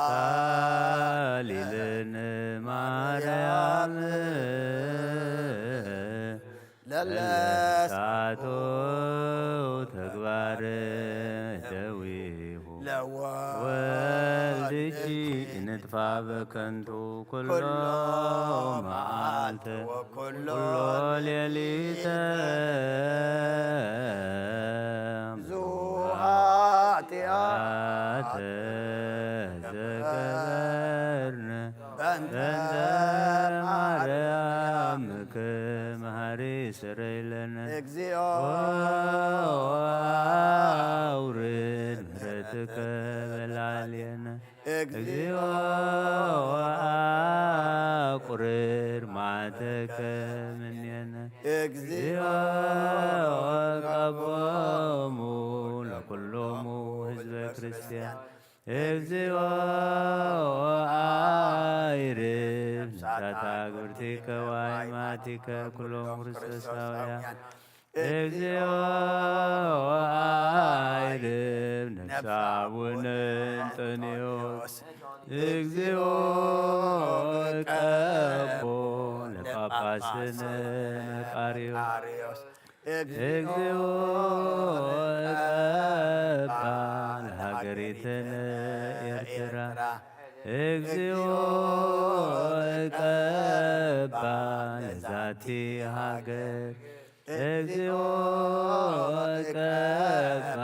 ሳሊልን ማርያም ለለሳቶ ተግባር ደዊሁ ለወልድኪ ንጥፋ በከንቱ ኩሎ መዓልተ ኩሎ ሌሊተ ብዙ ኃጢአት ዘገበርነ በእንተ ማርያምክ መሐሪ ስረይ ለነ። እግዚኦ አውርድ ምሕረትከ በላዕሌነ። እግዚኦ አቁርር መዓተከ እምኔነ። እግዚኦ ቀቦሙ ለኩሎሙ ህዝበ ክርስቲያን። እግዚኦ አይርብ ነፍሳተ አግብርቲከ ወአይማቲከ ኩሎም ክርስቶሳውያን። እግዚኦ አይርብ ነፍሰ አቡነ እንጠንዮስ። እግዚኦ ቀቦ ለጳጳስነ መቃርዮስ። እግዚኦ ቀባ ለሃገሪትነ ኤርትራ። እግዚኦ ቀባ ለዛቲ ሃገር። እግዚኦ ቀባ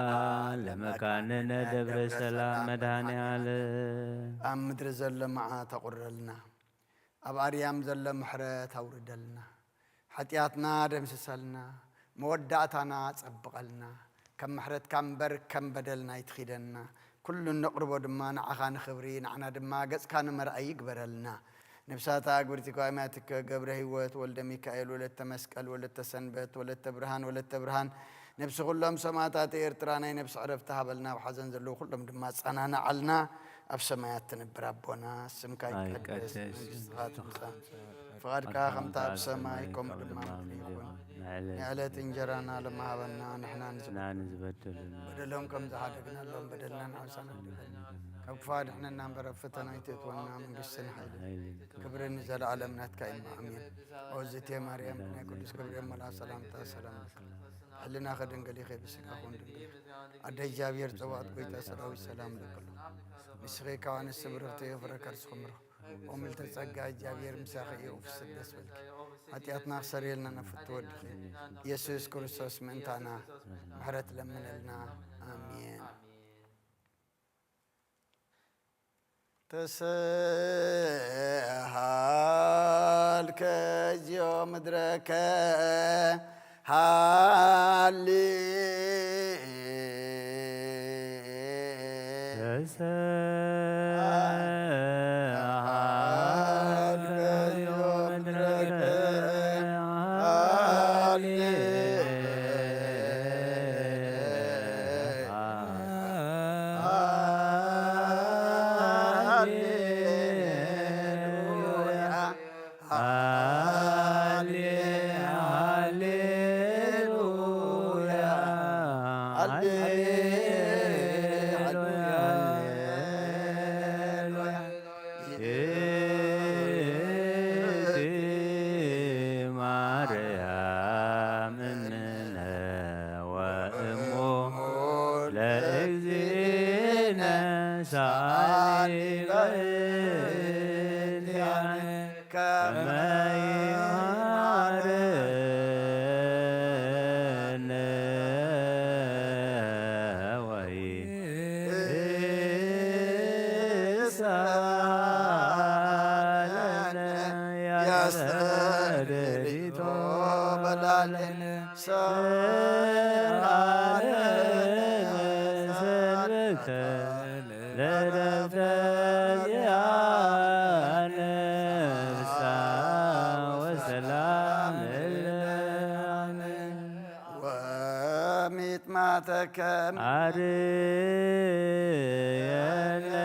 ለመካንነ ደብረ ሰላም መድኃኔ ዓለም። ኣብ ምድሪ ዘሎ መዓት ኣቑርረልና፣ ኣብ ኣርያም ዘሎ ምሕረት ኣውርደልና። ሓጢኣትና ደምስሰልና፣ መወዳእታና ጸብቐልና። ከም ምሕረትካ እምበር ከም በደልና ኣይትኺደና። ኩሉ እነቕርቦ ድማ ንዓኻ ንኽብሪ፣ ንዓና ድማ ገጽካ ንመርኣይ ይግበረልና። ነፍሳት ኣግብርቲ ኳማያትከ ገብረ ህይወት፣ ወልደ ሚካኤል፣ ወለተ መስቀል፣ ወለተ ሰንበት፣ ወለተ ብርሃን፣ ወለተ ብርሃን፣ ነፍሲ ኩሎም ሰማእታት ኤርትራ ናይ ነፍሲ ዕረፍቲ ሃበልና፣ ኣብ ሓዘን ዘለዉ ኩሎም ድማ ኣጸናንዓልና። ኣብ ሰማያት ትነብር ኣቦና፣ ስምካ ይቀደስ፣ መንግስትኻ ትምጻእ፣ ፍቓድካ ከምታ ኣብ ሰማይ ከምኡ ድማ ኣብ ምድሪ ይኹን። ንዕለት እንጀራና ለማሃበና ንሕና ንዝበደሉና፣ በደሎም ከም ዝሓደግናሎም በደልና ንዓውሳና፣ ካብ ክፉ ኣድሕነና እምበር ኣብ ፈተና ኣይተእትወና፣ መንግስትን ሓይልን ክብርን ንዘለኣለም ናትካ እዩ። ኣሜን። ኦዝቴ ማርያም ናይ ቅዱስ ገብርኤል መልኣክ ሰላምታ ሰላም ለኪ። ሕልናኺ ድንግል ኢኺ፣ ብስጋኺ እውን ድንግል ኢኺ። ኣደ እግዚኣብሔር ጸባኦት ጎይታ ሰራዊት ሰላም ለኪ። ንስኺ ካብ ኣንስቲ ብርኽቲ ኢኺ፣ ፍረ ከርስኺ ምሩኽ። ኦ ምልዕተ ጸጋ እግዚኣብሔር ምሳኺ እዩ፣ ፍስህ ደስ በልኪ። ሓጢኣትና ክሰርየልና ነፍቱ ወድኺ ኢየሱስ ክርስቶስ ምእንታና ምሕረት ለምነልና። ኣሜን። ተሰሃልከ እግዚኦ ምድረከ ሃሌ ሃሌ ሃሌ ሃሌሉያ ሃሌሉያ። ይእቲ ማርያም እምነ ወእሙ ለእግዚእነ ሳሊ በእንቲአነ ከመ ይሃረነ ወይሳለነ ያስተድሪቶ በላለነ ሰአለነ ሰንበተ ለረፍተ ዚአነ ፍስሐ ወሰላም ለነ። ወሚጥማተከ አርየነ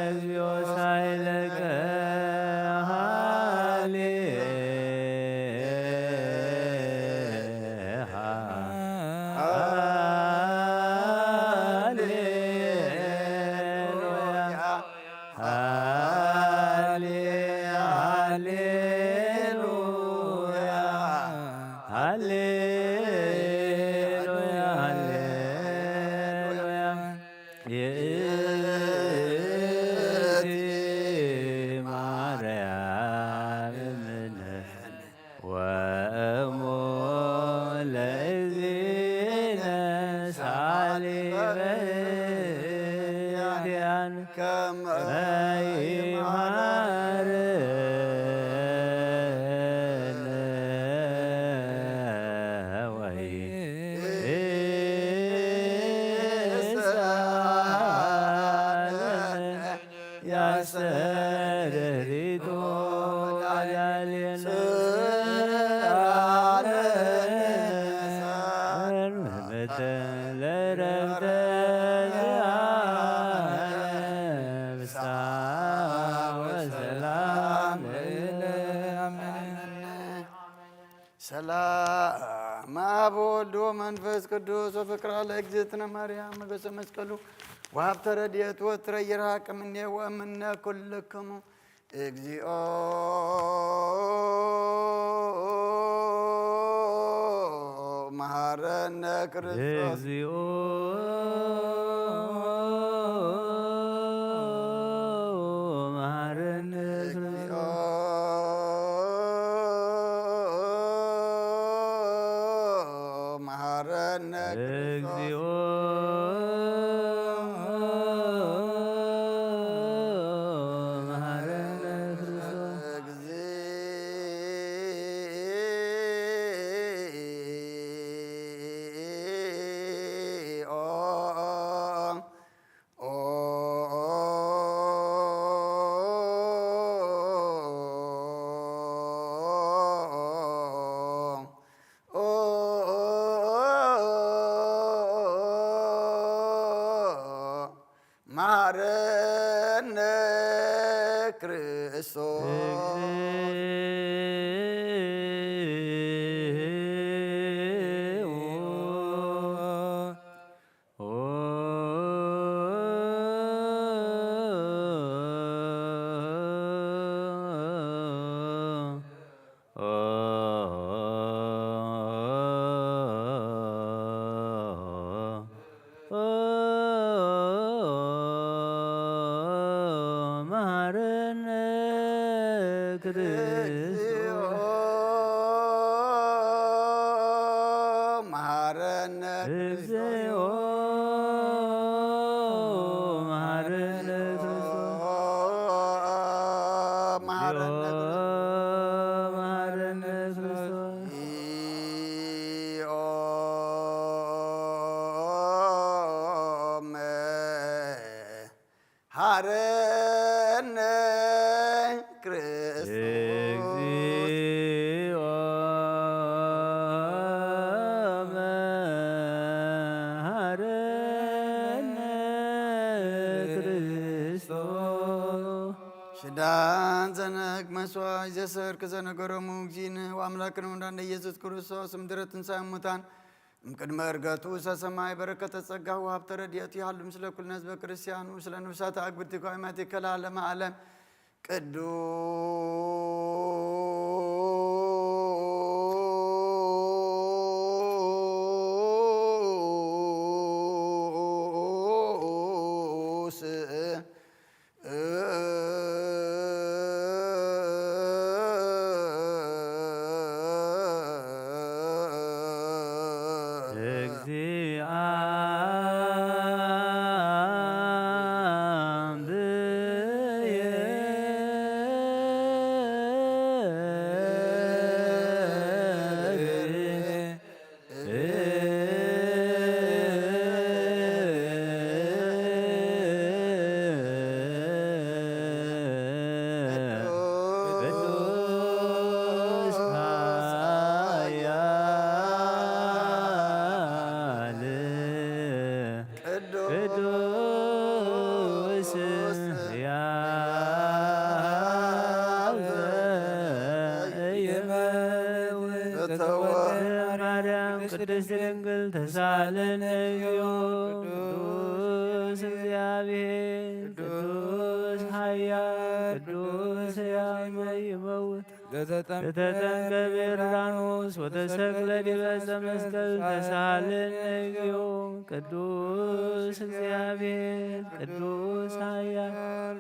እግዚኦ ሳይለከ ሃሌ ሃሌሉያ። ይምሃረነ ወይ ያስተርህሪቶ ላዕሌነ ስራነ ለረፍተ ዚአነ ፍስሐ ወሰላም ለእለ አሜን። ሰላም አብ ወወልድ ወመንፈስ ቅዱስ ወፍቅራ ለእግዝእትነ ማርያም ሞገሰ መስቀሉ ወሀብተ ረድኤት ወትረ ይርሐቅ እምኔ ወእምነ ኩልክሙ። እግዚኦ መሐረነ ክርስቶስ። እግዚኦ መሐረነ ክርስቶስ። መሐረነ ክርስቶስ። እግዚኦ መሐረነ ክርስቶስ። እግዚኦ መሐረነ ክርስቶስ። መሐረነ ክርስቶስ። መሐረነ እግዚኦ መሐረነ ክርስቶስ። መሐረነ ክርስቶስ። መሐረነ ክርስቶስ። ሐረነ ክርስቶስ። እግዚኦ መሐረነ ክርስቶስ። ሽዳን ዘነግ መስዋዕት ዘሰርክ ዘነገሮሙ እግዚእነ ወአምላክነ ወመድኃኒነ ኢየሱስ ክርስቶስ እምድረ ትንሣኤ እሙታን እምቅድመ ዕርገቱ ውስተ ሰማይ በረከተ ጸጋሁ ወሀብተ ረድኤቱ ይሃሉ ምስለ ኩልነ ህዝበ ክርስቲያኑ ስለ ንብሳተ አግብርቲከ ወአማቲከ ለዓለመ ዓለም። ቅዱስ ቅዱስ ኃያል ቅዱስ ሕያው ዘኢይመውት በተወልደ ማርያም ቅድስት ድንግል ተሳለን እግዚኦ። ቅዱስ እግዚአብሔር ቅዱስ ኃያል ቅዱስ ሕያው ዘይመውት ዘተጠምቀ በዮርዳኖስ ወተሰቅለ ዲበ ዕፀ መስቀል ተሳሃለነ እግዚኦ። ቅዱስ እግዚኣብሔር ቅዱስ ኃያል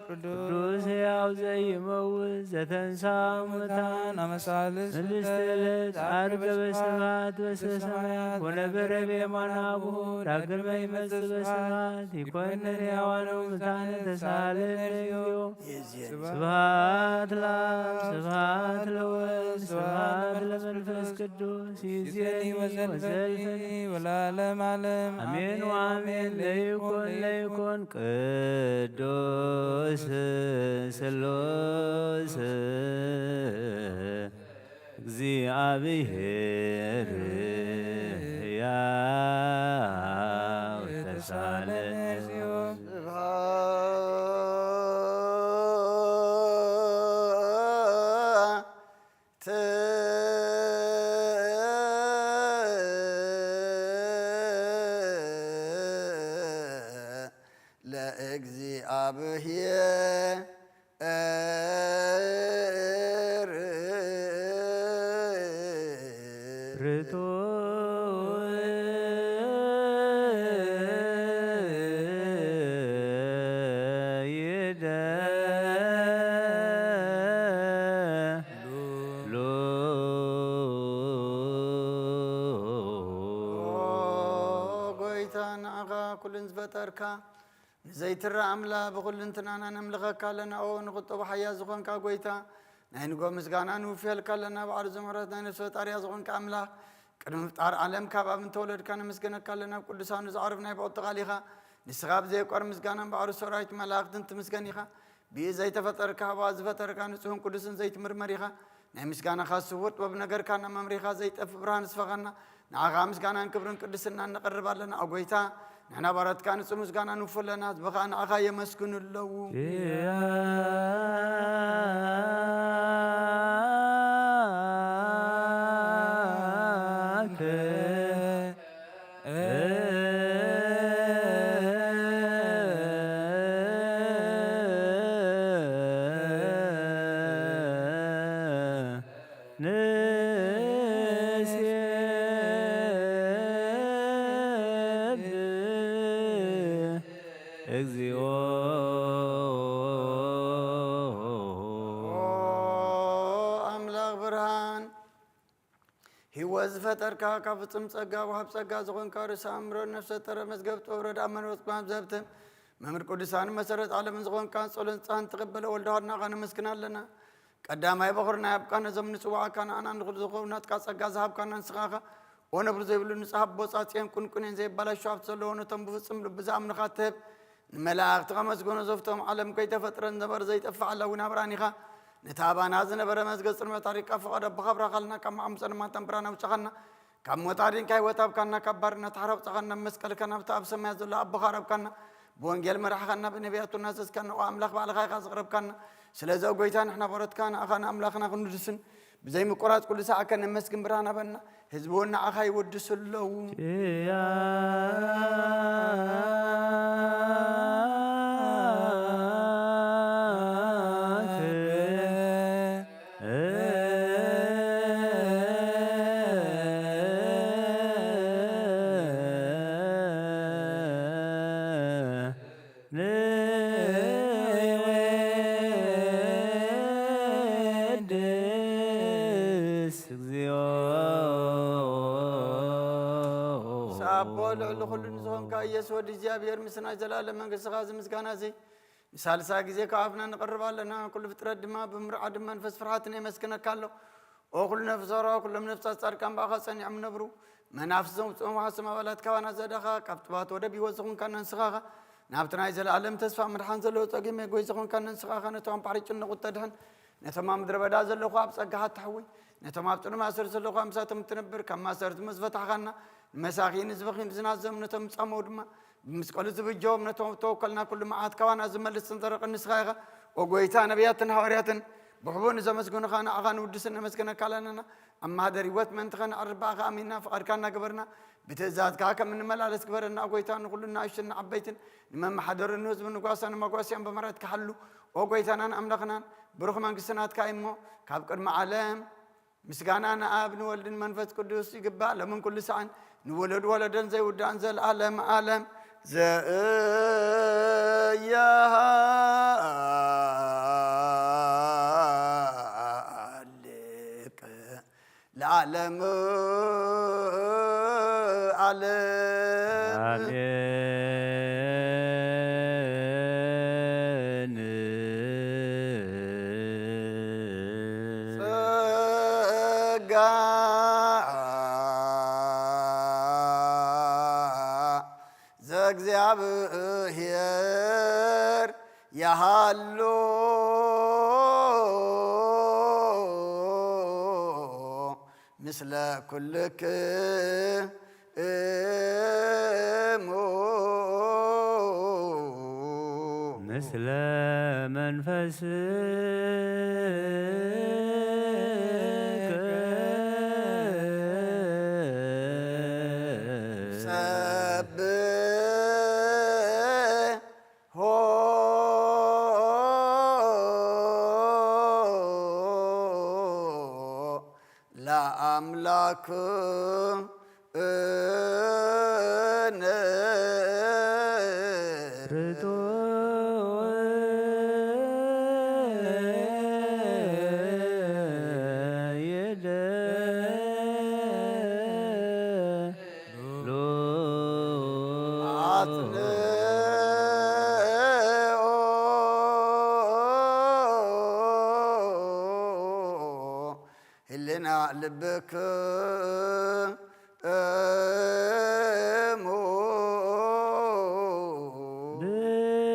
ቅዱስ ሕያው ዘይመውት ዘተንሳ ሙታን አመሳልስ ምልስት ዕለት ዓርገ በስብሐት በሰማያት ወነበረ በየማነ አቡሁ ዳግመ ይመጽእ በስብሐት ይኮንን ሕያዋን ወሙታን ተሳሃለነ እግዚኦ። ስብሐት ለአብ ስብሐት ለወልድ ስብሐት ለመንፈስ ቅዱስ ይእዜኒ ወዘልፈኒ ወለዓለመ ዓለም አሜን ወአሜን። ለይኩን ለይኩን ቅዱስ ስሉስ እግዚአብሔር ሕያው ተሳለ። ለእግዚአብሔር ርቱዕ ይደ ሉ። ኦ ጎይታ፣ ንዓኻ ኩልን ዝፈጠርካ፣ ንዘይትረኣ ኣምላኽ ብኹልንትናና ነምልኸካ ኣለና። ኦ ንቁጠቡ ሓያል ዝኾንካ ጎይታ፣ ናይ ንጎ ምስጋና ንውፍየልካ ኣለና። ባዕሉ ዝምሕረት ናይ ነፍሲ ፈጣሪያ ዝኾንካ ኣምላኽ፣ ቅድሚ ምፍጣር ዓለም ካብ ኣብ እንተወለድካ ነመስገነካ ኣለና። ኣብ ቅዱሳኑ ዘዕርፍ ናይ ብቕጥቃል ኢኻ። ንስኻ ብዘየቋር ምስጋናን ባዕሉ ሰራዊት መላእኽትን ትምስገን ኢኻ። ብኢድ ዘይተፈጠርካ፣ ብኣፍ ዝፈጠርካ፣ ንጹህን ቅዱስን ዘይትምርመር ኢኻ። ናይ ምስጋናኻ ስውር ጥበብ ነገርካና፣ መምሪኻ ዘይጠፍእ ብርሃን ስፈኻና። ንዓኻ ምስጋናን ክብርን ቅድስናን ነቕርብ ኣለና። ኦ ጐይታ፣ ንሕና ባሮትካ ንጹህ ምስጋና ንውፉ ኣለና። ህዝቢ ኸኣ ንዓኻ የመስግኑ ኣለዉ። ንሴብህ እግዚኦ። ኦ ኣምላኽ ብርሃን፣ ህይወት ዝፈጠርካ፣ ካብ ፍጹም ጸጋ ወሃብ ጸጋ ዝኾንካ፣ ርእሰ ኣእምሮ ነፍሰ ጥረ መዝገብ ጥበብ ረድኣ መንፈስ ቅዱስ ዘህብትም መምህር ቅዱሳን መሰረት ዓለምን ዝኾንካ፣ ጸሎት ንጽሓን ትቕበለ ወልደ ዋድናኻ ነመስግን ኣለና። ቀዳማይ በኹርና ያብቃ ነዞም ንጽዋዕካ ንኣና ንኹሉ ዝኾኑ ናትካ ጸጋ ዝሃብካና ንስኻ ኢኻ። ኦ ነብሪ ዘይብሉ ንጹህ ኣቦ ጻጽየን ቁንቁኔን ዘይባላሹ ሃብቲ ዘለዎ ነቶም ብፍጹም ልቢ ዝኣምኑኻ ትህብ። ንመላእኽቲ ከመስግኑ ዘፍቶም ዓለም ከይተፈጥረ ዝነበረ ዘይጠፍእ ዓላዊ ናብራን ኢኻ። ነቲ ኣባና ዝነበረ መዝገብ ጽልመት ኣሪካ ፍቓድ ኣቦኻ ኣብራኻልና ካብ ማዕሙጸ ንማተን ብርሃን ኣውጻኻና። ካብ ሞት ኣዲንካ ህይወት ሃብካና፣ ካብ ባርነት ሓራ ኣውጻኻና፣ ብመስቀልካ ናብቲ ኣብ ሰማያት ዘሎ ኣቦኻ ኣረብካና። ብወንጌል መራሕኻና፣ ብነቢያቱ ናዘዝካና፣ ኦ ኣምላኽ ባዕልኻ ኢኻ ዘቕረብካና። ስለዚ ኦ ጐይታ ንሕና ባሮትካ ንኣኻ ንኣምላኽና ክንውድስን ብዘይ ምቁራጽ ኩሉ ሰዓት ከነመስግን ብርሃን ሃበና። ህዝቢ እውን ንዓኻ ይወድሱ ኣለዉ። ንወድስ እግዚኦ። ሳቦ ልዕሊ ኩሉ ንዝኾንካ ኢየሱስ ወዲ እግዚኣብሔር፣ ምስ ናይ ዘላለም መንግስትኻ እዚ ምስጋና እዚ ንሳልሳይ ግዜ ካብ ኣፍና ንቕርብ ኣለና። ኩሉ ፍጥረት ድማ ብምርዓድ መንፈስ ፍርሃትን የመስግነካ ኣሎ። ኦ ኩሉ ነፍስ ዘርኦ፣ ኩሎም ነፍሳት ጻድቃን ብኣኻ ጸኒዖም ነብሩ። መናፍስቶም ውጽኦም ሓሶም ኣባላት ካባና ዘዳኻ፣ ካብ ጥባት ወደብ ህይወት ዝኾንካና ንስኻ ኢኻ። ናብቲ ናይ ዘለኣለም ተስፋ ምድሓን ዘለዎ ጸገም መጎይ ዝኾንካና ንስኻ ኢኻ። ነቶም ኣብ ባሕሪ ጭንቑት ተድሕን፣ ነቶም ኣብ ምድረ በዳ ዘለኹ ኣብ ጸጋኻ ትሕውይ፣ ነቶም ኣብ ጽኑዕ ማእሰርቲ ዘለኹ ኣብ ምሳቶም እትነብር፣ ካብ ማእሰርቲ ምስ ፈታሕኻና፣ ንመሳኺን ንዝበኽዩን ዝናዘሙ ነቶም ዝጻመዉ ድማ፣ ብመስቀሉ ዝብጀዎም ነቶም ተወከልና ኩሉ መዓት ካባና ዝመልስ ጽንጸረቕ ንስኻ ኢኻ። ኦ ጐይታ፣ ነቢያትን ሃዋርያትን ብሕቡእ ንዘመስግኑኻ ንዓኻ ንውድስን ነመስግነካ ኣለና። ኣብ ማህደር ህይወት ምእንቲ ኸነዕርፍ ብኣኻ ኣሚንና ፍቓድካ እናገበርና ብትእዛዝካ ከም እንመላለስ ግበረና። ኦ ጐይታ፣ ንኹሉ ንኣሽቱን ንዓበይትን ንመመሓደሪ ንህዝቢ ንጓሳ ንመጓስያን ብምህረትካ ሓሉ። ኦ ጐይታናን ኣምላኽናን፣ ብሩኽ መንግስቲ ናትካ እዩ እሞ፣ ካብ ቅድሚ ዓለም ምስጋና ንኣብ ንወልድን መንፈስ ቅዱስ ይግባእ፣ ሎምን ኩሉ ሳዕን ንወለድ ወለደን ዘይውዳእን ዘለዓለም ዓለም። ዘእየሃልቅ ለዓለም ዓለም። ኣሜን። ጸጋ ዘእግዚኣብሔር የሃሉ ምስለ ኩልክሙ። ምስለ መንፈስከ። ሰብሖ ለአምላክነ። ርቱዕ ይደሉ አጽንኦ ህልና ልብክሙ።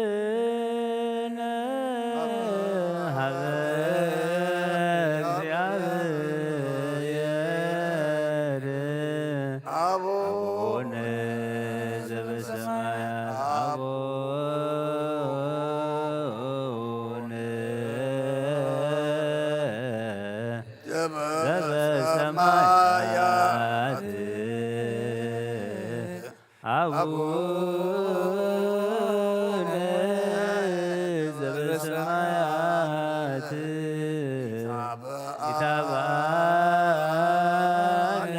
ብነ ሀበ እግዚአብሔር አቡነ ዘበሰማያት። አቡነ ዘበሰማያት። አቡነ ዘበሰማያት። ይትባረክ ስምከ። ይትባረክ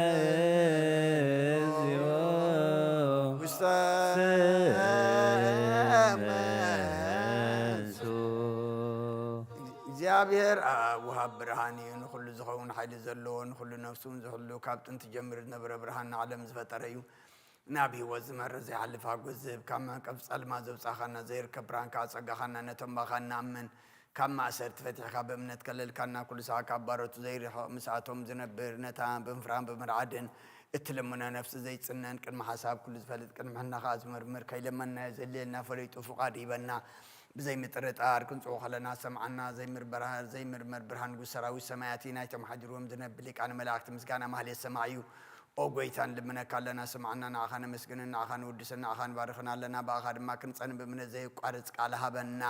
እግዚኦ ውስተ ሰማያት። እግዚአብሔር ኣብ ወሃብ ብርሃን እዩ። ንኹሉ ዝኸውን ሓይሊ ዘለዎ፣ ንኹሉ ነፍሱ እውን ዝሕሉ፣ ካብ ጥንቲ ጀሚሩ ዝነበረ ብርሃን ንዓለም ዝፈጠረ እዩ። ናብ ህይወት ዝመርሕ ዘይሓልፍ ሓጎስ ዝህብ፣ ካብ መዕቀብ ጸልማት ዘውጻኻና፣ ዘይርከብ ብርሃን ከኣ ጸጋኻና፣ ነቶም ባኻ እንኣምን ካብ ማእሰርቲ ፈቲሕካ ብእምነት ከለልካና፣ ኩሉ ሳዕ ካብ ባሮቱ ዘይርሕቕ ምስኣቶም ዝነብር፣ ነታ ብምፍራህን ብምርዓድን እትልምኖ ነፍሲ ዘይጽነን፣ ቅድሚ ሓሳብ ኩሉ ዝፈልጥ፣ ቅድሚ ሕልና ከኣ ዝምርምር፣ ከይለመንናዮ ዘድልየልና ፈሊጡ ፍቓድ ይበና። ብዘይ ምጥርጣር ክንጽኡ ከለና ሰምዓና። ዘይምርበራ-፣ ዘይምርመር ብርሃን ንጉስ ሰራዊት ሰማያት እዩ። ናይቶም ሓዲርዎም ዝነብር ሊቃነ መላእክቲ ምስጋና ማህሌት ሰማዕ እዩ። ኦ ጐይታ፣ ንልምነካ ኣለና፣ ስምዓና። ንዓኻ ነመስግንን ንዓኻ ንውድስን ንዓኻ ንባርኽን ኣለና። ብኣኻ ድማ ክንጸን ብእምነት ዘየቋርጽ ቃል ሃበና።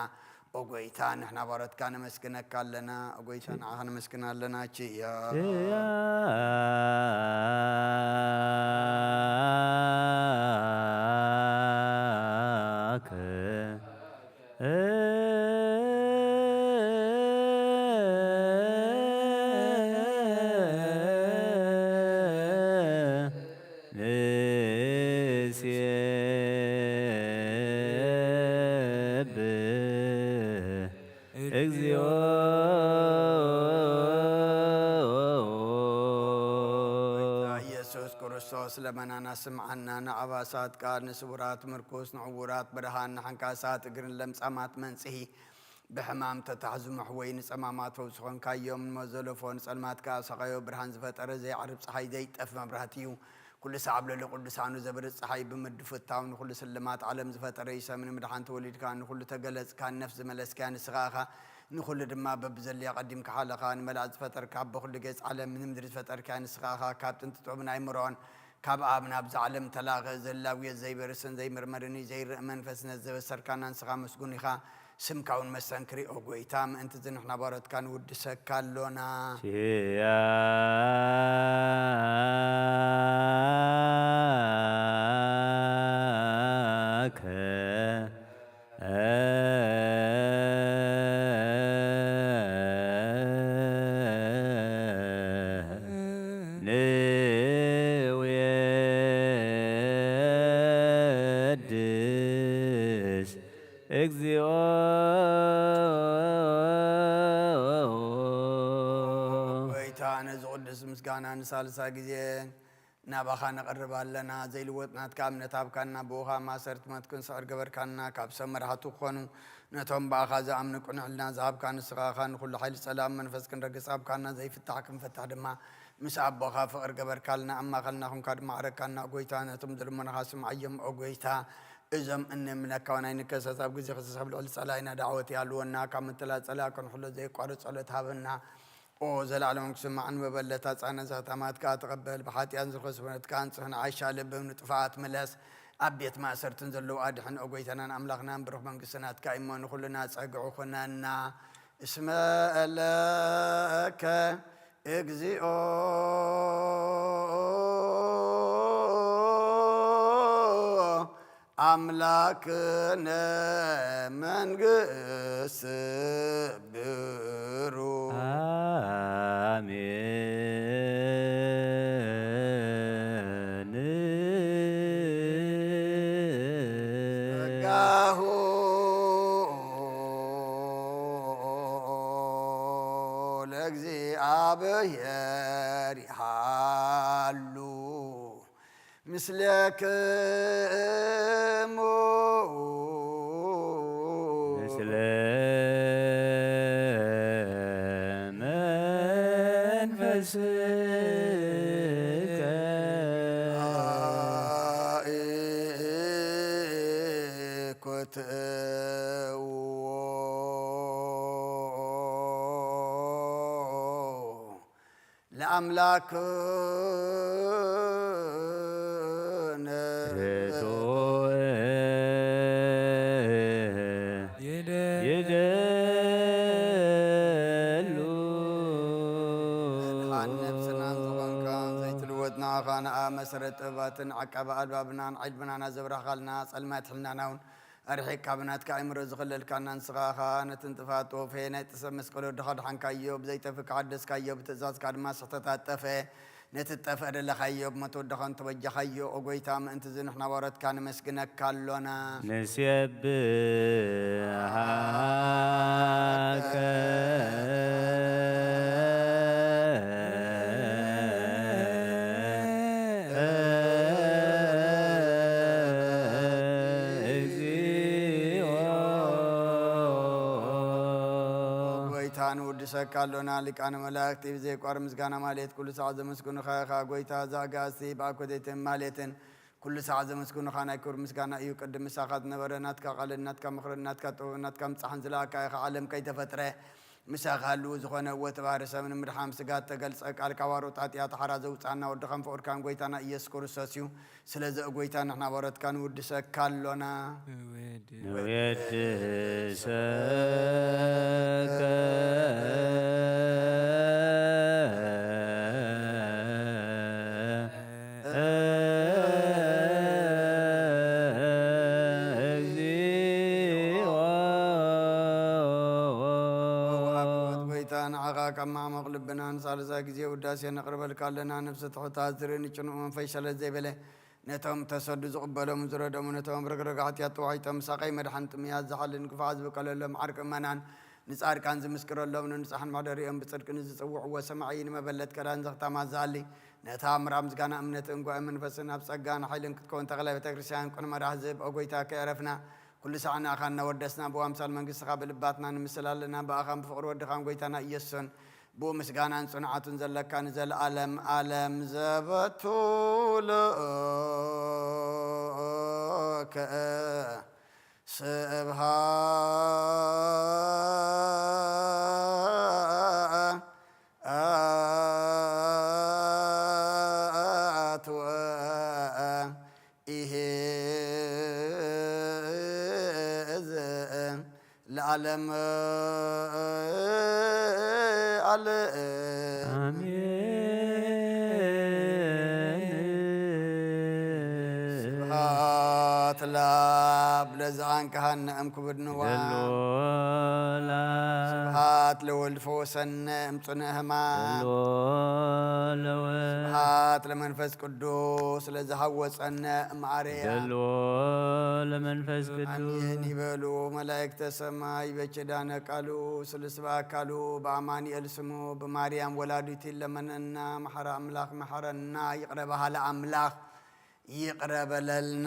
ኦ ጐይታ፣ ንሕና ባሮትካ ነመስግነካ ኣለና። ኦ ጐይታ፣ ንዓኻ ነመስግን ኣለና። ችያ። ችያከ ንሴብህ እግዚኦ። ኢየሱስ ክርስቶስ ለመናና ስምዓና፣ ንዓባሳት ቃል፣ ንስውራት ምርኩስ፣ ንዕውራት ብርሃን፣ ንሓንካሳት እግርን ለምጻማት መንጽሂ፣ ብሕማም ተታሕዙ መሕወይ፣ ንጸማማት ፈውሲ ኾንካዮም፣ ንሞት ዘለፎ ንጸልማት ከኣ ሰቐዮ፣ ብርሃን ዝፈጠረ ዘይዓርብ ጸሓይ ዘይጠፍ መብራህቲ እዩ። ኩሉ ሳዕ ኣብ ልዕሊ ቅዱሳኑ ዘብርህ ጸሓይ ብምድፍታው፣ ንኹሉ ስልማት ዓለም ዝፈጠረ እዩ። ሰብ ንምድሓን ተወሊድካ፣ ንኹሉ ተገለጽካ፣ ንነፍሲ ዝመለስካያ ንስኻ ኢኻ። ንኹሉ ድማ በብዘድልያ ቀዲምካ ሓለኻ። ንመላእክት ዝፈጠርካ፣ ኣቦ ኩሉ ጌጽ ዓለም፣ ንምድሪ ዝፈጠርካያ ንስኻ ኢኻ። ካብ ጥንቲ ጥዑም ናይ ምርዖን ካብ ኣብ ናብዛ ዓለም ተላኸ፣ ዘላውየት ዘይበርስን ዘይምርመርን እዩ። ዘይርእ መንፈስ ነዚ ዘበሰርካና ንስኻ ምስጉን ኢኻ። ስምካ እውን መስተንክር እዩ። ኦ ጐይታ፣ ምእንቲ እዚ ንሕና ባሮትካ ንውድሰካ ኣሎና። ኪያከ ነዚ ቅዱስ ምስጋና ንሳልሳይ ግዜ ናባኻ ነቕርብ ኣለና። ዘይልወጥ ናትካ እምነት ሃብካና፣ ብኡኻ ማእሰርቲ ሞት ክንስዕር ገበርካና። ካብ ሰብ መራሕቲ ክኾኑ፣ ነቶም ብኣኻ ዝኣምኑ ቅኑዕ ሕልና ዝሃብካ ንስኻ ኢኻ። ንኹሉ ሓይሊ ጸላም መንፈስ ክንረግጽ ሃብካና፣ ዘይፍታሕ ክንፈትሕ ድማ ምስ ኣቦኻ ፍቕሪ ገበርካልና። ኣብ ማእከልና ኹንካ ድማ ዓረግካና። ጎይታ፣ ነቶም ዝልመኑኻ ስምዓዮም። ኦ ጎይታ፣ እዞም እንምነካ ናይ ንከሰት ኣብ ግዜ ክሰስ ኣብ ልዕሊ ጸላኢና ዳዕወት ይሃልወና። ካብ ምትላል ጸላኢ ክንሕሎ ዘየቋርጽ ጸሎት ሃበና። ኦ ዘለዓለማዊ ክስማዕን መበለታ ጻነ ዛታማትካ ተቐበል። ብሓጢኣን ዝኸስቡ ነትካ ኣንጽህን ዓሻ ልብም ንጥፋኣት ምለስ። ኣብ ቤት ማእሰርትን ዘለዉ ኣድሕን። ኦ ጎይታናን ኣምላኽናን ብሩኽ መንግስቲ ናትካ እሞ ንኹልና ጸግዑ ኩነና። እስመ ለከ እግዚኦ ኣምላክነ መንግስት ብሩ። ኣሜን። ጸጋሁ ለእግዚኣብሔር ይሃሉ ምስሌክሙ። ምስለ መንፈስከ። ለአምላክነ። ርቱዕ ይደሉ። መድኃን ነፍስናን ዝኾንካ ዘይትልወጥ ንዓኻ ንኣ መሰረት ጥበባትን ዓቃቢ ኣልባብናን ዓይድብናና ዘብራኻልና ጸልማት ሕልናና እውን ኣርሒቅካ ብናትካ ኣእምሮ ዝኸለልካና ንስኻ ኸኣ ነቲ ንጥፋት ወፈየ ናይ ጥሰብ መስቀል ወድኻ ድሓንካዮ፣ ብዘይጠፍእ ከሓደስካዮ፣ ብትእዛዝካ ድማ ስሕተታት ጠፍአ። ነቲ ትጠፍእ ደለኻዮ ብሞት ወድኻ እንተበጃኻዮ፣ ኦ ጐይታ፣ ምእንቲ እዚ ንሕና ባሮትካ ነመስግነካ ኣሎና። ንሴብሃከ። እግዚኦ። ጐይታ ንውድሰካ ኣሎና፣ ሊቃነ መላእክቲ ብዘይቋር ምስጋና ማሌት ኩሉ ሳዕ ዘመስግኑኻ ኢኻ። ጐይታ፣ እዛ ኣጋእዝቲ ብኣኮቴትን ማሌትን ኩሉ ሳዕ ዘመስግኑኻ ናይ ክብሪ ምስጋና እዩ። ቅድም ምሳኻ ዝነበረ ናትካ ቃልን ናትካ ምኽርን ናትካ ጥበብን ናትካ ምጻሕን ዝለኣካ ኢኻ። ዓለም ከይተፈጥረ ምሳኻ ህልው ዝኾነ እወ ተባህሪ ሰብ ንምድሓን ስጋ እተገልጸ ቃልካ ባሮ ጣጥያ ተሓራ ዘውጻና ወድኻን ፍቑርካን ጐይታና ኢየሱስ ክርስቶስ እዩ። ስለዚ ኦ ጐይታ ንሕና ባሮትካ ንውድሰካ ኣሎና። ንወድሰከ። እግዚኦ። ወሃብቲ ሂወት ጐይታ ንዓኻ ካብ ማዕሙቕ ልብና ንሳልሳይ ግዜ ውዳሴ ነቕርበልካ ኣለና። ነፍሲ ትሑታት ዝርኢ ንጭኑቕ መንፈስ ሸለል ዘይበለ ነቶም ተሰዱ ዝቕበሎም ዝረደሙ ነቶም ረግረግ ሓጢኣት ተዋሒጦም ሳቐይ መድሓን ጥምያት ዝሓልን ግፋዕ ዝበቀለሎም ዓርቂ እመናን ንጻድቃን ዝምስክረሎም ንንጹሓን መሕደሪኦም ብጽድቂ ንዝጽውዕዎ ሰማዒ ንመበለት ቀዳን ዘኽታማት ዝኣሊ ነታ ኣምራ ምስጋና እምነት እንጓ መንፈስን ኣብ ጸጋን ሓይልን ክትከውን ተኽለ ቤተ ክርስቲያን ቅኑዕ መራሒ ዝህብ ኦ ጐይታ ከየዕረፍና ኩሉ ሳዕ ንኣኻ እናወደስና ብኣምሳል መንግስትኻ ብልባትና ንምስል ኣለና። ብኣኻን ብፍቕሪ ወድኻን ጐይታና ኢየሱስን ብኡ ምስጋናን ጽንዓቱን ዘለካ ንዘለኣለም ኣለም ዘበቱ ለከ ስብሃት ወ ኢሄ እዝ ለዓለም ዓለም። አሜን። ስብሐት ለአብ። ዘአንቀሃነ እም ክቡድ ንዋ። ደሎ ላ- ስብሐት ለወልድ ፈወሰነ እም ጽኑዕ ሕማም። ደሎ ለወ- ስብሐት ለመንፈስ ቅዱስ ለዝሃወጸነ እም ኣርያም። ደሎ ለመንፈስ ቅዱስ። ኣሜን ይበሉ መላእክተ ሰማይ። በኪዳነ ቃሉ ስልስ በአካሉ በአማኑኤል ስሙ ብማርያም ወላዲቱ ይለመነና። መሐረ አምላክ መሐረና። ይቅረ በሃለ አምላክ ይቕረ በለልና።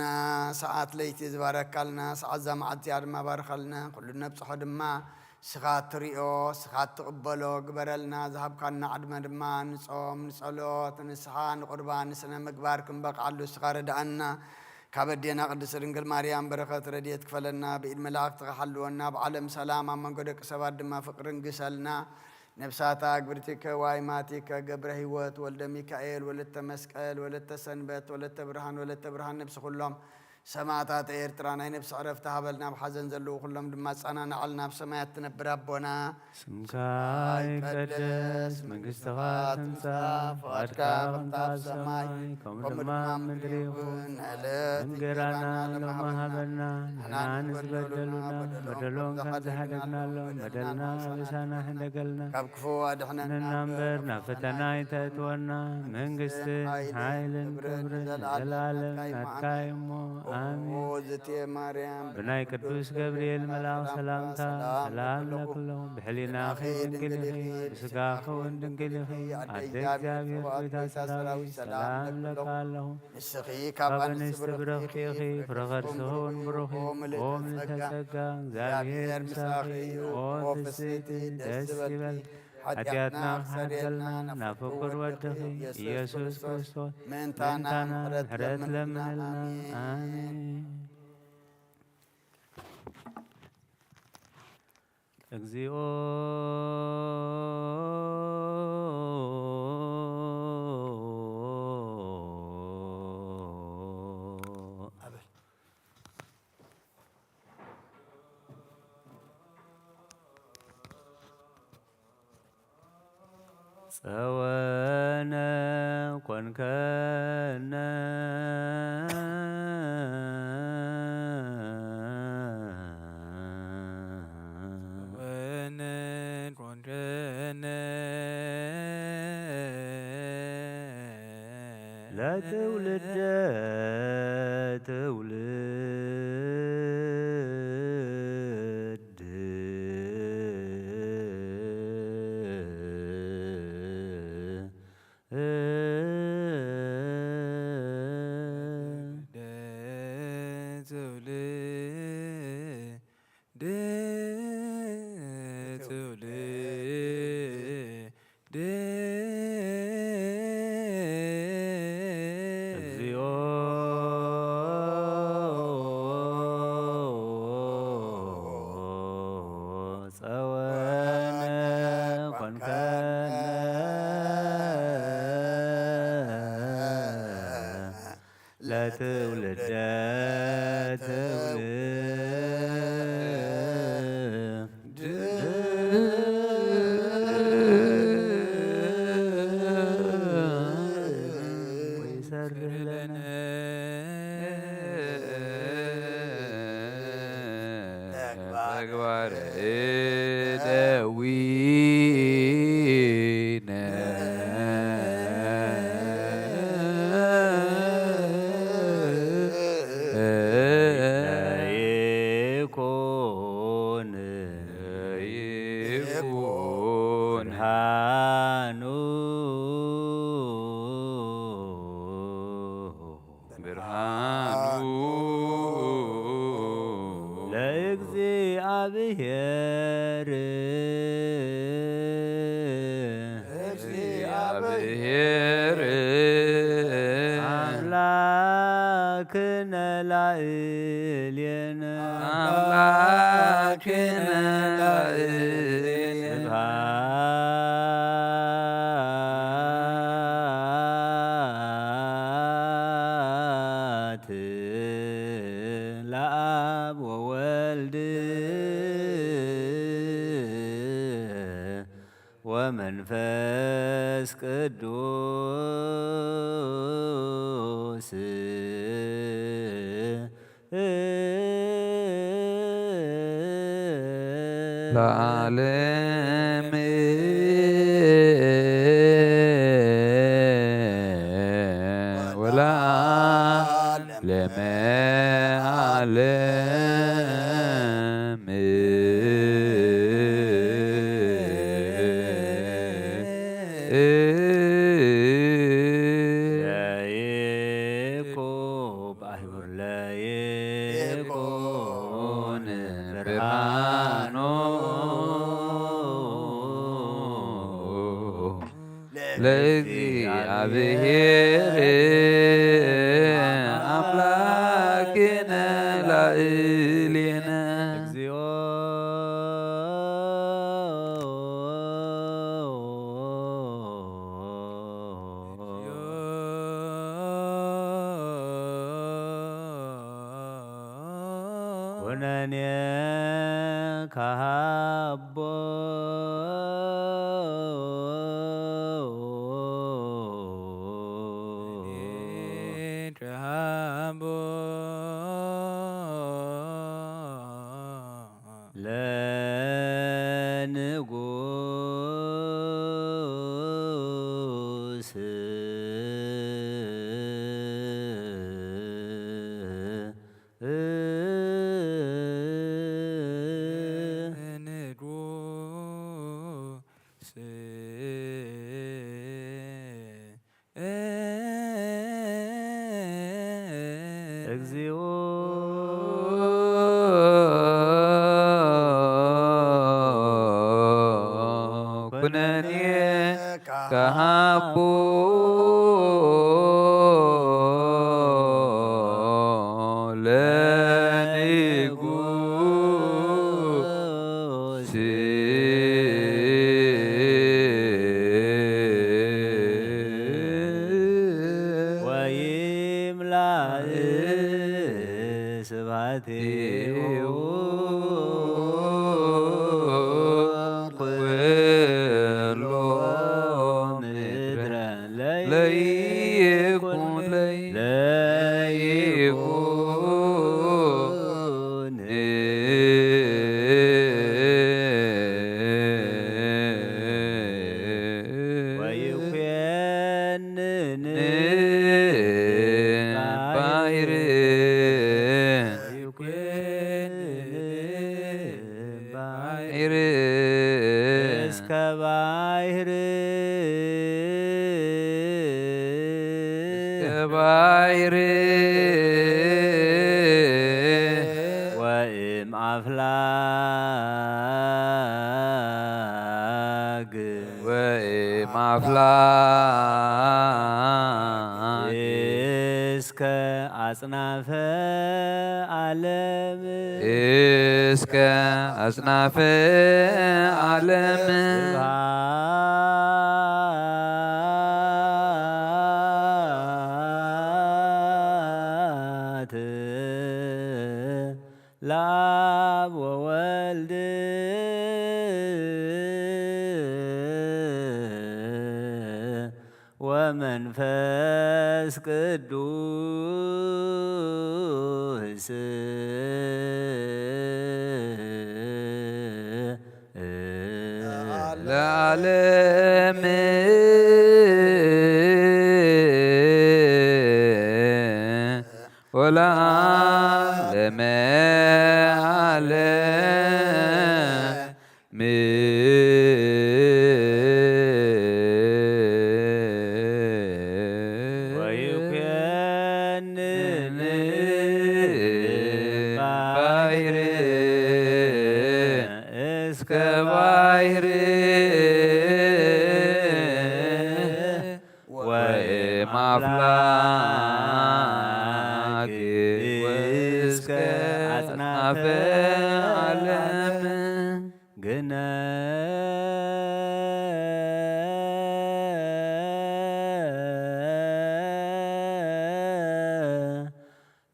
ሰዓት ለይቲ ዝባረካልና፣ ሰዓት እዛ መዓልቲ እዚኣ ድማ ባርኸልና። ኩሉ ነብጽሖ ድማ ንስኻ እትሪኦ፣ ንስኻ እትቕበሎ ግበረልና። ዝሃብካና ዕድመ ድማ ንጾም፣ ንጸሎት፣ ንስሓ፣ ንቑርባን፣ ንስነ ምግባር ክንበቕዓሉ ንስኻ ርድኣና። ካብ ኣዴና ቅድስት ድንግል ማርያም በረኸት ረድኤት ክፈለና። ብኢድ መላእኽትኻ ሓልወና። ኣብ ዓለም ሰላም፣ ኣብ መንጎ ደቂ ሰባት ድማ ፍቕሪ ንግሰልና። ነፍሳታ ግብርቲከ ዋይማቲከ ገብረ ህይወት ወልደ ሚካኤል ወለተ መስቀል ወለተ ሰንበት ወለተ ብርሃን ወለተ ብርሃን ነብሲ ኩሎም ሰማዕታት ኤርትራ ናይ ነብሲ ዕረፍቲ ሃበልና። ኣብ ሓዘን ዘለዉ ኩሎም ድማ ኣጸናንዓልና። ኣብ ሰማያት ትነብር ኣቦና ስምካ ይቀደስ፣ መንግስትኻ ትምጻእ፣ ፍቓድካ ከምታ ኣብ ሰማይ ከምኡ ድማ ኣብ ምድሪ ይኹን። ዕለት እንጌራና ሎሚ ሃበና። ንሕና ንዝበደሉና በደሎም ከም ዝሓደግናሎም በደልና ኣበሳና ሕደገልና። ካብ ክፉ ኣድሕነና እምበር ናብ ፈተና ኣይተእትወና። መንግስትን ሓይልን ክብርን ንዘለዓለም ናትካ እዩ እሞ፣ ኣሜን። እግዝእትየ ማርያም፣ ብናይ ቅዱስ ገብርኤል መልኣኽ ሰላምታ ሰላም ለክሎ፣ ብሕሊናኺ ድንግል ኢኺ፣ ብስጋኺ እውን ድንግል ኢኺ። ኣደ እግዚኣብሔር፣ ጎይታ ሰራዊት፣ ሰላም ለካ ኣለኹ። ንስኺ ካብ ኣንስቲ ብርኽቲ ኢኺ፣ ፍረ ከርስኺ እውን ብሩኽ እዩ። ኦ ምልዕተ ጸጋ፣ እግዚኣብሔር ምሳኺ እዩ። ኦ ፍስሕቲ፣ ደስ ይበልኪ። ሓጢኣትና ክሰርየልና ናብ ፍቁር ወድኺ ኢየሱስ ክርስቶስ ምእንታና ምሕረት ለምንልና። ኣሜን። እግዚኦ። ጸወነ ኮንከነ። ጸወነ ኮንከነ። ለትውልደ ትውልድ። እግዚኦ። ጸወነ ኮንከነ ለትውልደ ትውልድ። ወይሰርህ ለነ ተግባረ እደዊነ። ይኩን ይኩን ብርሃኑ ብርሃኑ ለእግዚኣብሔር እግዚኣብሔር ኣምላክነ ላዕሌነ ኣምላክነ ላዕሌነ ስብሐት ለአብ ወወልድ ወመንፈስ ቅዱስ። ዓለም ወለዓለመ ዓለም። ለይኩን ባሕር ለይኩን ብርሃኑ ለእግዚአብሔር አምላክነ ላዕሌነ። እግዚኦ ኩነኔ ካሃቦ ለንጉስ ንጉስ እግዚኦ ኩነኔ ካሃቦ ለንጉስ ወይምላእ ስብሐቲሁ ኩሎ ምድረ ለይኩን ለይኩን ወይኮንን ባሕር ባሕር እስከ ባሕር እስከ ባሕር ወእም አፍላግ ወእም አፍላግ እስከ አጽናፈ ዓለም እስከ አጽናፈ ዓለም ስብሐት ለአብ ወወልድ ወመንፈስ ቅዱስ ለዓለም ወለዓለመ ዓለም። ወይኮንን ባሕር እስከ ባሕር ወእም አፍላግ እስከ አጽናፈ ዓለም ግነ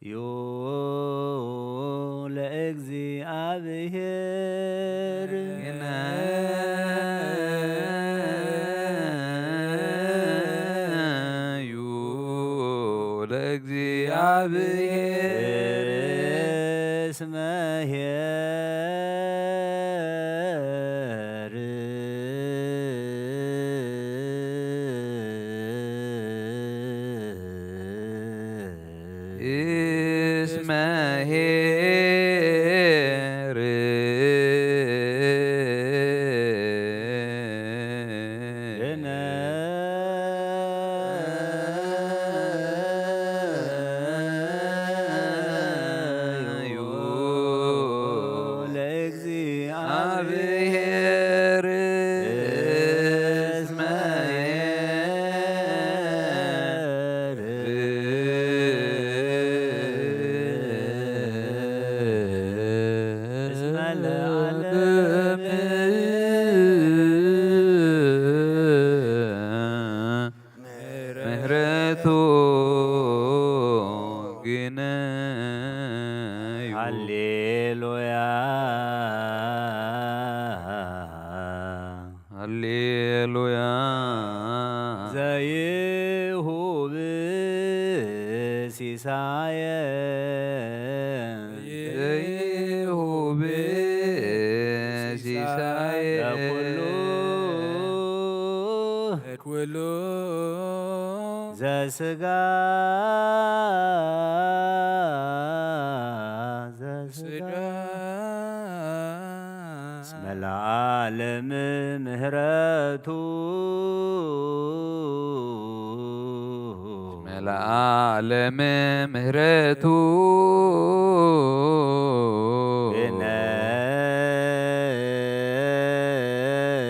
ዩ ለእግዚአብሔር ዩ ለእግዚአብሔር እስመ ኄር ሄር ለእግዚአብሔር እስመ ምሕረቱ ግነዩ። ሃሌሉያ። ሃሌሉያ። ዘይሁብ ሲሳየ ዘይሁብ ሲሳየ ለኩሉ ኩሉ ዘስጋ ዘስጋ መለዓለም ምህረቱ መለዓለም ምህረቱ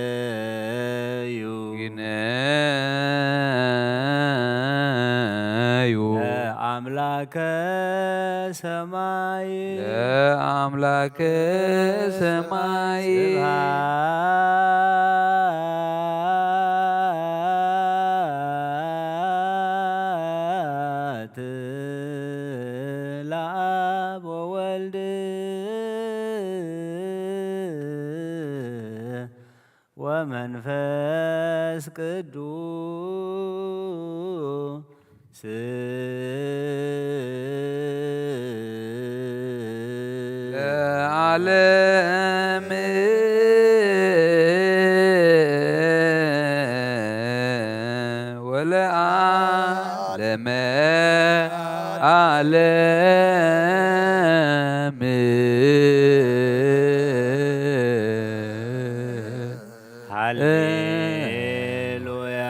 ግነዩ ግነዩ ለአምላከ ሰማይ ለአምላከ ሰማይ ስብሐት ለአብ ወወልድ ወመንፈስ ቅዱስ ለዓለም ወለዓለመ ዓለም። ሃሌሉያ።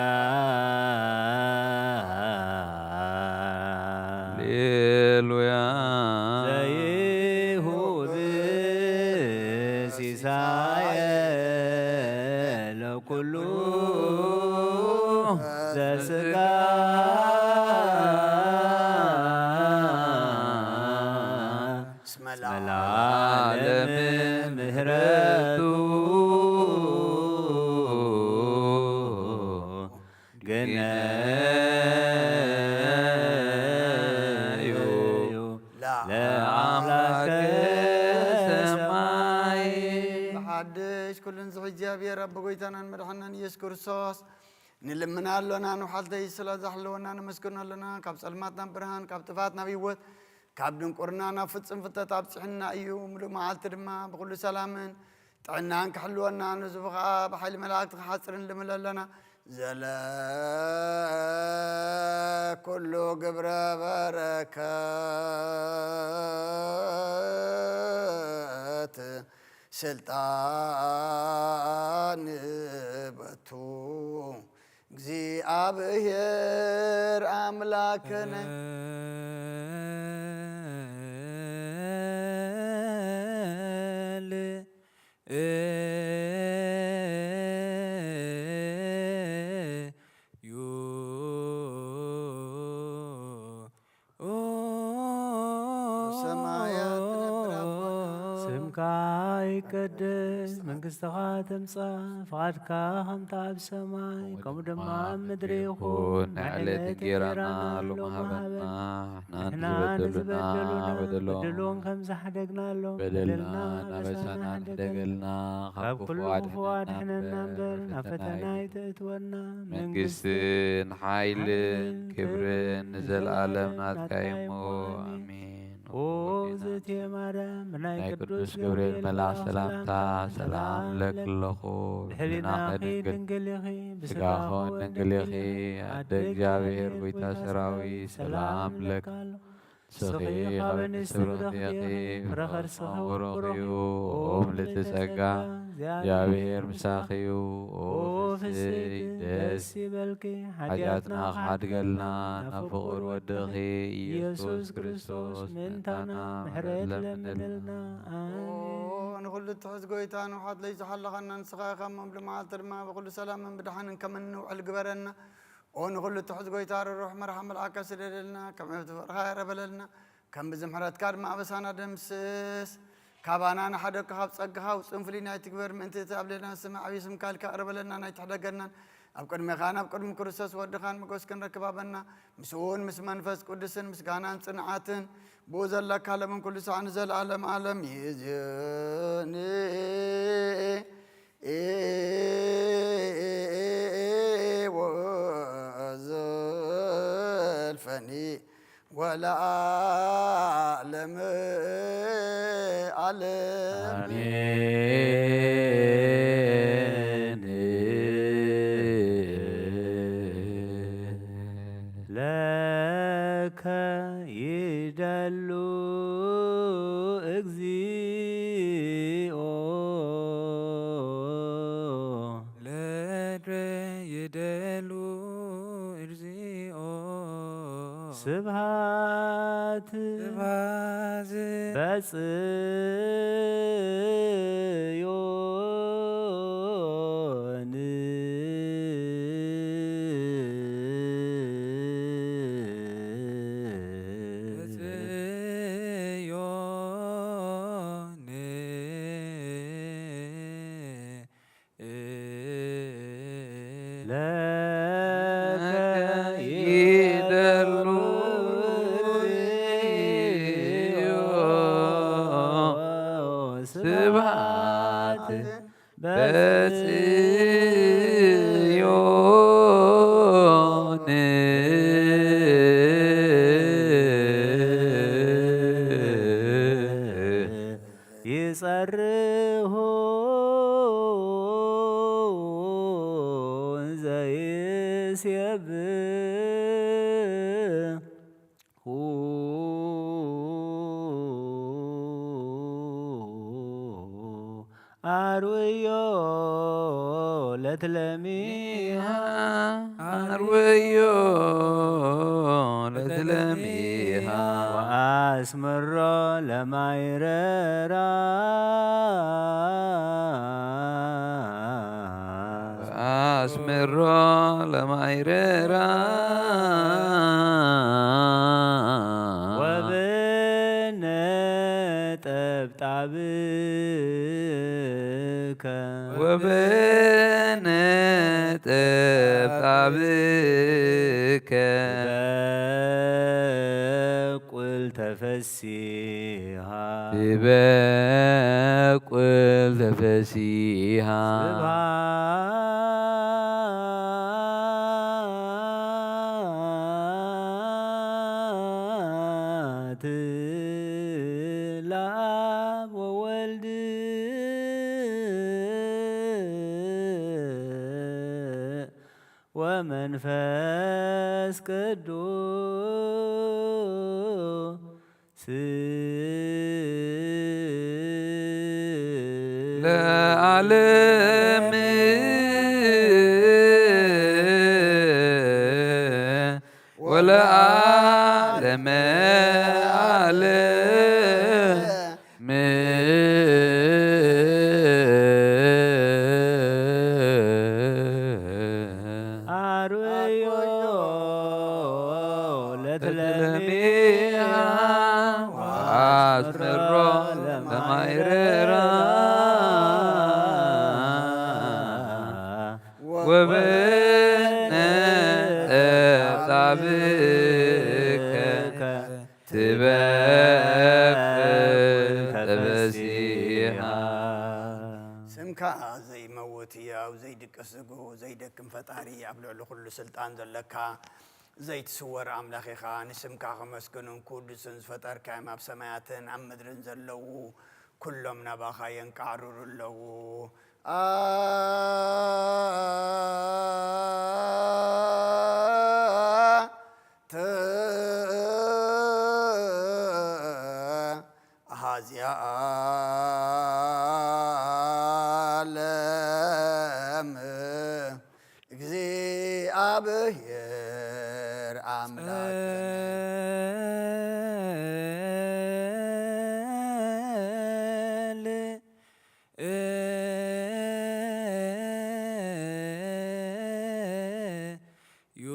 ሃሌሉያ። ዘይሁብ ሲሳየ ለኩሉ ዘስጋ እስመ ለዓለም ምህረቱ ግነዩ ለአምላከ ሰማይ። ብሓድሽ ኩሉን ዝሕጂ እግዚኣብሔር ኣቦ ጎይታናን መድሓናን ኢየሱስ ክርስቶስ ንልምና ኣሎና፣ ንውሓልተይ ስለ ዘሕለወና ነመስግኖ ኣሎና። ካብ ጸልማት ናብ ብርሃን፣ ካብ ጥፋት ናብ ህይወት፣ ካብ ድንቁርና ናብ ፍጹም ፍልጠት ኣብጽሕና እዩ። ምሉእ መዓልቲ ድማ ብኹሉ ሰላምን ጥዕናን ክሕልወና፣ ንህዝቡ ኸኣ ብሓይሊ መላእክቲ ክሓጽርን ልምሎ ኣሎና። ዘለ ኩሉ ግብረ በረከት ስልጣን በቱ እግዚኣብሔር ኣምላክነ። ሰማያት ትነብር ኣቦና። ስምካ ይቀደስ፣ መንግስትኻ ትምጻእ፣ ፍቓድካ ከምቲ ኣብ ሰማይ ከምኡ ድማ ኣብ ምድሪ ይኹን። ናይ ዕለት እንጌራና ሎሚ ሃበና። ንሕና ንዝበደሉና በደሎም ከም ዝሓደግናሎም በደልና ናበሳና ሕደገልና፣ ካብ ኩሉ ክፉእ ኣድሕነና እምበር ናብ ፈተና ኣይተእትወና። መንግስትን ሓይልን ክብርን ንዘለኣለም ናትካ እዩ እሞ፣ ኣሜን። ኦ እግዝእትየ ማርያም፣ ብናይ ናይ ቅዱስ ቅዱስ ገብርኤል ገብርኤል መልኣኽ መልኣኽ ሰላምታ ሰላምታ ሰላም ሰላም እብለኪ ኣለኹ። ብሕሊናኺ ብሕሊናኺ ድንግል ድንግል ኢኺ፣ ብስጋኺ ብስጋኺ እውን ድንግል ድንግል ኢኺ። ኢኺ። ኣደ ኣደ እግዚኣብሔር እግዚኣብሔር ጎይታ ጎይታ ሰራዊት ሰራዊት ሰላም ሰላም እብለኪ። እብለኪ። ንስኺ ካብ ኣንስቲ ብሩኽቲ ኢኺ፣ ፍረ ከርስኺ ብሩኽ እዩ። ኦ ምልእቲ ጸጋ፣ እግዚኣብሔር ምሳኺ እዩ። ኦ ፍስሕቲ ደስ ይበልኪ፣ ሓጢኣትና ክሓድገልና ናብ ፍቑር ወድኺ ኢየሱስ ክርስቶስ ምእንታና ምሕረት ለምንልና። ኣሜን። ኦ ንኹሉ ትሑዝ ጎይታ፣ ንውሓት ለይ ዝሓለኸና ንስኻ ኢኻ እሞ፣ ኣብዚ መዓልቲ ድማ ብኹሉ ሰላምን ብድሓንን ከም እንውዕል ግበረና። ኦ ንኹሉ ትሑዝ ጎይታ፣ ርሩሕ መርሓ መልኣከ ስደደልና፣ ከም ዕብቲ ፍቕርኻ የረበለልና፣ ከም ብዚ ምሕረትካ ድማ ኣበሳና ደምስስ። ካባና ንሓደግካ ካብ ጸጋኻ ውጽን ፍልይ ናይ ትግበር፣ ምእንቲ እቲ ኣብ ሌና ስም ዓብዪ ስምካ ኢልካ ቅረበለና፣ ናይ ትሕደገናን ኣብ ቅድሜኻን ኣብ ቅድሚ ክርስቶስ ወድኻን ሞገስ ክንረክብ ሃበና። ምስኡን ምስ መንፈስ ቅዱስን ምስጋናን ጽንዓትን ብኡ ዘለካ ለምን ኩሉ ሳዕ ንዘለዓለም ዓለም ይእዝን። ወዘልፈኒ ወለዓለመ ዓለም። ኣሜን። ለከ ይደሉ እግዚኦ። ለድረ ይደሉ እግዚኦ። ስብሐት ስብሐት በጽዮን። በጽዮን። ለከ ይደሉ ስብሐት በጽዮን። ይጸርሁ ዘይሴብሑ አርውዮ ለትለሚሃ። አርውዮ ለትለሚሃ። ወአስምሮ ለማይረራ። ወአስምሮ ለማይረራ። ወብነ ጠብጣብከ። ወብነ ጠብጣብከ። በቁል ተፈሲሃ። በቁል ተፈሲሃ። ስብሐት ለአብ ወወልድ ወመንፈስ ቅዱስ። ለዓለም ወለዓለመ ዓለም። አርዮ ለትለሚሃ ወአስምሮ ለማይረራ። ወበነ ጠብጣብከ ትበቁል ተፈሲሃ። ስምካ ዘይመውት ህያው ዘይድቅስ ዝግሁ ዘይደክም ፈጣሪ ኣብ ልዕሊ ኩሉ ስልጣን ዘለካ ዘይትስወር ኣምላኽ ኢኻ። ንስምካ ከመስግኑን ክውድሱን ዝፈጠርካዮም ኣብ ሰማያትን ኣብ ምድርን ዘለዉ ኩሎም ናባኻ የንቃዕርሩ ኣለዉ። ኣንተ እዚኣ ዓለም እግዚኣብሔር ኣምላክ ጸል ዩ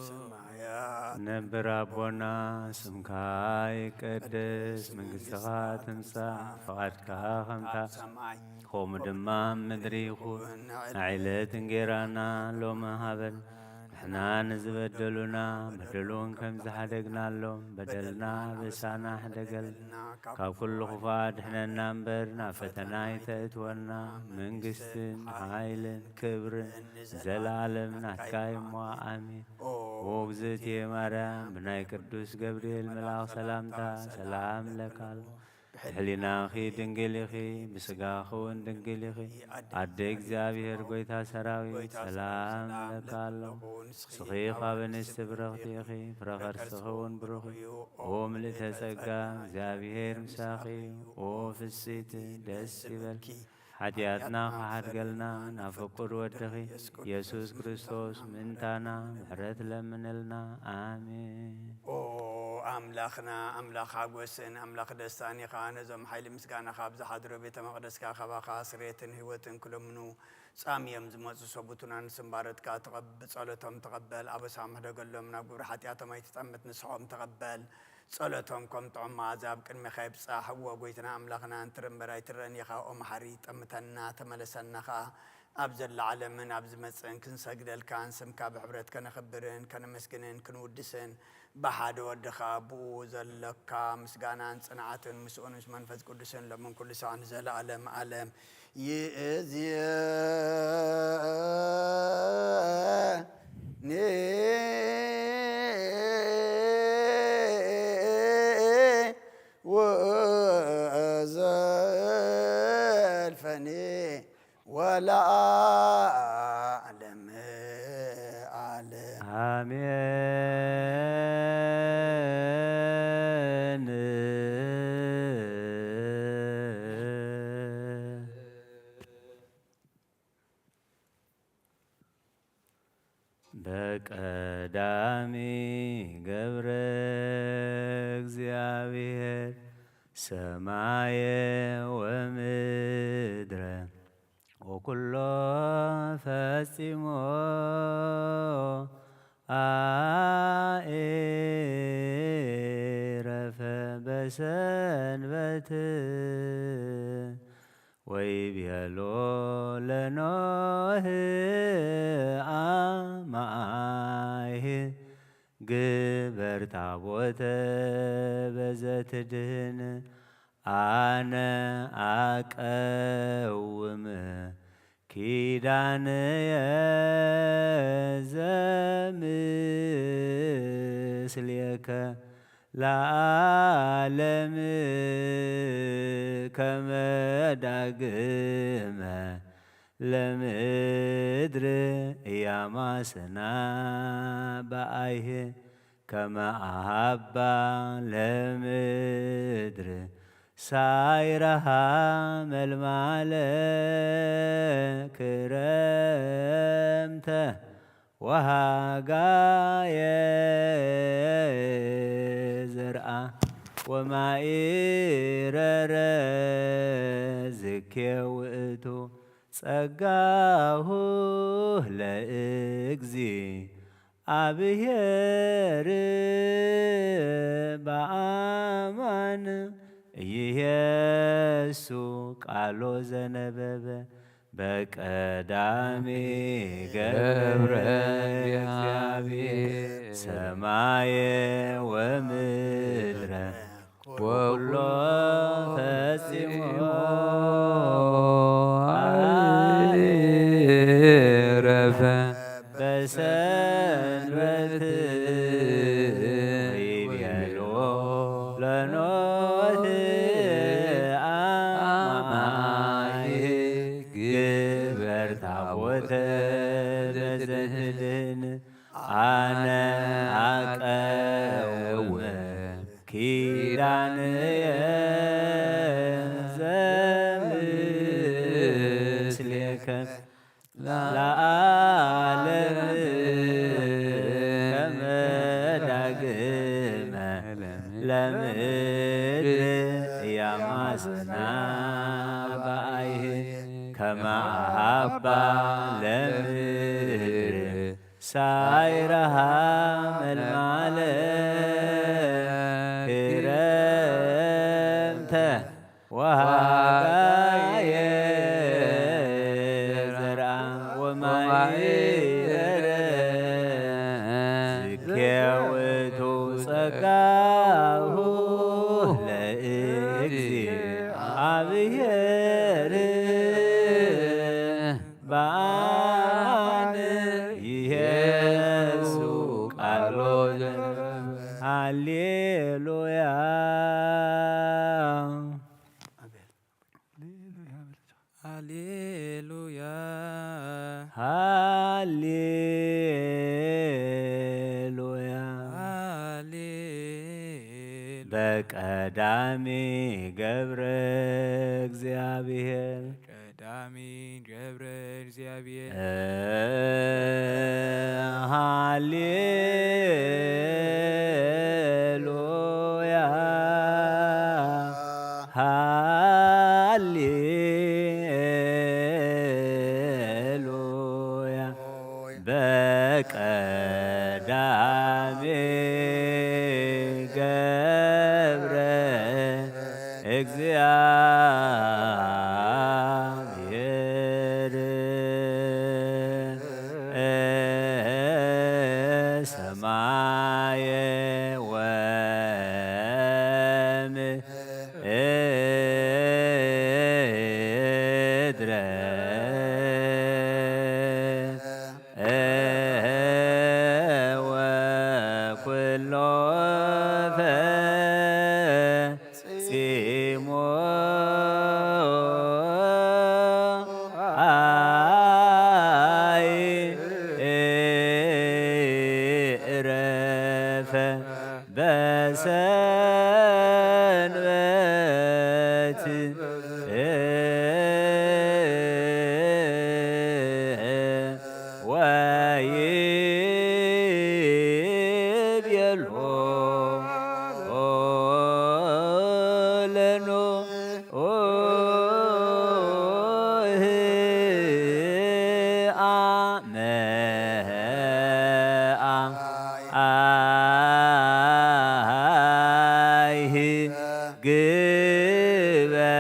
ሰማያት ነብር ኣቦና፣ ስምካ ይቀደስ፣ መንግስትኻ ትምጻእ፣ ፍቓድካ ከምታ ሰማይ ከምኡ ድማ ኣብ ምድሪ ይኹን። ንዕለት እንጌራና ሎሚ ሃበን። ንሕና ንዝበደሉና በደል እውን ከም ዝሓደግናሎም በደልና በሳና ሕደገልና፣ ካብ ኩሉ ክፉእ ኣድሕነና እምበር ናብ ፈተና ኣይተእትወና። መንግስትን ሓይልን ክብርን ንዘለኣለም ናትካ እዩ እሞ፣ ኣሜን። ኦ እግዝእትየ ማርያም፣ ብናይ ቅዱስ ገብርኤል መልኣኽ ሰላምታ ሰላም እለካ ኣለኹ። ብሕሊናኺ ድንግል ኢኺ፣ ብስጋኺ እውን ድንግል ኢኺ። ኣደ እግዚኣብሔር፣ ጎይታ ሰራዊት፣ ሰላም እለካ ኣለኹ። ንስኺ ካብ ኣንስቲ ብርኽቲ ኢኺ፣ ፍረ ከርስኺ እውን ብሩኽ እዩ። ኦ ምልእተ ጸጋ፣ እግዚኣብሔር ምሳኺ እዩ። ኦ ፍስሕቲ፣ ደስ ይበልኪ፣ ሓጢኣትና ክሓድገልና ናብ ፍቁር ወድኺ ኢየሱስ ክርስቶስ ምእንታና ምሕረት ለምንልና። ኣሜን። ኦ ኣምላኽና፣ ኣምላኽ ሓጎስን ኣምላኽ ደስታን ኢኻ። ነዞም ሓይሊ ምስጋናኻ ኣብ ዝሓድሮ ቤተ መቕደስካ ካባኻ ስርየትን ህይወትን ክለምኑ ጻምዮም ዝመጹ ሰቡትና ንስምባረትካ ተቐብ-፣ ብጸሎቶም ተቐበል። ኣበሳም ሕደገሎም፣ ናብ ግብሪ ሓጢኣቶም ኣይትጠምት፣ ንስሖም ተቐበል። ጸሎቶም ከም ጥዑም መኣዛ ኣብ ቅድሜኻ ይብጻሕ። እወ፣ ጐይታና ኣምላኽና፣ እንትር እምበር ኣይትረን ኢኻ። ኦ መሓሪ፣ ጠምተና፣ ተመለሰና ኸኣ። ኣብ ዘላ ዓለምን ኣብ ዝመጽእን ክንሰግደልካን ስምካ ብሕብረት ከነኽብርን ከነመስግንን ክንውድስን ብሓደ ወድኻ ብኡ ዘሎካ ምስጋናን ጽንዓትን ምስኡን ምስ መንፈስ ቅዱስን ሎምን ኩሉ ሳዕ ንዘለኣለም ዓለም ይእዝየኒ ወዘልፈኒ ወለዓለመ ዓለም። ኣሜን። በቀዳሚ ገብረ እግዚኣብሔር ሰማየ ወምድረ ወኩሎ ፈጺሞ ኣኤረፈ በሰንበት ወይቤሎ ለኖህ ኣማይህ ግበር ታቦተ በዘትድህን ኣነ ኣቀውም ኪዳንየ ዘምስሌከ ለዓለም ከመ ዳግመ ለምድር ያማስና በአይህ ከመ አሃባ ለምድር ሳይረሃ መልማለ ክረምተ ወሃጋየ ዘርአ ወማኢረረ ዝኬ ውእቱ ጸጋሁ ለእግዚ ኣብሔር በአማን ኢየሱ ቃሎ ዘነበበ በቀዳሚ ገብረ እግዚአብሔር ሰማየ ወምድረ ወኩሎ ፈጺሞ አረፈ በሰንበት ወይቤሎ ለኖህ አማይ ግበር ታቦተ በዘትድህን አስና ባይህ ከማሃባ ለምድር ሳይረሃ መልማለ ክረምተ ወሃጋየ ዘርአ ወማይ ዝኬውቱ ጸጋሁ ለእግዚአብሔር ባን ይሄሱ ቃሎ ሃሌሉያ። ሃሌሉያ። ሃሌሉያ። ሃሌሉያ። በቀዳሚ ገብረ እግዚአብሔር። ቀዳሚ ገብረ እግዚአብሔር። ሃሌሉያ። ሃሌሉያ። በቀዳሚ ገብረ እግዚአብሔር ሰማየ ወምድረ ወኩሎ ፈጺሞ አይእረፈ በሰንበት ወይቤሎ ለኖ አይህ ግበር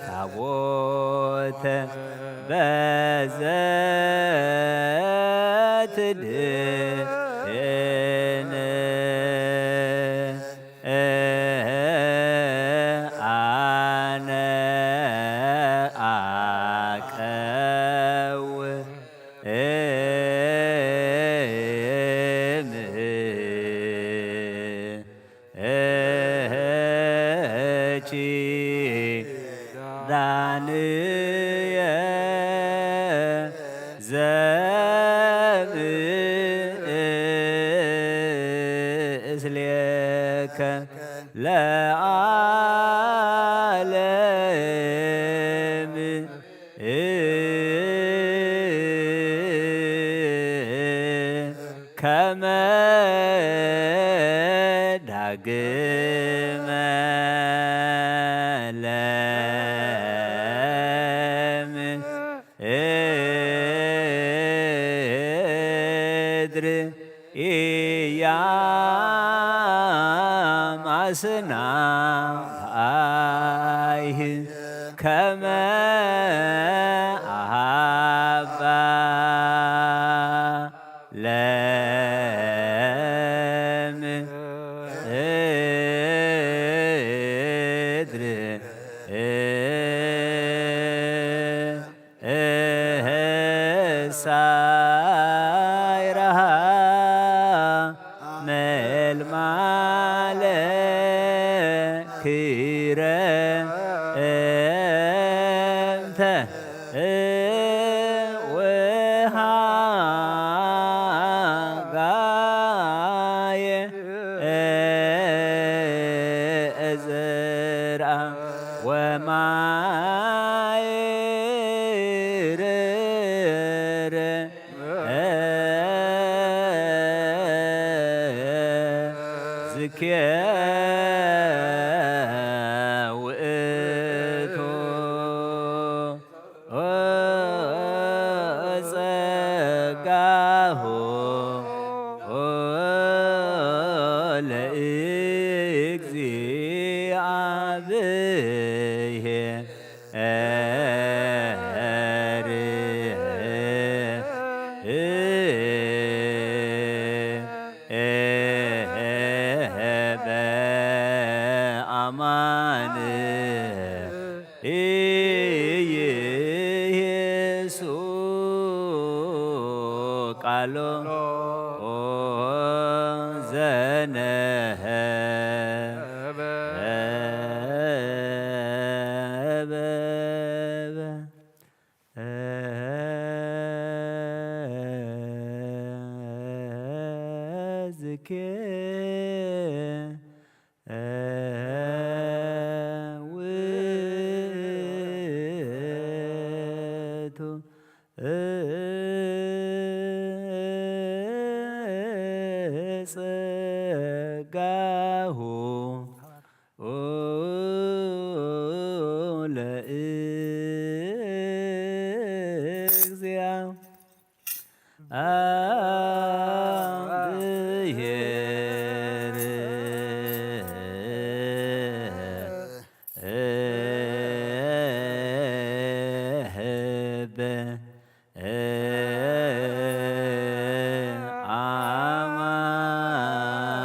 ታቦተ በዘትድህን አነ አቀው ኪዳንየ ዘምስሌከ ለዓለም። ከመ ዳግመ ለምድር ኢያማስና አይህ ከመ አሃባ ለምድር እህሳይረሃ መልማለ ክረምተ ወሃጋየ እዝርኣ ወማይርር ዝኬ በአማን ኢየሱስ ቃሎ ዘነሀበ ዝኬ ውእቱ ጸጋሁ ለእግዚአ አብሔር ህበ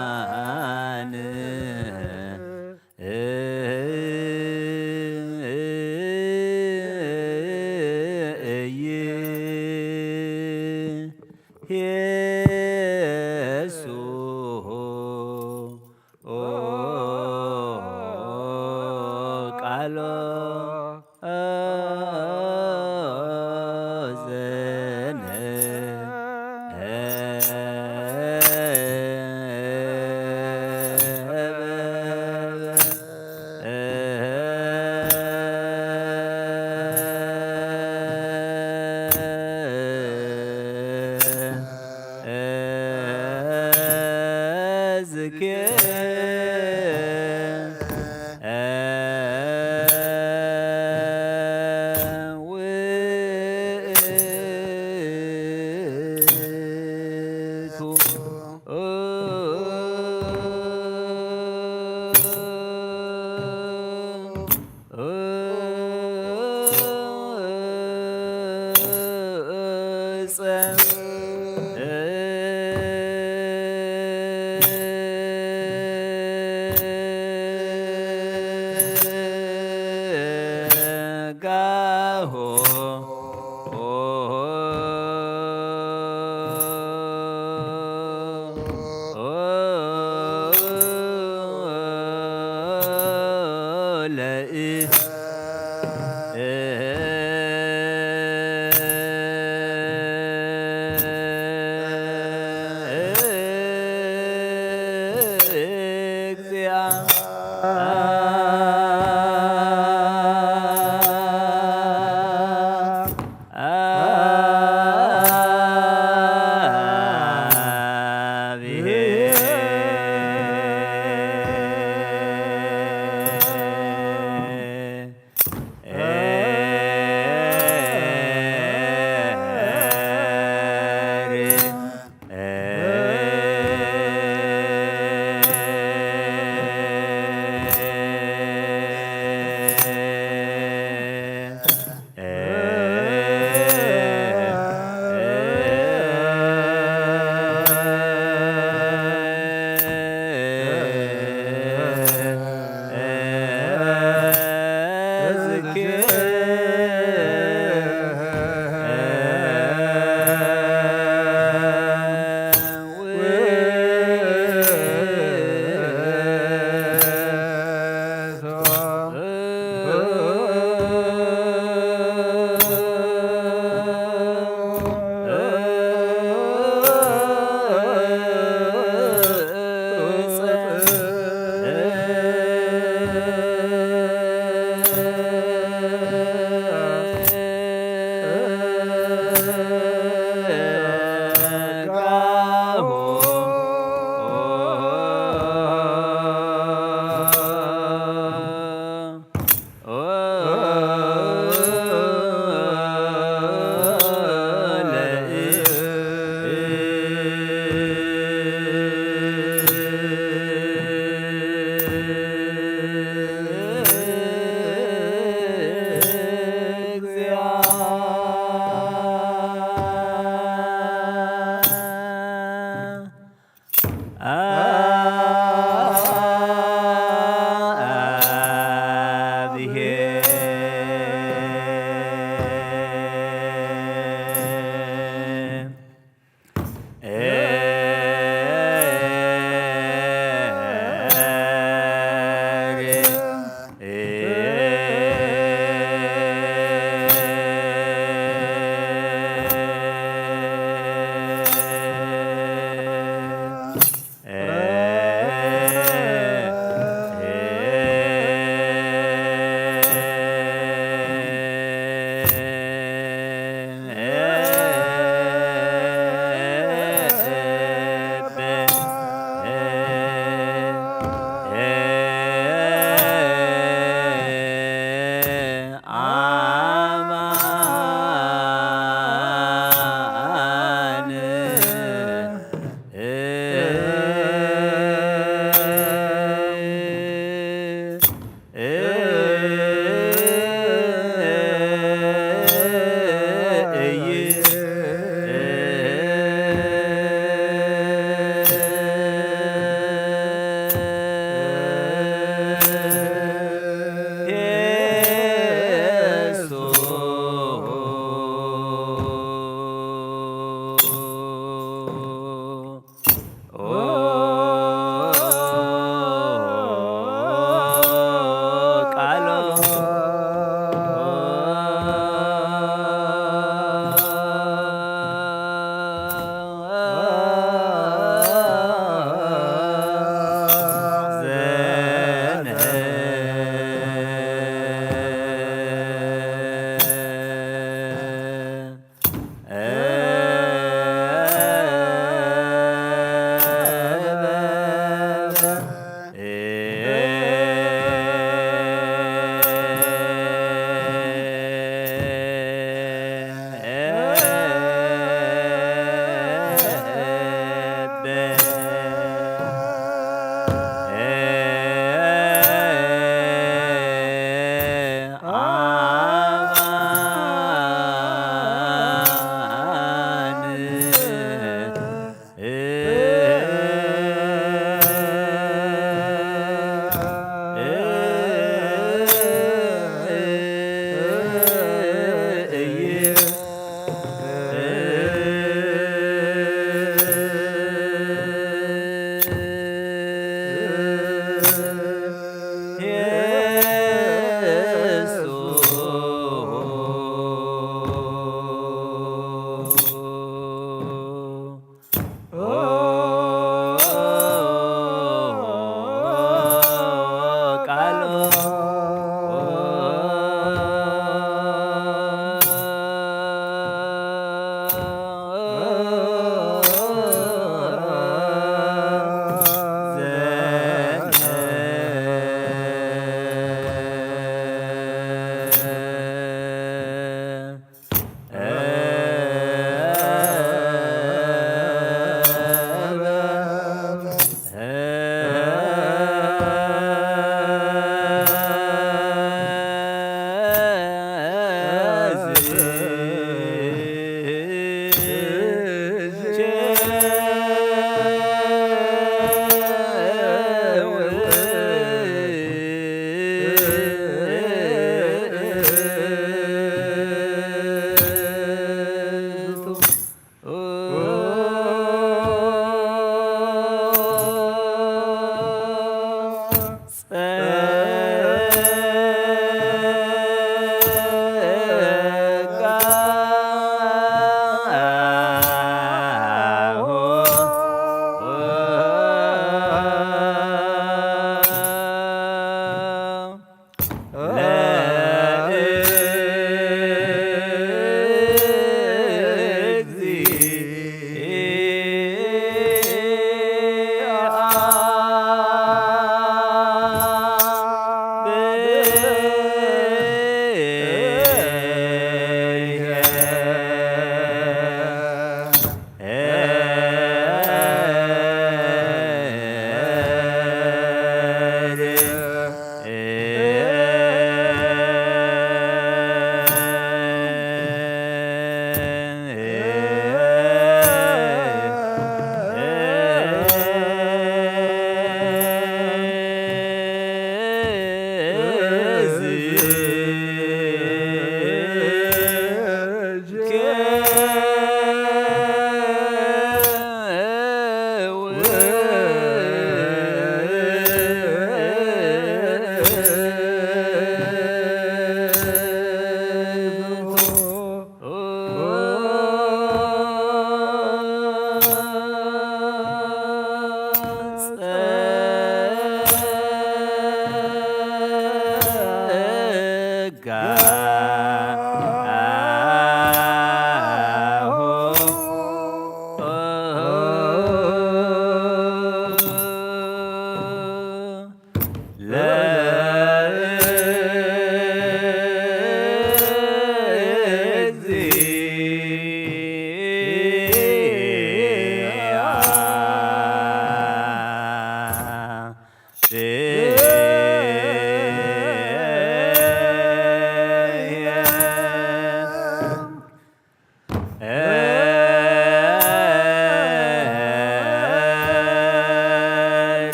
አማን ኢየሱስ ቃሎ ዘነ ዝኬ ውእቱ ጸጋሁ ለእግዚአ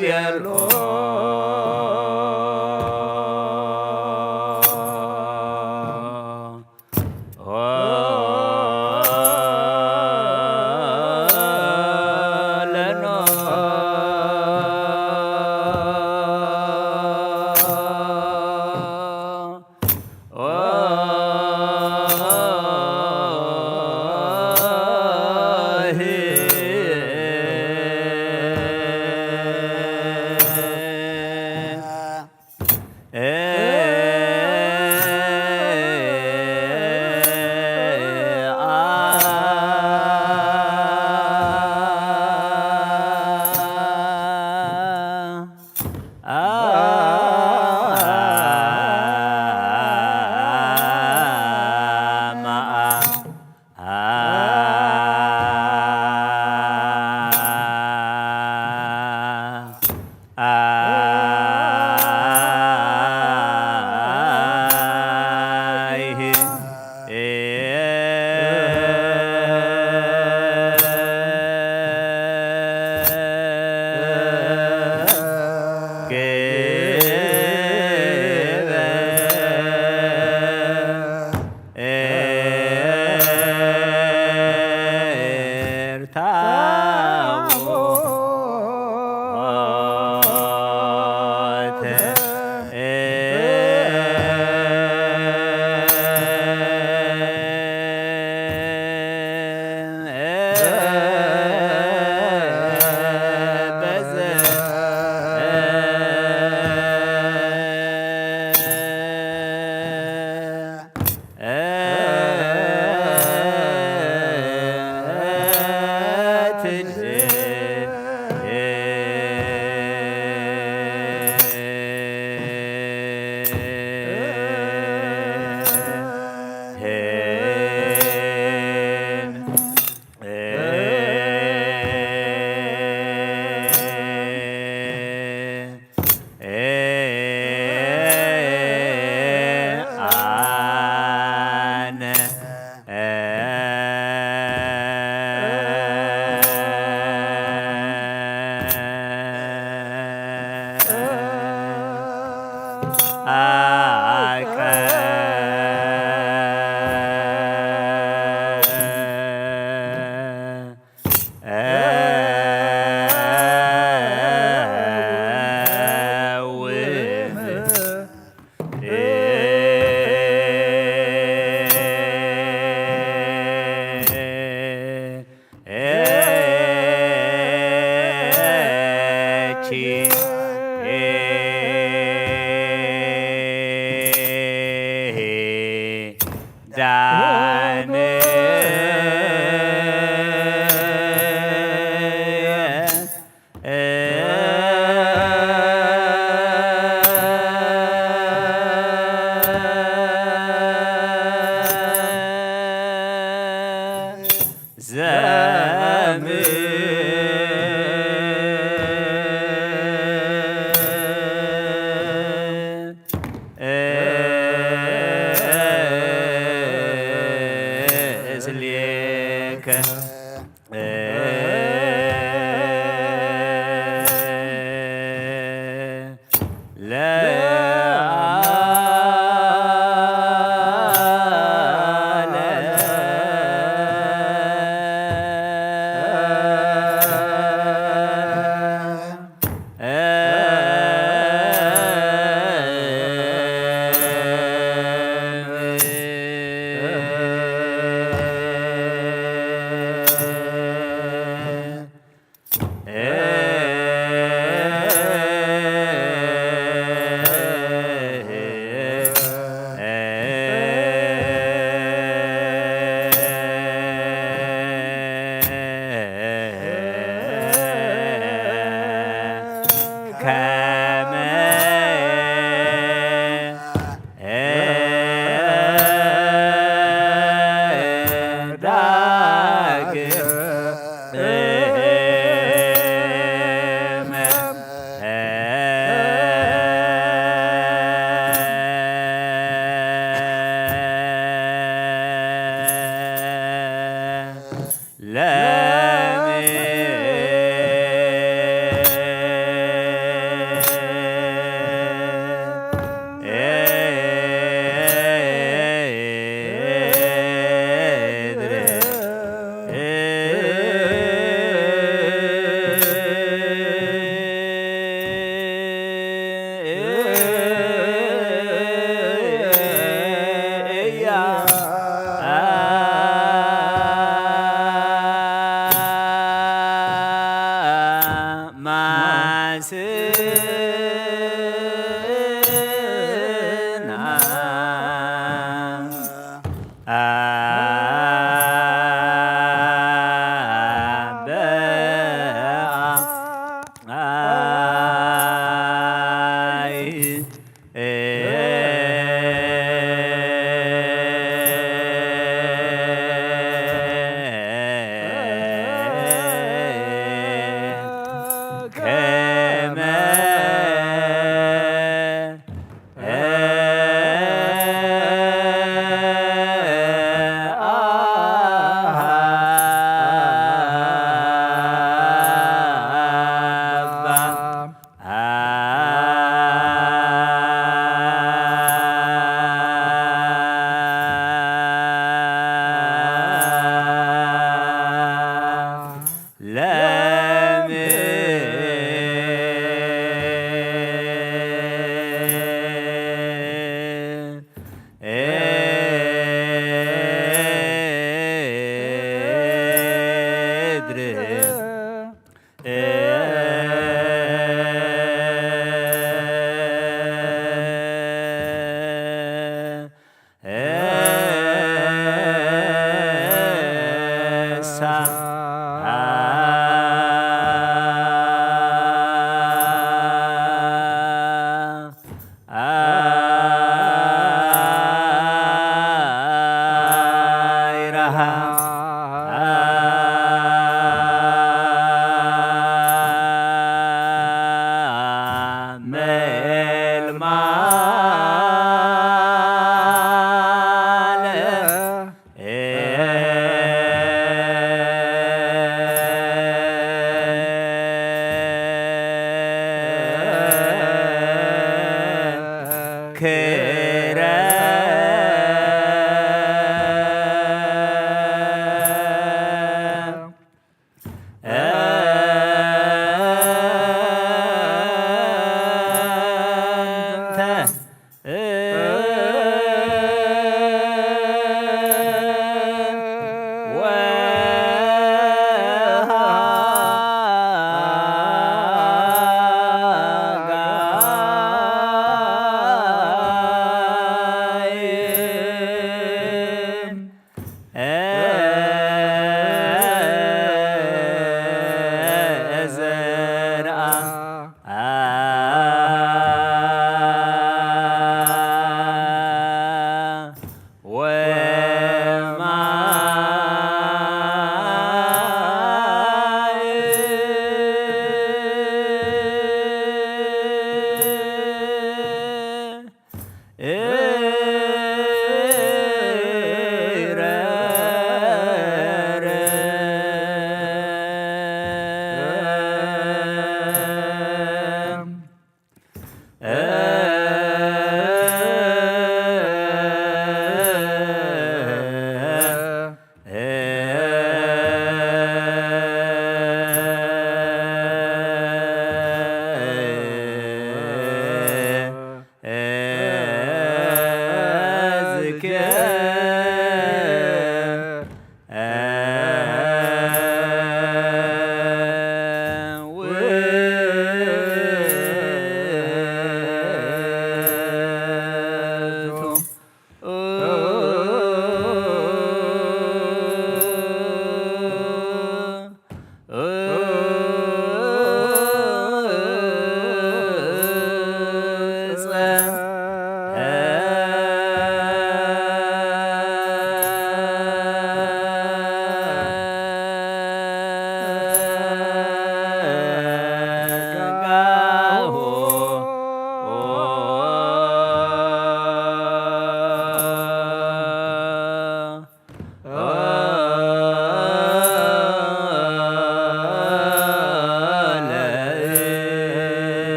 ቤሎ ለኖ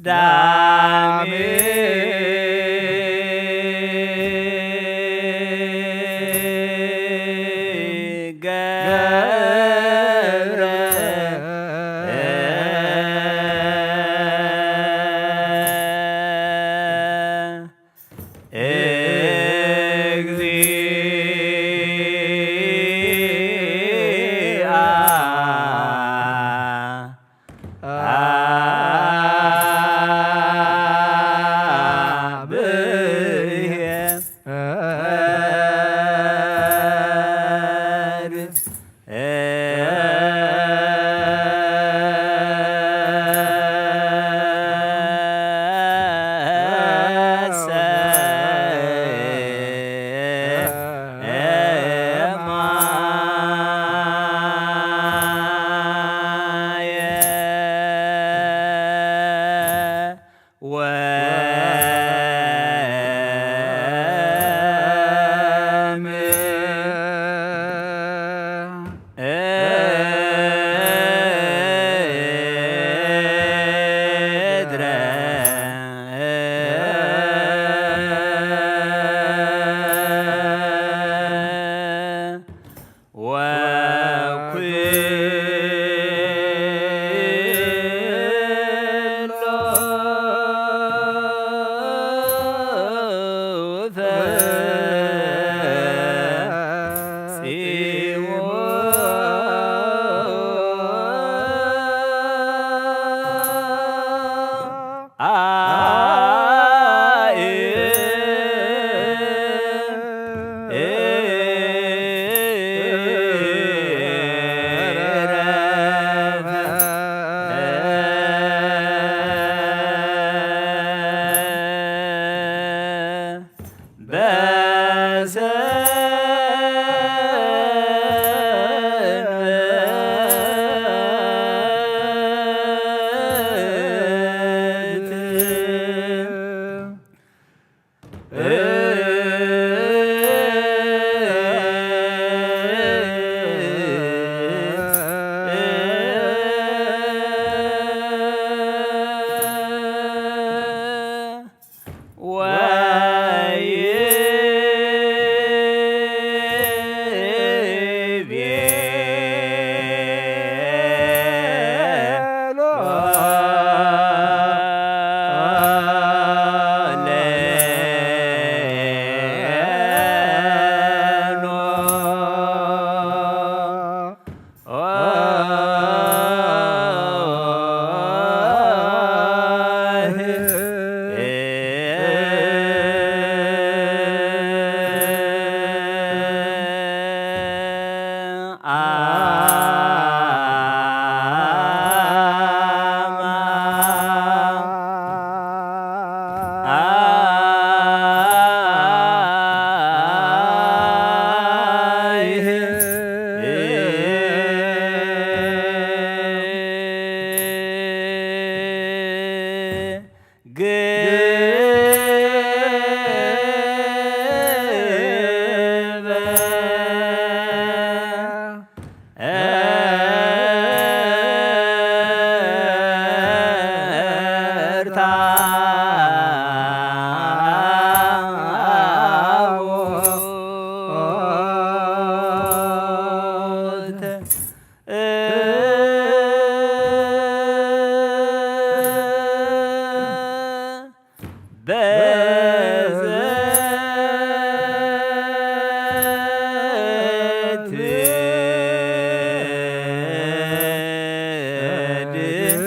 በቀዳሚ ገብረ እግዚአ አብሔር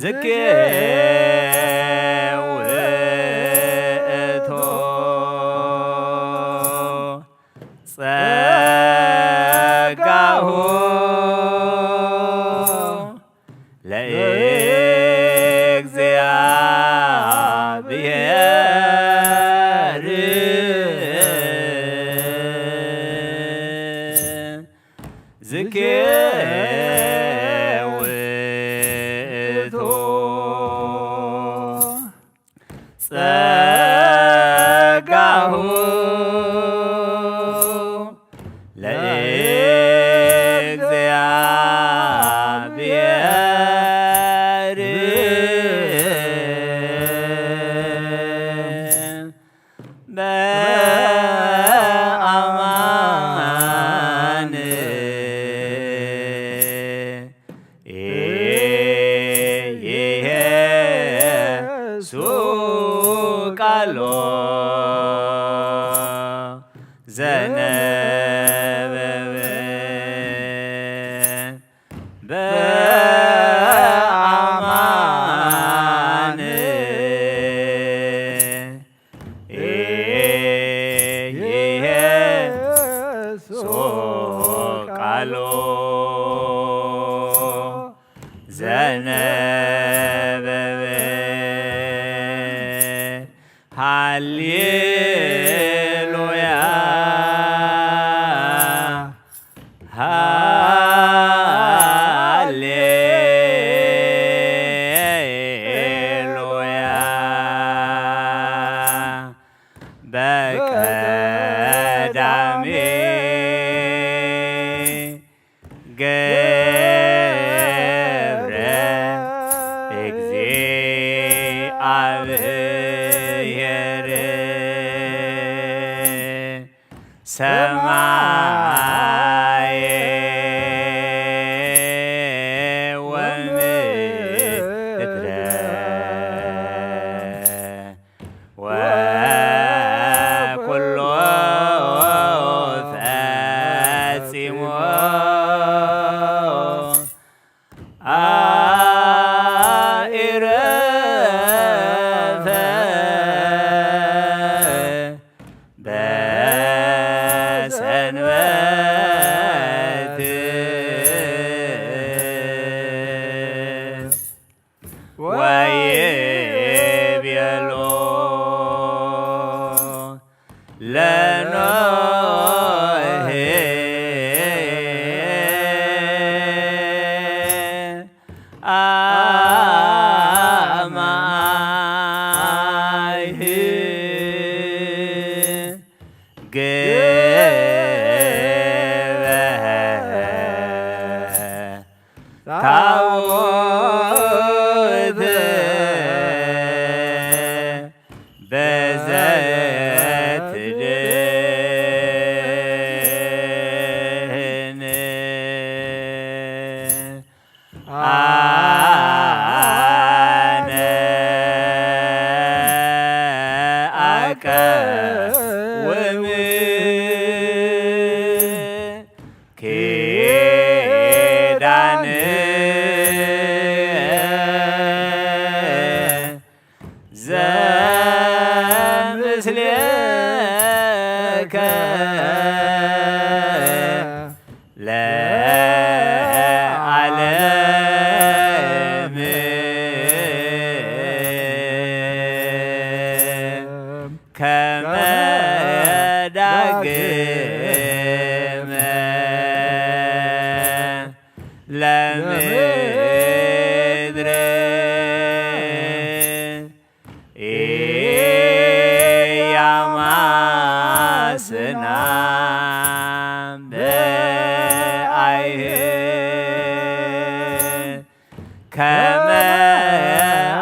ዝኬ ውእቶ ጸጋሁ ለእግዚአብሔር። ዝኬ ውእቶ ጸጋሁ ለእግዚአብሔር። በአማን ኢየሱ ቃሎ ዘነበበ በአማን ኢየሱስ ቃሎ ዘነበበ። ሃሌሉያ ሃሌሉያ። በቀዳሜ ገብረ እግዚአብሔር ሰማየ ወምድረ ወኩሎ ፈጺሞ አኢረፈ በሰንበት ወይቤሎ ለኖህ አማይህ ግበ ታቦት በዘትድህን አነ አቀውም ኪዳን ዘምስሌከ ለዓለም ከመ ዳግመ ለምድር ኢያማስና በአይህ ከመ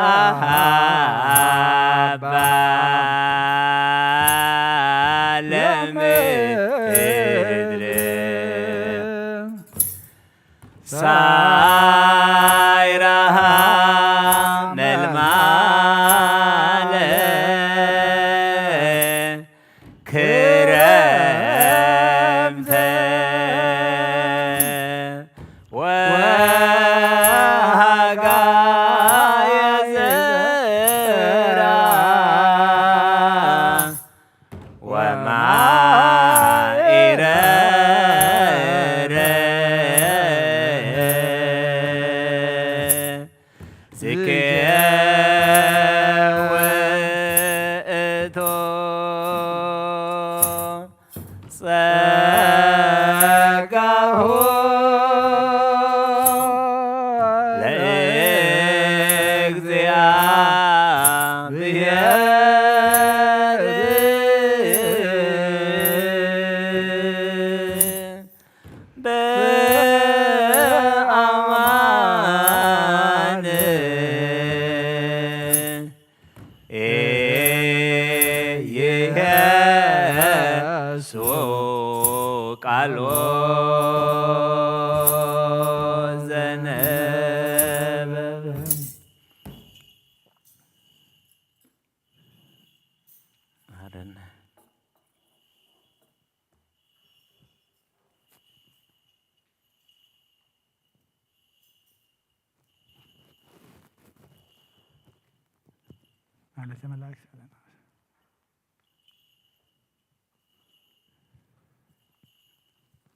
አሃባ ለምድር ሳይራሃ መልማለ ክረምተ ወሃጋ ዝኬ ውእቱ ጸጋሁ ለእግዚአብሔር በአማን ኢየሱ ቃሎ ዘነበበ። ማለት መላእክት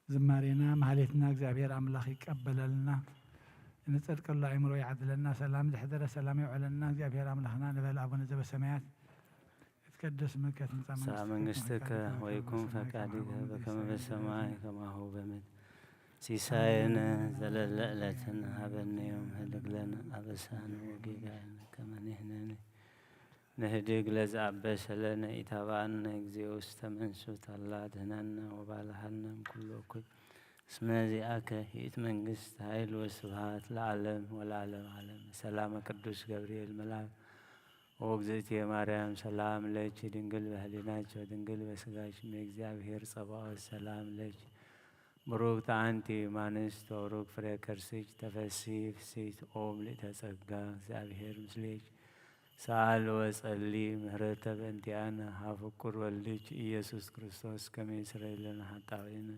ዝማሬና ማህሌትና እግዚኣብሔር ኣምላኽ ይቀበለልና። እንጸድቀሉ ኣእምሮ ይዓድለና። ሰላም ዘሕደረ ሰላም የውዕለና እግዚኣብሔር ኣምላኽና ንበል። ኣቡነ ዘበሰማያት ይትቀደስ ስምከ ትምጻእ መንግስትከ ወይኩን ፈቃድከ በከመ በሰማይ ከማሁ በምድር። ሲሳየነ ዘለለ ዕለትነ ሀበነ ዮም፣ ህድግ ለነ አበሳነ ወጌጋየነ ከመ ንሕነኒ ንህድግ ለዘአበሰ ለነ። ኢታብአነ እግዚኦ ውስተ መንሱት፣ አላ አድህነነ ወባልሐነ እምኩሉ እኩይ። እስመ ዚአከ ይእቲ መንግስት፣ ኃይል ወስብሐት ለዓለም ወለዓለመ ዓለም። ሰላመ ቅዱስ ገብርኤል መልአክ። ኦ እግዝእትየ ማርያም፣ ሰላም ለኪ፣ ድንግል በህሊናኪ ወድንግል በስጋኪ፣ እም እግዚአብሔር ጸባኦት፣ ሰላም ለኪ። ብሩክት አንቲ እም አንስት ወብሩክ ፍሬ ከርስኪ፣ ተፈሲ ፍሲት ኦ ምልእተ ጸጋ፣ እግዚአብሔር ምስሌኪ። ሰአል ወጸሊ ምህረተ በእንቲአነ ሀብ ፍቁር ወልድኪ ኢየሱስ ክርስቶስ ከመ ይስረይ ለነ ኃጣውኢነ።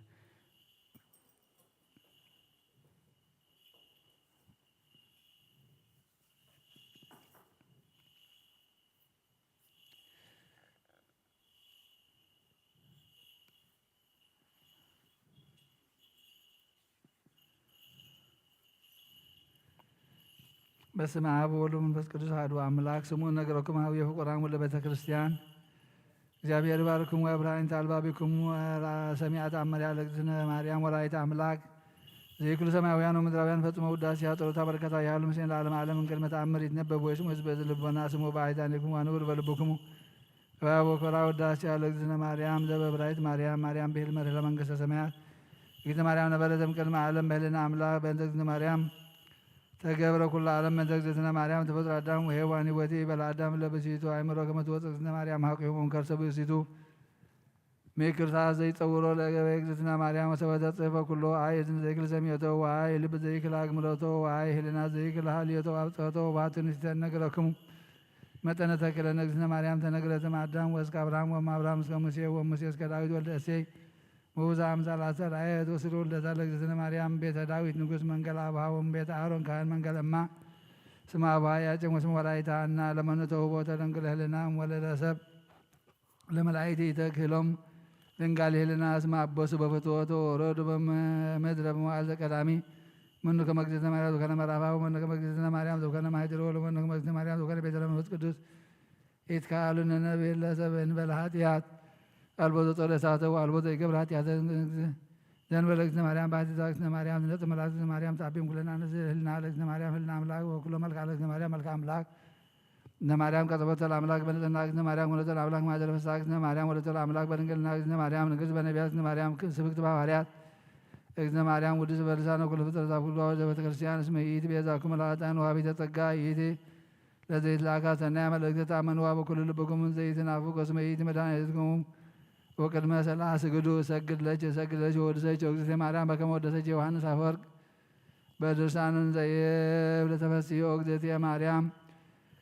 በስመ አብ ወወልድ ወመንፈስ ቅዱስ አሐዱ አምላክ። ስሙ ነገረኩም ሀብ የፍቁራን ወለ ቤተ ክርስቲያን። እግዚአብሔር ይባርኩም ወብርሃን ተአልባቢኩም ሰሚዐ ተአምር ያለ እግዝእትነ ማርያም ወላዲተ አምላክ ዘይክሉ ሰማያውያን ወምድራውያን ፈጽሞ ውዳሴ ጸሎታ በረከታ ያህሉ ምስሌነ ለዓለመ ዓለም። እንቅድመ ተአምር ይትነበብ ወይስሙ ህዝበ ልቦና ስሙ በአይዛኒኩም ዋንብር በልብኩሙ። እባብ ወኮራ ውዳሴ ያለ እግዝእትነ ማርያም ዘበብራይት ማርያም ማርያም ብሄል መርህ ለመንግስተ ሰማያት። እግዝእትነ ማርያም ነበረ ዘምቅድመ ዓለም በህልና አምላክ በእንተ እግዝእትነ ማርያም ተገብረ ኩሉ ዓለም በእንተ እግዝእትነ ማርያም ተፈጥሮ አዳም ወሔዋን ይወቲ በለ አዳም ለብሲቱ አይምሮ ከመትወፅእ እግዝእትነ ማርያም ሀቂሁም ከርሰ ብእሲቱ። ምክርታት ዘይጸውሮ ለገበ እግዝእትነ ማርያም ወሰበ ተጽሕፈ ኩሎ። አይ እዝን ዘይክል ሰሚዮቶ ወአይ ልብ ዘይክል አግምሎቶ ወአይ ህልና ዘይክል ሀልዮቶ አብጸቶ። ዋቱ ንስተ ነገረክሙ መጠነ ተክለ እግዝእትነ ማርያም ተነግረት እም አዳም ወእስከ አብርሃም ወእም አብርሃም እስከ ሙሴ ወሙሴ እስከ ዳዊት ወልደ እሴይ። ውእቱ አምሳል አስተርአየት ወስሩ ልደታ ለእግዝእትነ ማርያም ቤተ ዳዊት ንጉስ መንገል አብሃ ወም ቤተ አሮን ካህን መንገል እማ። ስማ አብሃ ያቄም ወስም ወላዲተ ሐና ለመኑ ተውቦ ተደንግል ህልና እም ወለደ ሰብ። ለመላእክት ኢተክህሎም ድንጋል ህልና እስመ አበሱ በፍትወቶ ወረዱ በምድረ በመዋዕል ዘቀዳሚ። መኑ ከመ እግዝእትነ ማርያም ዘኮነ መራፋ ወመኑ ከመ እግዝእትነ ማርያም ዘኮነ ማህደሮ ወለመኑ ከመ እግዝእትነ ማርያም ዘኮነ ቤተ ለመንፈስ ቅዱስ። ኢትካሉ ነነብር ለሰብ እንበለ ኃጢአት። አልቦ ዘጾረ እሳተ ወአልቦ ዘይገብር ኃጢአተ። ዘንበለ እግዝእትነ ማርያም ባሕቲታ እግዝእትነ ማርያም ዝነጽ መላእክት እግዝእትነ ማርያም ታቢም ኩለና ንስል ህልና ለእግዝእትነ ማርያም ህልና አምላክ ወኩሎ መልክዓ ለእግዝእትነ ማርያም መልክዓ አምላክ። እግዝእትነ ማርያም ቀጸበቶ ለአምላክ በንጽህና እግዝእትነ ማርያም ወለተ ለአምላክ ማደረ ፍስሐ እግዝእትነ ማርያም ወለተ ለአምላክ በድንግልና እግዝእትነ ማርያም ንግሥት በነቢያት እግዝእትነ ማርያም ስብክት በሐዋርያት። እግዝእትነ ማርያም ውድስ በልሳነ ኩሉ ፍጥረት አብ ኩሉ አወደ ቤተ ክርስቲያን እስመ ይእቲ ቤዛ ኩሙ ለአጣን ወሃቢተ ጸጋ ይእቲ ለዘይትላካ ሰናያ መልእክት ተአመንዋ በኩሉ ልብኩም ዘይትናፍቁ እስመ ይእቲ መድኃኒትኩም። ወቅድመ ሰላ ስግዱ እሰግድ ለች እሰግድ ለች ወወድሰች እግዝእትየ ማርያም በከመ ወደሰች ዮሐንስ አፈወርቅ። በድርሳኑን ዘይብል ተፈስዮ እግዝእትየ ማርያም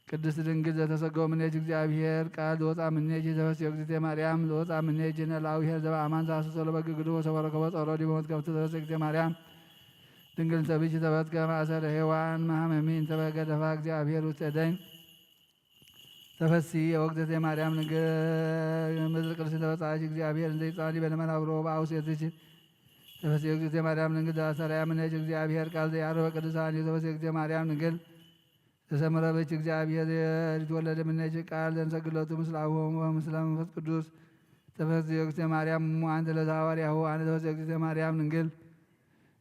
ቅድስት ድንግል ዘተሰገው ምኔች እግዚአብሔር ቃል ዘወፃ ምኔች ተፈስዮ እግዝእትየ ማርያም ዘወፃ ምኔች ነላዊ ኄር ዘበአማን ዘአሰሰሎ በግግዱ ወሰበረከቦ ጸሮ ዲቦ መትከፍቱ ተፈስዮ እግዝእትየ ማርያም ድንግል ተብች ተፈትከ ማእሰረ ሔዋን መሐመሚ እንተበገደፋ እግዚአብሔር ውስተ ደይን። ተፈሲ ወእግዝእትየ ማርያም ንግል ምድር ቅድስት ተበጻች እግዚአብሔር እንዘ ይጻሊ በለመናብሮ በአውስየትች። ተፈሲ ወእግዝእትየ ማርያም ንግል ዘአስተርአያ ምኔች እግዚአብሔር ቃል ዘያዕረፈ ቅዱሳን ተፈሲ ወእግዝእትየ ማርያም ንግል ተሰምረ በች እግዚአብሔር የተወለደ ምነች ቃል ዘንሰግለቱ ምስለ አቡሆሙ ወምስለ መንፈስ ቅዱስ ተፈስዮ እግዝእትነ ማርያም እሙ አንተ ለዘሐዋርያሁ አነ ተፈስዮ እግዝእትነ ማርያም ድንግል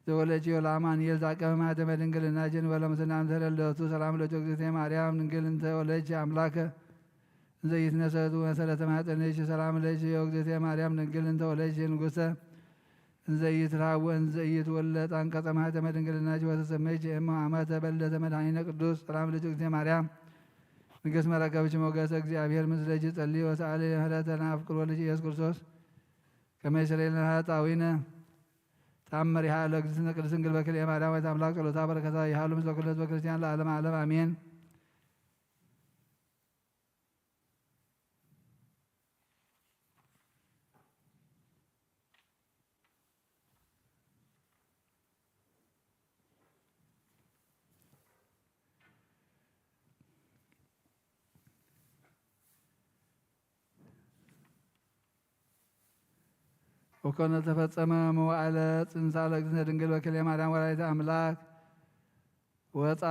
ዘወለድኪ ለአማኑኤል ዛቀበ ማህተመ ድንግልና ጀንበለ ምስለ አብ ተለለቱ ሰላም ለኪ እግዝእትነ ማርያም ድንግል እንተ ወለድኪ አምላከ እንዘ ኢትነሰቱ መሰረተ ማህፀንኪ ሰላም ለኪ እግዝእትነ ማርያም ድንግል እንተ ወለድኪ ንጉሰ እንዘ ኢትርሃብ ወእንዘ ኢትወለድ አንቀጸ ማህተመ ድንግልናኪ ወተሰመይኪ እመ አመተ በልደተ መድኃኒነ ቅዱስ ሰላም ለኪ እግዝእትነ ማርያም ንግሥት መረከብኪ ሞገሰ እግዚአብሔር ምስለኪ ጸልዪ ወሰአሊ ምህረተ ለናፍቅር ወልኪ ኢየሱስ ክርስቶስ ከመ ይስረይ ለነ ኃጣውኢነ። ተአምር ይሃ ለእግዝእትነ ቅድስት ድንግል በክልኤ ማርያም ወይት አምላክ ጸሎታ በረከታ ይሃሉ ምስለ ኩሉ ህዝበ ክርስቲያን ለዓለመ ዓለም አሜን። ወኮነ ተፈጸመ መዋዕለ ጽንሳ ለእግዝእትነ ድንግል በክልኤ ማርያም ወላዲተ አምላክ። ወፃ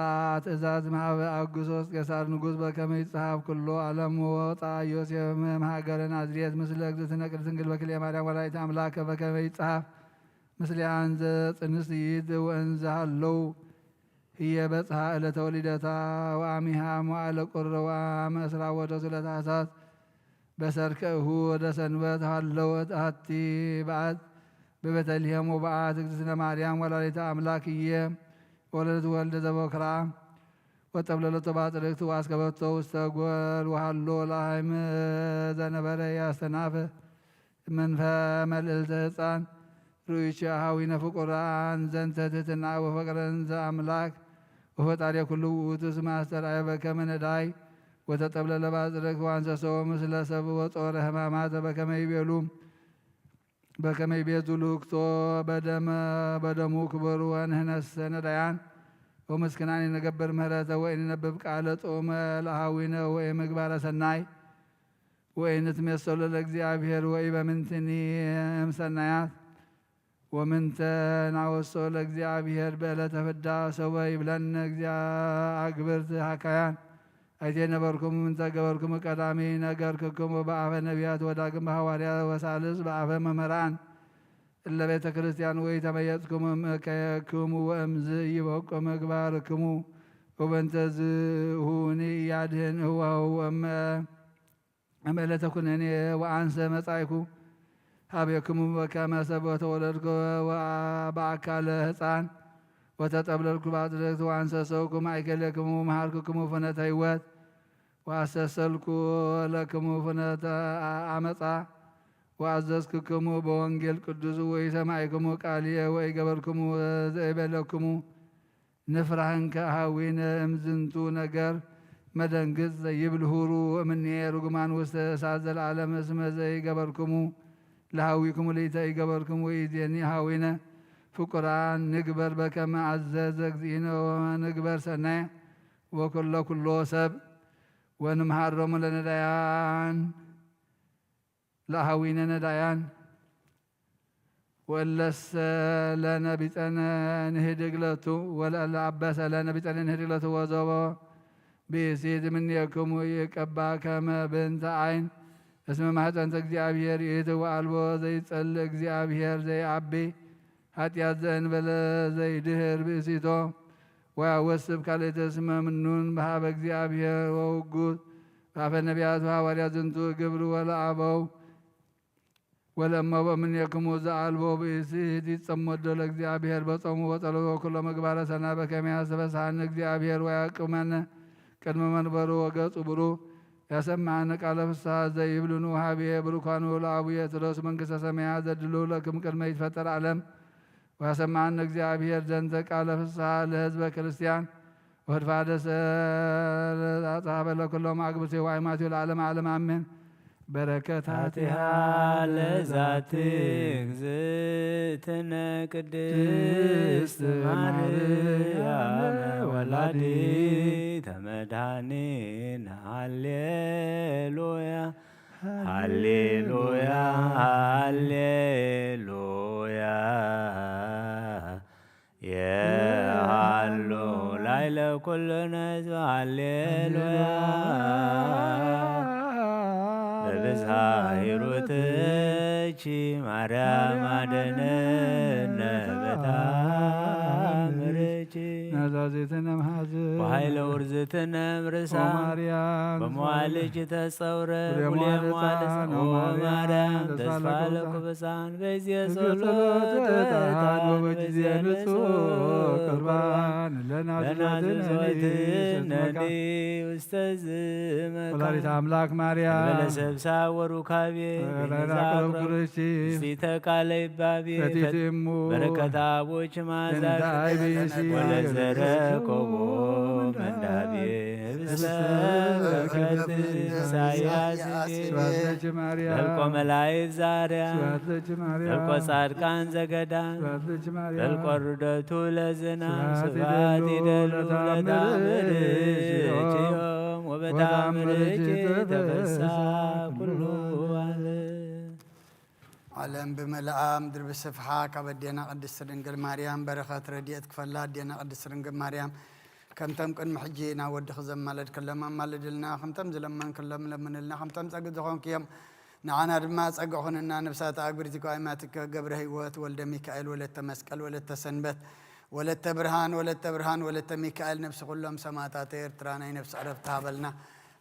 ትእዛዝ ማህበ አውግስጦስ ቄሳር ንጉስ በከመ ይጽሐፍ ኩሎ ዓለም ወፃ ዮሴፍ እምሃገረ ናዝሬት ምስለ እግዝእትነ ቅድስት ድንግል በክልኤ ማርያም ወላዲተ አምላክ በከመ ይጽሐፍ ምስሌሃ እንዘ ጽንስት ይእቲ ወእንዘ ሀለው ህየ በጽሐ ዕለተ ወሊደታ ወአሚሃ መዋዕለ ቁር ወአመ እስራ ወደሱ ለታህሳስ በሰርከ እሁ ወደ ሰንበት ሀለወት አቲ በዓት በቤተልሔም ወበዓት እግዝእትነ ማርያም ወላዲተ አምላክ እየ ወለደት ወልደ ዘበክራ ወጠብለለቶ ባጽርክት ወአስከበቶ ውስተ ጎል ወሃሎ ላህም ዘነበረ ያስተናፍ መንፈ መልዕልተ ህፃን ርእዩቺ አሃዊነ ፍቁራን ዘንተ ትህትና ወፈቅረን ዘአምላክ ወፈጣሪ ኩሉ ውእቱ ስማ አስተርአየ በከመ ነዳይ ወተጠብለለ ባጽርክት ወአንሰሶ ምስለ ሰብ ወጾረ ህማማተ በከመ ይቤሉ በከመ ይቤዙ ልክቶ በደመ በደሙ ክበሩ ወንህነሰ ነዳያን ወምስክናን ንገብር ምህረተ ወኢንነብብ ቃለ ጥዑመ ለአሃዊነ ወኢምግባረ ሰናይ ወኢንትሜሰሎ ለእግዚአብሔር ወኢበምንትኒ እምሰናያት ወምንተ ናወሶ ለእግዚአብሔር በዕለተ ፍዳ ሰበ ይብለነ እግዚአ አግብርት ሃካያን አይቴ ነበርኩም እንተ ገበርኩም ቀዳሚ ነገርክክሙ በአፈ ነቢያት ወዳግም በሐዋርያ ወሳልስ በአፈ መምህራን እለ ቤተ ክርስቲያን ወይ ተመየጥኩም እምእከየክሙ ወእምዝ ይበቁ ምግባርክሙ ወበንተ ዝሁኒ ያድህን እዋሁ ወእመ እምእለተ ኩነኔ ወአንሰ መጻይኩ ሀቤክሙ በከመ ሰብ ወተወለድኩ በአካለ ህፃን ወተጠብለልኩ ባጽድቅት ወአንሰሰውኩ ማእከሌክሙ መሃርኩክሙ ፍኖተ ህይወት ወአሰሰልኩ ለክሙ ፍኖተ አመፃ ወአዘዝኩክሙ በወንጌል ቅዱስ ወኢሰማዕክሙ ቃልየ ወኢገበርክሙ ዘኢበለክሙ ንፍራህንከ ሀዊነ እምዝንቱ ነገር መደንግጽ ዘይብል ሁሩ እምኔ ርጉማን ውስተ እሳት ዘለዓለም እስመ ዘይገበርክሙ ለሀዊክሙ ለኢተ ይገበርክሙ ወኢዜኒ ሀዊነ ፍቁራን ንግበር በከመ አዘዘ እግዚእነ ወንግበር ሰናየ ወኩሎ ኩሎ ሰብ ወንምሃሮሙ ለነዳያን ለአሃዊነ ነዳያን ወለሰ ለነ ቢጸነ ንህድግ ለቱ ወለለ አበሰ ለነ ቢጸነ ንህድግ ለቱ ወዘቦ ብእሲት እምኔክሙ ይቀባ ከመ ብንተ አይን እስመ ማህፀንተ እግዚአብሔር ይእቲ ወአልቦ ዘይጸልእ እግዚአብሔር ዘይአቢ ኃጢአት ዘእንበለ ዘይድህር ብእሲቶ ወያወስብ ካልእተ እስመ ምኑን በሃበ እግዚአብሔር ወውጉት በአፈ ነቢያት ወሐዋርያት ዝንቱ ግብር ወለአበው ወለእመቦ እምኔክሙ ዘአልቦ ብእሲ ህዲት ጸሞዶ ለእግዚአብሔር በጾሙ ወጸሎት ወኩሎ ምግባረ ሰናይ በከመ ያስተበስሐነ እግዚአብሔር ወያቅመነ ቅድመ መንበሩ ወገጹ ብሩ ያሰማነ ቃለ ፍስሐ ዘይብልኑ ሀቤ ብሩካኑ ለአቡየ ትረሱ መንግስተ ሰማያት ዘድሉ ለክም ቅድመ ይትፈጠር ዓለም ወያሰማነ እግዚአብሔር ዘንተ ቃለ ፍስሐ ለህዝበ ክርስቲያን ወህድፋ ደሰ ለጻጻፈ ለኩሎም አግብርቴ ወአይማቴ ለዓለም ዓለም አሜን። በረከታቲሃ ለዛቲ እግዝእትነ ቅድስት ማርያም ወላዲተ መድኃኒነ ሃሌሉያ ሃሌሉያ ሃሌሉያ የሃሎ ኃይለ ኩልነ ሕዝብ ሃሌሉያ። በብዝሃ ሂሩትኪ ማርያም አድነነ በታምርኪ። ናዛዜትነ መሐዝን ወኃይለ ውርዝትነ እምርሳ ወማርያም በመዋልኪ ተጸውረ። ወለመዋለ ወለመዋለ ሕፃን ሕፃን ወማርያም ወማርያም ተስፋ ተስፋ ለኩ ለኩ ሕፃን በጊዜ ጸሎት ጸሎት ዕጣን ዕጣን ወበጊዜ በጊዜ ንጹሕ ንጹሕ ቁርባን ቁርባን ለናዝዞትነ ለናዝዞትነ ውስተ መካን። ውስተ ዝመካን። ወላዲተ አምላክ ማርያም እንበለ ሰብሳ ወሩካቤ ራራ ቤዛ ቅረብ ቅረብ ኩርሲ። ውስቲተ ቃለ ይባቤ ፈቲት ፈት-፣ እሙ በረከት አቦች ማዛ እንዳ አይቤሲ ወለዘረኮቦ መንዳቤ ህብስተ በረከት ኢሳያስ ስብሐት ለኪ ማርያም። ዘልቆ መላእክት ዛርያ ስብሐት ለኪ ማርያም። ዘልቆ ጻድቃን ዘገዳም ስብሐት ለኪ ማርያም። ዘልቆ ርደቱ ለዝናም ስብሐት ስብሐት ይደሉ ይደሉ ለታምርኪ ለታምርኪ ዮም ወበታምርኪ ወበታምርኪ ተፈሳ ተፈሳ ኩሉ ኩሉ ዓለም። ዓለም ብመልኣ ምድሪ ብስፍሓ ካብ ኣዴና ቅድስት ድንግል ማርያም በረኸት ረድኤት ክፈላ ኣዴና ቅድስት ድንግል ማርያም ከምቶም ቅድሚ ሕጂ ናብ ወድኺ ዘማለድክሎም ኣማልድልና፣ ከምቶም ዝለመንክሎም ለምንልና፣ ከምቶም ጸግዒ ዝኾንክዮም ንዓና ድማ ጸግዒ ኩንና። ነፍሳት ኣግብርቲ ጓይማትከ ገብረ ህይወት ወልደ ሚካኤል ወለተ መስቀል ወለተ ሰንበት ወለተ ብርሃን ወለተ ብርሃን ወለተ ሚካኤል ነፍሲ ኩሎም ሰማዕታት ኤርትራ ናይ ነፍሲ ዕረፍቲ ሃበልና።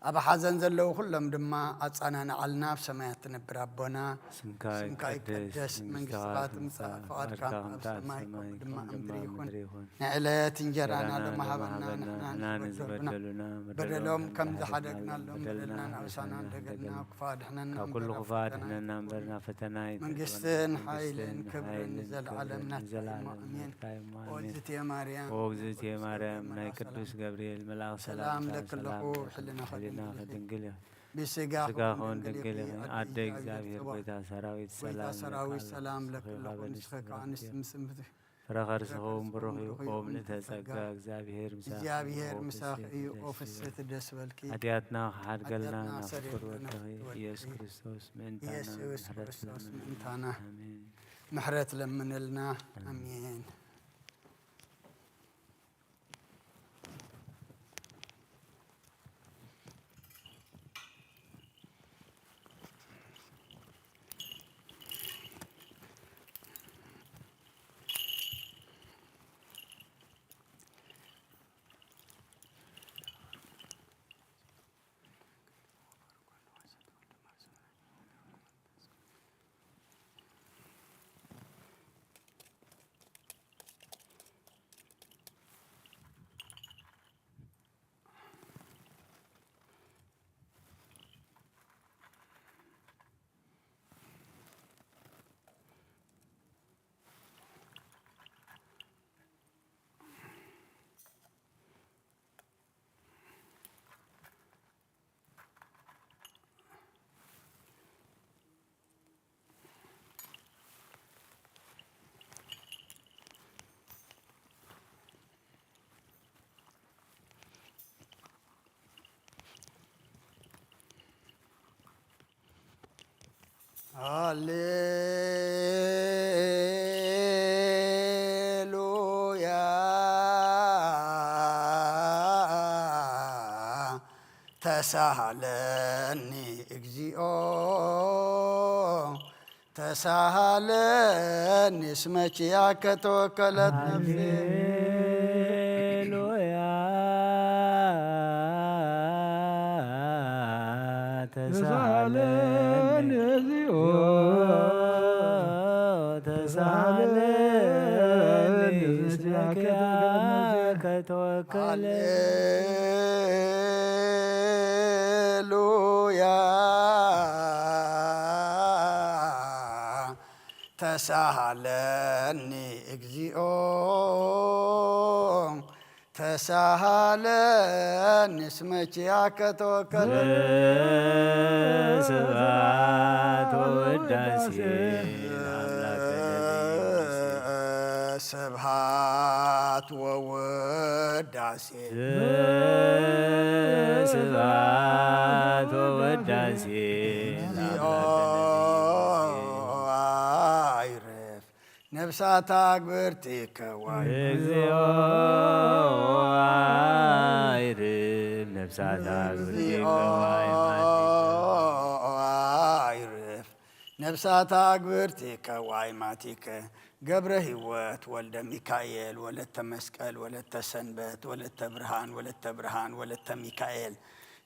ኣብ ሓዘን ዘለዉ ኩሎም ድማ ኣጻናንዓልና። ኣብ ሰማያት ትነብር ኣቦና ስምካ ስምካ ይቀደስ፣ ይቀደስ፣ መንግስትኻ መንግስትኻ ትምጻእ፣ ትምጻእ፣ ፍቓድካ ፍቓድካ ኣብ ከምቲ ኣብ ሰማይ ሰማይ ከምኡ ድማ ከምኡ ኣብ ድማ ምድሪ ኣብ ይኹን። ምድሪ ይኹን። ንዕለት እንጀራና እንጀራና ለማሃበና ለማሃበና ንሕና ንሕና ንዝበደሉና ንዝበደሉና በደሎም ከም በደልና ዝሓደግናሎም በደልና በደልና ንኣውሳና ንኣውሳና እንደገና እንደገና ክፉእ ኣድሕነና ካብ ኩሉ እምበር ክፉእ ኣድሕነና እምበር ናብ ፈተና ኣይተእትወና። መንግስትን መንግስትን ሓይልን ክብርን ሓይልን ዘለዓለም ክብርን ናትካ እዩ እሞ ዘለዓለም ኣሜን። ናትካ እዩ እሞ ኦ ኣሜን። እግዝእትየ ማርያም፣ ኦ እግዝእትየ ማርያም፣ ናይ ሰላም ቅዱስ ገብርኤል መልኣኽ ሰላም ሰላምታ ለክለኹ ሰላም ለኪ፣ ሕልናኺ ሕልናኺ ድንግል እዩ። ድንግል እዩ። ብስጋኹም ብስጋኹም ድንግል ድንግል ኢኺ፣ ኢኺ፣ ኣደ ኣደ እግዚኣብሔር፣ እግዚኣብሔር፣ ጎይታ ሰራዊት፣ ጎይታ ሰላም ሰራዊት፣ ለኪ፣ ሰላም ሰላም ለኪ፣ ለኪ፣ ንስኺ ንስኺ ከኣ ከኣ ኣንስቲ ኣንስቲ ምስ እምብቲ ፍረ ከርስኺ እውን ብሩኽ እዩ። ብሩኽ እዩ። ኦ ምልእተ ጸጋ፣ ጸጋ፣ እግዚኣብሔር ምሳኺ፣ እግዚኣብሔር ኦ ምሳኺ ፍስሕቲ እዩ። ደስ ኦ ይበልኪ። ፍስሕቲ ደስ በልኪ። ኃጢኣትና ክሓድገልና፣ ኃጢኣትና ናብ ሰሪልና ፍቁር ወድኺ ወድኺ ኢየሱስ ክርስቶስ ምእንታና ኢየሱስ ምሕረት ክርስቶስ ለምንልና። ምእንታና ኣሜን። ምሕረት ለምንልና። ኣሜን። ኣሜን። ሃሌሉያ። ተሳሃለኒ እግዚኦ ተሳሃለኒ እስመ ኪያከ ተወከለት ነፍሴ። ሃሌሉያ። ተሳሃለኒ ተሳሃለኒ እግዚኦ ተሳሃለኒ እስመ ኪያከ ተወከለ። ሃሌሉያ። ተሳሃለኒ እግዚኦ ተሳሃለኒ እስመ ኪያከ ተወከለ። ስብሐት ወውዳሴ ለአምላክ ለዘይመውት። ስብሐት ወውዳሴ። ስብሐት ወውዳሴ እግዚኦ ለአምላክ ለዘይመውት። አይረፍ ነፍሳት አግብርቲከ ዋይ። እግዚኦ ነፍሳት ኣግብርቲከ ዋይማቲከ። ነፍሳት ኣግብርቲከ ዋይማቲከ። ገብረ ህይወት ወልደ ሚካኤል፣ ወለተ መስቀል፣ ወለተ ሰንበት፣ ወለተ ብርሃን፣ ወለተ ብርሃን፣ ወለተ ሚካኤል።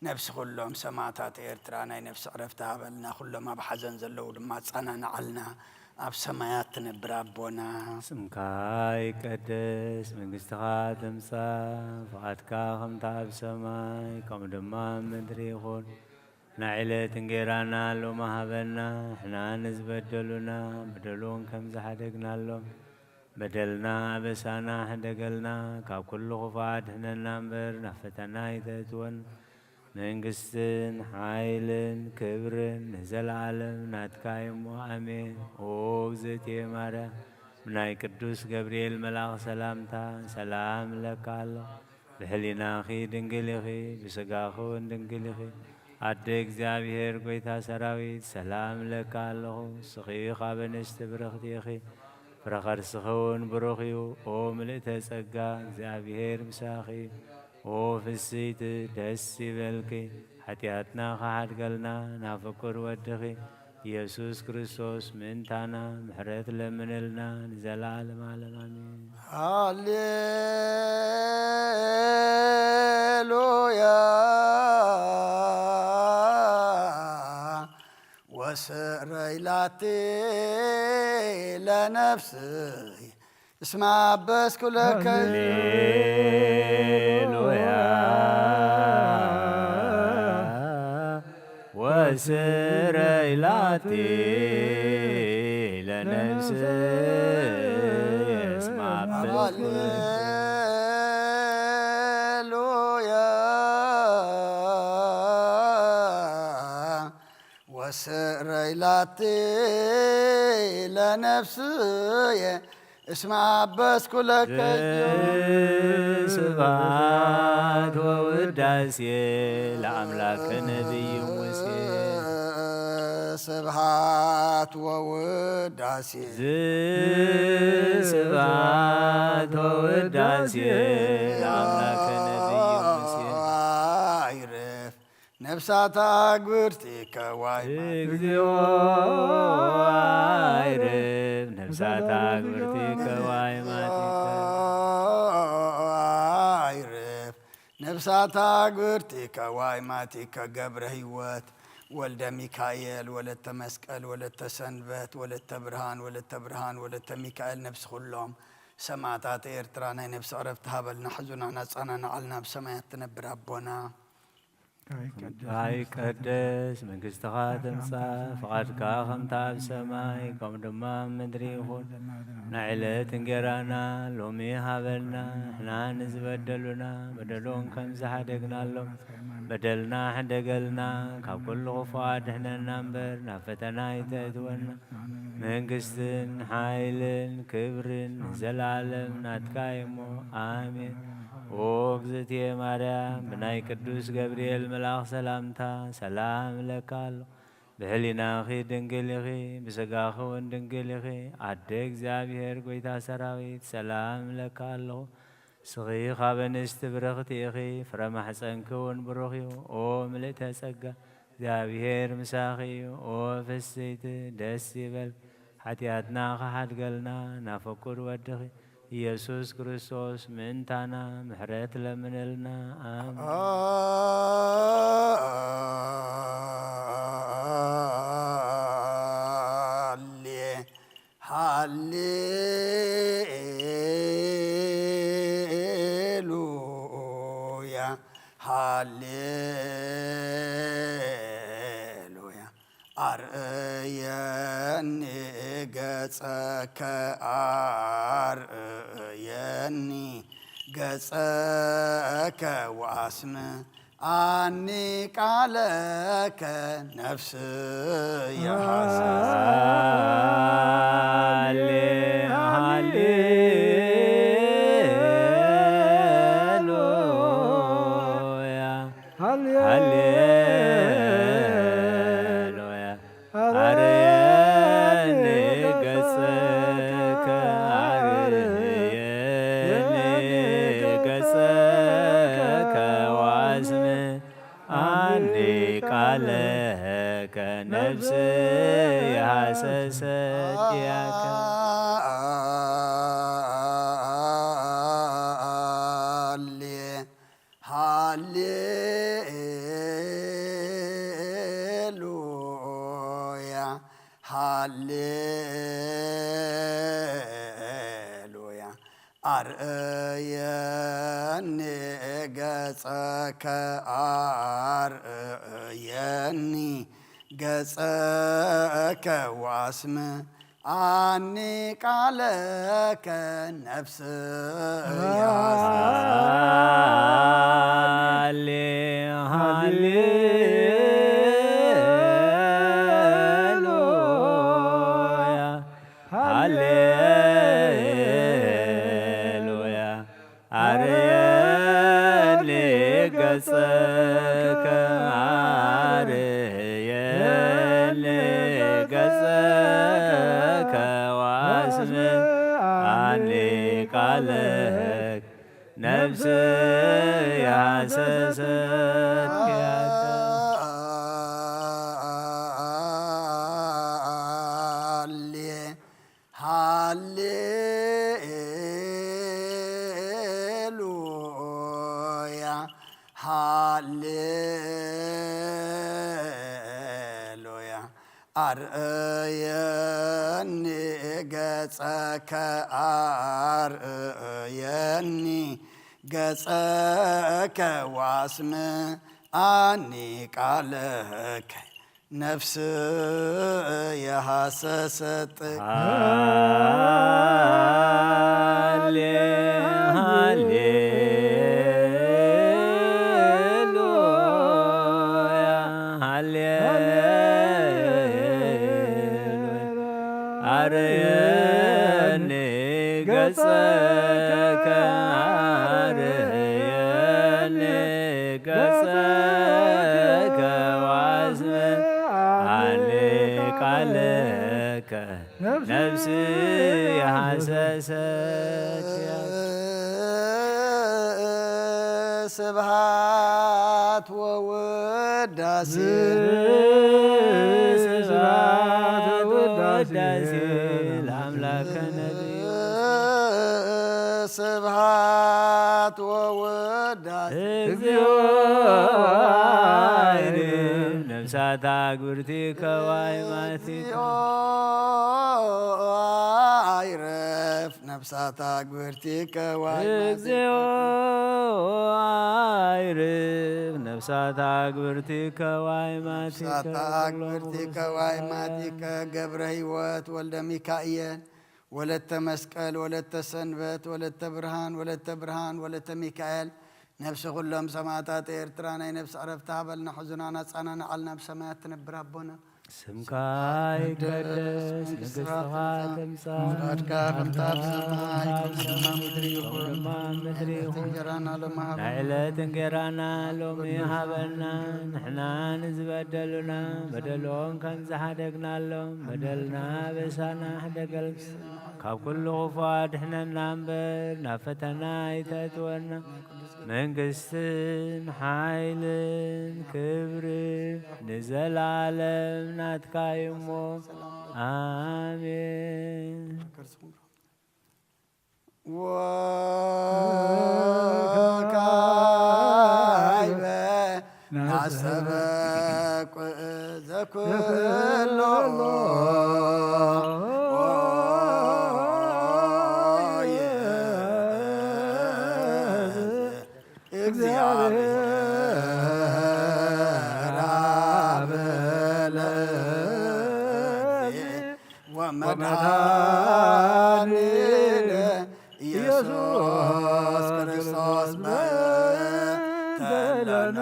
ነፍሲ ኩሎም ሰማዕታት ኤርትራ ናይ ነፍሲ ዕረፍቲ ሃበልና። ኩሎም ኣብ ሓዘን ዘለዉ ድማ ኣጸናንዓልና። ኣብ ሰማያት ትነብር ኣቦና። ስምካ ይቀደስ፣ መንግስትኻ ትምጻእ፣ ፍቓድካ ከምታ ኣብ ሰማይ ከምኡ ድማ ኣብ ምድሪ ይኹን። ናይ ዕለት እንጌራና ሎሚ ሃበና፣ ንሕና ንዝበደሉና በደሎም ከም ዝሓደግናሎም፣ በደልና ኣበሳና ሕደገልና፣ ካብ ኩሉ ክፉእ ኣድሕነና እምበር፣ ናብ ፈተና ኣይተእትወና። መንግስትን ሓይልን ክብርን ንዘለዓለም ናትካ እዩ እሞ፣ ኣሜን። ኦ እግዝእትየ ማርያም፣ ብናይ ቅዱስ ገብርኤል መልኣኽ ሰላምታ ሰላም እለካ ኣለኹ። ብሕሊናኺ ድንግል ኢኺ፣ ብስጋኺ እውን ድንግል ኢኺ። ኣደ እግዚኣብሔር፣ ጐይታ ሰራዊት፣ ሰላም እለካ ኣለኹ። ንስኺ ካብ ኣንስቲ ብርኽቲ ኢኺ፣ ፍረ ከርስኺ እውን ብሩኽ እዩ። ኦ ምልእተ ጸጋ፣ እግዚኣብሔር ምሳኺ እዩ። ኦ ፍስይቲ፣ ደስ ይበልኪ፣ ሓጢኣትና ክሓድገልና ናብ ፍቁር ወድኺ ኢየሱስ ክርስቶስ ምእንታና ምሕረት ለምንልና ንዘለዓለም ዓለም፣ ኣሜን። ሃሌሉያ። ወስረይ ላቲ ለነፍስይ እስመ አበስኩ ለከ። ሃሌሉያ። ወስረይ ላቲ ለነፍስይ እስመ አበስኩ ለከ። ሃሌሉያ። ወስረይ ላቲ ለነፍስየ እስመ አበስኩ ለከ። ስብሐት ወውዳሴ ለአምላክ ነቢይ ሙሴ። ስብሐት ወውዳሴ። ስብሐት ወውዳሴ ለአምላክ ነቢይ ሙሴ። አይረፍ ነፍሳት አግብርቲከ ዋይ ማቲከ። እግዚኦ አይረፍ ነፍሳት አግብርቲከ ዋይ ማቲከ። አይረፍ ነፍሳት አግብርቲከ ዋይ ማቲከ። ገብረ ሕይወት ወልደ ሚካኤል ወለተ መስቀል ወለተ ሰንበት ወለተ ብርሃን ወለተ ብርሃን ወለተ ሚካኤል። ነፍሲ ኩሎም ሰማዕታት ኤርትራ ናይ ነፍሲ ዕረፍቲ ሃበልና። ሕዙናና ጸናናዓልና ኣብ ሰማያት ትነብር ኣቦና። ኣይቀደስ መንግስትኻ ትምጻእ፣ ፍቓድካ ከምታ ኣብ ሰማይ ከምኡ ድማ ኣብ ምድሪ ይኹን። ናይ ዕለት እንጌራና ሎሚ ሃበልና፣ ንሕና ንዝበደሉና በደሎም ከም ዝሓደግናሎም በደልና ሕደገልና፣ ካብ ኩሉ ክፉእ ኣድሕነና እምበር ናብ ፈተና ኣይተእትወና። መንግስትን ሓይልን ክብርን ንዘለዓለም ናትካ እዩ እሞ፣ ኣሜን። ኦ እግዝእትየ ማርያም፣ ብናይ ቅዱስ ገብርኤል መልኣኽ ሰላምታ ሰላም እለካ ኣሎ። ብሕሊናኺ ድንግል ኢኺ፣ ብስጋኺ እውን ድንግል ኢኺ። ኣደ እግዚኣብሔር፣ ጐይታ ሰራዊት፣ ሰላም እለካ ኣለኹ። ንስኺ ካብ ኣንስቲ ብርኽቲ ኢኺ፣ ፍረ ማሕፀንኪ እውን ብሩኽ እዩ። ኦ ምልእተ ጸጋ፣ እግዚኣብሔር ምሳኺ እዩ። ኦ ፍስይቲ፣ ደስ ይበል፣ ሓጢኣትና ክሓድገልና ናብ ፍቁር ወድኺ ኢየሱስ ክርስቶስ ምእንታና ምሕረት ለምንልና። ኣሜን። ሃሌ ሃሌሉያ፣ ሃሌሉያ። ኣርእየኒ ገጸከ፣ ኣርእየኒ ገጸከ ወኣስም ኣኒ ቃለከ ነፍስየ ሃሌ ሃሌሉያ፣ ሃሌ ሃሌሉያ። አርየኒ ገጸከ፣ አርየኒ ገጸከ ወአስምዕ ነፍስይ ሃሰሰት ኪያከ። ሃሌሉያ፣ ሃሌሉያ። ኣርእየኒ ገጸከ፣ ኣርእየኒ ገጸከ፣ ወኣስምዓኒ ቃለከ፣ ነፍስየ ሃሌ፣ ሃሌሉያ፣ ሃሌሉያ። ኣርእየኒ ገጸከ፣ ኣርእየኒ ገጸከ፣ ወኣስምዓኒ ቃለከ፣ ነፍስይ ሃሰሰት ኪያከ። ሃሌሉያ፣ ሃሌሉያ። ኣርእየኒ ገጸከ፣ ኣርእየኒ ገጸከ፣ ወኣስምዓኒ ቃለከ፣ ነፍስየ ሃሰሰት። ሃሌ፣ ሃሌሉያ፣ ሃሌሉያ። ኣርእየኒ ገጸከ፣ ኣርእየኒ ገጸከ፣ ወኣስምዓኒ ቃለከ፣ ነፍስይ ሃሰሰት ኪያከ። ስብሃት ወውዳሴ፣ ስብሃት ወውዳሴ ለኣምላከ ነቢዩ። ስብሃት ወውዳሴ፣ እግዚኦ፣ ኣይርብ ነፍሳት ኣግብርቲ ከዋይማቲ። ኣይረፍ ነፍሳት ኣግብርቲ ከዋይማቲ። እግዚኦ፣ ኣይርብ ነፍሳት ኣግብርቲ ከዋይማቲ። ነፍሳት ኣግብርቲ ከዋይማቲከ። ገብረ ሕይወት ወልደ ሚካኤል፣ ወለተ መስቀል፣ ወለተ ሰንበት፣ ወለተ ብርሃን፣ ወለተ ብርሃን፣ ወለተ ሚካኤል፣ ነፍሲ ኩሎም ሰማዕታት ኤርትራ ናይ ነፍሲ ዕረፍቲ ሃበልና፣ ሕዙናን ኣጻናንዓልና፣ ኣብ ሰማያት ትነብር ኣቦና። ስምካ ይትቀደስ፣ መንግስትኻ ትምጻእ፣ ፍቃድካ ከምታ ኣብ ሰማይ ከምኡ ድማ ኣብ ምድሪ ይኹን። ድማ ኣብ ምድሪ ይኹን። እንጀራና ሎሚ ሃበና። ናይ ዕለት እንጌራና ሎሚ ሃበና። ንሕና ንዝበደሉና በደሎም ከም ዝሓደግናሎም በደልና በሳና ሕደገል ካብ ኩሉ ክፉ ኣድሕነና እምበር ናብ ፈተና ኣይተእትወና። መንግስትን ሓይልን ክብርን ንዘለዓለም ናትካ እዩ እሞ፣ ኣሜን። ወካዕበ ናሰበቁ ዘኩሎ እግዚአብሔር አብ ለእግዚእ ወመድኃኒነ ኢየሱስ ክርስቶስ በተለነ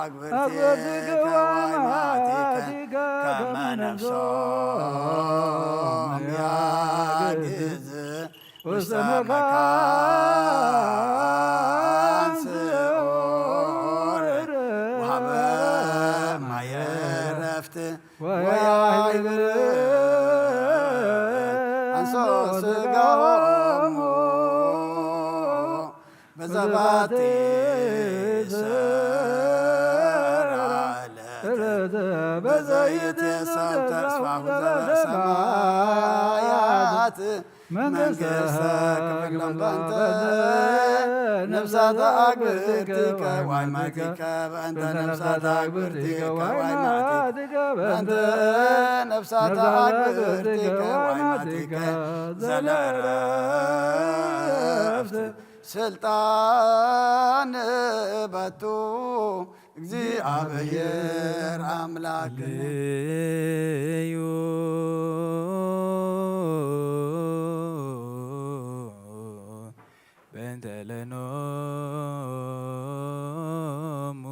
አግብርቲከ ወአይማቲከ ከመ ነፍሶም ያግዝ ውስተ መካን ስዑር ወሀበ ማየ ዕረፍት ወያይብር አንሶ ስጋሆሙ በዘባቲ ስራ ዘይትየሰብ ተስፋ ዘበሰማያት መንግስተ ክፍሎም በእንተ ነፍሳት ኣግብርቲከ ዋይማቲከ በእንተ ነፍሳት ኣግብርቲከ ዋይማቲከ በእንተ ነፍሳት ኣግብርቲከ ዋይማቲከ ዘለእረፍት ስልጣን በቱ እግዚኣብሔር ኣምላክ እዩ። በእንተ ለኖሙ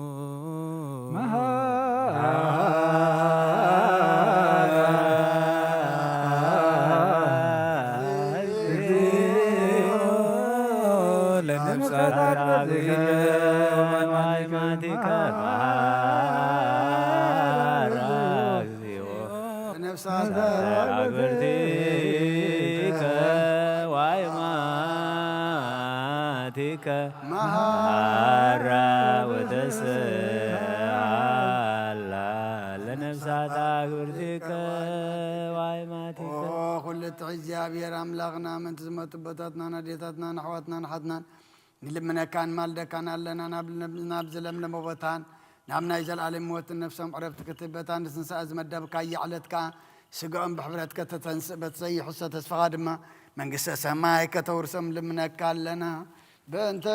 ለነፍሳት አግብርቲከ ወማይማቲከ መሐራ እግዚኦ። ለነፍሳት አግብርቲከ ዋይማቲከ መሐራ ወተስአላ ለነፍሳት አግብርቲከ ዋይማቲከ። ኦ፣ ኩሉ ትሕት እግዚኣብሔር ኣምላኽና፣ ምእንቲ ዝመቱ ኣቦታትናን ኣዴታትናን ኣሕዋትናን ኣሓትናን ንልምነካን ንማልደካን ኣለና። ናብ፣ ናብ ዝለምለመ ቦታን ናብ ናይ ዘለኣለም ህይወትን ነፍሶም ዕረፍቲ ክትህብ በታ ንትንሳኤ ዝመደብካያ ዕለት ከኣ ስጋኦም ብሕብረት ከተተንስእ በቲ ዘይሕሰ ተስፋኻ ድማ መንግስተ ሰማይ ከተውርሶም ልምነካ ኣለና። በእንተ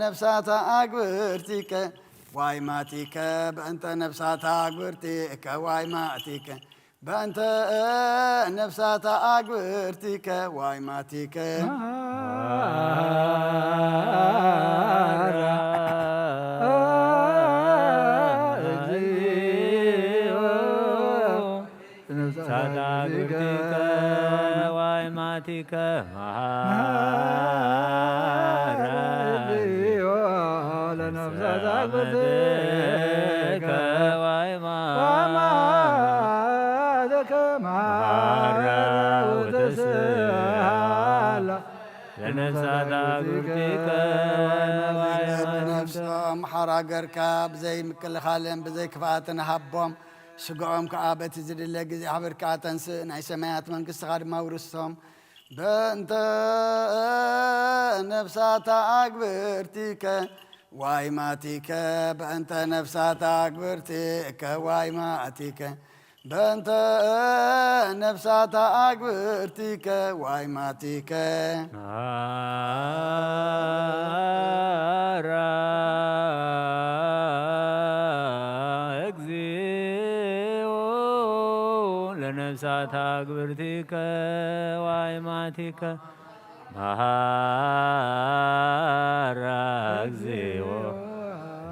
ነፍሳታ ኣግብርቲከ ዋይማቲከ በእንተ ነፍሳታ ኣግብርቲከ ዋይማቲከ በእንተ ነፍሳታ ኣግብርቲከ ዋይማቲከ ነፍሳት አግብርቲከ ዋይማቲከ መሐራ ለነፍሳት አግብርቲከ ዋይማቲከ መሐራ ወተስአላ ለነፍሳት አግብርቲከ ዋይማቲከ። ነፍሶም ሓራ ገርካ ብዘይ ምክልኻልን ብዘይ ክፍኣትን ሃቦም። ስጋኦም ከኣ በቲ ዝድለ ግዜ ኣኽቢርካ ኣተንስእ፣ ናይ ሰማያት መንግስትኻ ድማ ኣውርሶም። በእንተ ነፍሳት ኣግብርቲከ ዋይማቲከ፣ በእንተ ነፍሳት ኣግብርቲከ ዋይማቲከ፣ በእንተ ነፍሳት ኣግብርቲከ ዋይማቲከ። መሐራ እግዚኦ ለነፍሳት አግብርቲከ ዋይማቲከ መሐራ እግዚኦ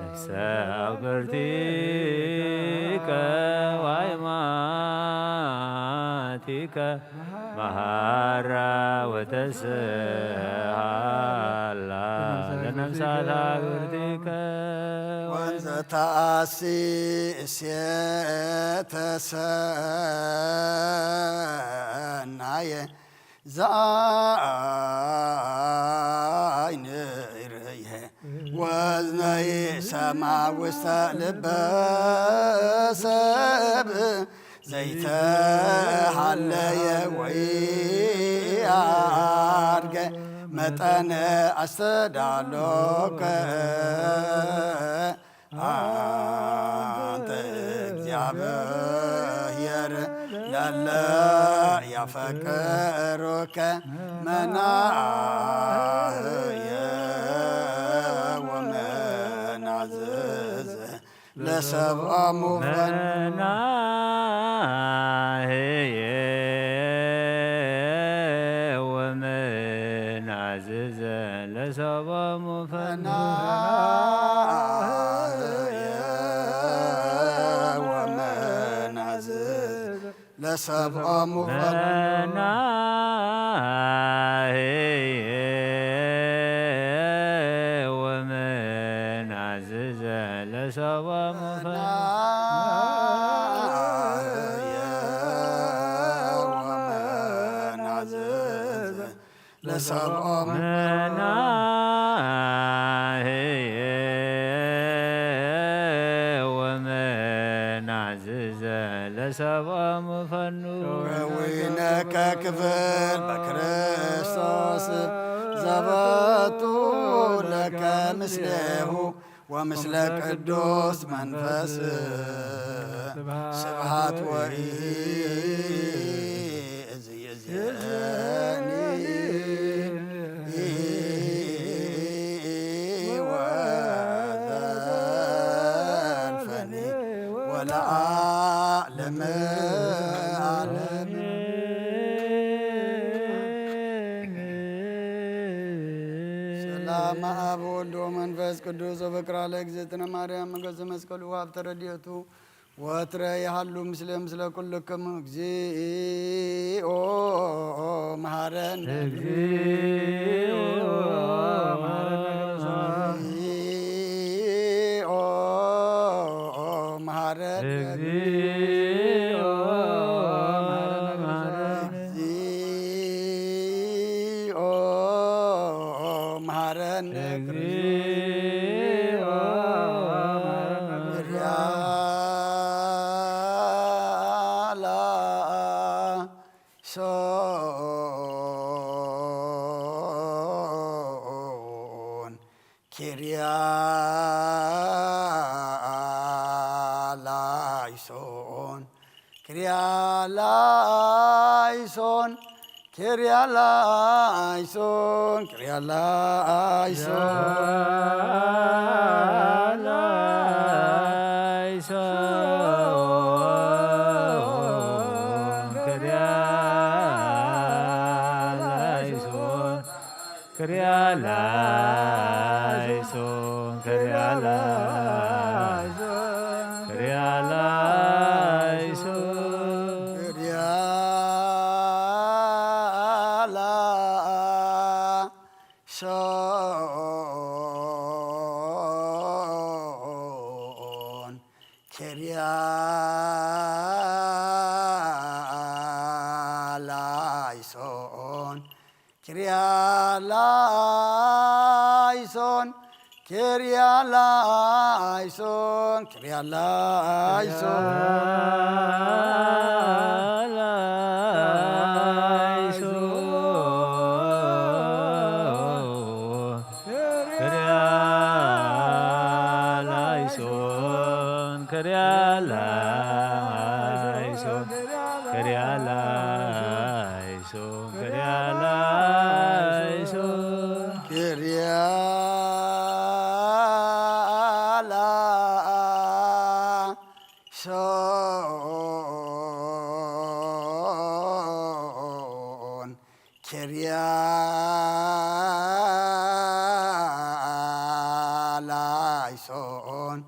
ነፍሳት አግብርቲከ ዋይማቲከ መሐራ ወተስአላ ለነፍሳት አግብርቲከ። ወንዘ ተአሲ እሴተ ሰናየ ዘአይን ርእየ ወዝነይ ሰማ ውስተ ልበ ሰብ ዘይተሃለየ ወይ አድገ መጠነ አስተዳሎከ አንተ እግዚአብሔር ለለ ያፈቅሩከ መናህየ ወመናዝዝ ለሰብአ ሙፈን መናህየ ወመናዝዘ ለሰብአ ሙፈን መናህየ ወመናዝዘ ለሰብአ ሙፈን መናህየ ወመናዝዘ ለሰብአ ሙፈን መናህየ ወመናዝዘ ለሰብአ ሙፈን መናህየ ወመና ሰብኦም ፈኑ ከዊነከ ክብል በክርስቶስ ዘበቱ ለከ ምስሌሁ ወምስለ ቅዱስ መንፈስ ስብሃት ወኢዝየኒ ወዘልፈኒ ወለዓለመ ዓለም። ሰላም አብ ወልድ ወመንፈስ ቅዱስ ወፍቅራ ለእግዝእትነ ማርያም መገዘ መስቀሉ ሀብተ ረድኤቱ ወትረ ይሃሉ ምስለ ምስለ ኩልክም። እግዚኦ መሐረነ። እግዚኦ መሐረነ ክርስቶስ። እግዚኦ መሐረነ። እግዚኦ መሐረነ ክርስቶስ። እግዚኦ መሐረነ። እግዚኦ መሐረነ ክርስቶስ። ላይሶን ኪርያ ላይሶን ኪርያ ላይሶን ኪርያ ላይሶን ኪርያ ላይሶን ላይሶን ኪርያ ላይሶን ክርያ ላይሶን ክርያ ላይሶን ክርያ ላይሶን ክርያ ላይሶን ክርያ ላይሶን ክርያ ላይሶን ክርያ ላይሶን ክርያ ላይሶን ክርያ ላይሶን ክርያ ላይሶን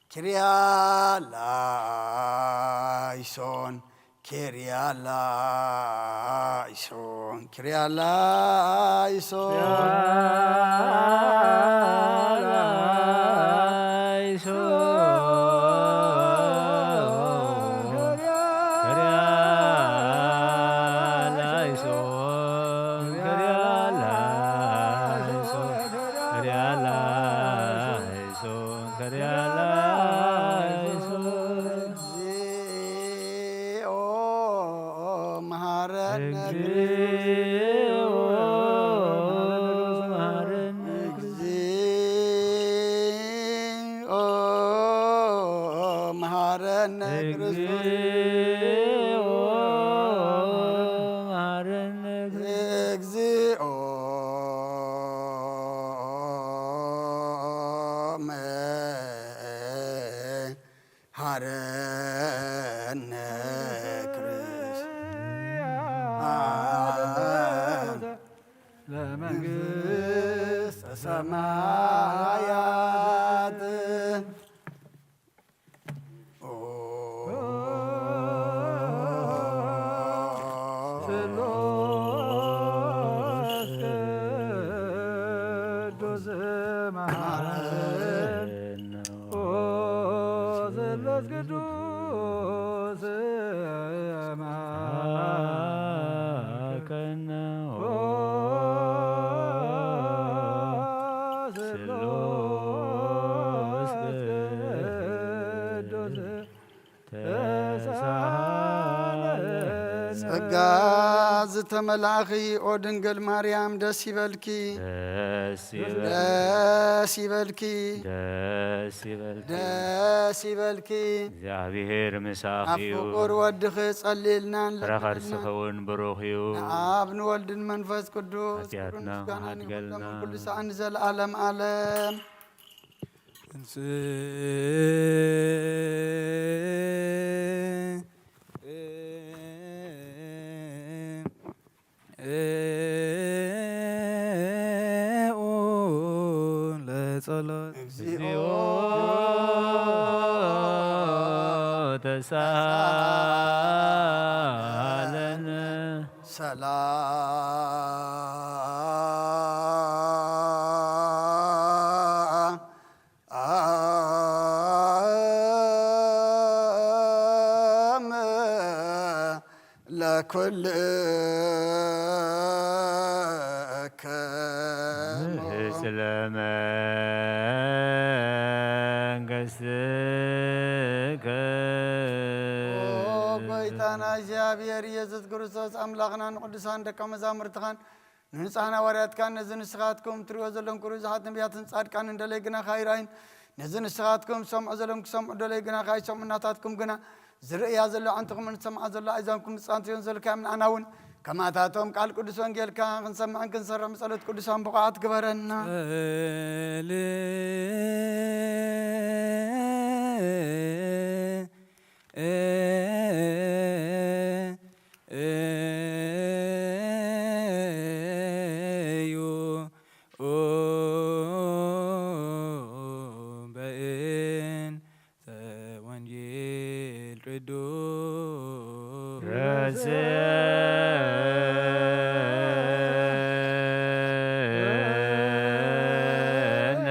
ክርያ ላይሶን ክርያ ላይሶን ክርያ ላይሶን ክርያ ላይሶን ክርያ ላይሶን ክርያ ላይሶን ክርያ ላይሶን እግዚኦ መሐረነ እግዚኦ መሐረነ ክርስቶስ እግዚኦ መሐረነ ክርስቶስ ለመንግስተ ሰማያት ስሉስ ቅዱስ መሐረነ ኦ ስሉስ ቅዱስ መሐረነ ኦ ስሉስ ቅዱስ ተሳ ጸጋ ዝተመላእኺ ኦ ድንግል ማርያም ደስ ይበልኪ፣ ደስ ይበልኪ፣ ደስ ይበልኪ፣ ደስ ይበልኪ። ደስ ይበልኪ። እግዚኣብሔር ምሳኺ ኣብ እዩ። ፍቁር ወድኺ ጸልይልና ፍረ ከርስኺ ኣለና። እውን ብሩኽ እዩ። ንኣብ ንወልድን መንፈስ ቅዱስ ሓጢኣትና ክብርን ምስጋናን ሓድገልና። ይኹን ኩሉ ሰዓት ንዘለዓለም ዓለም። ለጸሎት። እግዚኦ ተሳለን። ሰላም ለኩልክሙ። ምስለ መንግስትከ። ኦ ጎይታና እግዚኣብሔር ኢየሱስ ክርስቶስ ኣምላኽና ንቅዱሳን ደቀ መዛሙርትኻን ንንጹሓን ሃዋርያትካን ነዚ ንስኻትኩም ትርእዮ ዘለኹም ክብሪ ብዙሓት ነቢያትን ጻድቃንን ደለይ ግናኻ ኣይረኣዩን። ነዚ ንስኻትኩም ትሰምዑ ዘለኹም ክሰምዑ ደለይ ግናኻ ኣይሰምዑን። ናታትኩም ግና ዝርእያ ዘሎ ኣዕንትኹምን ዝሰምዓ ዘሎ ኣእዛንኩም ብጻንትዮን ዘልካዮም ንዓና እውን ከማታቶም ቃል ቅዱስ ወንጌልካ ክንሰምዕን ክንሰርሕን ብጸሎት ቅዱሳን ብቑዓት ግበረና። እዩ በእንተ ወንጌል ቅዱስ። ረስነ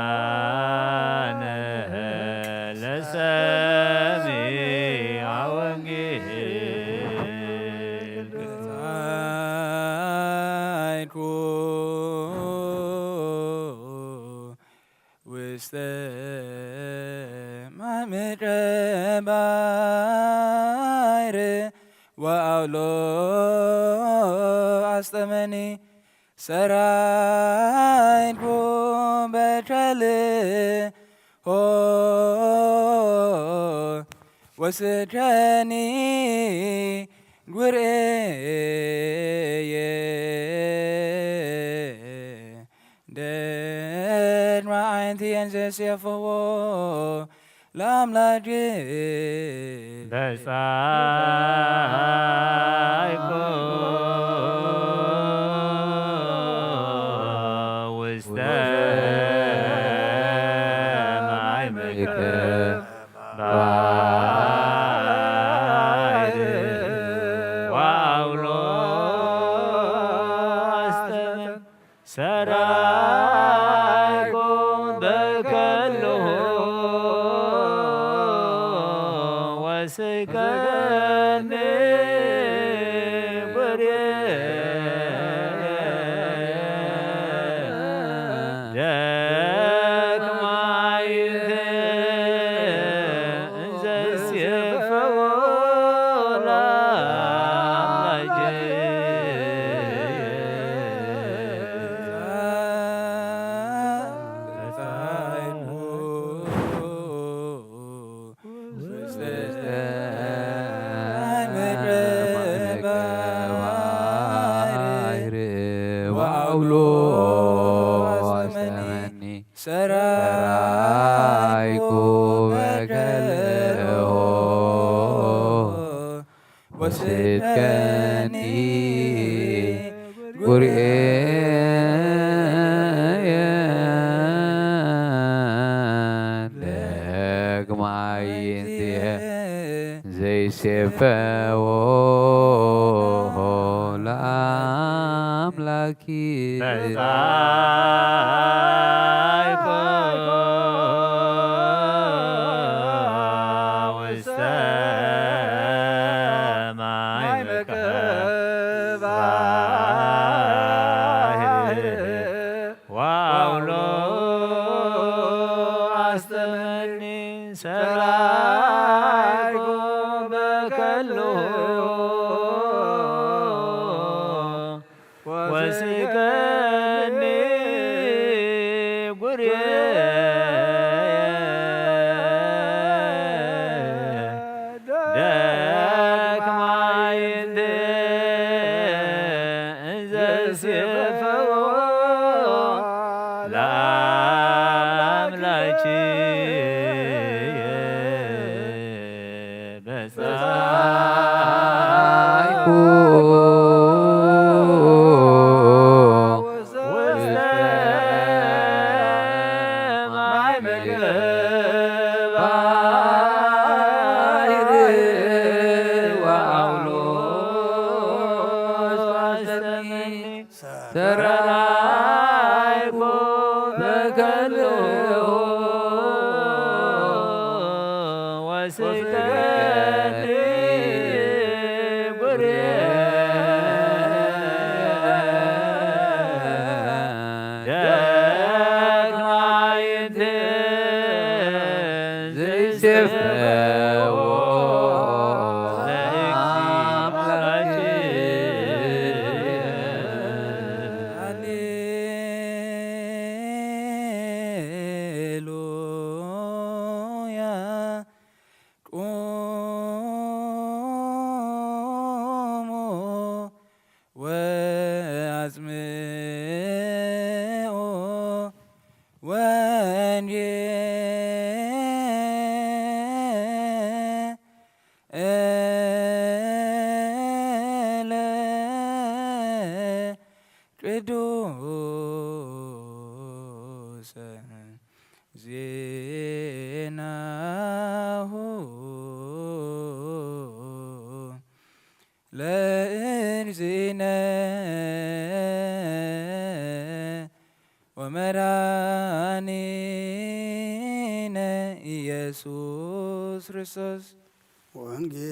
ድለዋነ ለሰሚዐ ወንጌል። ጻይኩ ውስተ ማምቀ ባሕር ወአውሎ አስጠመኒ። ሰራይኩ በከልሆ ወስከኒ ጉርኤየ። ደድማ ዓይንቲ እንዘሴፈዎ ለአምላክ በጻይኮ ውስተ ማይ መከ ባሕር ወአውሎ አስተመ ሰራይኮ በከልሆ ወስከኒ ጉርየ። ደክማይት እንዘ ሴፈዎ ለአምላኬ። ሰራይኩ በከልሆ ወስከኒ ጉርኤ። ደክማይት ዘይሴፈዎ ለአምላኪ። በጻይኮ ውስተ ማይ መከ ባሕር ወአውሎ አስተመኒ ሰራ ስከኒ ጉርየ ደክማይንተ እንዘ ሲፈዎ ለአምላኪ በጻይኩ ውስተ ማይ መግባይር ወአውሎስ አስተኒ ሰራይኩ በከልኡ ወስከኒ ጉርየ ደክማይንት ዘይሴፈዎ ለእግዚእ አምላክ። ሃሌሉያ። ቁሙ ወአጽምዑ ወንጌለ ቅዱሰ ዜናሁ ለእግዚእነ ወመድኃኒነ ኢየሱስ ክርስቶስ። ወንጌል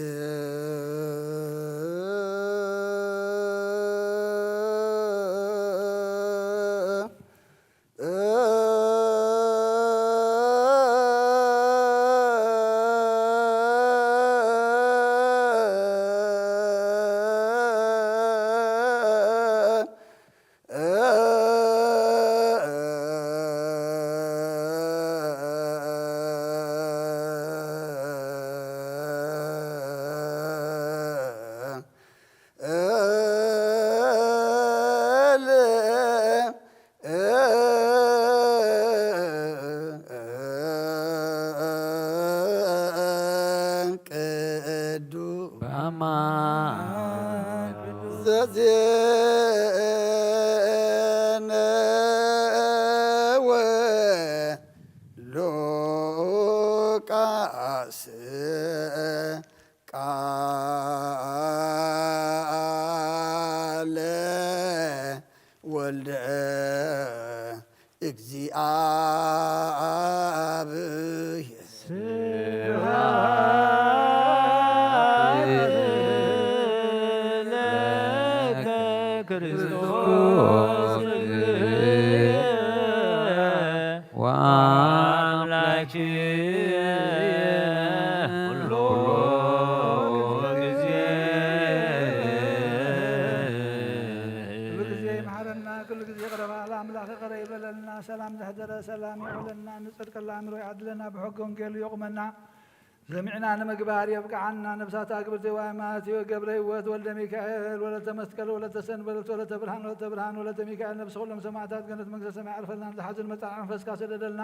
ቅዱ በአማ ዘዜነ ወሉቃስ ቃለ ወልደ እግዚአብሔር። ስብሐት ለከ ክርስቶስ ወአምላኪ ኩሉ ጊዜ። ኩሉ ጊዜ ይምሓረና፣ ኩሉ ጊዜ ይቕረ በል። ኣምላኽ ይቕረ ይበለልና፣ ሰላም ዘሕደረ ሰላም ይበለልና፣ ንጽድቅ ኣእምሮ ይዓድለና፣ ብሕገ ወንጌሉ የቑመና፣ ሰሚዕና ንምግባር የብቅዓና። ነብሳት ኣግብር ዘዋይ ማቴዎ ገብረ ህይወት ወልደ ሚካኤል ወለተ መስቀል ወለተ ሰንበለት ወለተ ብርሃን ወለተ ብርሃን ወለተ ሚካኤል ነብሲ ኩሎም ሰማዕታት ገነት መንግስተ ሰማይ ኣዕርፈልና። ንዝሓዙን መጻንዕ መንፈስካ ሰደደልና።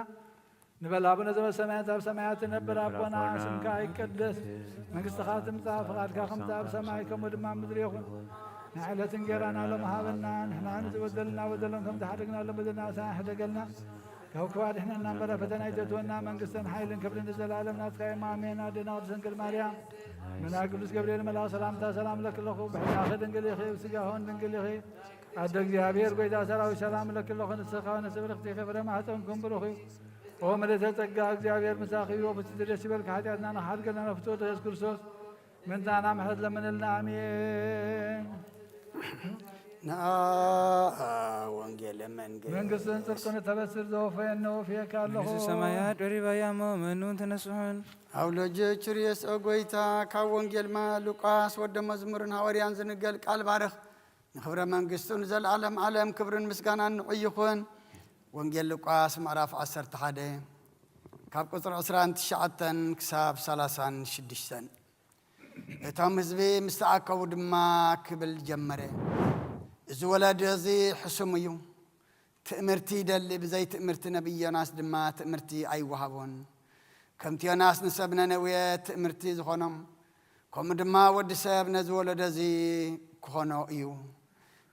ንበል። ኣቡነ ዘበሰማያት፣ ኣብ ሰማያት ትነብር ኣቦና፣ ስምካ ይቀደስ፣ መንግስትኻ ትምጻእ፣ ፍቓድካ ከምቲ ኣብ ሰማይ ከምኡ ድማ ኣብ ምድሪ ይኹን። ናይ ዕለት እንጌራና ሎም ሃበና፣ ንሕና ንዝበደልና በደሎም ከም ዝሓደግና ሎም በደልና ንስኻ ሕደገልና፣ ካብ ክፉእ ኣድሕነና እምበር፣ ኣብ ፈተና ኣይተእትወና፣ መንግስትን ሓይልን ክብርን ንዘለኣለም ናትካ እዮም፣ ኣሜን። ኣዴና ቅድስት ድንግል ማርያም፣ ምና ቅዱስ ገብርኤል መልኣክ ሰላምታ ሰላም ለኪ ኣለኹ፣ ብሕዳኺ ድንግል ኢኺ፣ ብስጋኺ እውን ድንግል ኢኺ፣ ኣደ እግዚኣብሔር ጐይታ ሰራዊት ሰላም እለኪ ኣለኹ፣ ንስኻ ንስብርኽቲ ፍረ ማህፀንኩም ብሩኽ እዩ። ኦ ምልዕተ ጸጋ፣ እግዚኣብሔር ምሳኺ እዩ። ብስቲ ደስ ይበልኪ፣ ሓጢኣትና ንኽሓድገልና ንፍትወ ኢየሱስ ክርስቶስ ምንታና ምሕረት ለምንልና። ኣሜን። ንኣ ወንጌለ መንግስት መንግስትን ጽድቅን እተበስር ዘወፈየነ ወፍየካ ኣለኹ። መንግስተ ሰማያት ደሪባያ እሞ መኑ እንተነስሑን። አውሎጀ ችርየስ ኦ ጐይታ፣ ካብ ወንጌል ማ ሉቃስ ወደ መዝሙርን ሃዋርያን ዝንገል ቃል ባርኽ። ንኽብረ መንግስቱ ንዘለዓለም ዓለም ክብርን ምስጋናን ንዑ ይኹን። ወንጌል ሉቃስ ምዕራፍ ዓሰርተ ሓደ ካብ ቁጽሪ ዕስራን ትሽዓተን ክሳብ ሰላሳን ሽዱሽተን። እቶም ህዝቢ ምስ ተኣከቡ ድማ ክብል ጀመረ፣ "እዚ ወለዶ እዚ ሕሱም እዩ። ትእምርቲ ይደሊ፣ ብዘይ ትእምርቲ ነቢይ ዮናስ ድማ ትእምርቲ ኣይወሃቦን። ከምቲ ዮናስ ንሰብ ነነዌ ትእምርቲ ዝኾኖም፣ ከምኡ ድማ ወዲ ሰብ ነዚ ወለዶ እዚ ክኾኖ እዩ።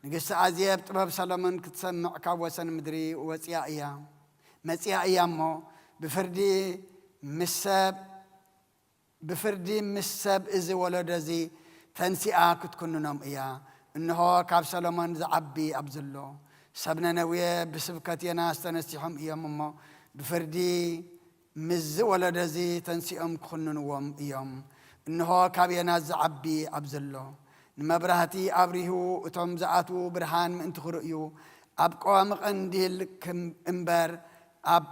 ንግስቲ ኣዜብ ጥበብ ሰሎሞን ክትሰምዕ ካብ ወሰን ምድሪ ወፂኣ እያ፣ መፂኣ እያ እሞ ብፍርዲ ምስ ሰብ ብፍርዲ ምስ ሰብ እዚ ወለዶ እዚ ተንሲኣ ክትኩንኖም እያ። እንሆ ካብ ሰሎሞን ዝዓቢ ኣብዚ ኣሎ። ሰብ ነነዌ ብስብከት ዮናስ ተነሲሖም እዮም እሞ ብፍርዲ ምስዚ ወለዶ እዚ ተንሲኦም ክኹንንዎም እዮም። እንሆ ካብ ዮናስ ዝዓቢ ኣብዚ ኣሎ። ንመብራህቲ ኣብሪሁ እቶም ዝኣትዉ ብርሃን ምእንቲ ክርእዩ ኣብ ቀዋሚ ቀንዲል ክም-፣ እምበር ኣብ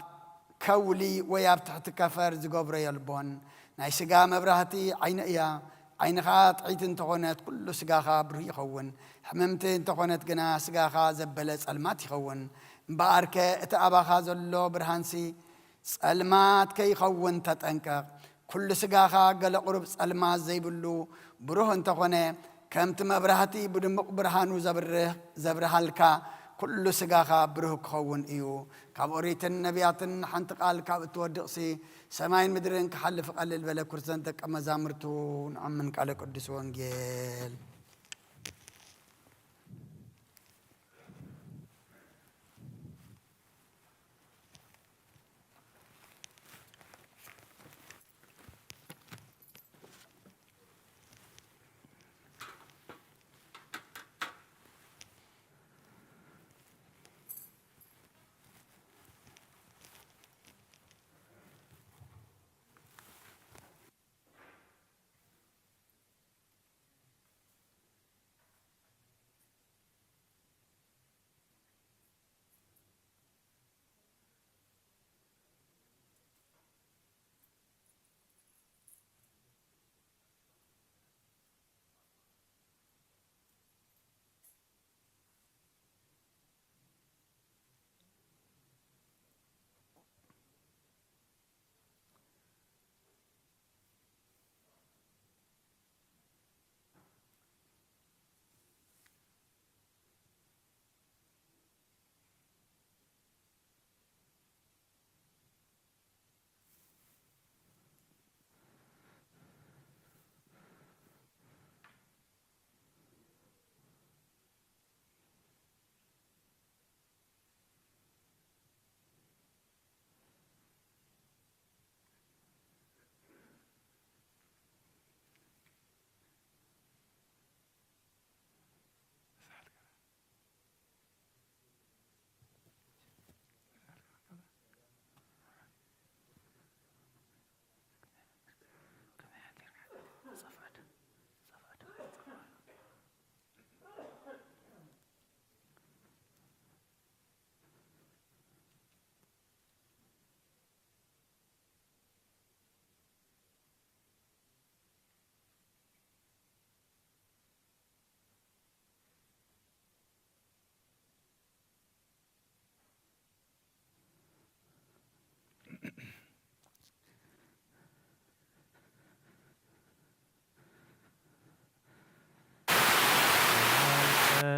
ከውሊ ወይ ኣብ ትሕቲ ከፈር ዝገብሮ የልቦን። ናይ ስጋ መብራህቲ ዓይኒ እያ። ዓይንኻ ጥዕይቲ እንተኾነት ኩሉ ስጋኻ ብሩህ ይኸውን። ሕምምቲ እንተኾነት ግና ስጋኻ ዘበለ ጸልማት ይኸውን። እምበኣርከ እቲ ኣባኻ ዘሎ ብርሃንሲ ጸልማት ከይኸውን ተጠንቀቕ። ኩሉ ስጋኻ ገለ ቁሩብ ጸልማት ዘይብሉ ብሩህ እንተኾነ፣ ከምቲ መብራህቲ ብድሙቕ ብርሃኑ ዘብርህ-፣ ዘብርሃልካ፣ ኩሉ ስጋኻ ብሩህ ክኸውን እዩ። ካብ ኦሪትን ነቢያትን ሓንቲ ቃል ካብ እትወድቕሲ፣ ሰማይን ምድርን ክሓልፍ ቀልል በለ። ኩርተን ደቀ መዛሙርቱ ንኣምን ቃለ ቅዱስ ወንጌል።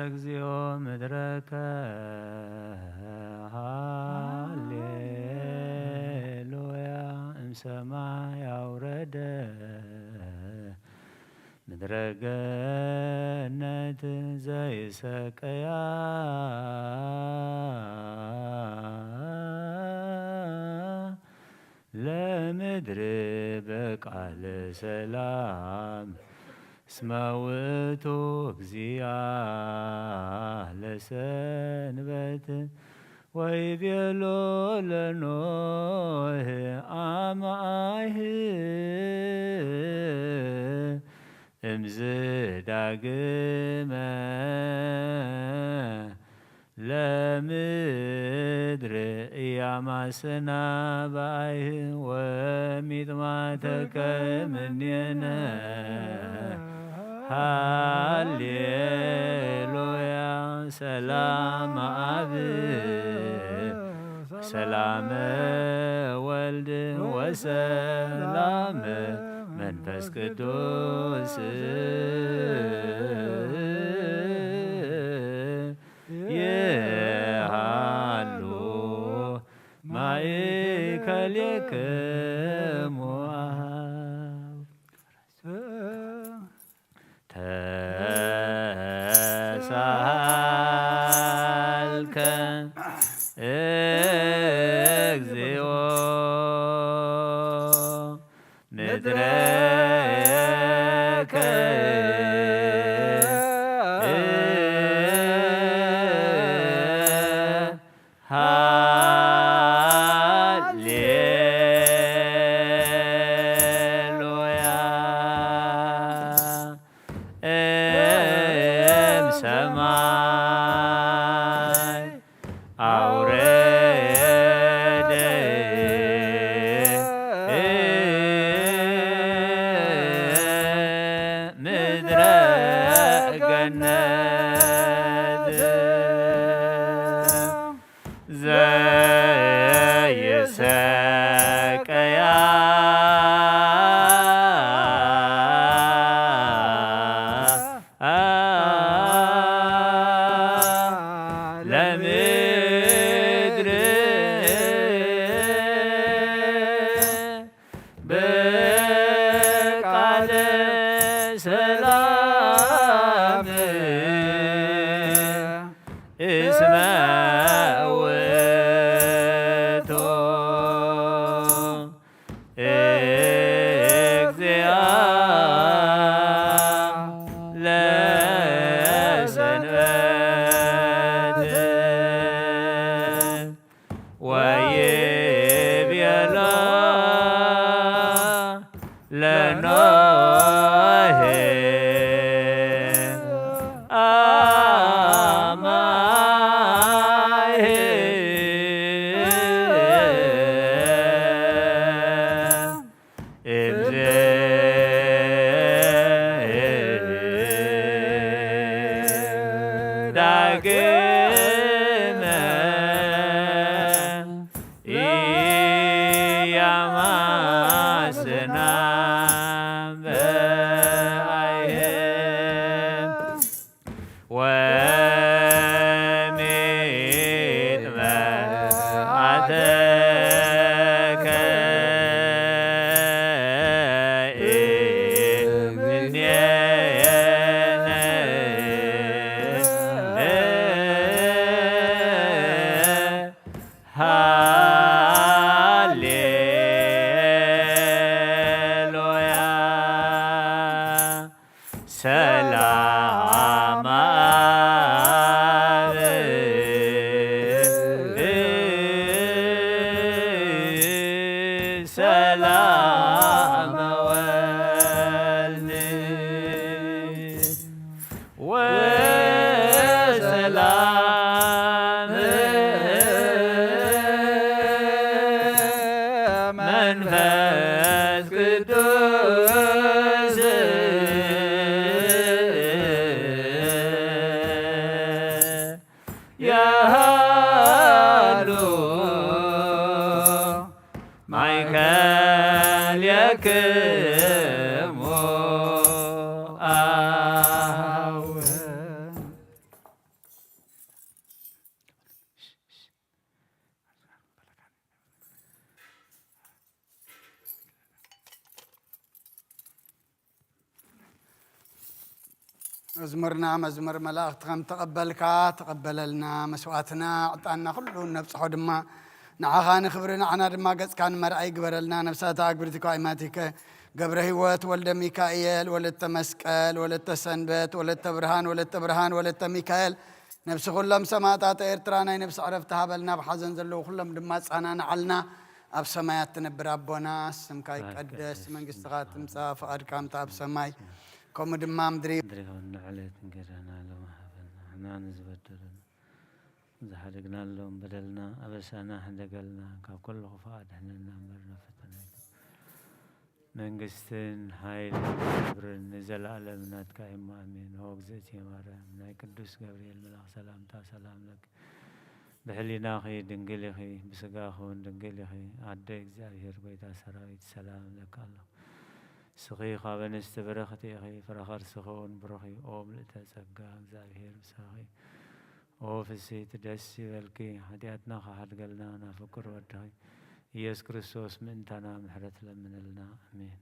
እግዚኦ ምድረከ ሃሌሉያ እምሰማይ ኣውረደ ምድረ ገነት ዘይሰቀያ ለምድር በቃለ ሰላም እስመ ውእቱ እግዚአ ለሰንበት ወይቤሎ ለኖህ አማይህ እምዝ ዳግመ ለምድር እያማስና በአይህ ወሚጥማተከ ምኔነ ሃሌሉያ። ሰላም ኣብ ሰላም ወልድ ወሰላም መንፈስ ቅዱስ ይሃሉ ማእከሌክሙ። ተሳሃልከ እግዚኦ ምድረከ ሃሌሉያ። እም ሰማይ ኣውረደ ምድረ ገነት ዘይሰቀያ ለምድር ብቃለ ሰላም እስመ ውእቱ እግዚአ ለሰንበት ወይቤሎ ለኖህ አማሄ እምዝ ዳግመ ኢያማስና በአይህ ወሚጥመ አተከ እምኔነ ሃሌሉያ። ሰላም አብ ሰላም ወልድ ወሰላም መንፈስ ቅዱስ ያሃሉ ማእከሌክሙ አሃው። መዝሙርና መዝሙር መላእኽቲ ከም ተቐበልካ ተቐበለልና። መስዋዕትና ዕጣንና ኩሉ ነብጽሖ ድማ ንዓኻ ንኽብሪ ንዓና ድማ ገጽካ ንመርኣይ ግበረልና። ነብሳታ ኣግብርቲ ኳይማቲከ ገብረ ህይወት ወልደ ሚካኤል ወለተ መስቀል ወለተ ሰንበት ወለተ ብርሃን ወለተ ብርሃን ወለተ ሚካኤል ነብሲ ኩሎም ሰማእታት ኤርትራ ናይ ነብሲ ዕረፍቲ ሃበልና። ኣብ ሓዘን ዘለዉ ኩሎም ድማ ኣጸናንዓልና። ኣብ ሰማያት ትነብር ኣቦና፣ ስምካ ይቀደስ፣ መንግስትኻ ትምጻእ፣ ፍቓድካ ከምታ ኣብ ሰማይ ከምኡ ድማ ኣብ ምድሪ። ምድሪ ይኹን። ንዕለት እንጀራና ሎሚ ሃበና፣ ንሕና ንዝበደሉና ዝሓደግናሎም በደልና ኣበሳና ሕደገልና፣ ካብ ኩሉ ክፉእ ኣድሕነና እምበር ናብ ፈተና ኣይተ መንግስትን ሓይልን ክብርን ንዘለኣለም ናትካ እሞ ኣሜን። ኦ እግዝእቲ ማርያም፣ ናይ ቅዱስ ገብርኤል መልኣኽ ሰላምታ ሰላም ለኪ። ብሕሊናኺ ድንግል ኢኺ፣ ብስጋኺ እውን ድንግል ኢኺ። ኣደ እግዚኣብሔር፣ ጎይታ ሰራዊት፣ ሰላም ለኪ ኣሎ። ንስኺ ካብ ኣንስቲ ብርኽቲ ኢኺ፣ ፍረ ከርስኺ እውን ብሩኽ እዩ። ኦ ምልእተ ጸጋ፣ እግዚኣብሔር ምሳኺ። ኦ ፍስሕቲ፣ ደስ ይበልኪ፣ ሓጢኣትና ክሓድገልና ናብ ፍቁር ወድኺ ኢየሱስ ክርስቶስ ምእንታና ምሕረት ለምንልና። ኣሜን።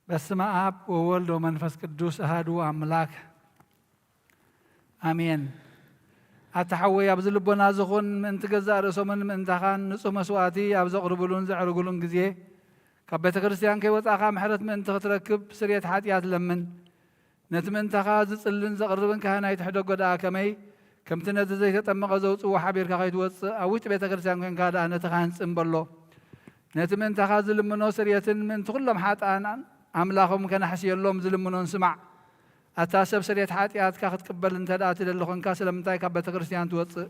በስመ አብ ወወልድ ወመንፈስ ቅዱስ አሐዱ አምላክ አሜን። ኣታ ሓወይ፣ ኣብዚ ልቦና ዝኹን ምእንቲ ገዛእ ርእሶምን ምእንታኻን ንጹህ መስዋእቲ ኣብ ዘቕርብሉን ዘዕርግሉን ግዜ፣ ካብ ቤተ ክርስቲያን ከይወጻእካ ምሕረት ምእንቲ ክትረክብ ስርየት ሓጢኣት ለምን። ነቲ ምእንታኻ ዝጽልን ዘቕርብን ካህን ኣይትሕደጎ ደኣ ከመይ፣ ከምቲ ነቲ ዘይተጠመቐ ዘውጽእዎ ሓቢርካ ከይትወጽእ ኣብ ውሽጢ ቤተ ክርስቲያን ኮንካ ደኣ ነቲ ካህን ጽን በሎ። ነቲ ምእንታኻ ዝልምኖ ስርየትን ምእንቲ ኩሎም ሓጥኣን ኣምላኾም ከነሕስየሎም ዝልምኖን ስማዕ። ኣታ ሰብ ስርየት ሓጢኣትካ ክትቅበል እንተ ደኣ ትደሊ ኾንካ ስለምንታይ ካብ ቤተ ክርስቲያን ትወጽእ?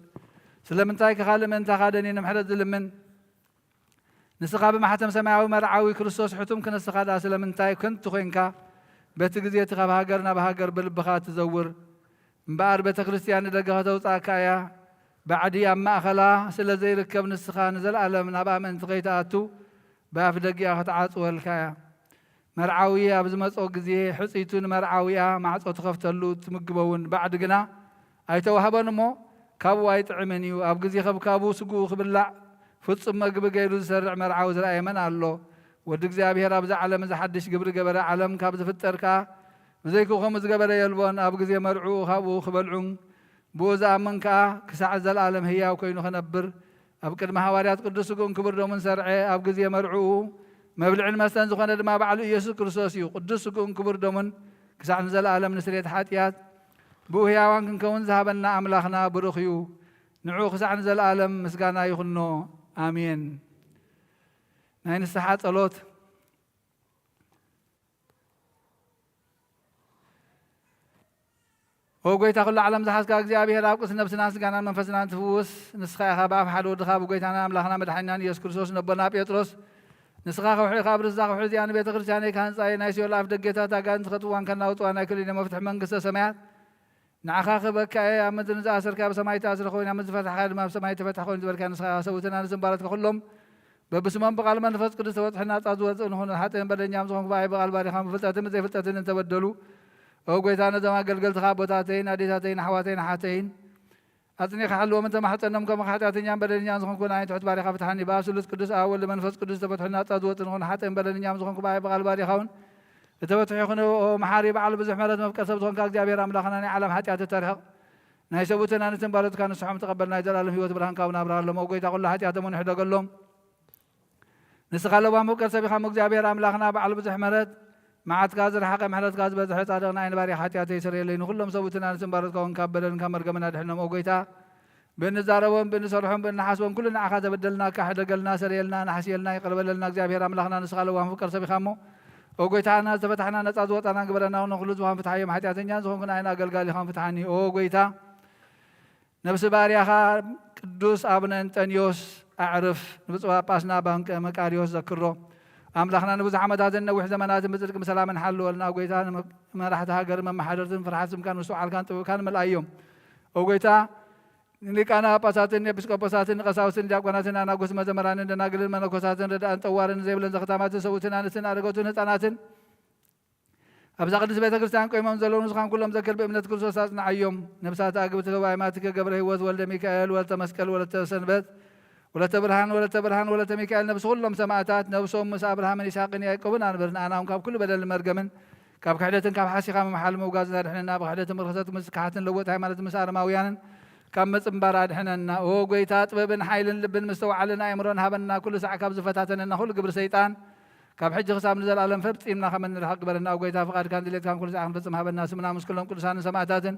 ስለምንታይ ከ ካልእ ምእንታኻ ደንየ ንምሕረት ዝልምን? ንስኻ ብማሕተም ሰማያዊ መርዓዊ ክርስቶስ ሕቱም ክንስኻ ደኣ ስለምንታይ ከንቱ ኮንካ በቲ ግዜ እቲ ካብ ሃገር ናብ ሃገር ብልብኻ ትዘውር? እምበኣር ቤተ ክርስቲያን ንደገ ከተውጽኣካ እያ። ባዕዲ ኣብ ማእኸላ ስለ ዘይርከብ ንስኻ ንዘለኣለም ናብኣ ምእንቲ ከይትኣቱ ብኣፍ ደጊኣ ክትዓጽወልካ እያ። መርዓዊ ኣብ ዝመጾ ግዜ ሕጽይቱ ንመርዓዊኣ ማዕጾ ትኸፍተሉ ትምግቦ እውን ባዕዲ ግና ኣይተዋህቦን እሞ ካብኡ ኣይጥዕምን እዩ። ኣብ ግዜ ከብካቡ ስግኡ ክብላዕ ፍጹም መግቢ ገይሩ ዝሰርዕ መርዓዊ ዝረኣየ መን ኣሎ? ወዲ እግዚኣብሔር ኣብዛ ዓለም እዚ ሓድሽ ግብሪ ገበረ። ዓለም ካብ ዝፍጠር ከኣ ብዘይክኡ ከምኡ ዝገበረ የልቦን። ኣብ ግዜ መርዕኡ ካብኡ ክበልዑን ብኡ ዝኣምን ከኣ ክሳዕ ዘለኣለም ህያው ኮይኑ ክነብር ኣብ ቅድሚ ሃዋርያት ቅዱስ ስግኡን ክቡር ደሙን ሰርዐ። ኣብ ግዜ መርዕኡ መብልዕን መስተን ዝኾነ ድማ ባዕሉ ኢየሱስ ክርስቶስ እዩ። ቅዱስ ስግኡን ክቡር ደሙን ክሳዕ ንዘለኣለም ንስርየት ሓጢኣት ብኡ ህያዋን ክንከውን ዝሃበና ኣምላኽና ብሩኽ እዩ። ንዑ ክሳዕ ንዘለኣለም ምስጋና ይኹኖ። ኣሜን። ናይ ንስሓ ጸሎት። ኦ ጎይታ ኩሉ ዓለም ዝሓዝካ እግዚኣብሔር፣ ኣብ ቅድሲ ነብስናን ስጋናን መንፈስናን ትፍውስ ንስኻ ኢኻ። ብኣፍ ሓደ ወድኻ ብጎይታና ኣምላኽና መድሓኒናን ኢየሱስ ክርስቶስ ነቦና ጴጥሮስ፣ ንስኻ ከውሒ ኢኻ፣ ኣብ ርእሲ እዛ ከውሒ እዚኣ ንቤተ ክርስቲያነይ ክሃንጻ እየ፣ ናይ ሲኦል ኣፍ ደጌታት ኣጋንንቲ ከጥዋን ከናውጥዋን ኣይክእልን እዮም። መፍትሒ መንግስተ ሰማያት ንዓኻ ክህበካ እየ። ኣብ ምድሪ ዝኣሰርካዮ ኣብ ሰማይ ተኣስረ ኮይኑ፣ ኣብ ምድሪ ዝፈታሕካዮ ድማ ኣብ ሰማይ ተፈትሐ ኮይኑ ዝበልካዮ ንስኻ ኢኻ። ሰብኡትና ንስንባረትካ ኩሎም በብስሞም ብቓል መንፈስ ቅዱስ ተበጽሑ ናጻ ዝወጽእ ንኹን። ሓጥእን በደኛም ዝኾንኩ ብኣይ ብቓል ባሪኻም ብፍልጠትን ብዘይፍልጠትን እንተበደሉ፣ ኦ ጎይታ፣ ነዞም ኣገልገልትኻ ኣቦታተይን ኣዴታተይን ኣሕዋተይን ኣሓተይን ኣጽኒኻ ሓልዎም እንተማሕጸኖም፣ ከምኡ ሓጢኣተኛን በደለኛን ዝኾንኩ ንኣይ ትሑት ባሪኻ ፍትሓኒ። ብኣብ ስሉስ ቅዱስ ኣብ ወልድ መንፈስ ቅዱስ ተፈትሑ ናጻ ዝወጽእ ንኹን። ሓጥእን በደለኛም ዝኾንኩ ብኣይ ብቓል ባሪኻውን እተበትሑ ይኹን። ኦ መሓሪ በዓል ብዙሕ ምሕረት መፍቀር ሰብ ዝኾንካ እግዚኣብሔር ኣምላኽና፣ ናይ ዓለም ሓጢኣት እተርሕቕ ናይ ሰብኡትን ኣንስትን ባሮትካ ንስሖም ተቐበል። ናይ ዘላለም ህይወት ብርሃንካ እውን ኣብርሃሎም። ኦ ጎይታ፣ ኩሉ ሓጢኣቶም እውን ሕደገሎም። ንስኻ ለዋህ መፍቀር ሰብ ኢኻ። እግዚኣብሔር ኣምላኽና በዓል ብዙሕ ምሕረት፣ መዓትካ ዝረሓቐ ምሕረትካ ዝበዝሐ ጻድቕ ንኣይ ንባሪያ ሓጢኣተይ ስረየለይ። ንኹሎም ሰብኡትን ኣንስትን ባሮትካ እውን ካብ በደልን ካብ መርገምን ኣድሕኖም። ኦ ጎይታ፣ ብእንዛረቦን ብእንሰርሖን ብእንሓስቦን ኩሉ ንዓኻ ተበደልናካ፣ ሕደገልና፣ ሰረየልና፣ ናሕስየልና፣ ይቕረ በለልና። እግዚኣብሔር ኣምላኽና ንስኻ ለዋህ መፍቀር ሰብ ኢኻ እሞ፣ ኦ ጎይታና፣ ዝተፈታሕና ነጻ ዝወጣና ግበረና፣ ንኹሉ ዝባን ፍትሓዮም። ሓጢኣተኛን ዝኾንኩ ንኣይን ኣገልጋሊኻን ፍትሓኒ። ኦ ጎይታ፣ ነብሲ ባርያኻ ቅዱስ ኣቡነ እንጠንዮስ ኣዕርፍ፣ ንብፁዕ ጳጳስና ኣባ መቃርዮስ ዘክሮ። ኣምላኽና ንብዙሕ ዓመታትን ነዊሕ ዘመናትን ብጽድቂ ብሰላምን ሓልወልና። ኦ ጎይታ፣ ንመ-፣ መራሕቲ ሃገር መመሓደርትን ፍርሓት ስምካን ምስትውዓልካን ጥበብካን መልኣዮም። ኦ ጎይታ፣ ንሊቃነ ጳጳሳትን ኤጲስቆጶሳትን ንቀሳውስትን ዲያቆናትን ኣናጉስ መዘመራንን ደናግልን መነኮሳትን ረዳእን ጠዋርን ዘይብለን ዘኽታማትን ሰብኡትን ኣንስትን ኣረገቱን ህፃናትን ኣብዛ ቅድስት ቤተ ክርስቲያን ቆይሞም ዘለዉ ንስኻን ኩሎም ዘክር ብእምነት ክርስቶስ ኣጽንዓዮም። ነብሳት ኣግብቲ ህባይ ማትከ ገብረ ህይወት ወልደ ሚካኤል ወለተ መስቀል ወለተ ሰንበት ወለተ ብርሃን ወለተ ብርሃን ወለተ ሚካኤል ነብሲ ኩሎም ሰማእታት ነብሶም ምስ ኣብርሃምን ይስሐቅን ያዕቆብን ኣንብር። ንኣና እውን ካብ ኩሉ በደልን መርገምን ካብ ክሕደትን ካብ ሓሲኻ ምምሓል ምውጋዝ ኣድሕነና። ብክሕደትን ብርክሰት ምስ ክሓትን ለወጥ ሃይማኖት ምስ ኣረማውያንን ካብ ምጽንባር ኣድሕነና። ኦ ጎይታ፣ ጥበብን ሓይልን ልብን ምስተውዓልን ኣእምሮን ሃበና። ኩሉ ሳዕ ካብ ዝፈታተነና ኩሉ ግብሪ ሰይጣን ካብ ሕጂ ክሳብ ንዘለኣለም ፈጺምና ከም እንርሕቕ ግበረና። ኦ ጎይታ፣ ፍቓድካን ድሌትካን ኩሉ ሳዕ ክንፈጽም ሃበና። ስምና ምስ ኩሎም ቅዱሳንን ሰማእታትን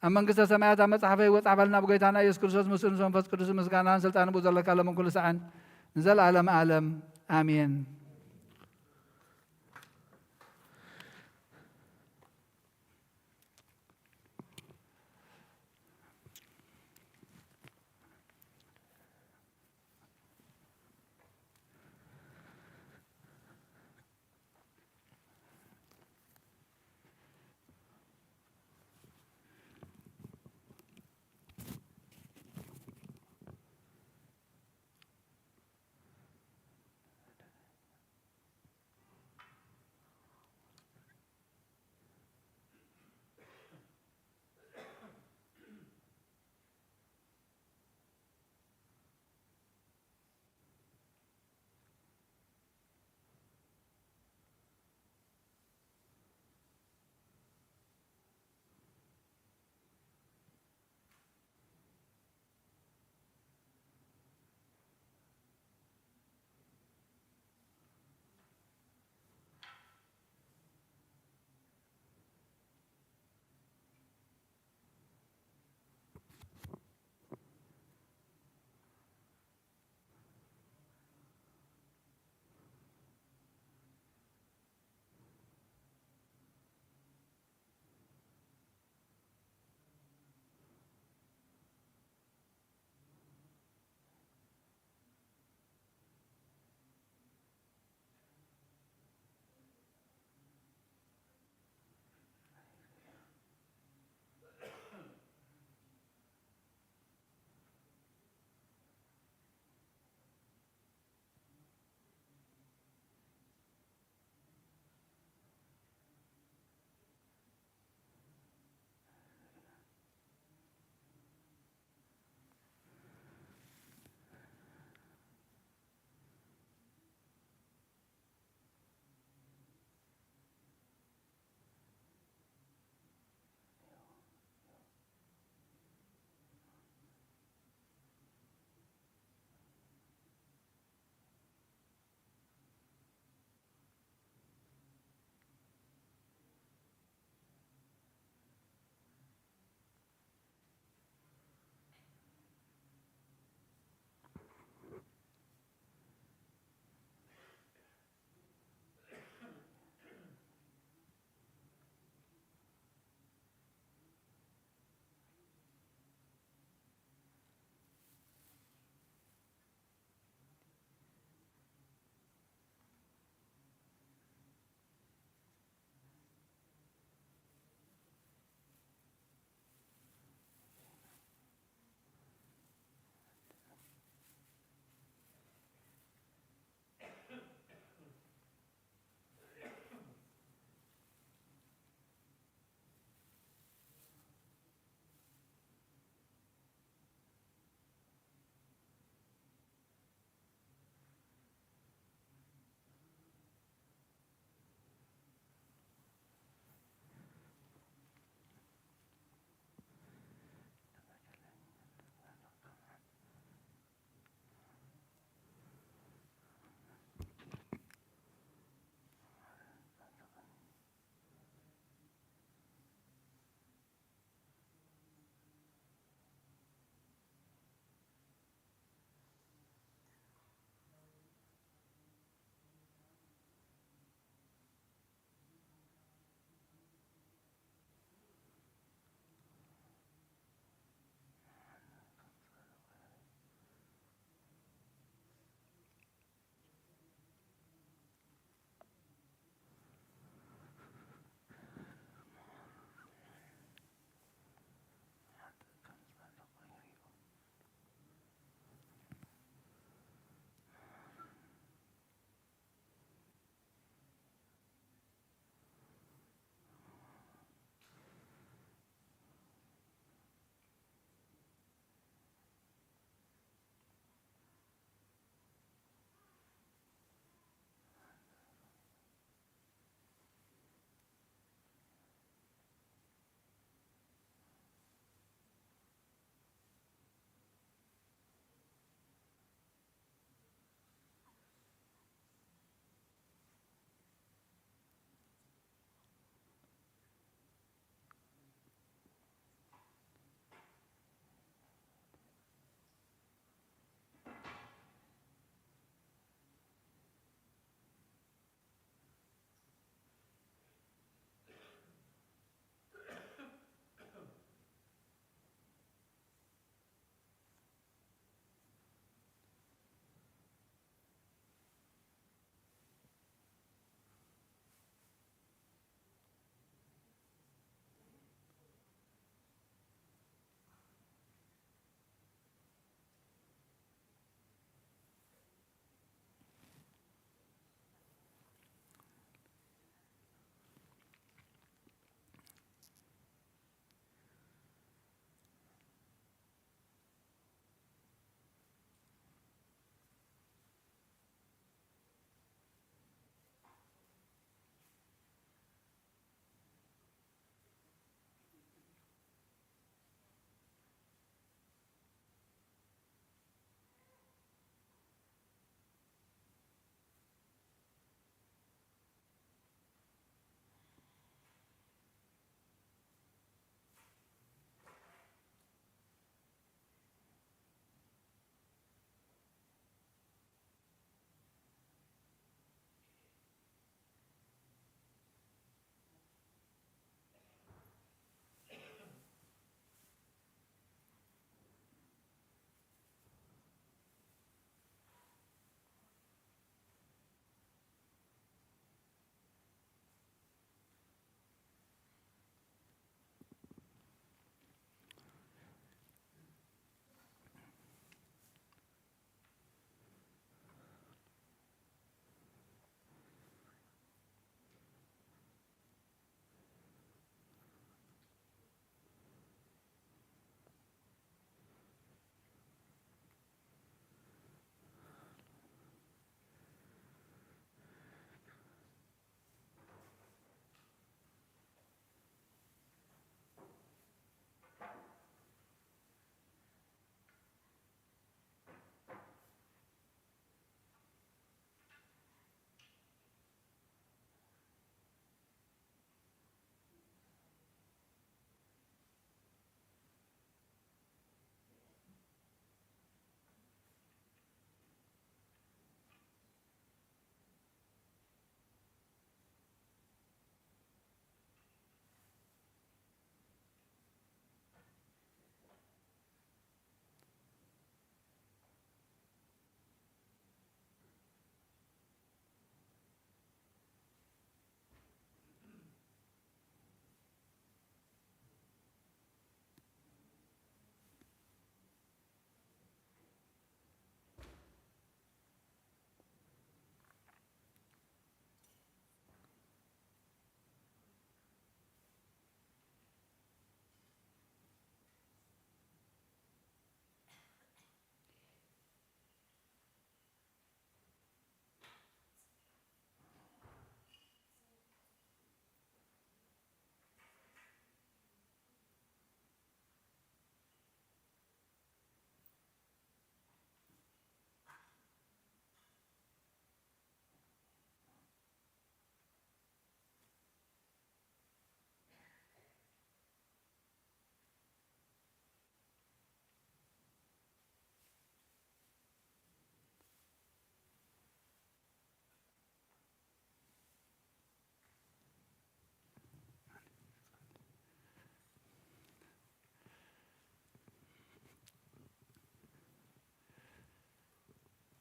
ኣብ መንግስተ ሰማያት ኣብ መጽሓፈ ህይወት ጻሕፈልና። ብጎይታና ኢየሱስ ክርስቶስ ምስኡ ምስ መንፈስ ቅዱስ ምስጋናን ስልጣን ብኡ ዘለካ ሎምን ኩሉ ሳዕን ንዘለኣለም ኣለም ኣሜን።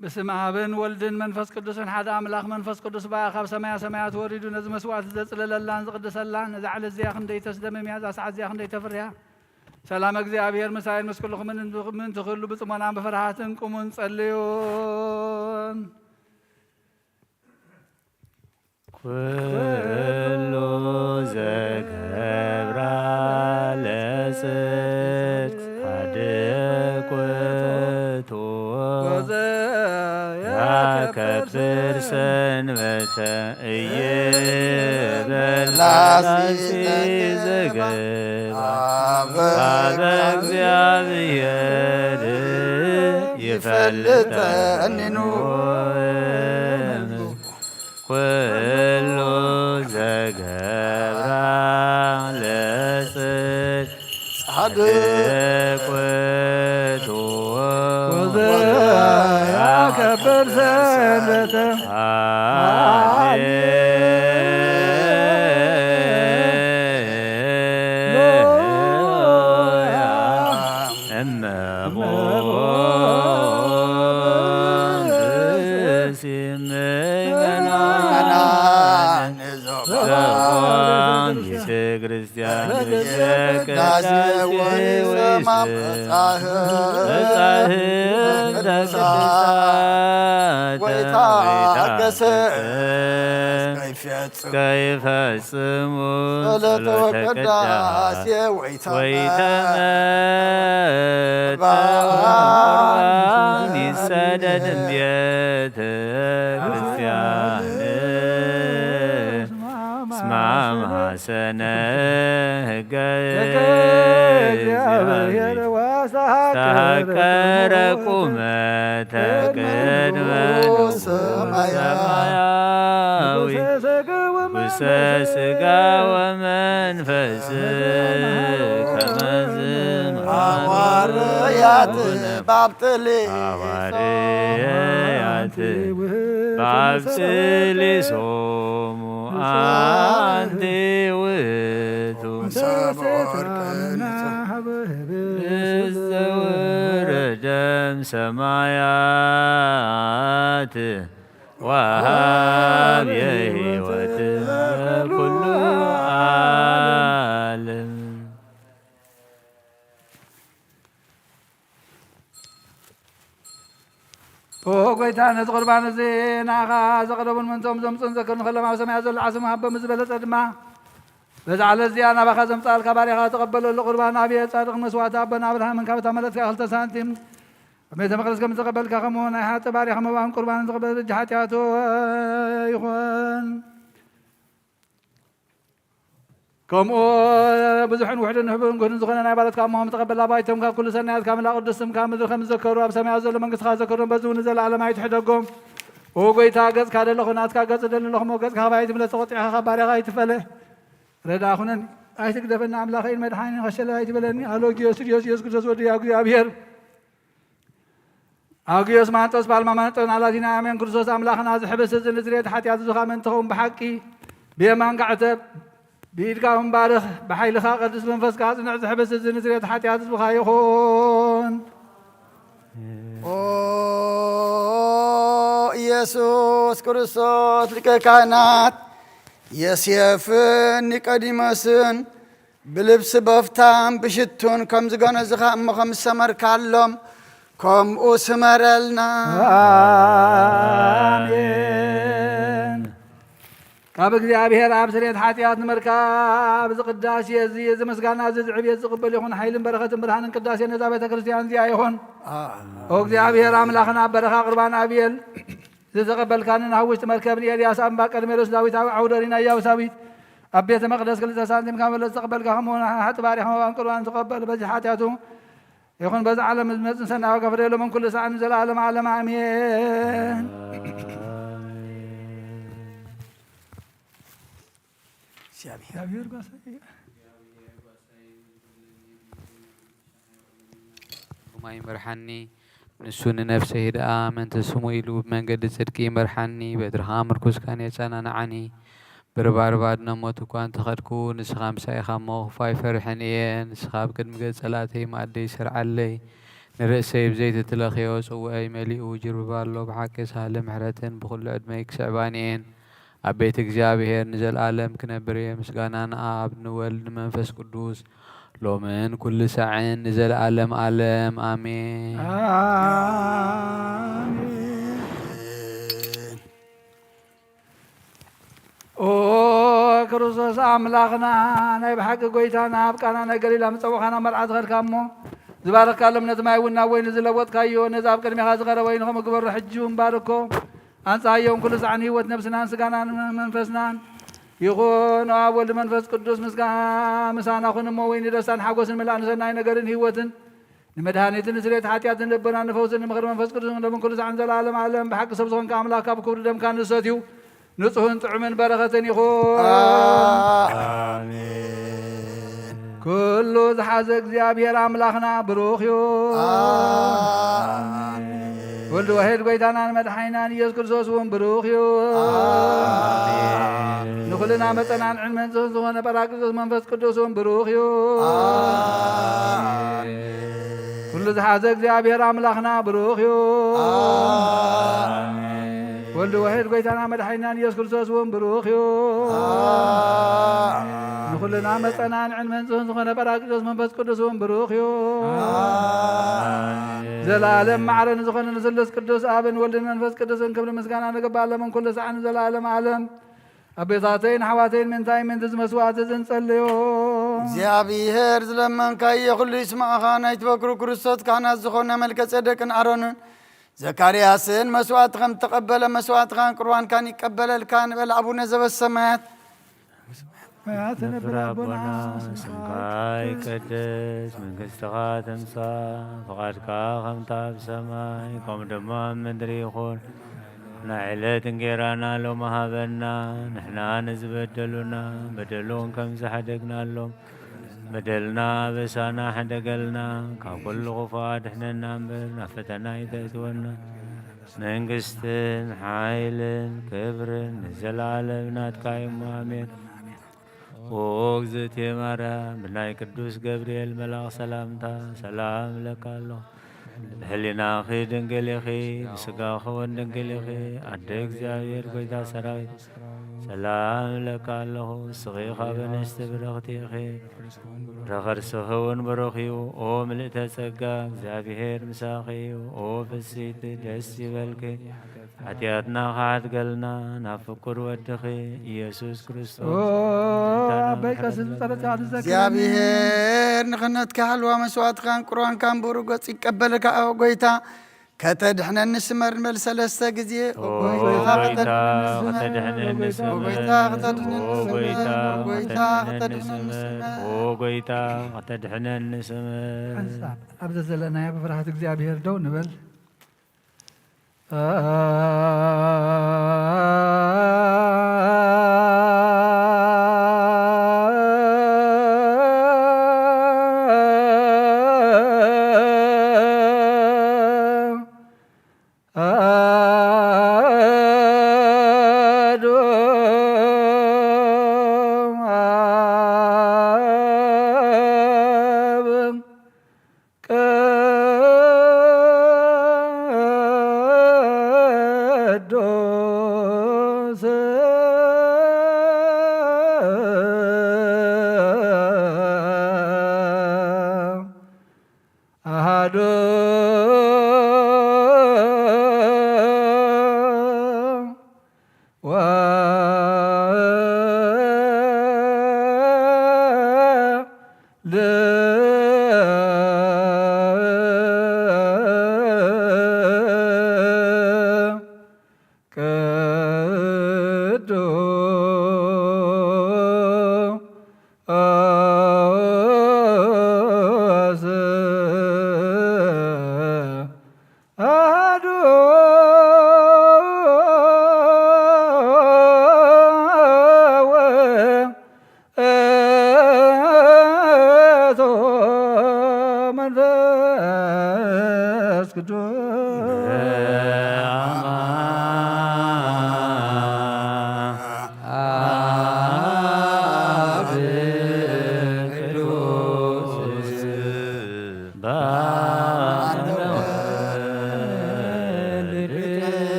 በስመ ኣብን ወልድን መንፈስ ቅዱስን ሓደ ኣምላኽ። መንፈስ ቅዱስ በኣ ካብ ሰማያ ሰማያት ወሪዱ ነዚ መስዋዕቲ ዘጽለለላን ዝቕድሰላን፣ እዛ ዕለት እዚኣ ክንደይ ተስደምም እያ፣ እዛ ሰዓት እዚኣ ክንደይ ተፍርያ። ሰላም እግዚኣብሔር ምሳይን ምስ ኩልኹምን ምእንቲ ኩሉ ብጽሞናን ብፍርሃትን ቁሙን ጸልዩን። ኩሉ ዘገብራ ለጽድቅ ጻድቅ ውእቱ፣ ያከብር ሰንበተ እይበል ላሲ ዘገብራ ሀበ እግዚአብሔር ይፈልጠኒኑ። ኩሉ ዘገብራ ለጽድቅ ጻድቅ ውእቱ፣ ወዘያከብር ሰንበተ። ሃሌሉያ። እመቦ ዘቆም ቤተ ክርስቲያን ቅዳሴ ወይስ መጻሕፍተ ቅዱሳት ወይታገሰ ከይፈጽሙ ጸሎተ ቅዳሴ ወይተመ ወይተመጠ ቁርባን ይሰደድ እምቤተ ክርስቲያን። እስመ አማሰነ ሕገ እግዚአብሔር ወአስተሐቅረ ቁመተ ቅድመ ንጉሥ ሰማያዊ። ውስተ ሥጋ ወመንፈስ ከመዝ ሐዋርያት ባብጥሊ ሐዋርያት ባብጽሊሶሙ አንቲ ውእቱ። ሰበወርቅ ንጽሕ እዘ ወረደም ሰማያት ወሃብ የሕይወት ኩሉ ዓለም። ኦ ጎይታ፣ ነዚ ቁርባን እዚ ንኣኻ ዘቕረቡን ምእንቶም ዘምጽኡን ዘክር ንኸሎም ኣብ ሰማያት ዘሎ ዓስሙ ሃቦም፣ ዝበለጸ ድማ በዛ ዕለት እዚኣ ናባኻ ዘምጽኣልካ ባሪኻ ተቐበለሉ። ቁርባን ኣብየ ጻድቕ መስዋዕቲ ኣቦና ኣብርሃምን ካብ እታ መለትካ ክልተ ሳንቲም ኣብ ቤተ መቕደስ ከም ዝተቐበልካ፣ ከምኡ ናይ ሓጢ ባሪኻ መባእን ቁርባንን ዝቕበል በጃ ሓጢኣቱ ይኹን። ከምኡ ብዙሕን ውሑድን ንሕቡን ግህዱን ዝኾነ ናይ ባሮትካ እሞሆም ተቐበል። ኣባይቶም ካብ ኩሉ ሰናያት ካብ ምላእ ቅዱስ ስምካ ምድሪ ከም ዝዘከሩ ኣብ ሰማያት ዘሎ መንግስትኻ ዘከሮም፣ በዚ እውን ንዘለኣለም ኣይትሕደጎም። ኦ ጎይታ፣ ገጽካ ደለኹ ናትካ ገጽ ደሊ ኣለኹ እሞ፣ ገጽካ ካባይ ኣይትምለስ፣ ተቖጢዕካ ካብ ባርያኻ ኣይትፈለ። ረዳ ኩነኒ፣ ኣይትግደፈኒ ኣምላኸይን መድሓኒን፣ ኸሸለል ኣይትበለኒ። ኣሎጊዮስ፣ ዮስ፣ ኢየሱስ ክርስቶስ ወዲ እግዚኣብሔር። ኣውግዮስ ማንጦስ ፓልማ ማንጦን ኣላቲና ኣሜን። ክርስቶስ ኣምላኽና፣ ዝሕብስ እዚ ንስርየት ሓጢኣት እዚ ኻብ ምእንቲ ኸውን ብሓቂ ብየማንካ ዕተብ፣ ብኢድካ እውን ባርኽ፣ ብሓይልኻ ቅዱስ መንፈስካ ኣጽንዕ። ዝሕብስ እዚ ንስርየት ሓጢኣት ህዝብኻ ይኹን። ኦ ኢየሱስ ክርስቶስ ሊቀ ካህናት፣ የሴፍን ኒቆዲሞስን ብልብሲ በፍታን ብሽቱን ከም ዝገነዝኻ እሞ ከም ዝሰመርካሎም፣ ከምኡ ስመረልና። ኣሜን። ካብ እግዚኣብሔር ኣብ ስርየት ሓጢኣት ንምርካብ፣ እዚ ቅዳሴ እዚ፣ እዚ ምስጋና እዚ፣ እዚ ዕብየት ዝቕበል ይኹን፣ ሓይልን በረኸትን ብርሃንን ቅዳሴ ነዛ ቤተ ክርስቲያን እዚኣ ይኹን። ኦ እግዚኣብሔር ኣምላኽና፣ ኣብ በረኻ ቁርባን ኣብየል ዝተቐበልካንን ኣብ ውሽጢ መርከብ ንኤልያስ ኣምባ ቀርሜሎስ ዳዊታዊ ዓውደ ሪና ኢያቡሳዊት ኣብ ቤተ መቕደስ ክልተ ሳንቲም ካብ መለስ ዝተቐበልካ፣ ከምኡ ሓጢ ባሪኻ መባን ቁርባን ተቐበል። በዚ ሓጢኣቱ ይኹን በዚ ዓለም ዝመጽእ ሰናይ ዋጋ ፍደየሎም፣ ኩሉ ሰዓት ንዘለዓለም ዓለም ኣሜን። እግዚኣብሔር። እግዚኣብሔር ጓሳይ። ግርማ ይምርሓኒ፣ ንሱ ንነፍሰይ ህድኣ፣ ምእንቲ ስሙ ኢሉ ብመንገዲ ጽድቂ ይምርሓኒ። በትርኻ ምርኩስካን የጸናንዓኒ፣ ብርባርብ ኣድነ ሞት እኳ እንተኸድኩ፣ ንስኻ ምሳይ ኢኻ እሞ፣ ክፉእ ኣይፈርሕን እየ። ንስኻ ኣብ ቅድሚ ገጽ ጸላእተይ መኣደይ ስርዓለይ። ንርእሰይ ብዘይትትለኽዮ ጽውዐይ መሊኡ ጅርብባ ኣሎ። ብሓቂ ሳህለ ምሕረትን ብኹሉ ዕድመይ ክስዕባን እየን። ኣብ ቤት እግዚኣብሔር ንዘለዓለም ክነብር እየ። ምስጋና ንኣብ ንወልድ ንመንፈስ ቅዱስ ሎምን ኩሉ ሳዕን ንዘለዓለም ዓለም ኣሜን። ኣሜን። ኦ ክርስቶስ ኣምላኽና ናይ ብሓቂ ጎይታና ኣብ ቃና ናይ ገሊላ ምጸውኻና መርዓ ዝኸድካ እሞ ዝባረኽካሎም ነቲ ማይ እውን ናብ ወይኒ ዝለወጥካዮ ነዚ ኣብ ቅድሜኻ ዝቐረበ ወይኒ ከምኡ ግበሮ ሕጂ እውን ባርኮ። ኣንጻሃዮም ኩሉ ሳዕን ህይወት ነብስናን ስጋናን መንፈስናን ይኹን። ኣብ ወልድ መንፈስ ቅዱስ ምስጋ ምሳና ኩን እሞ ወይኒ ደስታን ሓጎስን ምላእን ሰናይ ነገርን ህይወትን ንመድሃኒትን ንስርየት ሓጢኣትን ልቦና ንፈውስን ንምኽሪ መንፈስ ቅዱስ ንለምን ኩሉ ሳዕን ዘላለም ዓለም ብሓቂ ሰብ ዝኾንካ ኣምላኽ ካብ ክብሪ ደምካ ንሰትዩ ንጹህን ጥዑምን በረኸትን ይኹን። ኣሜን። ኩሉ ዝሓዘ እግዚኣብሔር ኣምላኽና ብሩኽ እዩ። ኣሜን። ወልድ ዋሕድ ጎይታናን መድሓኒናን ኢየሱስ ክርስቶስ እውን ብሩኽ እዩ። ኣሜን። ንኹልና መጸናን ዕድመን ዝኾነ ጳራቅሊጦስ መንፈስ ቅዱስ እውን ብሩኽ እዩ። ኣሜን። ኩሉ ዝሓዘ እግዚኣብሔር ኣምላኽና ብሩኽ እዩ። ኣሜን። ወልድ ዋሕድ ጎይታና መድሓኒናን ኢየሱስ ክርስቶስ እውን ብሩኽ እዩ። ኣሜን። ንኹልና መጸናን ዕድመን ጽህን ዝኾነ ጳራቅሊጦስ መንፈስ ቅዱስ እውን ብሩኽ እዩ። ኣሜን። ዘለዓለም ማዕረ ንዝኾነ ንስሉስ ቅዱስ ኣብን ወልድን መንፈስ ቅዱስን ክብሪ ምስጋና ንግባእ ኣለምን ኩሉ ሰዓን ዘለዓለም ዓለም። ኣቦታተይን ኣሕዋተይን ምንታይ ምእንቲ እዚ መስዋዕቲ እዚ ንጸልዮ። እግዚኣብሔር ዝለመንካዮ ኩሉ ይስማዕኻ። ናይ ትበክሩ ክርስቶስ ካህናት ዝኾነ መልከ ጼዴቅን ኣሮንን ዘካርያስን መስዋዕቲ ከም እተቐበለ መስዋዕትኻን ቁርባንካን ይቀበለልካ ንበል። ኣቡነ ዘበሰማያት ሰማያት ነፍር ኣቦና፣ ስምካ ይቀደስ፣ መንግስትኻ ትምጻእ፣ ፍቓድካ ከምታ ኣብ ሰማይ ከምኡ ድማ ኣብ ምድሪ ይኹን። ናይ ዕለት እንጌራና ሎሚ ሃበና፣ ንሕና ንዝበደሉና በደሎም ከም ዝሓደግናሎም በደልና ኣበሳና ሕደገልና፣ ካብ ኩሉ ክፉእ ኣድሕነና እምበር ናብ ፈተና ኣይተእትወና። መንግስትን ሓይልን ክብርን ንዘለዓለም ናትካ እዩ። ኣሜን። ኦ እግዝእትየ ማርያም፣ ብናይ ቅዱስ ገብርኤል መልኣኽ ሰላምታ ሰላም እብለካ ኣለኹ። ብሕሊናኺ ድንግል ኢኺ፣ ብስጋኺ እውን ድንግል ኢኺ። ኣደ እግዚኣብሔር፣ ጎይታ ሰራዊት፣ ሰላም እብለካ ኣለኹ። ንስኺ ካብ ኣንስቲ ብርኽቲ ኢኺ፣ ፍረ ከርስኺ እውን ብሩኽ እዩ። ኦ ምልእተ ጸጋ፣ እግዚኣብሔር ምሳኺ እዩ። ኦ ፍስሕቲ፣ ደስ ይበልኪ፣ ሓጢኣትና ክሓድገልና ናብ ፍቁር ወድኺ ኢየሱስ ክርስቶስ ኦ ኣቦይ ቀሲስ ብጸሎትካ ትዘክረኒ። እግዚኣብሔር ንኽነትካ ሓልዋ መስዋዕትካን ቁርባንካን ብሩህ ገጽ ይቀበልካ። ኦ ጎይታ ከተድሕነኒ ስመር ንበል ሰለስተ ግዜ። ኦ ኦ ጎይታ ጎይታ ከተድሕነኒ ስመር። ከተድሕነኒ ኦ ስመር። ጎይታ ከተድሕነኒ ኦ ስመር። ጎይታ ኦ ጎይታ ከተድሕነኒ ከተድሕነኒ ስመር። ስመር። ኦ ጎይታ ከተድሕነኒ ስመር። ሓንሳብ ኣብ ዘዘለናዮ ብፍርሃት እግዚኣብሔር ደው ንበል። ቅዱስ አሐዱ ወወልድ ቅዱስ አሐዱ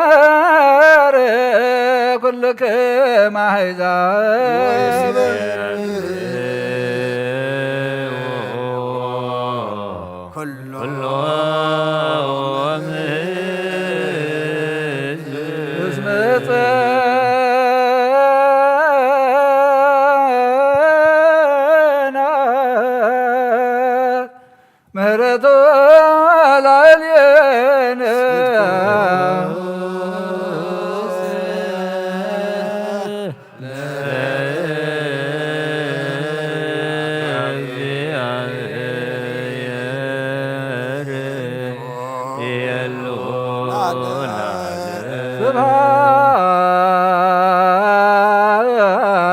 የር ኩልክም ኣሕዛብ ኩሎ እስመ ጸና ምህረቱ ላዕሌነ።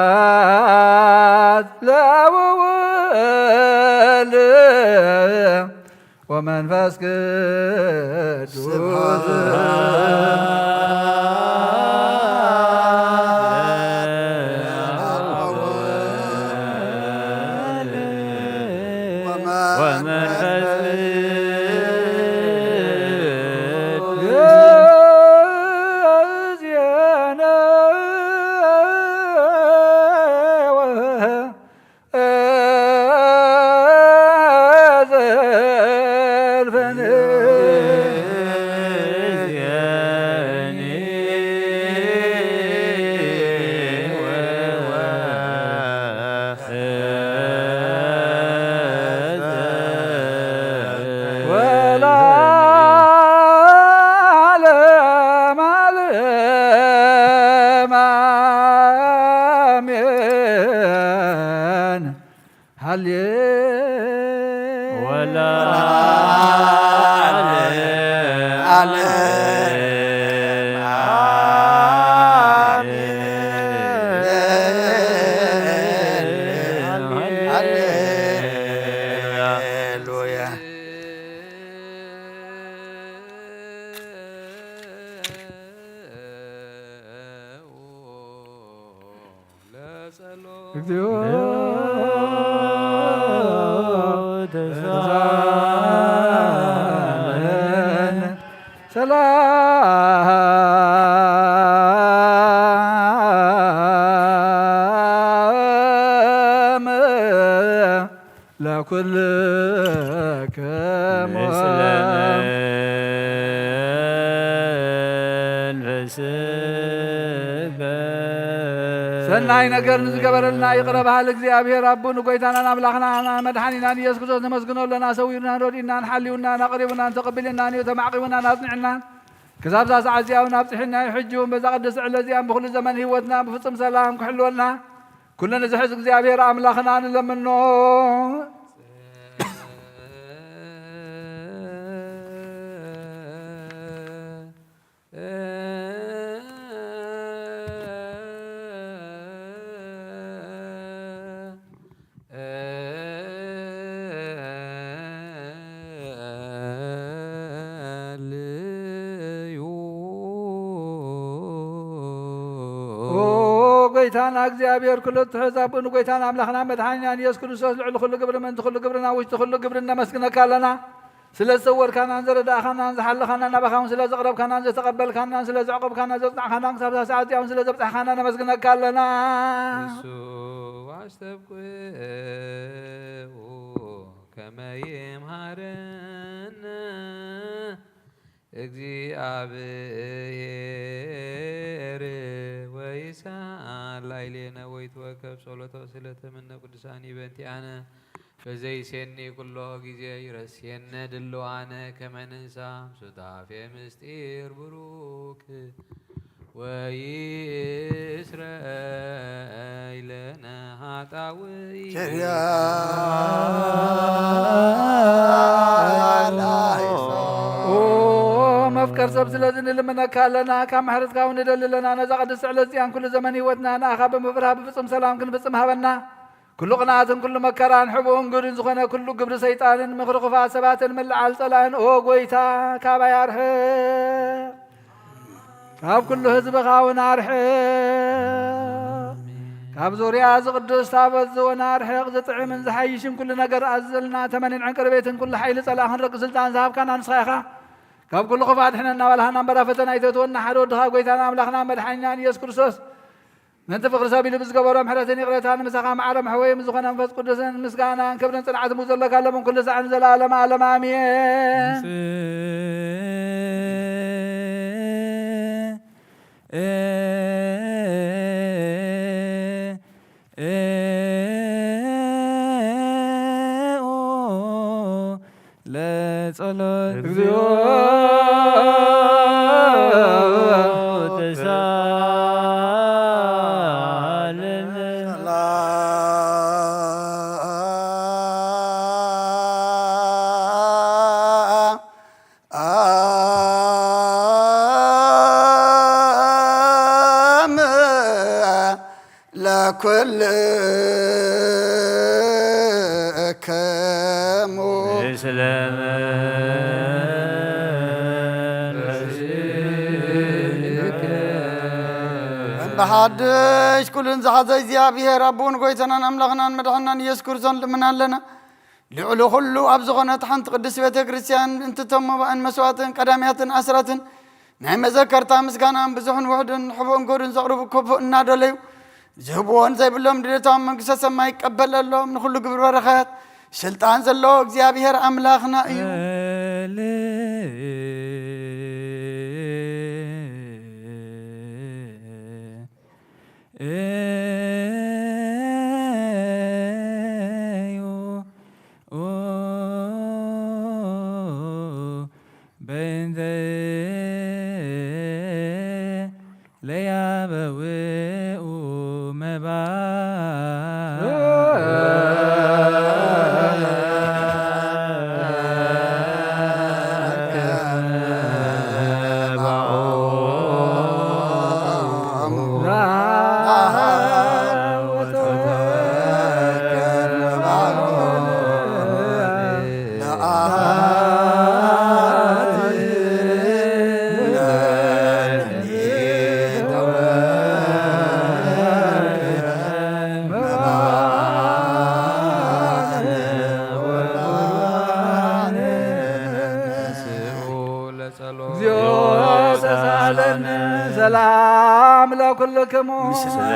ስብሐት ለአብ ወወልድ ወመንፈስ ቅዱስ። ስብሐት ለአብ ወወልድ ወመንፈስ ቅዱስ። ወለዓለመ ዓለም አሜን። ሃሌ ወለዓለመ ዓለም አሜን። ሃሌሉያ። እግዚኦ ተሳለን ሰላም ለኩልክሙ። ምስለ መንፈስከ። ሰናይ ነገር ንዝገበረልና ይቕረ በሃሊ እግዚኣብሔር ኣቦ ንጎይታናን ኣምላኽና መድሓኒናን ኢየሱስ ክርስቶስ ነመስግኖ ኣለና። ሰዊሩናን ረዲኡናን ሓልዩናን ኣቕሪቡናን ተቐቢልናን እዩ ተማዕቂቡናን ኣጽኒዕናን ክሳብ እዛ ሰዓት እዚኣ እውን ኣብጽሒና እዩ። ሕጂ እውን በዛ ቅድስቲ ዕለት እዚኣ ብኹሉ ዘመን ህይወትና ብፍጹም ሰላም ክሕልወልና ኩሉ ንዝሕዝ እግዚኣብሔር ኣምላኽና ንለምኖ። ኦ ጎይታና እግዚኣብሔር ኩሉ እትሕዝ ኣቦ ንጎይታና ኣምላኽና መድሓኒናን ኢየሱስ ክርስቶስ ልዕሊ ኩሉ ግብሪ ምእንቲ ኩሉ ግብርና ውሽጢ ኩሉ ግብሪ ነመስግነካ ኣለና። ስለ ዝሰወርካናን ዘረዳእካናን ዝሓለኻናን ናባኻ እውን ስለ ዘቕረብካናን ዘተቐበልካናን ስለ ዘዕቆብካናን ዘጽናዕካናን ክሳብ እዛ ሰዓት እዚኣ እውን ስለ ዘብጻሕካና ነመስግነካ ኣለና። እሱ ኣስተብቅዑ ከመ ይምሃረነ እግዚኣብሔር ወይስአል ላዕሌነ ወይትወከፍ ጸሎቶ ስለተ ምነ ቅዱሳን ይበንቲአነ በዘይሴኒ ኩሎ ጊዜ ይረስየነ ድልዋነ ከመ ንንሳ ሱታፌ ምስጢር ብሩክ ወይስረይ ለነ ኃጣውኢ። ኪርያ ላይሶ። ኦ መፍቀር ሰብ ስለዚ ንልምነካ ኣለና፣ ካብ ምሕረትካ እውን ንደሊ ኣለና። ነዛ ቅድስቲ ዕለት እዚኣን ኩሉ ዘመን ህይወትና ንኣኻ ብምፍራህ ብፍጹም ሰላም ክንፍጽም ሃበና። ኩሉ ቅንኣትን ኩሉ መከራን ሕቡእን ግህዱን ዝኾነ ኩሉ ግብሪ ሰይጣንን ምኽሪ ክፉኣት ሰባትን ምልዓል ጸላእን ኦ ጎይታ ካባይ ኣርሕቕ። ካብ ኩሉ ህዝብኻ እውን ኣርሕቕ። ካብ ዙርያ እዚ ቅዱስ ታቦት እዚ እውን ኣርሕቕ። ዝጥዕምን ዝሓይሽን ኩሉ ነገር ኣዘልና ተመንን ዕንቅርቤትን ኩሉ ሓይሊ ጸላእ ክንረግጽ ስልጣን ዝሃብካና ንስኻ ኢኻ። ካብ ኩሉ ክፉእ ኣድሕነና፣ ባልሃና እምበራ ፈተና ኣይተእትወና። ሓደ ወድኻ ጎይታና ኣምላኽና መድሓኒናን ኢየሱስ ክርስቶስ ምእንቲ ፍቕሪ ሰብ ኢሉ ብዝገበሮ ምሕረትን ይቕሬታን ምሳኻ ማዕረ መሕወይ ምስ ዝኾነ መንፈስ ቅዱስን ምስጋናን ክብርን ጽንዓትን ብኡ ዘለካ ሎምን ኩሉ ሳዕን ዘለኣለመ ዓለም ኣሜን። ለጸሎት እግዚኦ ተሳለመ። ለኩልክሙ ምስለ መንፈስከ። እምበሓድሽ ኩሉን ዝሓዘ እግዚኣብሔር ኣቦን ጎይታናን ኣምላኽናን መድሓናን ኢየሱስ ክርስቶስ ንልምን ኣለና። ልዕሊ ኩሉ ኣብ ዝኾነት ሓንቲ ቅድስት ቤተ ክርስቲያን እንትቶም መባእን መስዋእትን ቀዳምያትን ኣስራትን ናይ መዘከርታ ምስጋናን ብዙሕን ውሑድን ሕቡእን ጎዱን ዘቕርቡ ክፉእ እናደለዩ ዝህብዎን ዘይብሎም ድሌቶም መንግስተ ሰማይ ይቀበለሎም። ንኹሉ ግብር በረኸት ስልጣን ዘለዎ እግዚኣብሔር ኣምላኽና እዩ። እዩ። በእንተ ለያበውኡ መባ ለጸሎት። እግዚኦ ተሳለነ። ሰላም ለኩልክሙ። ምስለ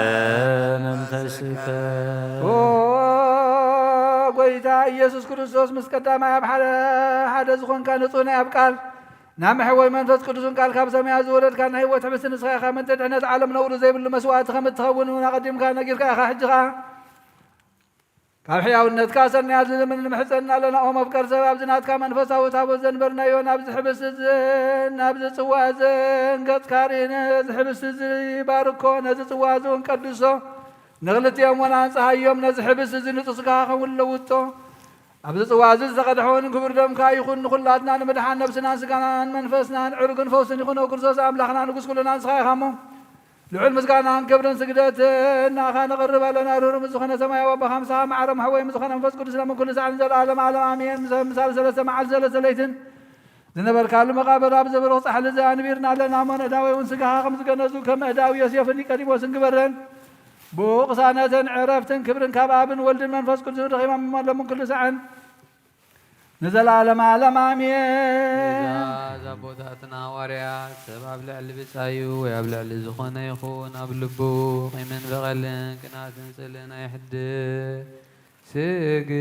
መንፈስከ። ኦ ጎይታ ኢየሱስ ክርስቶስ፣ ምስ ቀዳማይ ኣብ ሓደ፣ ሓደ ዝኾንካ ንጹህ ናይ ኣብ ቃል፣ ናብ መሕወይ መንፈስ ቅዱስን ቃል ካብ ሰማያት ዝወረድካ ናይ ህይወት ሕብስቲ ንስኻ ኢኻ። ምእንቲ ድሕነት ዓለም ነውሪ ዘይብሉ መስዋእቲ ከም እትኸውን እውን ኣቐዲምካ ነጊርካ ኢኻ። ሕጂ ኸኣ ካብ ሕያውነትካ ሰናያት ንልምን ንምሕጸን ኣለና። ኦ መፍቀር ሰብ፣ ኣብዚ ናትካ መንፈሳዊ ታቦት ዘንበርናዮ፣ ናብዚ ሕብስቲ እዝን ናብዚ ጽዋ እዝን ገጽካ ርኢ። ነዚ ሕብስቲ እዚ ባርኮ፣ ነዚ ጽዋ እዚ እውን ቀድሶ። ንኽልቲኦም እውን ኣንጽሃዮም፣ ነዚ ሕብስቲ እዚ ንጹህ ስጋኻ ከም ለውጦ። ኣብዚ ጽዋ እዚ ዝተቐድሐ እውን ክቡር ደምካ ይኹን፣ ንኹላትና ንምድሓን ነብስናን ስጋናን መንፈስናን ዕርግን ፈውስን ይኹኖ። ክርስቶስ ኣምላኽና ንጉስ ኩልና ንስኻ ኢኻ እሞ፣ ልዑል ምስጋናን ክብርን ስግደትን ንኣኻ ነቕርብ ኣለና። ርህሩህ ምስ ዝኾነ ሰማያዊ ኣቦኻ፣ ምሳኻ ማዕረ መሕወይ ምስ ዝኾነ መንፈስ ቅዱስ፣ ሎምን ኩሉ ሳዕን ዘለዓለም ዓለም ኣሜን። ምስ ምሳሌ ሰለስተ መዓልቲ ሰለስተ ለይትን ዝነበርካሉ መቓብር ኣብዚ ብሩኽ ጻሕሊ እዚ ኣንቢርና ኣለና እሞ፣ ነዳዊ እውን ስጋኻ ከም ዝገነዙ ከም ኣእዳው ዮሴፍን ኒቆዲሞስን ግበረን። ብኡ ቅሳነትን ዕረፍትን ክብርን ካብ ኣብን ወልድን መንፈስ ቅዱስን ረኺቦም እሞ፣ ሎምን ኩሉ ሳዕን ንዘለዓለመ ዓለም ኣሜን። ትእዛዝ ኣቦታትና ሃዋርያት፣ ሰብ ኣብ ልዕሊ ብጻዩ ወይ ኣብ ልዕሊ ዝኾነ ይኹን ኣብ ልቡ ቂምን በቐልን ቅንኣትን ጽልእን ኣይሕድር። ስግዱ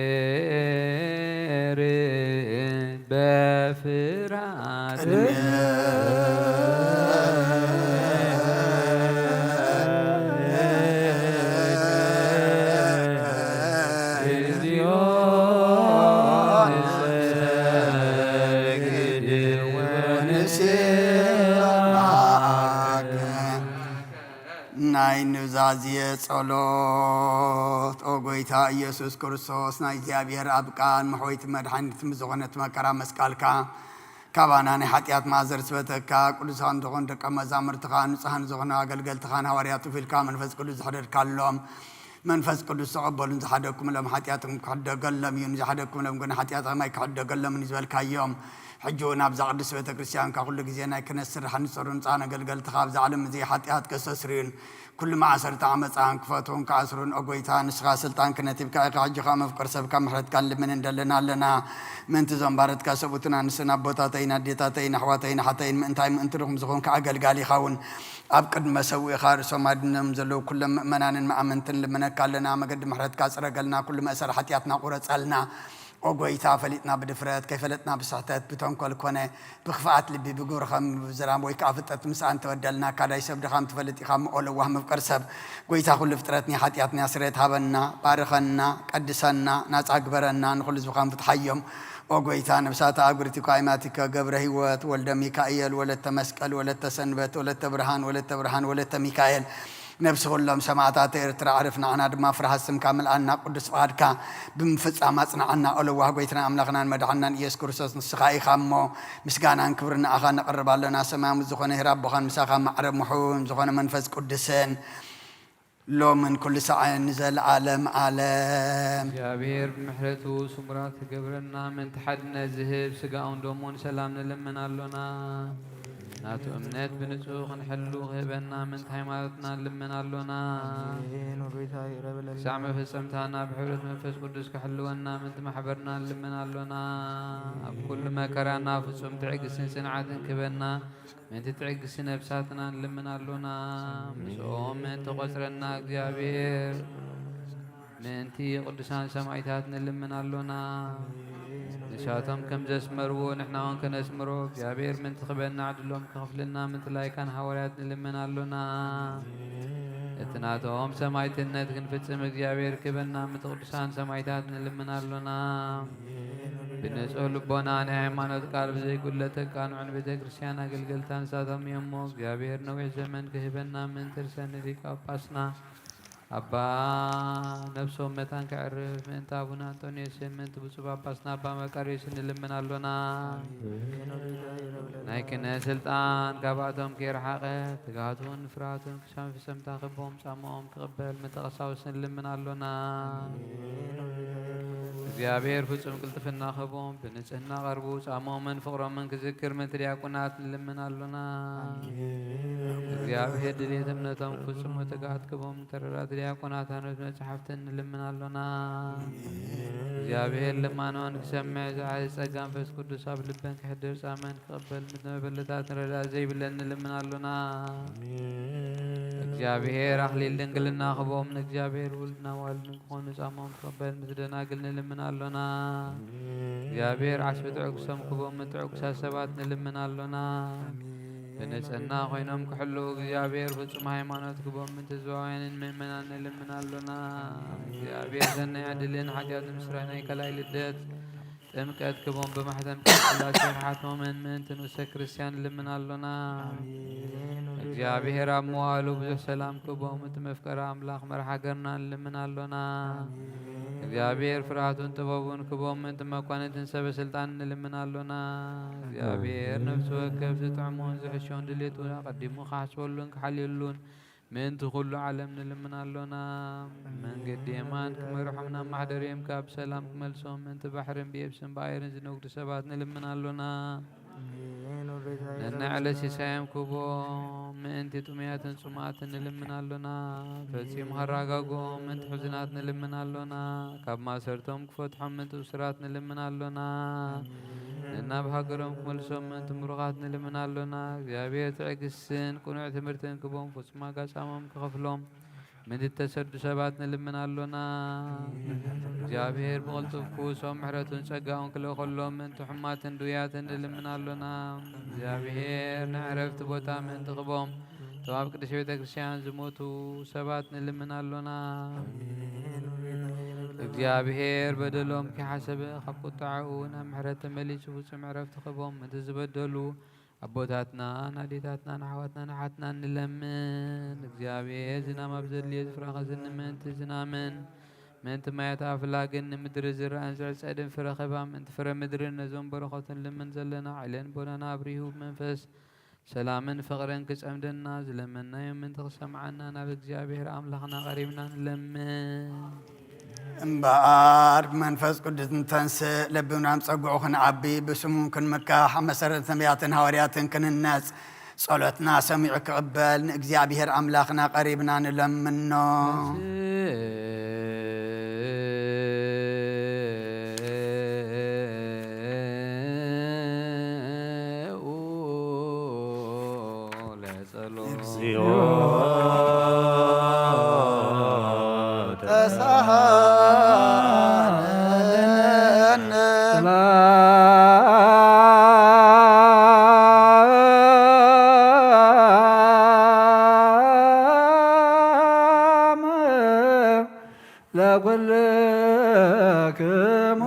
ለእግዚኣብሔር በፍርሃት። እግዚኦ ንሰግድ ወንስብሐከ። ናይ ኑዛዜ ጸሎት። ኦ ጎይታ ኢየሱስ ክርስቶስ፣ ናይ እግዚኣብሔር ኣብ ቃል መሕወይትን መድሓኒትን ብዝኾነት መከራ መስቀልካ፣ ካባና ናይ ሓጢኣት ማእሰር ዝፈተካ፣ ቅዱሳን ዝኾኑ ደቀ መዛሙርትኻ፣ ንጹሃን ዝኾኑ ኣገልገልትኻን ሃዋርያት ውፊልካ መንፈስ ቅዱስ ዝሕደርካሎም፣ መንፈስ ቅዱስ ተቐበሉን ዝሓደግኩምሎም ሓጢኣቶም ክሕደገሎም እዩ። ንዝሓደግኩምሎም ግን ሓጢኣቶም ኣይክሕደገሎምን እዩ ዝበልካዮም። ሕጂ እውን ኣብዛ ቅድስት ቤተ ክርስቲያንካ ኩሉ ግዜ ናይ ክህነት ስራሕ ንጸሩ ንጻን ኣገልገልትኻ ኣብዚ ዓለም እዚ ሓጢኣት ከስተስርዩን ኩሉ ማእሰርቲ ዓመጻን ክፈትዉን ክኣስሩን፣ ኦ ጎይታ፣ ንስኻ ስልጣን ክህነትካ ኢኻ። ሕጂ ኸኣ መፍቀር ሰብካ ምሕረትካ ንልምን እንደልን ኣለና። ምእንቲ እዞም ባረትካ ሰብኡትን ኣንስትን ኣቦታተይን ኣዴታተይን ኣሕዋተይን ኣሓተይን ምእንታይ ምእንቲ ድኹም ዝኾንካ ኣገልጋሊኻ እውን ኣብ ቅድሚ መሰውኢኻ ርእሶም ኣድኖም ዘለዉ ኩሎም ምእመናንን መኣመንትን ልምነካ ኣለና። መገዲ ምሕረትካ ጽረገልና፣ ኩሉ መእሰር ሓጢኣትና ቁረጸልና። ኦ ጎይታ፣ ፈሊጥና ብድፍረት፣ ከይፈለጥና ብስሕተት፣ ብተንኮል ኮነ ብክፍኣት ልቢ፣ ብግብሪ ከም ብዝራም ወይ ከኣ ፍጥረት ምስኣ እንተበደልና፣ ካዳይ ሰብ ድኻም ትፈልጥ ኢኻ እሞ፣ ኦ ለዋህ መፍቀር ሰብ፣ ጎይታ ኩሉ ፍጥረት ናይ ሓጢኣትና ስርየት ሃበና፣ ባርኸና፣ ቀድሰና፣ ናጻ ግበረና፣ ንኹሉ ህዝብኻ ምፍትሓዮም። ኦ ጎይታ፣ ነብሳተ ኣጉሪቲኮ ኣይማቲከ ገብረ ህይወት፣ ወልደ ሚካኤል፣ ወለተ መስቀል፣ ወለተ ሰንበት፣ ወለተ ብርሃን፣ ወለተ ብርሃን፣ ወለተ ሚካኤል፣ ነብሲ ኩሎም ሰማዕታት ኤርትራ ኣዕርፍ፣ ንዓና ድማ ፍርሃት ስምካ ምልኣና፣ ቅዱስ ፍቓድካ ብምፍጻም ኣጽንዓና። ኦ ለዋህ ጎይትናን ኣምላኽናን መድሓንናን ኢየሱስ ክርስቶስ፣ ንስኻ ኢኻ እሞ፣ ምስጋናን ክብርን ንኣኻ ነቕርብ ኣሎና። ሰማያዊ ዝኾነ ሄር ኣቦኻን ምሳኻ ማዕረ ምሑን ዝኾነ መንፈስ ቅዱስን፣ ሎምን ኩሉ ሰዓን ንዘለዓለም ዓለም። እግዚኣብሔር ብምሕረቱ ስሙራት ክገብረና፣ ምእንቲ ሓድነት ዝህብ ስጋኡን ደሙን ሰላም ንልምን ኣሎና። ናቱ እምነት ብንጹህ ክንሕሉ ክህበና፣ ምእንቲ ሃይማኖትና ንልምን ኣሎና። ኣሜን። ወጎይታ ይቕረ በለልና። ክሳዕ መፈጸምታና ብሕብረት መንፈስ ቅዱስ ክሕልወና፣ ምእንቲ ማሕበርና ንልምን ኣሎና። ኣብ ኩሉ መከራና ፍጹም ትዕግስትን ጽንዓትን ክህበና፣ ምእንቲ ትዕግስቲ ነፍሳትና ንልምን ኣሎና። ምስኦም ምእንቲ ቆጽረና እግዚኣብሔር፣ ምእንቲ ቅዱሳን ሰማዕታት ንልምን ኣሎና። ንሳቶም ከም ዘስመርዎ ንሕና እውን ከነስምሮ እግዚኣብሔር ምእንቲ ክበና ዕድሎም ክኸፍልና ምእንቲ ላይካን ሃዋርያት ንልምን ኣሎና። እቲ ናቶም ሰማዕትነት ክንፍጽም እግዚኣብሔር ክበና ምእንቲ ቅዱሳን ሰማዕታት ንልምን ኣሎና። ብንጹህ ልቦና ናይ ሃይማኖት ቃል ብዘይጉድለት ተቃንዑ ንቤተ ክርስቲያን ኣገልገልታ ንሳቶም እዮም እሞ፣ እግዚኣብሔር ነዊሕ ዘመን ክህበና ምእንቲ ርእሰ ሊቀ ጳጳስና ኣባ ነፍሶም መታን ከዕርፍ፣ ምእንቲ ኣቡነ ኣንጦንዮስን ምእንቲ ብፁዕ ጳጳስና ኣባ መቃርዮስን ንልምን ኣሎና። ናይ ክህነት ስልጣን ካብኣቶም ከይረሓቐ፣ ትግሃቱን ፍርሃቱን ክሳብ ፍጸምታ ክቦም ጻምኦም ክቕበል ምእንቲ ቀሳውስት ንልምን ኣሎና። እግዚኣብሔር ፍጹም ቅልጥፍና ክህቦም፣ ብንጽህና ቀርቡ ጻምኦምን ፍቕሮምን ክዝክር ምእንቲ ዲያቆናት ንልምን ኣሎና። እግዚኣብሔር ድሌት እምነቶም ክፍጽሙ ትግሃት ክህቦም፣ ተረዳት ዲያቆናት ሃይማኖት መጽሓፍትን ንልምን ኣሎና። እግዚኣብሔር ልማኖን ክሰምዕ ዝዓይ ጸጋ መንፈስ ቅዱስ ኣብ ልበን ክሕድር ጻመን ክቕበል፣ ምእንቲ መበለታት ረዳእ ዘይብለን ንልምን ኣሎና። እግዚኣብሔር ኣኽሊል ድንግልና ክህቦም፣ ንእግዚኣብሔር ውሉድን ኣዋልድን ክኾኑ ጻሞም ክቕበል፣ ምእንቲ ደናግል ንልምን ኣሎና። እግዚኣብሔር ዓስቢ ጥዕግሶም ክህቦም፣ ምእንቲ ጥዑጋት ሰባት ንልምን ኣሎና። ብንጽህና ኮይኖም ክሕልዉ፣ እግዚኣብሔር ፍጹም ሃይማኖት ክህቦም፣ ምእንቲ ህዝባውያንን ምእመናን ንልምን ኣሎና። እግዚኣብሔር ሰናይ ዕድልን ሓጢኣት ምስራይ ናይ ካልኣይ ልደት ጥምቀት ክቦም ብማሕተም ቅድስት ሥላሴ ክሓትሞምን ምእንቲ ንኡሰ ክርስቲያን ንልምን ኣሎና። ኣሜን። እግዚኣብሔር ኣብ መዋእሉ ብዙሕ ሰላም ክቦም፣ እቲ መፍቀሪ ኣምላኽ መራሕ ሃገርና ንልምን ኣሎና። ኣሜን። እግዚኣብሔር ፍርሃቱን ጥበቡን ክቦም፣ ምእንቲ መኳንንትን ሰበ ስልጣን ንልምን ኣሎና። እግዚኣብሔር ነፍሲ ወከፍ ዝጥዕሞን ዝሕሾን ድሌቱ ኣቐዲሙ ክሓስበሉን ክሓልየሉን ምእንቲ ኩሉ ዓለም ንልምን ኣሎና። መንገዲ የማን ክመርሖም ናብ ማሕደርዮም ካብ ሰላም ክመልሶም ምእንቲ ባሕርን ብየብስን ብኣየርን ዝነግዱ ሰባት ንልምን ኣሎና። ኣሜን። ወሬታ ነናይ ዕለት ሲሳዮም ክቦም ምእንቲ ጥሙያትን ጽሙኣትን ንልምን ኣሎና። ፈጺሙ ከራጋግኦም ምእንቲ ሕዙናት ንልምን ኣሎና። ካብ ማሰርቶም ክፈትሖም ምእንቲ እሱራት ንልምን ኣሎና። ነናብ ሃገሮም ክመልሶም ምእንቲ ምሩኻት ንልምን ኣሎና። እግዚኣብሔር ትዕግስትን ቅኑዕ ትምህርትን ክቦም፣ ፍጹም ዋጋ ጻሞም ክኸፍሎም ምእንቲ እተሰዱ ሰባት ንልምን ኣሎና። እግዚኣብሔር ብቕልጡፍ ክውሶም ምሕረቱን ጸጋኡን ክልእኸሎም ምእንቲ ሕሙማትን ድውያትን ንልምን ኣሎና። እግዚኣብሔር ናይ ዕረፍቲ ቦታ ምእንቲ ክቦም፣ እቶም ኣብ ቅድስት ቤተ ክርስቲያን ዝሞቱ ሰባት ንልምን ኣሎና። እግዚኣብሔር በደሎም ከይሓሰበ፣ ካብ ቁጥዓኡ ናብ ምሕረት ተመሊሱ፣ ፍጹም ዕረፍቲ ክቦም፣ ምእንቲ ዝበደሉ ኣቦታትናን ኣዴታትናን ኣሕዋትናን ኣሓትናን ንለምን። እግዚኣብሔር ዝናም ኣብ ዘድልዮ ስፍራ ከዝንብ ምእንቲ ዝናምን ምእንቲ ማያት ኣፍላግን፣ ንምድሪ ዝረኣን ዝዕጸድን ፍረ ክህባ ምእንቲ ፍረ ምድርን፣ ነዞም በረኸቱ ንልምን ዘለና፣ ዓይለን ቦናና ኣብሪሁ ብመንፈስ ሰላምን ፍቕርን ክጸምደና፣ ዝለመንናዮ ምእንቲ ክሰምዓና ናብ እግዚኣብሔር ኣምላኽና ቀሪብና ንለምን። እምበኣር ብመንፈስ ቅዱስ ንተንስእ፣ ለቢብና ብጸግዑ ክንዓቢ፣ ብስሙ ክንምካሕ፣ ኣብ መሰረት ነቢያትን ሃዋርያትን ክንነጽ፣ ጸሎትና ሰሚዑ ክቕበል ንእግዚኣብሔር ኣምላኽና ቀሪብና ንለምኖ። ለጸሎት። እግዚኦ ተሳሃለነ። ሰላም ለኩልክሙ።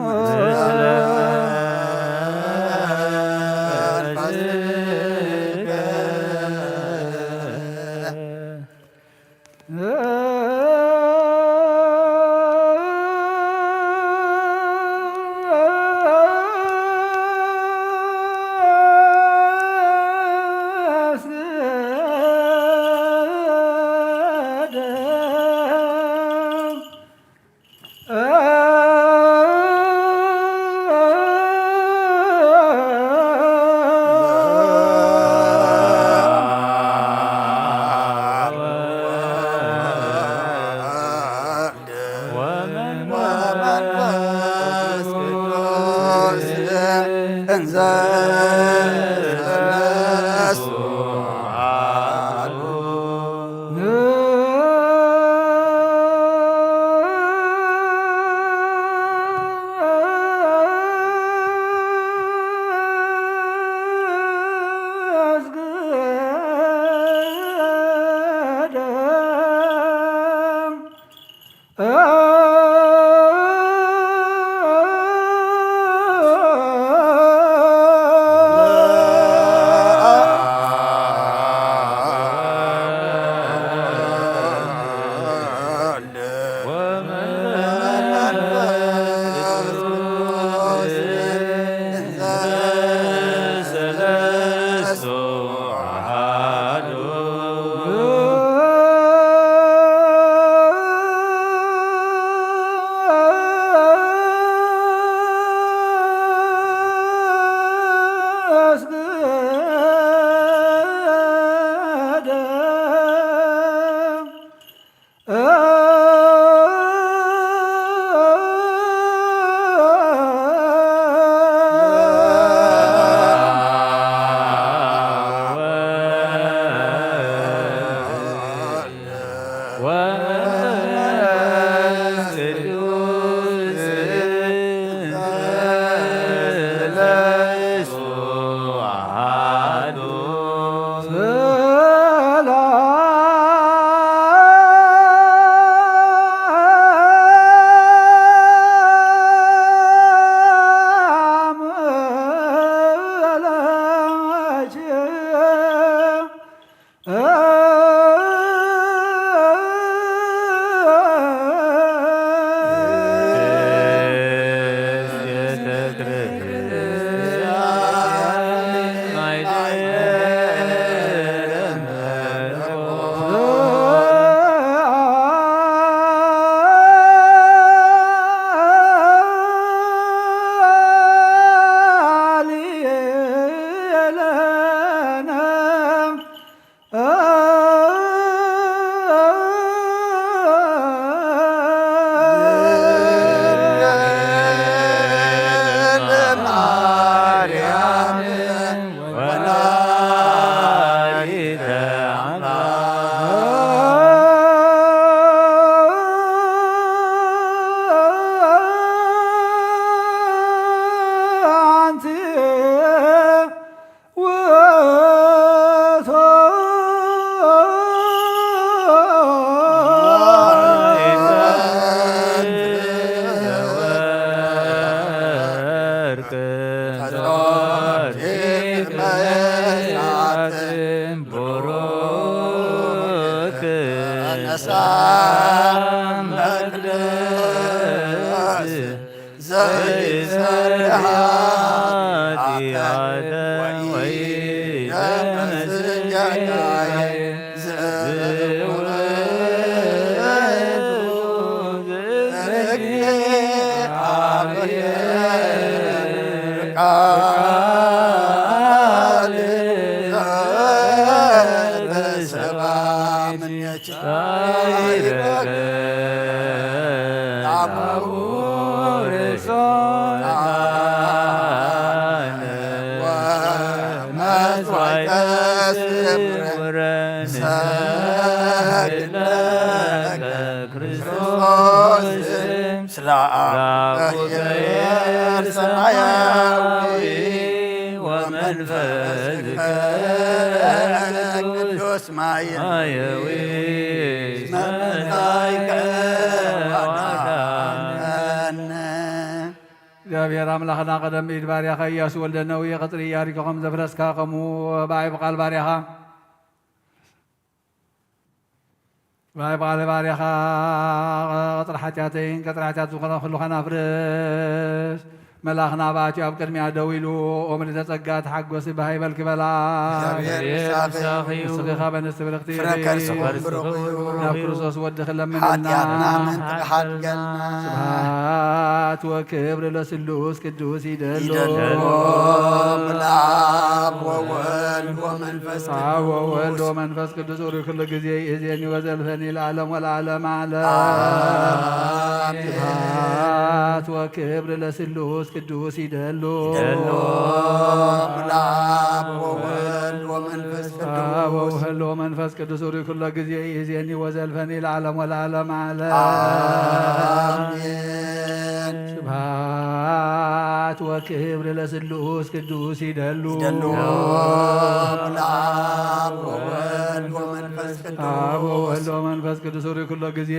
ወመንፈስ ቅዱስ እንዘ ሰለስቱ አሐዱ። ይረከብ አቡነ ርሱዓነ ወመስዋዕተ ስምረ ሰግድ ለከ ክርስቶስ ስለ አብ ሰማያዊ ወመንፈስ ቅዱስ ማየዊ መመላይከ ዋዳነ። እግዚኣብሔር ኣምላኽና ቀደም ብኢድ ባርያኻ ኢያሱ ወልደ ነዊ ቐጽሪ ኢያሪኮ ከም ዘፍረስካ፣ ከምኡ ብኣይ ብቓል ባርያኻ ብኣይ ብቓል ባርያኻ ቐጽሪ ሓጢኣተይን ቀጽሪ ሓጢኣት ዝኾነ ኩሉ ኸናፍርስ። መልኣኽና ብኣትዩ ኣብ ቅድሚያ ደው ኢሉ፣ ኦ ምልእተ ጸጋ ተሓጎሲ ብሃ ይበልኪ በላ። እግዚኣብሔር ምሳኺ እዩ። ንስኺ ኻብ ኣንስቲ ብርኽቲ ፍረ ኢኺ። ከርስኹም ብሩኽ እዩ። ናብ ክርስቶስ ወድኺ ለምንልና። ሓጢኣትና ምእንቲ ክሓድገልና። ስብሐት ወክብር ለስሉስ ቅዱስ ይደሉ። ይደሉ። ለአብ ወወልድ ወመንፈስ አብ ወወልድ ቅዱስ። ወመንፈስ ቅዱስ ኡሪ ኩሉ ግዜ ይእዜኒ ወዘልፈኒ ለዓለም ወለዓለም ዓለም። አሜን። ስብሐት ወክብር ለስሉስ ቅዱስ ይደሉ። ይደሉ። ለአብ ወወልድ ወመንፈስ አብ ቅዱስ። ወወልድ ወመንፈስ ቅዱስ ኡሪ ኩሉ ግዜ ይእዜኒ ወዘልፈኒ ለዓለም ወለዓለም ዓለም። አሜን። ስብሐት ወክብር ለስሉስ ቅዱስ ይደሉ። ይደሉ። ለአብ ወወልድ ወመንፈስ ቅዱስ። አብ ወወልድ ወመንፈስ ቅዱስ ኡሪ ኩሎ ግዜ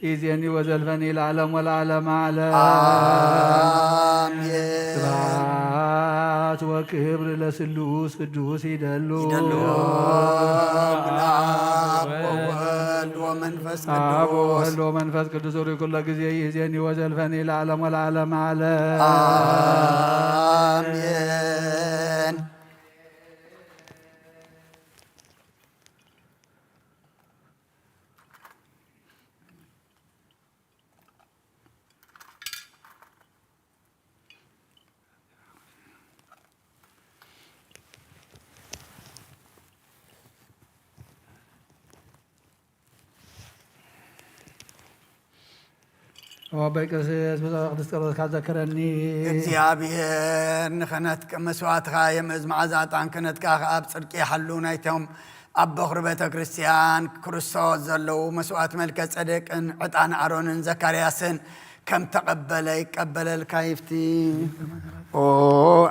ይእዜኒ ወዘልፈኒ ለዓለም ወለዓለም ዓለም። አሜን። ስብሐት ወክብር ለስሉስ ቅዱስ ይደሉ። ይደሉ። ለአብ ወወልድ ወመንፈስ አብ ቅዱስ። ወወልድ ወመንፈስ ቅዱስ ኡሪ ኩሎ ግዜ ይእዜኒ ወዘልፈኒ ለዓለም ወለዓለም ዓለም። አሜን። ኣቦይ ቀሲስ ብፁዕ ቅዱስ ጸሎትካ ዘክረኒ። እግዚኣብሔር ንኽህነትከ መስዋዕትኻ የምእዝ መዓዛ ዕጣን ክህነትካ ኣብ ጽድቂ ይሓሉ። ናይቶም ኣብ በኹሪ ቤተ ክርስቲያን ክርስቶስ ዘለዉ መስዋዕት መልከ ጸደቅን ዕጣን ኣሮንን ዘካርያስን ከም ተቐበለ ይቀበለልካ ይፍቲ። ኦ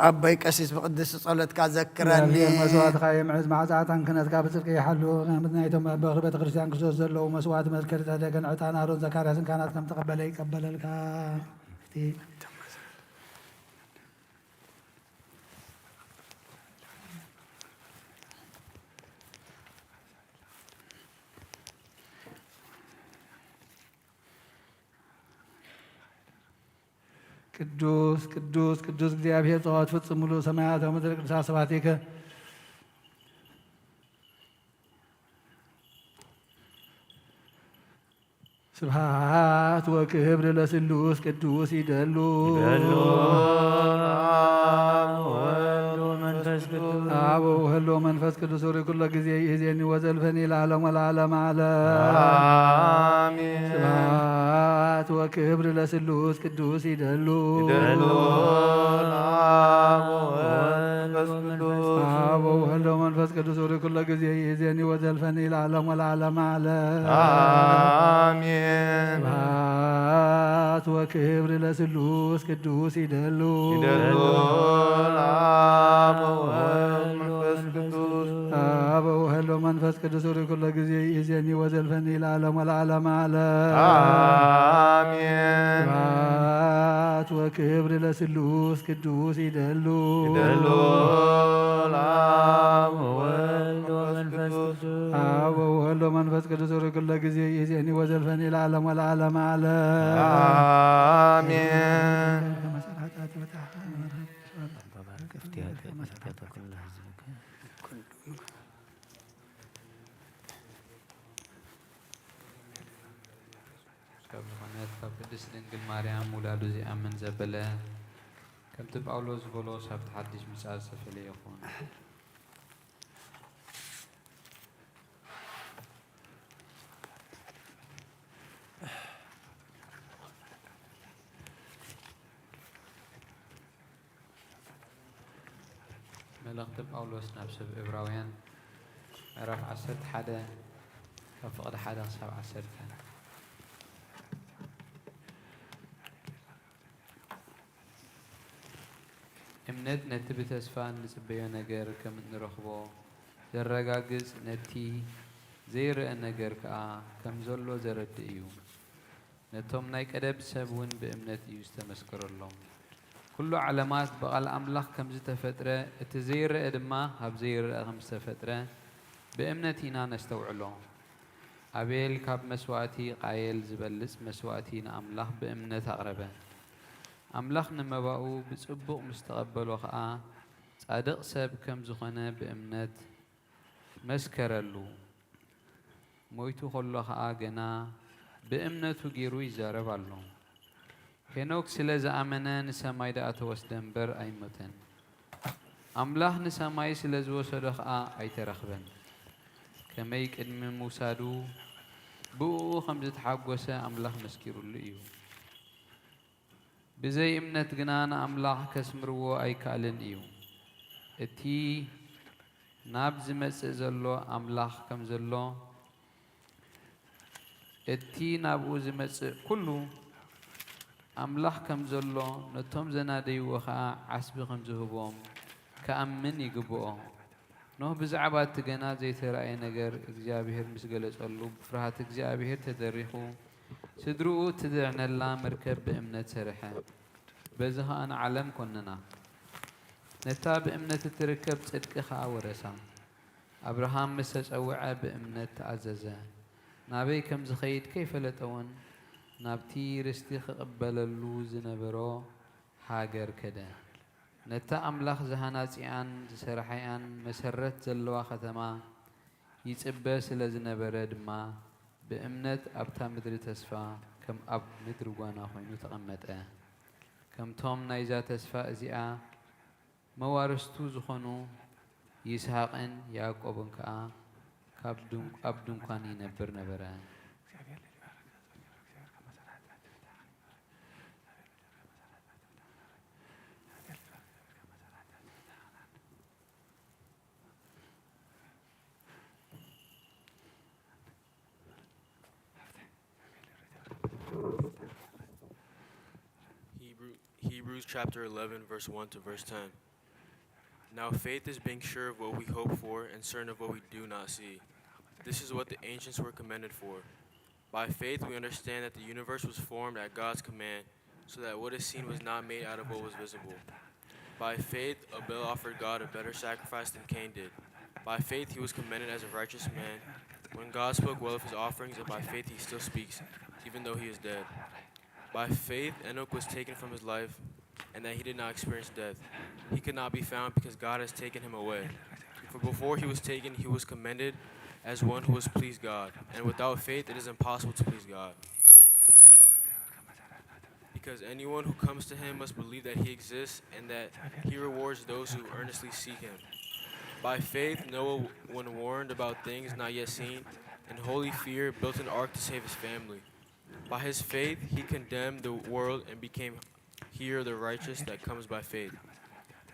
ኣቦይ ቀሲስ ብቅድስቲ ጸሎትካ ዘክረኒ። እግዚኣብሔር መስዋዕትኻ የምዕዝ፣ መዓዛ ዕጣን ክህነትካ ብጽድቂ ይሓሉ። ናይቶም ኣብ በኽሪ ቤተ ክርስቲያን ክርስቶስ ዘለዉ መስዋዕት መልከ ጸደቅን ዕጣን ኣሮን ዘካርያስን ካህናት ከም ተቐበለ ይቀበለልካ። ቅዱስ ቅዱስ ቅዱስ እግዚኣብሔር ጸባኦት ፍጹም ምሉእ ሰማያት ወምድር ቅዱሳት ስብሐቲከ። ስብሐት ወክብር ለስሉስ ቅዱስ ይደሉ። ይደሉ። አብ ወወልድ ወመንፈስ ቅዱስ። አብ ወወልድ ወመንፈስ ቅዱስ ኡሪ ኩሎ ግዜ ይእዜኒ ወዘልፈኒ ለዓለም ወለዓለም ዓለም። አሜን። ስብሐት ወክብር ለስሉስ ቅዱስ ይደሉ። ይደሉ። አብ ወወልድ ወመንፈስ ቅዱስ። አብ ወወልድ ወመንፈስ ቅዱስ ኡሪ ኩሎ ግዜ ይእዜኒ ወዘልፈኒ ለዓለም ወለዓለም ዓለም። አሜን። ስብሐት ወክብር ለስሉስ ቅዱስ ይደሉ። ይደሉ። አብ ወወልድ ወመንፈስ ቅዱስ። አብ ወወልድ ወመንፈስ ቅዱስ ኡሪ ኩሎ ግዜ ይእዜኒ ወዘልፈኒ ለዓለም ወለዓለም ዓለም። አሜን። ስብሐት ወክብር ለስሉስ ቅዱስ ይደሉ። ይደሉ። ለአብ ወወልድ ወመንፈስ ቅዱስ። አብ ወወልድ ወመንፈስ ቅዱስ ኡሪ ኩሎ ግዜ ይእዜኒ ወዘልፈኒ ለዓለም ወለዓለም ዓለም። አሜን። ካብ ዝኾነት ካብ ቅድስት ድንግል ማርያም ውላዱ ዚኣምን ዘበለ፣ ከምቲ ጳውሎስ ዝበሎ፣ ሳብቲ ሓድሽ ምጽኣት ዝተፈልየ ይኹን። መልእኽቲ ጳውሎስ ናብ ሰብ ዕብራውያን ምዕራፍ ዓሰርተ ሓደ ካብ ፍቕዲ ሓደ ክሳብ ዓሰርተ። እምነት ነቲ ብተስፋ እንጽበዮ ነገር ከም እንረኽቦ ዘረጋግጽ፣ ነቲ ዘይረአ ነገር ከኣ ከም ዘሎ ዘረድእ እዩ። ነቶም ናይ ቀደም ሰብ እውን ብእምነት እዩ ዝተመስከረሎም። ኩሉ ዓለማት ብቓል ኣምላኽ ከም ዝተፈጥረ፣ እቲ ዘይረአ ድማ ካብ ዘይረአ ከም ዝተፈጥረ ብእምነት ኢና ነስተውዕሎ። ኣቤል ካብ መስዋእቲ ቃየል ዝበልጽ መስዋእቲ ንኣምላኽ ብእምነት ኣቕረበ። ኣምላኽ ንመባኡ ብጽቡቕ ምስ ተቐበሎ ኸኣ፣ ጻድቕ ሰብ ከም ዝኾነ ብእምነት መስከረሉ። ሞይቱ ኸሎ ኸኣ ገና ብእምነቱ ገይሩ ይዛረብ ኣሎ። ሄኖክ ስለ ዝኣመነ ንሰማይ ደኣ ተወስደ እምበር ኣይሞተን። ኣምላኽ ንሰማይ ስለ ዝወሰዶ ኸኣ ኣይተረኽበን። ከመይ ቅድሚ ምውሳዱ ብእኡ ኸም ዝተሓጐሰ ኣምላኽ መስኪሩሉ እዩ። ብዘይ እምነት ግና ንኣምላኽ ከስምርዎ ኣይከኣልን እዩ። እቲ ናብ ዝመጽእ ዘሎ ኣምላኽ ከም ዘሎ፣ እቲ ናብኡ ዝመጽእ ኩሉ ኣምላኽ ከም ዘሎ፣ ነቶም ዘናደይዎ ኸኣ ዓስቢ ከም ዝህቦም ክኣምን ይግብኦ። ኖህ ብዛዕባ እቲ ገና ዘይተራእየ ነገር እግዚኣብሄር ምስ ገለጸሉ፣ ብፍርሃት እግዚኣብሄር ተደሪኹ፣ ስድርኡ እትድሕነላ መርከብ ብእምነት ሰርሐ። በዚ ኸኣ ንዓለም ኰነና። ነታ ብእምነት እትርከብ ጽድቂ ኸኣ ወረሳ። ኣብርሃም ምስ ተጸውዐ ብእምነት ተኣዘዘ። ናበይ ከም ዝኸይድ ከይፈለጠ እውን፣ ናብቲ ርስቲ ክቕበለሉ ዝነበሮ ሃገር ከደ። ነታ ኣምላኽ ዝሃናጺኣን ዝሰርሓያን መሰረት ዘለዋ ኸተማ ይጽበ ስለ ዝነበረ ድማ፣ ብእምነት ኣብታ ምድሪ ተስፋ ከም ኣብ ምድሪ ጓና ኾይኑ ተቐመጠ። ከምቶም ናይዛ ተስፋ እዚኣ መዋርስቱ ዝኾኑ ይስሐቅን ያዕቆብን ከኣ ካብ ድን-፣ ኣብ ድንኳን ይነብር ነበረ። Hebrew, Hebrews chapter eleven, verse one to verse ten. Now faith is being sure of what we hope for and certain of what we do not see. This is what the ancients were commended for. By faith we understand that the universe was formed at God's command, so that what is seen was not made out of what was visible. By faith Abel offered God a better sacrifice than Cain did. By faith he was commended as a righteous man when God spoke well of his offerings, and by faith he still speaks, even though he is dead. By faith Enoch was taken from his life, and that he did not experience death. He could not be found because God has taken him away. For before he was taken, he was commended as one who has pleased God. And without faith, it is impossible to please God. Because anyone who comes to him must believe that he exists and that he rewards those who earnestly seek him. By faith, Noah, when warned about things not yet seen, in holy fear built an ark to save his family. By his faith, he condemned the world and became heir of the righteous that comes by faith.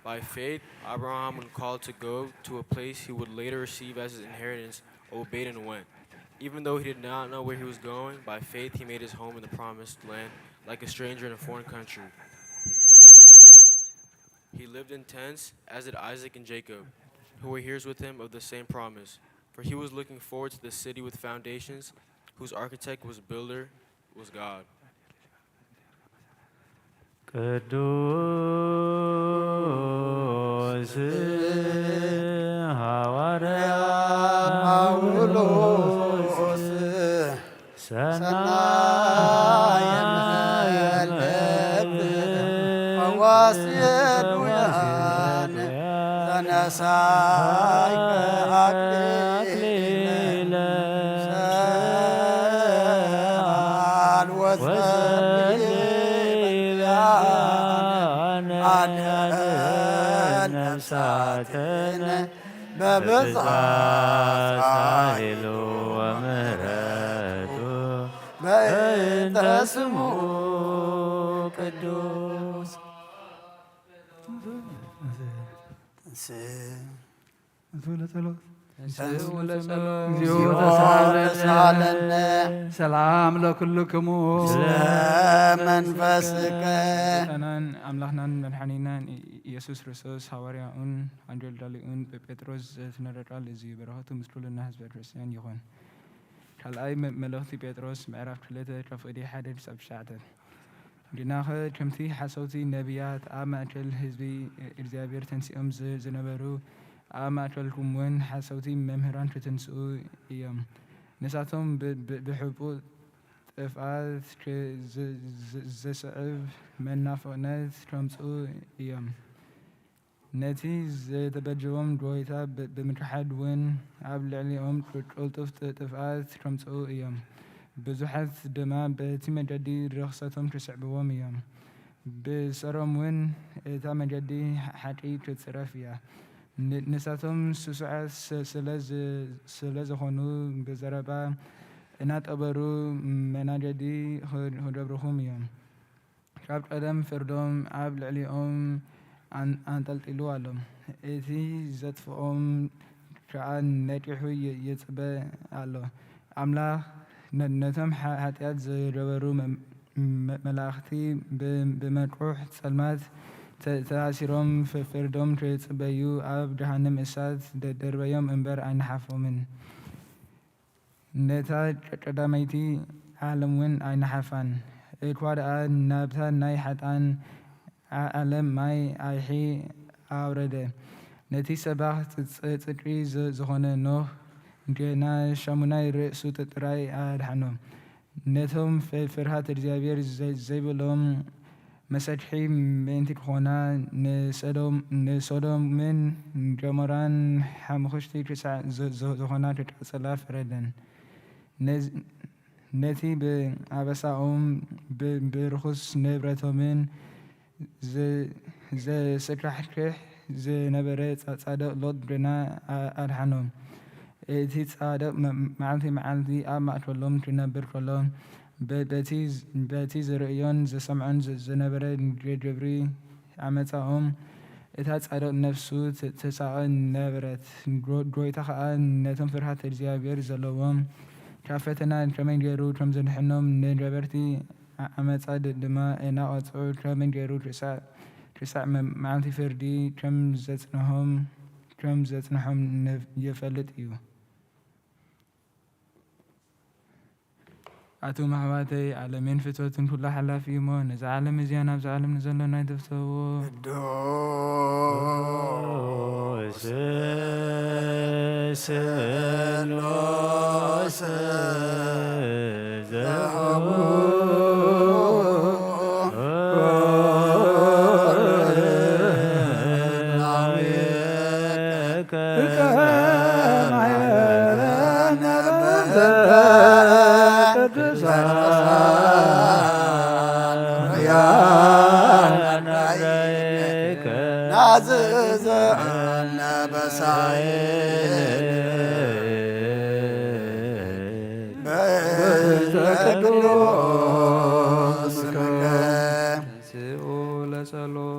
By faith, Abraham, when called to go to a place he would later receive as his inheritance, obeyed and went. Even though he did not know where he was going, by faith he made his home in the promised land, like a stranger in a foreign country. He lived in tents, as did Isaac and Jacob, who were heirs with him of the same promise. For he was looking forward to the city with foundations, whose architect was builder was God. ቅዱስ ሐዋርያ ጳውሎስ ሰናየ መልእክት ፈዋሲ ዱያን ተነሳይ አክሊለ ሰአል ወጸሊ አድነን ነፍሳትነ በብዝሓት ኃይሉ ወምሕረቱ በእንተ ስሙ ቅዱስ። እንተ ተንሥኡ ለጸሎት። ተንሥኡ ለጸሎት። እግዚኦ እግዚኦ ተሳሃለነ። ተሳሃለነ። ሰላም ለኩልክሙ። ስለ መንፈስከ። ጌታናን ኣምላኽናን መድሓኒናን ኢየሱስ ክርስቶስ ሃዋርያኡን ኣንጀል ዳሊኡን ጴጥሮስ ዘትነረ ቃል እዚ በረኸቱ ምስ ኩልና ህዝበ ክርስቲያን ይኹን። ካልኣይ መ- መልእኽቲ ጴጥሮስ ምዕራፍ ክልተ ካብ ፍቕዲ ሓደ ክሳብ ትሽዓተ። ግናኸ ከምቲ ሓሰውቲ ነቢያት ኣብ ማእከል ህዝቢ እግዚኣብሔር ተንሲኦም ዝ- ዝነበሩ ኣብ ማእከልኩም እውን ሓሰውቲ መምህራን ክትንስኡ እዮም። ንሳቶም ብ- ብ- ብሕቡእ ጥፍኣት ክ- ዝ- ዝ- ዘስዕብ መናፍቕነት ከምጽኡ እዮም። ነቲ ዘተበጀዎም ጎይታ ብ- ብምክሓድ እውን ኣብ ልዕሊኦም ቅ- ቅልጡፍ ጥ- ጥፍኣት ከምጽኡ እዮም። ብዙሓት ድማ በቲ መገዲ ርኽሰቶም ክስዕብዎም እዮም። ብሰሮም እውን እታ መገዲ ሓቂ ክትጽረፍ እያ። ን- ንሳቶም ስሱዓት ስ- ስለ ዝ- ስለ ዝኾኑ ብዘረባ እናጠበሩ መናገዲ ህ- ክገብርኹም እዮም። ካብ ቀደም ፍርዶም ኣብ ልዕሊኦም ኣን- ኣንጠልጢሉ ኣሎ። እቲ ዘጥፍኦም ከኣ ነቂሑ ይ- ይጽበ ኣሎ። ኣምላኽ ነ- ነቶም ሓ- ሓጢኣት ዝገበሩ መ- መ- መላእኽቲ ብ- ብመቁሕ ጸልማት ተ- ተኣሲሮም ፍ- ፍርዶም ክጽበዩ ኣብ ገሃነም እሳት ደ- ደርበዮም እምበር ኣይነሓፎምን። ነታ ቀ- ቀዳመይቲ ዓለም እውን ኣይነሓፋን። እኳ ደኣ ናብታ ናይ ሓጥኣን ዓ- ዓለም ማይ ኣይሒ ኣውረደ። ነቲ ሰባኽ ጽ- ጽ- ጽድቂ ዝ- ዝኾነ ኖህ ገና ሻሙናይ ርእሱ ጥ- ጥራይ ኣድሓኖ። ነቶም ፈ- ፍርሃት እግዚኣብሔር ዘ- ዘይብሎም መሰክሒ ምእንቲ ክኾና ንሰዶም- ንሶዶምን ገሞራን ሓሙኽሽቲ ክሳዕ ዝ- ዝ- ዝኾና ክቃጸላ ፈረደን። ነዝ- ነቲ ብኣበሳኦም ብ- ብርኹስ ንብረቶምን ዘ- ዘስካሕክሕ ዝነበረ ጻ- ጻድቕ ሎጥ ግና ኣ- ኣድሓኖም። እቲ ጻድቕ መ- መዓልቲ መዓልቲ ኣብ ማእከሎም ክነብር ከሎ በ- በቲ በቲ ዝርእዮን ዝሰምዖን ዝ- ዝነበረ ግ- ግብሪ ዓመጻኦም እታ ጻድቕ ነፍሱ ት- ትሳቐ ነበረት። ጎ- ጎይታ ኸኣ ነቶም ፍርሃት እግዚኣብሔር ዘለዎም ካብ ፈተና ከመይ ገይሩ ከም ዘድሕኖም ንገበርቲ ዓ- ዓመጻ ድ- ድማ እናቐጽዑ ከመይ ገይሩ ክሳዕ ክሳዕ መ- መዓልቲ ፍርዲ ከም ዘጽንሖም ከም ዘጽንሖም ንፍ- ይፈልጥ እዩ። ኣቱም ኣሕዋተይ፣ ዓለምን ፍትወትን ኩላ ሓላፊ እዩ እሞ፣ ነዛ ዓለም እዚኣ ናብዛ ዓለም ንዘሎ ናይ ተፍተዎ። ቅዱስ ስሉስ ዘህቡ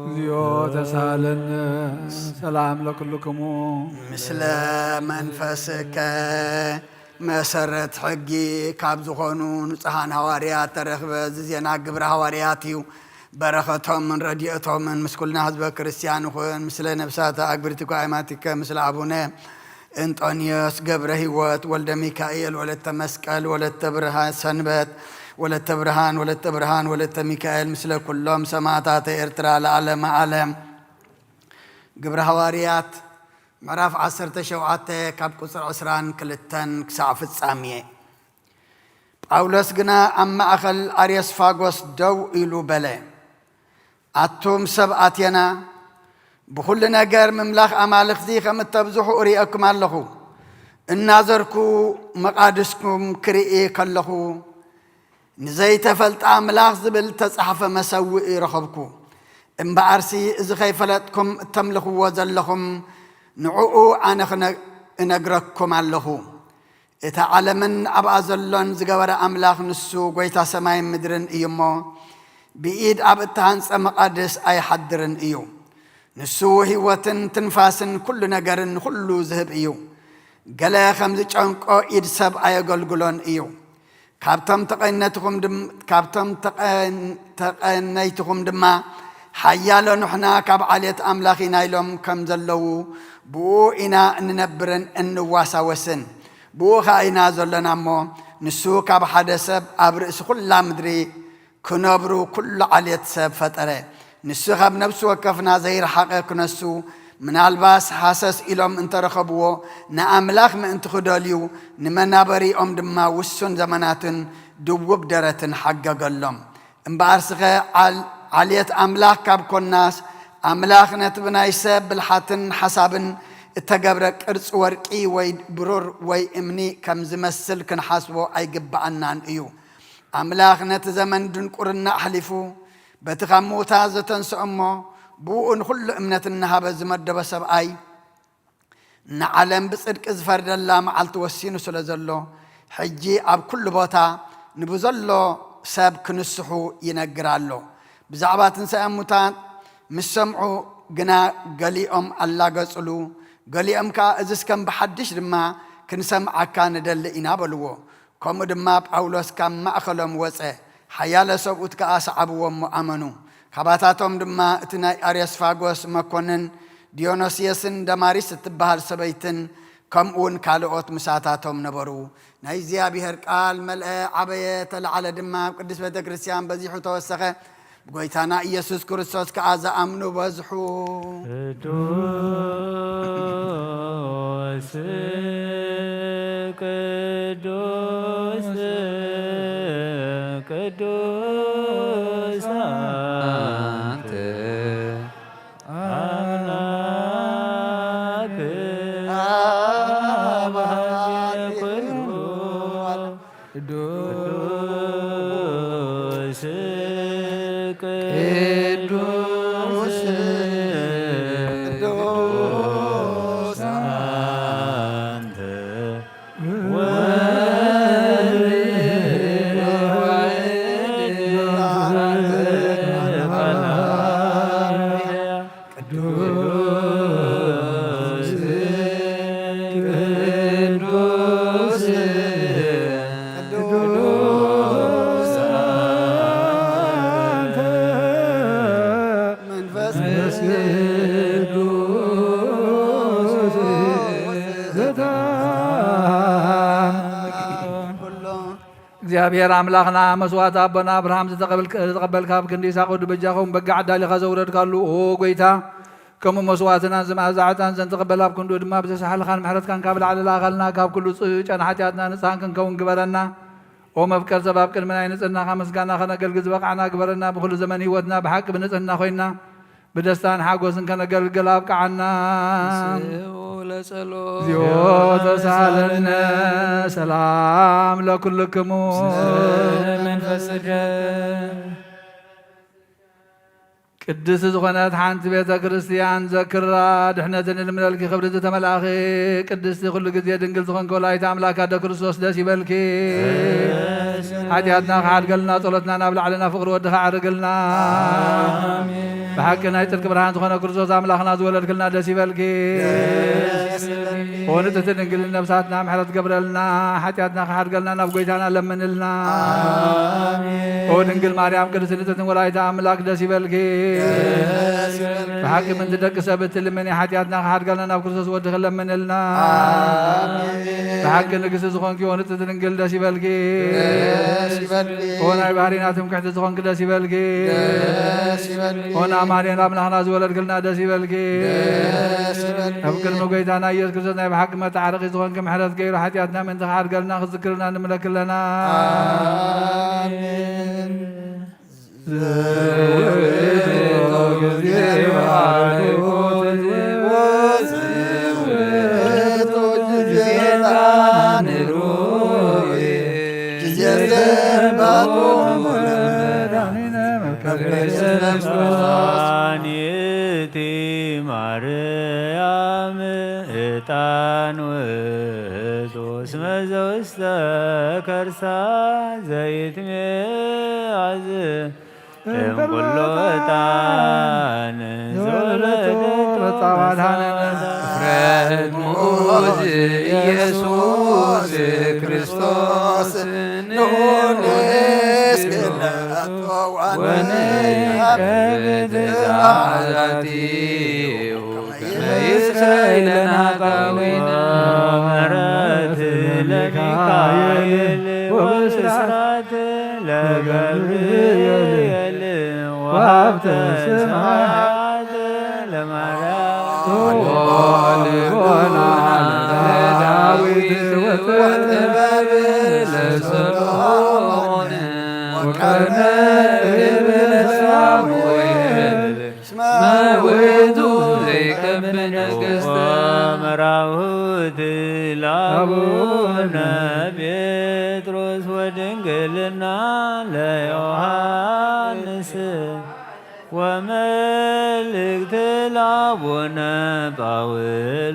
እግዚኦ ተሳለነ። ሰላም ለኩልክሙ። ምስለ መንፈስከ። መሰረት ሕጊ ካብ ዝኾኑ ንጹሃን ሃዋርያት ተረኽበ። እዚ ዜና ግብረ ሃዋርያት እዩ። በረኸቶምን ረድኤቶምን ምስ ኩልና ህዝበ ክርስቲያን ይኹን። ምስለ ነብሳተ ኣግብርቲኮ ኣይማቲከ ምስለ ኣቡነ እንጦንዮስ ገብረ ህይወት ወልደ ሚካኤል ወለተ መስቀል ወለተ ብርሃን ሰንበት ወለተ ብርሃን ወለተ ብርሃን ወለተ ሚካኤል ምስለ ኩሎም ሰማዕታተ ኤርትራ ለዓለመ ዓለም። ግብረ ሃዋርያት ምዕራፍ ዓሰርተ ሸውዓተ ካብ ቁጽሪ ዕስራን ክልተን ክሳዕ ፍጻሜ። ጳውሎስ ግና ኣብ ማእከል ኣርዮስፋጎስ ደው ኢሉ በለ፣ ኣቱም ሰብ ኣቴና፣ ብኹሉ ነገር ምምላኽ ኣማልኽቲ ከም እተብዝሑ እርእየኩም ኣለኹ። እናዘርኩ መቓድስኩም ክርኢ ከለኹ፣ ንዘይተፈልጠ ኣምላኽ ዝብል እተጻሕፈ መሰውኢ ረኸብኩ። እምበኣርሲ እዚ ኸይፈለጥኩም እተምልኽዎ ዘለኹም ንዕኡ ኣነ ኽነ- እነግረኩም ኣለኹ። እታ ዓለምን ኣብኣ ዘሎን ዝገበረ ኣምላኽ ንሱ ጐይታ ሰማይን ምድርን እዩ እሞ፣ ብኢድ ኣብ እተሃንጸ መቓድስ ኣይሓድርን እዩ። ንሱ ህይወትን ትንፋስን ኩሉ ነገርን ንኹሉ ዝህብ እዩ። ገለ ከም ዝጨንቆ ኢድ ሰብ ኣየገልግሎን እዩ። ካብቶም ተቐነይትኹም ድም-፣ ካብቶም ተቐን-፣ ተቐነይትኹም ድማ ሓያሎ ንሕና ካብ ዓሌት ኣምላኽ ኢና ኢሎም ከም ዘለዉ፣ ብኡ ኢና እንነብርን እንዋሳወስን። ብኡ ኸኣ ኢና ዘሎና እሞ፣ ንሱ ካብ ሓደ ሰብ ኣብ ርእሲ ኩላ ምድሪ ክነብሩ ኩሉ ዓሌት ሰብ ፈጠረ። ንሱ ካብ ነፍሲ ወከፍና ዘይረሓቐ ክነሱ፣ ምናልባስ ሃሰስ ኢሎም እንተረኸብዎ፣ ንኣምላኽ ምእንቲ ክደልዩ፣ ንመናበሪኦም ድማ ውሱን ዘመናትን ድውብ ደረትን ሓገገሎም። እምበኣርስኸ ዓል-፣ ዓሌት ኣምላኽ ካብ ኮናስ፣ ኣምላኽ ነቲ ብናይ ሰብ ብልሓትን ሓሳብን እተገብረ ቅርጺ ወርቂ ወይ ብሩር ወይ እምኒ ከም ዝመስል ክንሓስቦ ኣይግብኣናን እዩ። ኣምላኽ ነቲ ዘመን ድንቁርና ኣሕሊፉ፣ በቲ ካብ ምዉታት ዘተንስኦ እሞ፣ ብእኡ ንኹሉ እምነት እናሃበ ዝመደቦ ሰብኣይ፣ ንዓለም ብጽድቂ ዝፈርደላ መዓልቲ ወሲኑ ስለ ዘሎ፣ ሕጂ ኣብ ኩሉ ቦታ ንብዘሎ ሰብ ክንስሑ ይነግር ኣሎ። ብዛዕባ ትንሳኤ እሙታት ምስ ሰምዑ ግና፣ ገሊኦም ኣላገጹሉ፣ ገሊኦም ከኣ፣ "እዝስ ከም ብሓድሽ ድማ ክንሰምዓካ ንደሊ ኢና" በልዎ። ከምኡ ድማ ጳውሎስ ካብ ማእከሎም ወጸ፣ ሓያለ ሰብኡት ከኣ ሰዓብዎ እሞ ኣመኑ። ካባታቶም ድማ እቲ ናይ ኣርዮስፋጎስ መኮንን፣ ዲዮኖስዮስን ደማሪስ እትበሃል ሰበይትን፣ ከምኡውን ካልኦት ምሳታቶም ነበሩ። ናይ እግዚኣብሔር ቃል መልአ፣ ዓበየ፣ ተለዓለ ድማ፣ ኣብ ቅድስት ቤተ ክርስቲያን በዚሑ ተወሰኸ። ብጎይታና ኢየሱስ ክርስቶስ ከኣ ዝኣምኑ በዝሑ። ቅዱስ፣ ቅዱስ፣ ቅዱስ ኣንተ ኣምላክ፣ ኣብ ኩሉ ቅዱስ፣ ቅዱስ፣ ቅዱስ ኣንተ ወልድ ወመንፈስ ቅዱስ፣ ቅዱስ፣ ቅዱስ ኣንተ መንፈስ ቅዱስ ዘታ ኩሎ። እግዚኣብሔር ኣምላኽና፣ መስዋዕቲ ኣቦና ኣብርሃም ዝተቐበልክ-፣ ዝተቐበልካ፣ ኣብ ክንዲ ይስሐቅ ወዱ በጃ ኸውን በጋ ዓዳሊኻ ዘውረድካሉ፣ ኦ ጐይታ፣ ከምኡ መስዋዕትናን ዝመኣዛ ዕጣን ዘንተቐበል፣ ኣብ ክንድኡ ድማ ብዘሳሕልኻን ምሕረትካን ካብ ላዕሊ ለኣኻልና፣ ካብ ኩሉ ጽ-፣ ጨና ሓጢኣትና ንጽሃን ክንከውን ግበረና። ኦ መፍቀር ሰብ፣ ኣብ ቅድሚ ናይ ንጽህናኻ ምስጋና ኸነገልግል ዝበቓዕና ግበረና። ብኹሉ ዘመን ህይወትና ብሓቂ ብንጽህና ኮይንና ብደስታን ሓጎስን ከነገልግል ኣብቅዓና። ንስኡ ለጸሎት። እግዚኦ ተሳሃለነ። ሰላም ለኩልክሙ። ስለ መንፈስከ። ቅድስቲ ዝኾነት ሓንቲ ቤተ ክርስቲያን ዘክራ፣ ድሕነትን እልምነልኪ ክብሪ ዝተመልኣኺ፣ ቅድስቲ ኩሉ ግዜ ድንግል ዝኾንኪ ወላዲተ ኣምላክ ኣደ ክርስቶስ ደስ ይበልኪ። ደስ ይበልኪ። ሓጢኣትና ክሓድገልና፣ ጸሎትና ናብ ላዕልና፣ ፍቕሪ ወድኻ ዓርግልና። ኣሜን። ብሓቂ ናይ ጽድቂ ብርሃን ዝኾነ ክርስቶስ ኣምላኽና ዝወለድክልና ደስ ይበልኪ። ደስ ይበልኪ። ኦ ንጽሕቲ ድንግል፣ ነብሳትና ምሕረት ገብረልና፣ ሓጢኣትና ክሓድገልና ናብ ጎይታና ለምንልና። ኣሜን። ኦ ድንግል ማርያም ቅድስቲ ንጽሕቲ ወላዲተ ኣምላክ ደስ ይበልኪ። ደስ ይበልኪ። ብሓቂ ምንቲ ደቂ ሰብ እትልምኒ፣ ሓጢኣትና ክሓድገልና ናብ ክርስቶስ ወድኺ ለምንልና። ኣሜን። ብሓቂ ንግስቲ ዝኾንኪ ኦ ንጽሕቲ ድንግል ደስ ይበልኪ። ደስ ይበልኪ። ኦ ናይ ባህሪና ትምክሕቲ ዝኾንኪ ደስ ይበልኪ። ደስ ይበልኪ። ኦ ንኣማኑኤል ኣምላኽና ዝወለድክልና ደስ ይበልኪ። ደስ ይበልኪ። ኣብ ቅድሚ ጎይታና ኢየሱስ ክርስቶስ ናይ ብሓቂ መተዓረቒ ዝኾንኪ፣ ምሕረት ገይሩ ሓጢኣትና ምእንቲ ክሓድገልና ክዝክርልና ንምለኪ ኣለና። ኣሜን። ዘውእቱ ጊዜ ባርኮት ወዘውእቱ ጊዜ ጣንሩይ ጊዜ ዘባቱ መድኃኒነ መከበ ኢየሱስ ክርስቶስ። ዛኒቲ ማርያም ዕጣን ውእቱ እስመ ዘውስተ ከርሳ ዘይትሜ አዝ እምኩሉ ዕጣን ዘወለደቶ መጻዋዕታ መጻዋዕታ። እፍረት ምዑዝ ኢየሱስ ክርስቶስ ንዑ ንስግደቶ ወንቀብድ ተዓዛቲሁ ከመ ይስረይ ለነ ኃጣውኢነ። ምሕረት ለሚካኤል ወብስራት ለገብርኤል ወሀብተ ሰማያት ለማርያም። ልቦና ለዳዊት ወጥበብ ለሰሎሞን ወቀርነ ለሳሙኤል እስመ ውእቱ ዘይከብድ ነገሥተ። መራሁት ለአቡነ ጴጥሮስ ወድንግልና ለዮሐንስ ወመልእክት ለአቡነ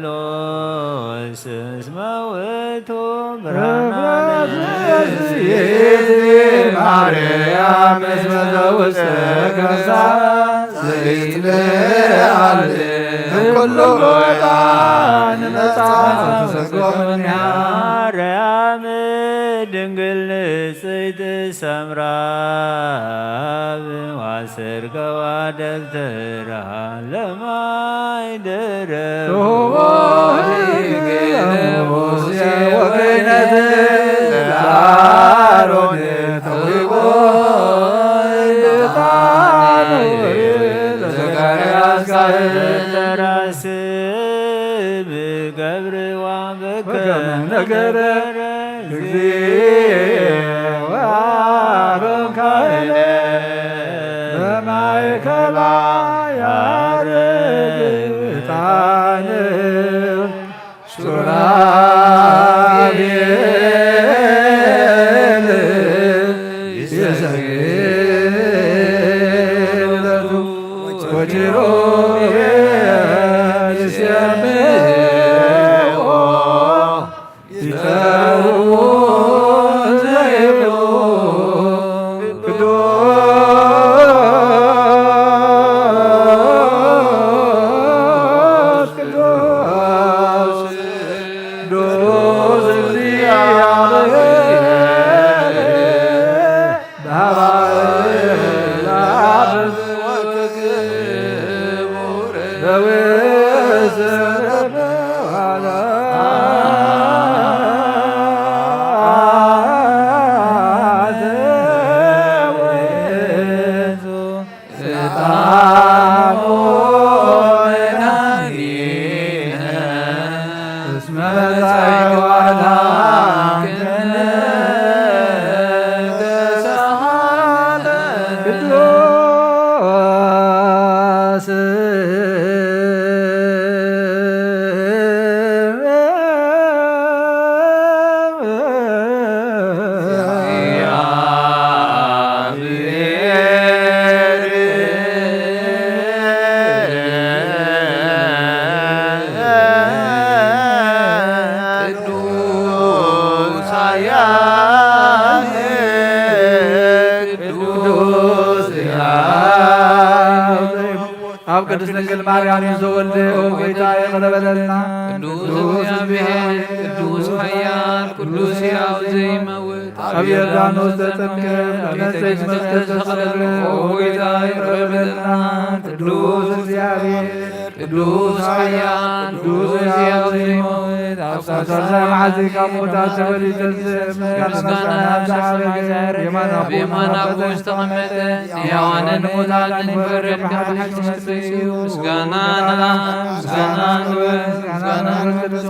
ጳውሎስ እስመ ውእቱ ብርሃነ። ይእቲ ማርያም እስመ ዘውስተ ከርሳ ዘይትለዓል እምኩሉ ዕጣን መጻ ተሰጎምኒሃ። ማርያም ድንግል ንጽሕት ሰምራ ዋሰርገዋ ደብተራ ለማይ ደረብ። ርሁቦ ለሙሴ ወገነት ለአሮን ተውህቦ ዕጣን ለዘካርያስ ካህን። ተራስብ ገብርዋ በከመ ነገረ እግዚእ ወአሮን ካህነ በማእከላ ያርግ ዕጣን ሱራፌል ይሰግድ ለቱ ወኪሩቤል ይሴብሕዎ ይጠርዎ ዘይብሉ ቅዱስ ቅዱስ ቅዱስ እግዚአብሔር በአብ ወወልድ በውስተ ዕጣኑ መድኃኒነ እስመ ጻድቃነ ቅዱስ ቅዱስ ያብ ኣብ ቅድስት ድንግል ማርያም ዘወልደ ጌታ ይቕረ በለልና። ቅዱስ እግዚአብሔር፣ ቅዱስ ኃያል፣ ቅዱስ ሕያው ዘይመውት፣ ኣብ ዮርዳኖስ ተጠምቀ፣ ኣብ ነጸይት መስቀል ተሰቐለ። ኦ ጌታ ይቕረ በለልና። ቅዱስ እግዚአብሔር፣ ቅዱስ ኃያል፣ ቅዱስ ሕያው ዘይመውት፣ ኣብ ሳልሳይ መዓልቲ ካብ ሙታት ተበሊተ ምስጋና ምስጋና ኣብ ሰማይ ዘዐረገ፣ የማን ኣቦ የማን ኣቦ ዝተቐመጠ፣ ንሕያዋንን ንሙታንን ንፈርድ ብሓድሽ መንግስቱ እዩ። ምስጋና ንኣብ፣ ምስጋና ንወልድ፣ ምስጋና ንመንፈስ ቅዱስ፣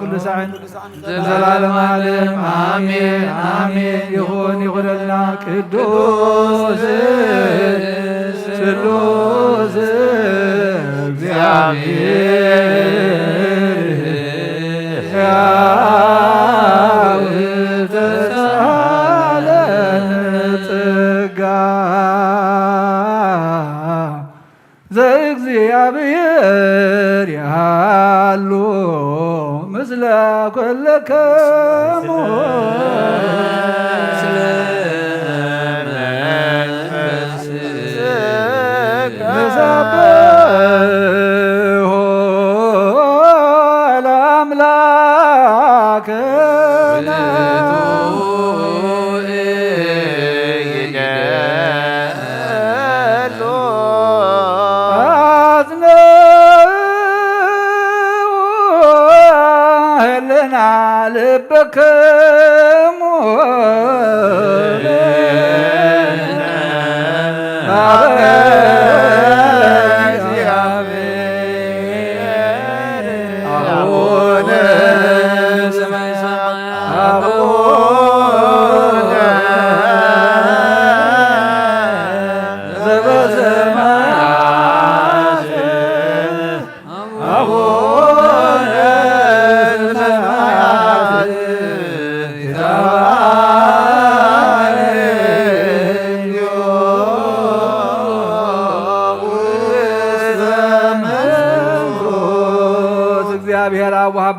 ኩሉ ሳዕን ዘላለመ ዓለም ኣሜን፣ ኣሜን። ይኹን፣ ይኹነልና። ቅዱስ፣ ስሉስ እግዚኣብሔር ሕያው ተሳለን ጸጋ ዘእግዚኣብሔር ይሃሉ ምስለ ኩልክሙ። ምስለ መንፈስ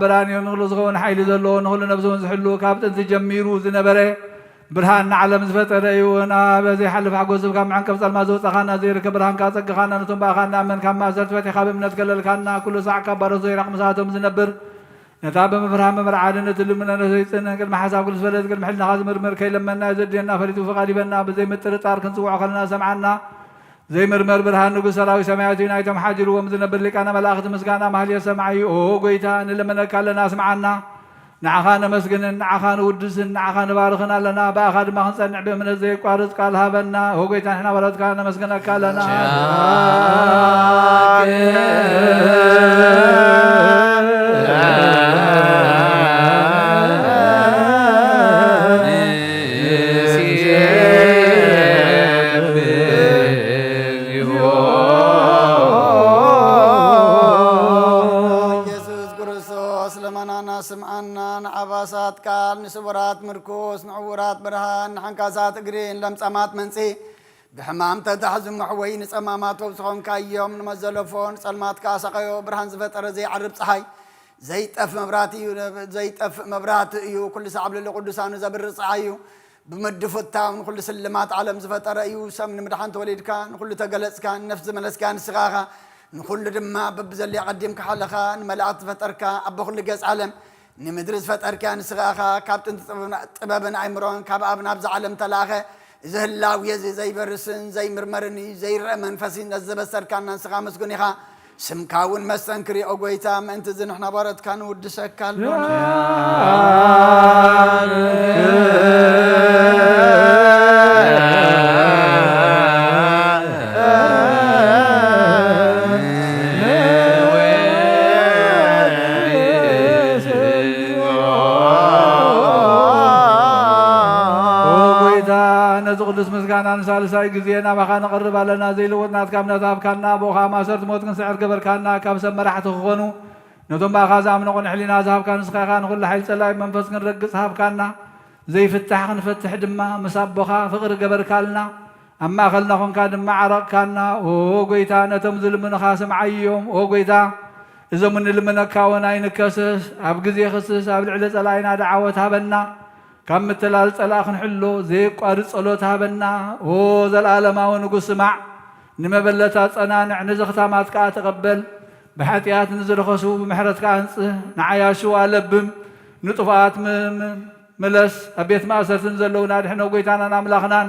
ብርሃን እዩ። ንኹሉ ዝኸውን ሓይሊ ዘለዎ፣ ንኹሉ ነብሲ እውን ዝሕሉ፣ ካብ ጥንቲ ጀሚሩ ዝነበረ፣ ብርሃን ንዓለም ዝፈጠረ እዩ። ናብ ዘይሓልፍ ሓጎስ ካብ መዐንቀፍ ጸልማት ዘውጻኻና፣ ዘይርከብ ብርሃንካ ጸግኻና፣ ነቶም ብኣኻ እንኣምን ካብ ማእሰርቲ ፈቲሕካ ብእምነት ከለልካና፣ ኩሉ ሳዕ ካብ ባሮት ዘይራቕ ምሳቶም ዝነብር፣ ነታ ብምፍርሃን ብምርዓድን እትልምኖ ነፍሰይ ጽንን ቅድሚ ሓሳብ ኩሉ ዝፈለጥ ቅድሚ ሕልናኻ ዝምርምር ከይለመና እዩ ዘድልየና ፈሊጡ ፍቓድ ይበና። ብዘይ ምጥርጣር ክንጽውዖ ከለና ሰምዓና። ዘይምርመር ብርሃን ንጉሥ ሰራዊት ሰማያት እዩ። ናይቶም ሓዲርዎም ዝነብር ሊቃነ መላእኽቲ ምስጋና ማህሌት ሰማዒ። ኦ ጎይታ ንልምነካ ኣለና ስምዓና። ንዓኻ ነመስግንን ንዓኻ ንውድስን ንዓኻ ንባርኽን ኣለና። ብኣኻ ድማ ክንጸንዕ ብእምነት ዘየቋርጽ ቃል ሃበና። ኦ ጎይታ ንሕና ባሮትካ ነመስግነካ ኣለና። ኢየሱስ ክርስቶስ ለመናና ስምዓና። ንዓባሳት ቃል፣ ንስቡራት ምርኩስ፣ ንዕውራት ብርሃን፣ ንሓንካሳት እግሪ፣ ንለምጻማት መንጽሂ፣ ብሕማም ተታሕዙ መሕወይ፣ ንጸማማት ፈውሲ ኾንካዮም፣ ንመዘለፎ ንጸልማት ከኣ ሰቐዮ። ብርሃን ዝፈጠረ ዘይዓርብ ጸሓይ፣ ዘይጠፍ መብራት እዩ፣ ዘይጠፍእ መብራት እዩ። ኩሉ ሳዕ ኣብ ልዕሊ ቅዱሳኑ ዘብርህ ጸሓይ እዩ። ብምድፉታው ንኹሉ ስልማት ዓለም ዝፈጠረ እዩ። ሰብ ንምድሓን ተወሊድካ፣ ንኹሉ ተገለጽካ፣ ንነፍሲ ዝመለስካ ንስኻ ኢኻ። ንኹሉ ድማ በብዘለዮ ቀዲምካ ሓለኻ፣ ንመላእክት ዝፈጠርካ፣ ኣቦ ኩሉ ገጽ ዓለም፣ ንምድሪ ዝፈጠርካ ንስኻ ኢኻ። ካብ ጥንቲ ጥበብን፣ ጥበብን ኣእምሮን ካብ ኣብ ናብዛ ዓለም ተላእኸ። እዚ ህላዌ እዚ ዘይበርስን ዘይምርመርን እዩ፣ ዘይረአ መንፈስ እዩ። ነዚ ዘበሰርካና ንስኻ መስጉን ኢኻ። ስምካ እውን መስተንክር እዩ፣ ኦ ጎይታ። ምእንቲ እዚ ንሕና ባሮትካ ንውድሰካ ኣሎና። ኦ ጎይታ፣ ነዚ ቅዱስ ምስጋና ንሳልሳይ ግዜ ናባኻ ነቕርብ ኣለና። ዘይልወጥ ናትካ እምነት ሃብካና፣ ብኡ ኸኣ ማእሰርቲ ሞት ክንስዕር ገበርካና። ካብ ሰብ መራሕቲ ክኾኑ፣ ነቶም ብኣኻ ዝኣምኑ ቅኑዕ ሕሊና ዝሃብካ ንስኻ ኢኻ። ንኹሉ ሓይሊ ጸላኢ ብመንፈስ ክንረግጽ ሃብካና። ዘይፍታሕ ክንፈትሕ ድማ ምስ ኣቦኻ ፍቕሪ ገበርካልና። ኣብ ማእከልና ኾንካ ድማ ዓረቕካና። ኦ ጎይታ፣ ነቶም ዝልምኑኻ ስምዓዮም። ኦ ጎይታ፣ እዞም እንልምነካ እውን ኣይንከሰስ። ኣብ ግዜ ክስስ ኣብ ልዕሊ ጸላኢና ደዓወት ሃበና። ካብ ምትላል ጸላእ ክንሕሎ ዘየቋርጽ ጸሎት ሃበና። ኦ ዘለዓለማዊ ንጉስ፣ ስማዕ። ንመበለታት ጸናንዕ፣ ንዘኽታማት ከኣ ተቐበል። ብሓጢኣት ንዝረኸሱ ብምሕረትካ ኣንጽህ። ንዓያሹ ኣለብም፣ ንጥፉኣት ም-፣ ም-፣ ምለስ። ኣብ ቤት ማእሰርትን ዘለዉና ኣድሕኖ። ጎይታናን ኣምላኽናን፣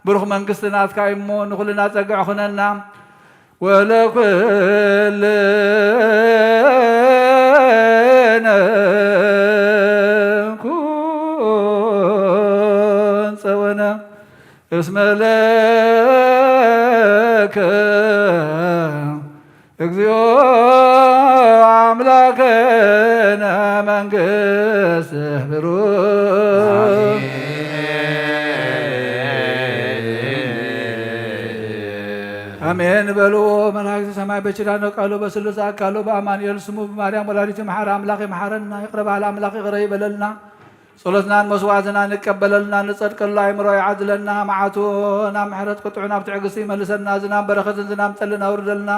ብሩኽ መንግስቲ ናትካ እዩ እሞ፣ ንኹልና ጸግዒ ኩነና። ወለኩልነ ኩን ጸወነ እስመ ለከ እግዚኦ አምላከነ መንግስት ብሩክ። አሜን በሉ። መላእክት ሰማይ በኪዳነ ቃሉ በስሉስ አካሉ በአማኑኤል ስሙ በማርያም ወላዲቱ መሐረ አምላክ ይመሐረና። ይቅረ በል አምላክ ይቅረ ይበለልና። ጸሎትናን መስዋዕትናን ይቀበለልና። ንጸድቀሉ አእምሮ ይዓድለና። መዓቱ ናብ ምሕረት፣ ቁጥዑ ናብ ትዕግስቲ ይመልሰና። ዝናም በረኸትን ዝናም ጠልን ኣውርደልና።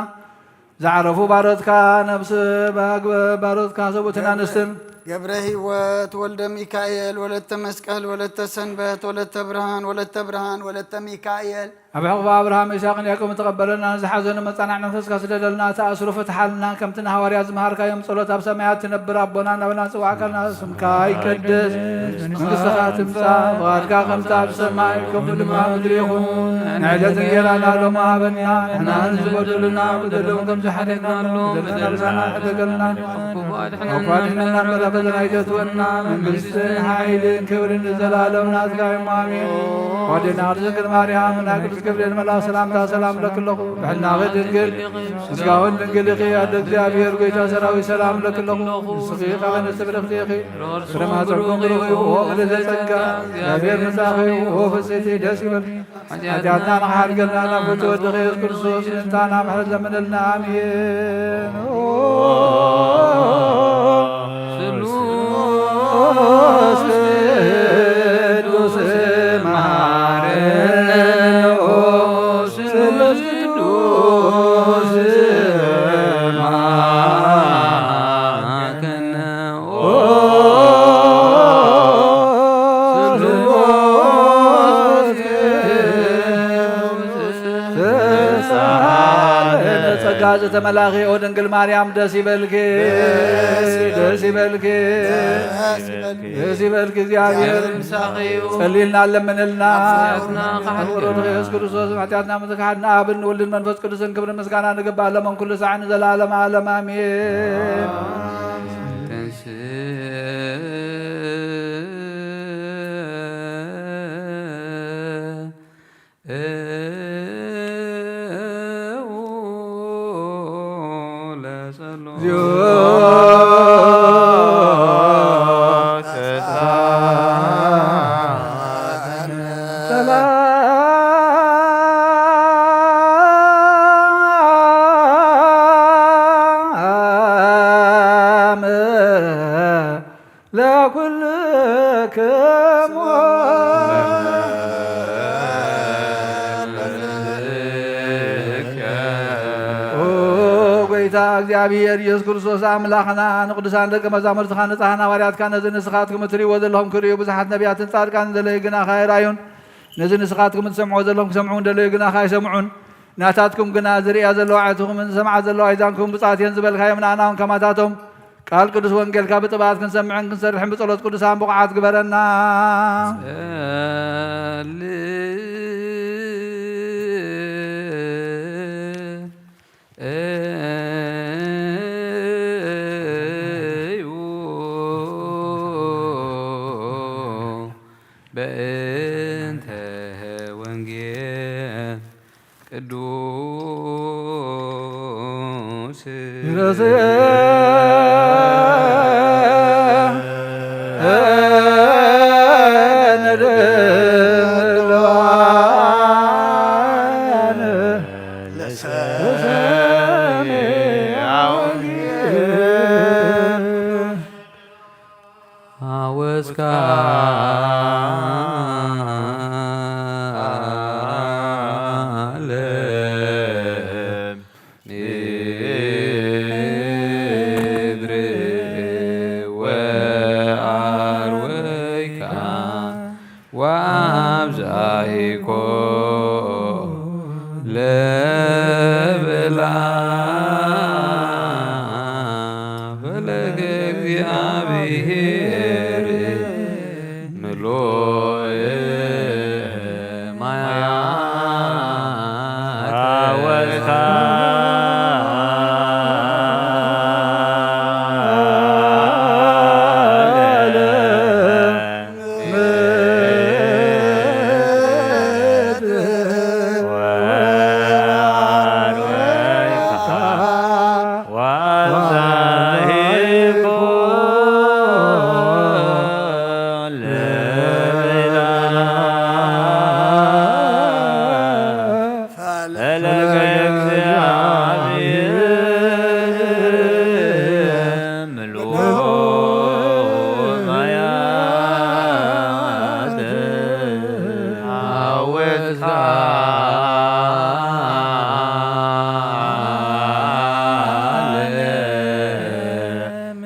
ዝዓረፉ ባሮትካ ነፍስ ባግ-፣ ባሮትካ ሰብኡትን ኣንስትን። ገብረ ህይወት ወልደ ሚካኤል፣ ወለተ መስቀል፣ ወለተ ሰንበት፣ ወለተ ብርሃን፣ ወለተ ብርሃን፣ ወለተ ሚካኤል። ኣብ ሕቑፍ ኣብርሃም፣ ይስሐቅን ያዕቆብን ተቐበለልና። ንዝሓዘኑ መጻናዕ መንፈስካ ስደደልና። ተኣስሩ ፍትሓልና። ከምቲ ንሃዋርያት ዝመሃርካዮም ጸሎት፣ ኣብ ሰማያት ትነብር ኣቦና፣ ናብና ጽዋዕካልና፣ ስምካ ይቀደስ፣ መንግስትኻ ትምጻእ፣ ፍቓድካ ከምቲ ኣብ ሰማይ ከምኡ ድማ ኣብ ምድሪ ይኹን። ንዕለት እንጌራና ሎሚ ሃበና፣ ንሕና ንዝበደሉና በደሎም ከም ዝሓለና፣ በደልና ሕደገልና፣ እኳ ድሕነና፣ መረበ ዘናይተትወና፣ መንግስትን ሓይልን ክብርን ንዘለኣለም ናትካ እዮም። ኣሜን። ዋዴና ቅድስት ድንግል ማርያም፣ ናይ ቅዱስ ገብርኤል መልኣክ ሰላምታ ሰላም ለክለኹ። ብሕልናኺ ድንግል፣ ስጋውን ድንግል ኢኺ። ኣደ እግዚኣብሔር፣ ጎይታ ሰራዊት፣ ሰላም ለክለኹ። ንስኺ ካብ ኣንስቲ ብርኽቲ ኢኺ። ፍረ ማህፀንኩም ብሩኽ እዩ። ኦ ምልዕተ ጸጋ፣ እግዚኣብሔር ምሳኺ እዩ። ኦ ፍጽሕቲ፣ ደስ ይበልኪ። ሓጢኣትና ንኽሓድገልና ናብ ፍትወ ወድኺ ኢየሱስ ክርስቶስ ምእንታና ምሕረት ለምነልና። ኣሜን። ኦ ስሉስ ቅዱስ መሐረነ፣ ኦ ስሉስ ቅዱስ መሐረነ። ጸጋ ዘተመላኺ ኦ ድንግል ማርያም ደስ ይበልኪ፣ ደስ ይበልኪ፣ ደስ ይበልኪ። ደስ ይበልኪ። እግዚአብሔር ምሳኺ እዩ። ጸልይልና፣ ለምንልና። ሓጢኣትና ክሓልፍ። ወረዱ ኢየሱስ ክርስቶስ ሓጢኣትና ምዝካሓድና ኣብን ወልድን መንፈስ ቅዱስን ክብርን ምስጋና ንግባእ ለመን ኩሉ ሳዕ ንዘለዓለመ ዓለም ኣሜን። ለኩልክሙ። ኦ ጎይታ እግዚኣብሔር ኢየሱስ ክርስቶስ ኣምላኽና፣ ንቅዱሳን ደቀ መዛሙርትኻ ንጻሕን ሃዋርያትካ ነዚ ንስኻትኩም እትርእይዎ ዘለኹም ክርእዩ ብዙሓት ነቢያትን ጻድቃንን ዘለዩ ግናኻ ኣይረኣዩን። ነዚ ንስኻትኩም እትሰምዕዎ ዘለኹም ክሰምዑ እንደለዩ ግናኻ ኣይሰምዑን። ናታትኩም ግና ዝርእያ ዘለዋ ኣዕትኹምን ዝሰምዓ ዘለዋ ኣእዛንኩም ብጻት እየን ዝበልካዮም ንኣና እውን ከማታቶም ቃል ቅዱስ ወንጌልካ ብጥብዓት ክንሰምዕን ክንሰርሕን ብጸሎት ቅዱሳን ብቑዓት ግበረና። ጸልዩ በእንተ ወንጌል ቅዱስ አወስካ ዓለም ምድር ወአርወይካ ወአብዛሂኮ ለብላ ፈለገ እግዚአብሔር ምሉእ ማያተ አወስካ ፈለገ እግዚአብሔር ምሉእ ማያተ አወስካ ዓለም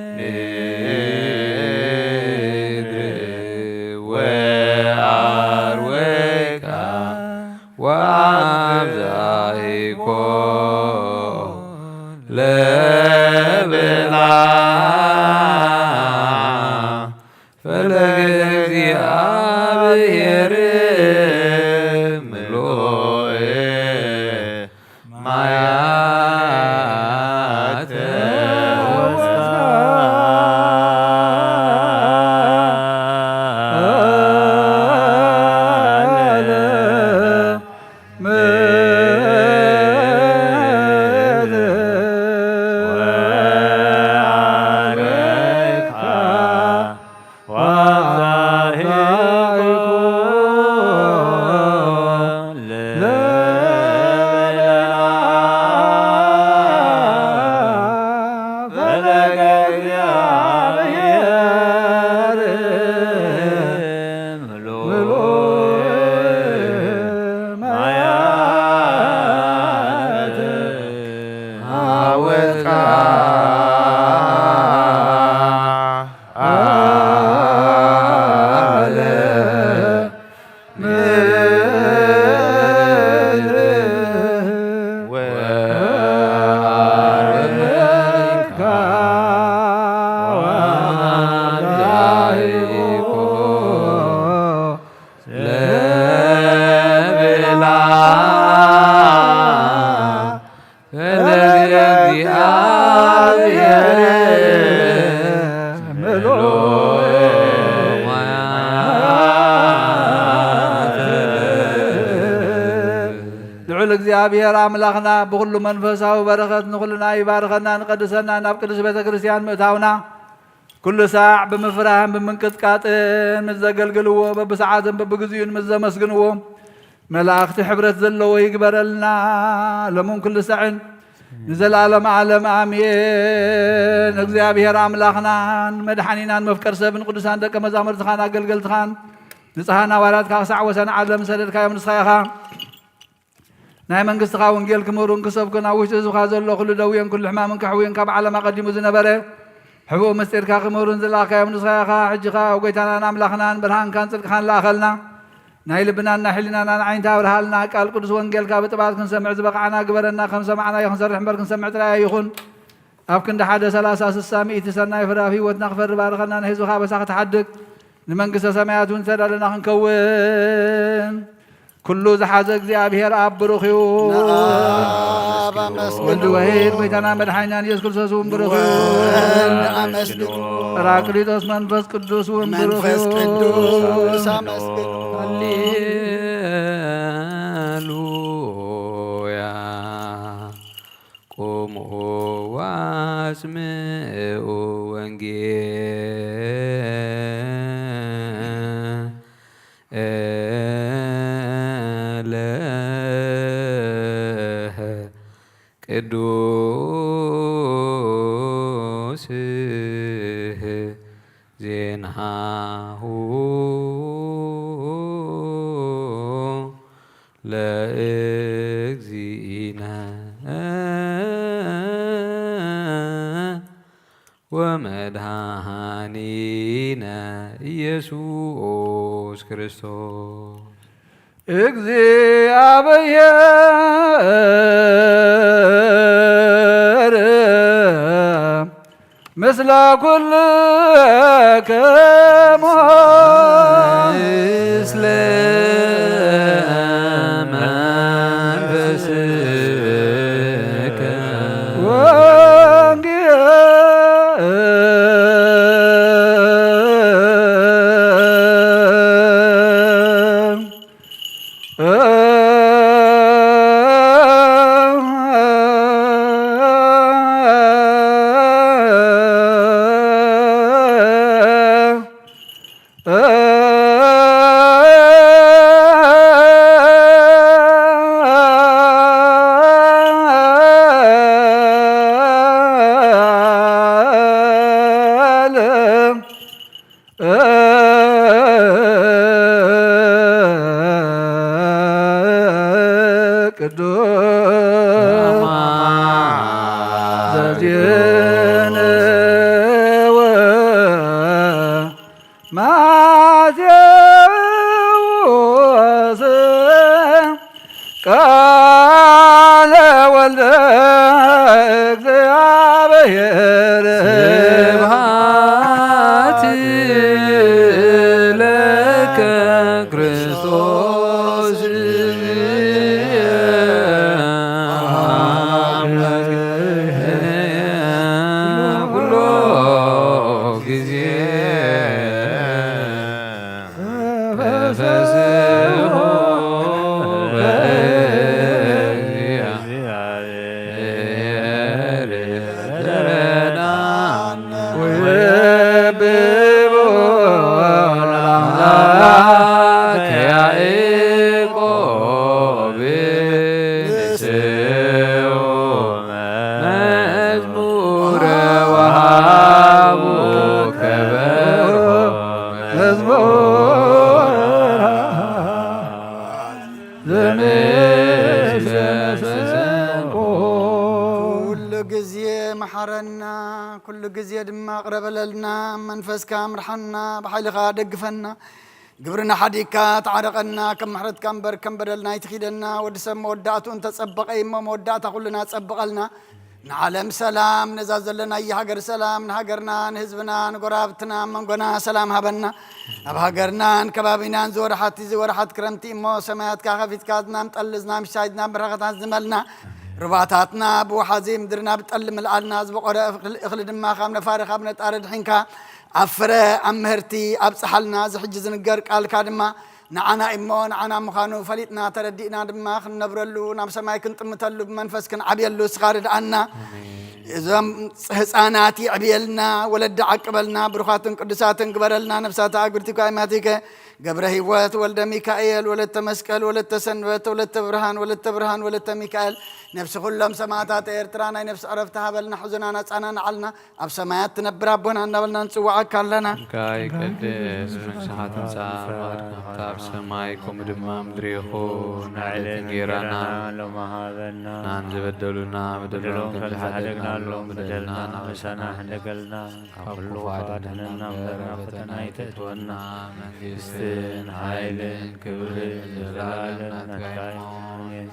ምድር ወአርወይካ ወአብዛሂኮ ለብላ ፈለገ እግዚአብሔር ምሉእ ማያተ ወስካ ዓለም ምድር ወአርወይካ ወአብዛሂኮ ለብላ ፈለገ እግዚአብሔር ምሉእ ማያተ አወስካ ዓለም ምድር ወ ለብላ ፈለገ እግዚአብሔር ምሉእ ሞያተ። ልዑል እግዚኣብሔር ኣምላኽና ብኹሉ መንፈሳዊ በረኸት ንኹልና ይባርኸና፣ ንቀድሰና፣ ናብ ቅድስት ቤተ ክርስቲያን ምእታውና፣ ኩሉ ሳዕ ብምፍራህን ብምንቅጥቃጥን ምስ ዘገልግልዎ፣ በብሰዓትን በብግዚኡን ምስ ዘመስግንዎ፣ መላእኽቲ ሕብረት ዘለዎ ይግበረልና፣ ሎምን ኩሉ ሳዕን ንዘለዓለም ዓለም ኣሜን። እግዚኣብሔር ኣምላኽናን መድሓኒናን መፍቀር ሰብን ቅዱሳን ደቀ መዛሙርትኻን ኣገልገልትኻን ንጽሓን ሃዋርያትካ ክሳዕ ወሰን ዓለም ሰደድካዮም ንስኻ ኢኻ። ናይ መንግስትኻ ወንጌል ክምህሩን ክሰብኩን ኣብ ውሽጢ ህዝብኻ ዘሎ ኩሉ ደዌን ኩሉ ሕማምን ከሕውይን ካብ ዓለም ኣቐዲሙ ዝነበረ ሕቡእ ምስጢርካ ክምህሩን ዝለኣኽካዮም ንስኻ ኢኻ። ሕጂ ኸኣ ኣብ ጐይታናን ኣምላኽናን ብርሃንካን ጽድቅኻን ለኣኸልና። ናይ ልብናን ናይ ሕሊናናን ዓይንታ ኣብርሃልና። ቃል ቅዱስ ወንጌልካ ብጥባት ክንሰምዕ ዝበቕዓና ግበረና። ከም ሰማዕናዮ ክንሰርሕ እምበር ክንሰምዕ ጥራይ ኣይኹን። ኣብ ክንዲ ሓደ ሠላሳ ስሳ ሚእቲ ሰናይ ፍረ ኣብ ህይወትና ክፈሪ ባርኸና። ንህዝብኻ በሳ ክትሓድግ ንመንግስተ ሰማያት እውን ዝተዳለና ክንከውን። ኩሉ ዝሓዘ እግዚኣብሔር ኣብ ብሩኽ እዩ። ንኣብ ኣመስግኑ። ወልድ ዋሂድ ጐይታና መድሓኒናን ኢየሱስ ክርስቶስ እውን ብሩኽ እዩ። ወልድ ኣመስግኑ። ጳራቅሊጦስ መንፈስ ቅዱስ እውን ብሩኽ መንፈስ እዩ። ቅዱስ ኣመስግኑ። ሃሌሉያ። ቁሙ ወአስምዑ ወንጌለ ቅዱስ ዜናሁ ለእግዚእነ ወመድኃኒነ ኢየሱስ ክርስቶስ። እግዚኣብሔር ምስለ ኩልክሙ። ምስለ መንፈስከ። ወንጌል ቅዱስ ዘዜነወ ማቴዎስ ቃለ ወልደ እግዚአብሔር። ስብሐት ለከ ክርስቶስ ኩሎ ጊዜ ተፈስሑ በእግዚአብሔር። ወየብቦ ለአምላከ ያዕቆብ ንስኡ መዝሙረ ወሃቡ ከበሮ መዝሙረ ዘምስለ መሰንቆ። ኩሉ ግዜ መሓረና፣ ኩሉ ግዜ ድማ ቅረበለልና፣ መንፈስካ ምርሓና፣ ብሓይልኻ ደግፈና፣ ግብርና ሓዲግካ ተዓረቐና፣ ከም ምሕረትካ እምበር ከም በደልና ኣይትኺደና። ወዲ ሰብ መወዳእትኡ እንተጸበቐ እሞ መወዳእታ ኩልና ጸብቐልና። ንዓለም ሰላም፣ ነዛ ዘለናያ ሃገር ሰላም፣ ንሃገርና፣ ንህዝብና፣ ንጎረባብትና፣ ኣብ መንጎና ሰላም ሃበና። ኣብ ሃገርናን ከባቢናን ዝወርሓት፣ እዚ ወርሓት ክረምቲ እሞ ሰማያትካ ከፊትካ ዝናም ጠሊ፣ ዝናም ሽሻይ፣ ዝናም በረኸታት ዝመልና፣ ሩባታትና ብወሓዚ፣ ምድርና ብጠሊ ምልኣልና፣ ዝበቆረ እኽሊ፣ እኽሊ ድማ ካብ ነፋሪ፣ ካብ ነጣሪ ድሒንካ ኣብ ፍረ፣ ኣብ ምህርቲ ኣብጽሓልና። እዚ ሕጂ ዝንገር ቃልካ ድማ ንዓና እሞ ንዓና ምዃኑ ፈሊጥና ተረዲእና ድማ ክንነብረሉ፣ ናብ ሰማይ ክንጥምተሉ፣ ብመንፈስ ክንዓብየሉ እስኻ ርድኣና። ኣሜን። እዞም ህፃናት ይዕብየልና፣ ወለዲ ዓቅበልና፣ ብሩኻትን ቅዱሳትን ግበረልና። ነፍሳት ኣግብርቲ ኳይማቲከ ገብረ ህይወት ወልደ ሚካኤል፣ ወለተ መስቀል፣ ወለተ ሰንበት፣ ወለተ ብርሃን፣ ወለተ ብርሃን፣ ወለተ ሚካኤል፣ ነፍሲ ኩሎም ሰማዕታት ኤርትራ ናይ ነፍሲ ዕረፍቲ ሃበልና። ሕዙና ናጻና ንዓልና ኣብ ሰማያት ትነብር ኣቦና እናበልና ንጽውዓካ ኣለና። እንካ ይቀደስ መንግስኻ ትምጻእ፣ ፍቓድካ ከምቲ ኣብ ሰማይ ከምኡ ድማ ኣብ ምድሪ ይኹን። ንዕለት እንጌራና ሎሚ ሃበና። ናን ዝበደሉና በደሎም በደሎም ከም ዝሓደግናሎም በደልና ናበሳና ሕንደገልና፣ ካብ ኩሉ ክፉእ ኣድሕነና እምበር ናብ ፈተና ኣይተእትወና። መንግስትን ሓይልን ክብርን ዘላለም ናትካ እዩ። ኣሜን።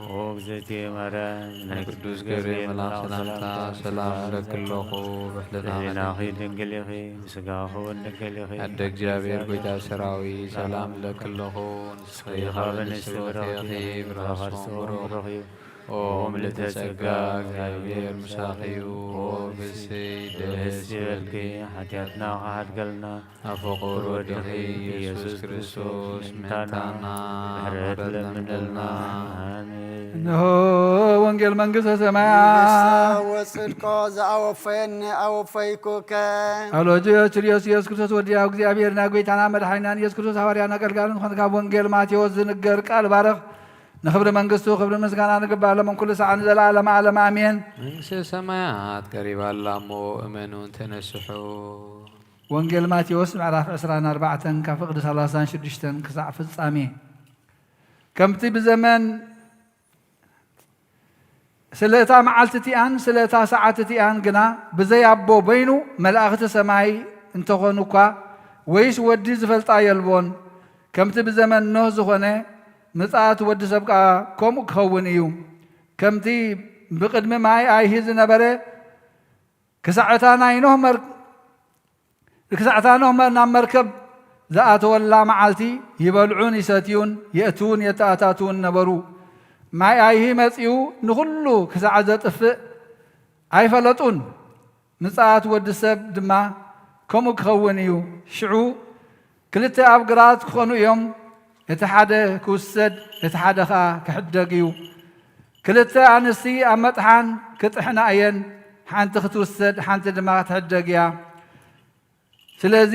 ኦ እግዝእትየ ማርያም፣ ናይ ቅዱስ ገብርኤል መልኣኽ ሰላምታ ሰላም እብለኪ ኣለኹ። ብሕልናኺ ድንግል ኢኺ፣ ብስጋኺ እውን ድንግል ኢኺ። ኣደ እግዚኣብሔር፣ ጎይታ ሰራዊት፣ ሰላም እብለኪ ኣለኹ። ንስኺ ካብ ኣንስቲ ብሩኽቲ ኢኺ፣ ብሩኽ ፍሬ ከርሥኺ እውን ብሩኽ እዩ። ኦ ምልዕተ ጸጋ፣ እግዚኣብሔር ምሳኺ እዩ። ኦ ብስይ ደስ ይበልኪ፣ ሓጢኣትና ክሓድገልና፣ ኣብ ፍቑር ወድኺ ኢየሱስ ክርስቶስ ምእንታና ምሕረት ለምነልና። ኣሜን። እነሆ ወንጌል መንግስተ ሰማያት። መንግስተ ወጽድቆ ዘኣወፈየኒ ኣወፈይኩከ። ኣሎጂ ችርዮስ ኢየሱስ ክርስቶስ ወዲ ኣብ እግዚኣብሔር ናይ ጎይታና መድሓኒናን ኢየሱስ ክርስቶስ ሃዋርያን ኣገልጋልን ዝኾንካ ኣብ ወንጌል ማቴዎስ ዝንገር ቃል ባረኽ። ንኽብሪ መንግስቱ ክብሪ ምስጋና ንግባእ ሎምን ኩሉ ሰዓት ንዘለዓለመ ዓለም ኣሜን። መንግስተ ሰማያት ቀሪባ ኣላ እሞ እመኑን ተነስሑ። ወንጌል ማቴዎስ ምዕራፍ ዕስራን ኣርባዕተን ካብ ፍቕዲ ሰላሳን ሽዱሽተን ክሳዕ ፍጻሜ። ከምቲ ብዘመን ስለ እታ መዓልቲ እቲኣን ስለ እታ ሰዓት እቲኣን ግና ብዘይ ኣቦ በይኑ መላእኽቲ ሰማይ እንተኾኑ እኳ ወይስ ወዲ ዝፈልጣ የልቦን። ከምቲ ብዘመን ኖህ ዝኾነ ምጽኣት ወዲ ሰብ ከኣ ከምኡ ክኸውን እዩ። ከምቲ ብቕድሚ ማይ ኣይሂ ዝነበረ ክሳዕ እታ ናይ ኖህ መር-፣ ክሳዕ እታ ኖህ መ-፣ ናብ መርከብ ዝኣተወላ መዓልቲ ይበልዑን ይሰትዩን የእትውን የተኣታትውን ነበሩ። ማይ ኣይሂ መጺኡ ንኹሉ ክሳዕ ዘጥፍእ ኣይፈለጡን። ምጽኣት ወዲ ሰብ ድማ ከምኡ ክኸውን እዩ። ሽዑ ክልተ ኣብ ግራት ክኾኑ እዮም፣ እቲ ሓደ ክውሰድ፣ እቲ ሓደ ኸኣ ክሕደግ እዩ። ክልተ ኣንስቲ ኣብ መጥሓን ክጥሕና እየን፣ ሓንቲ ክትውሰድ፣ ሓንቲ ድማ ክትሕደግ እያ። ስለዚ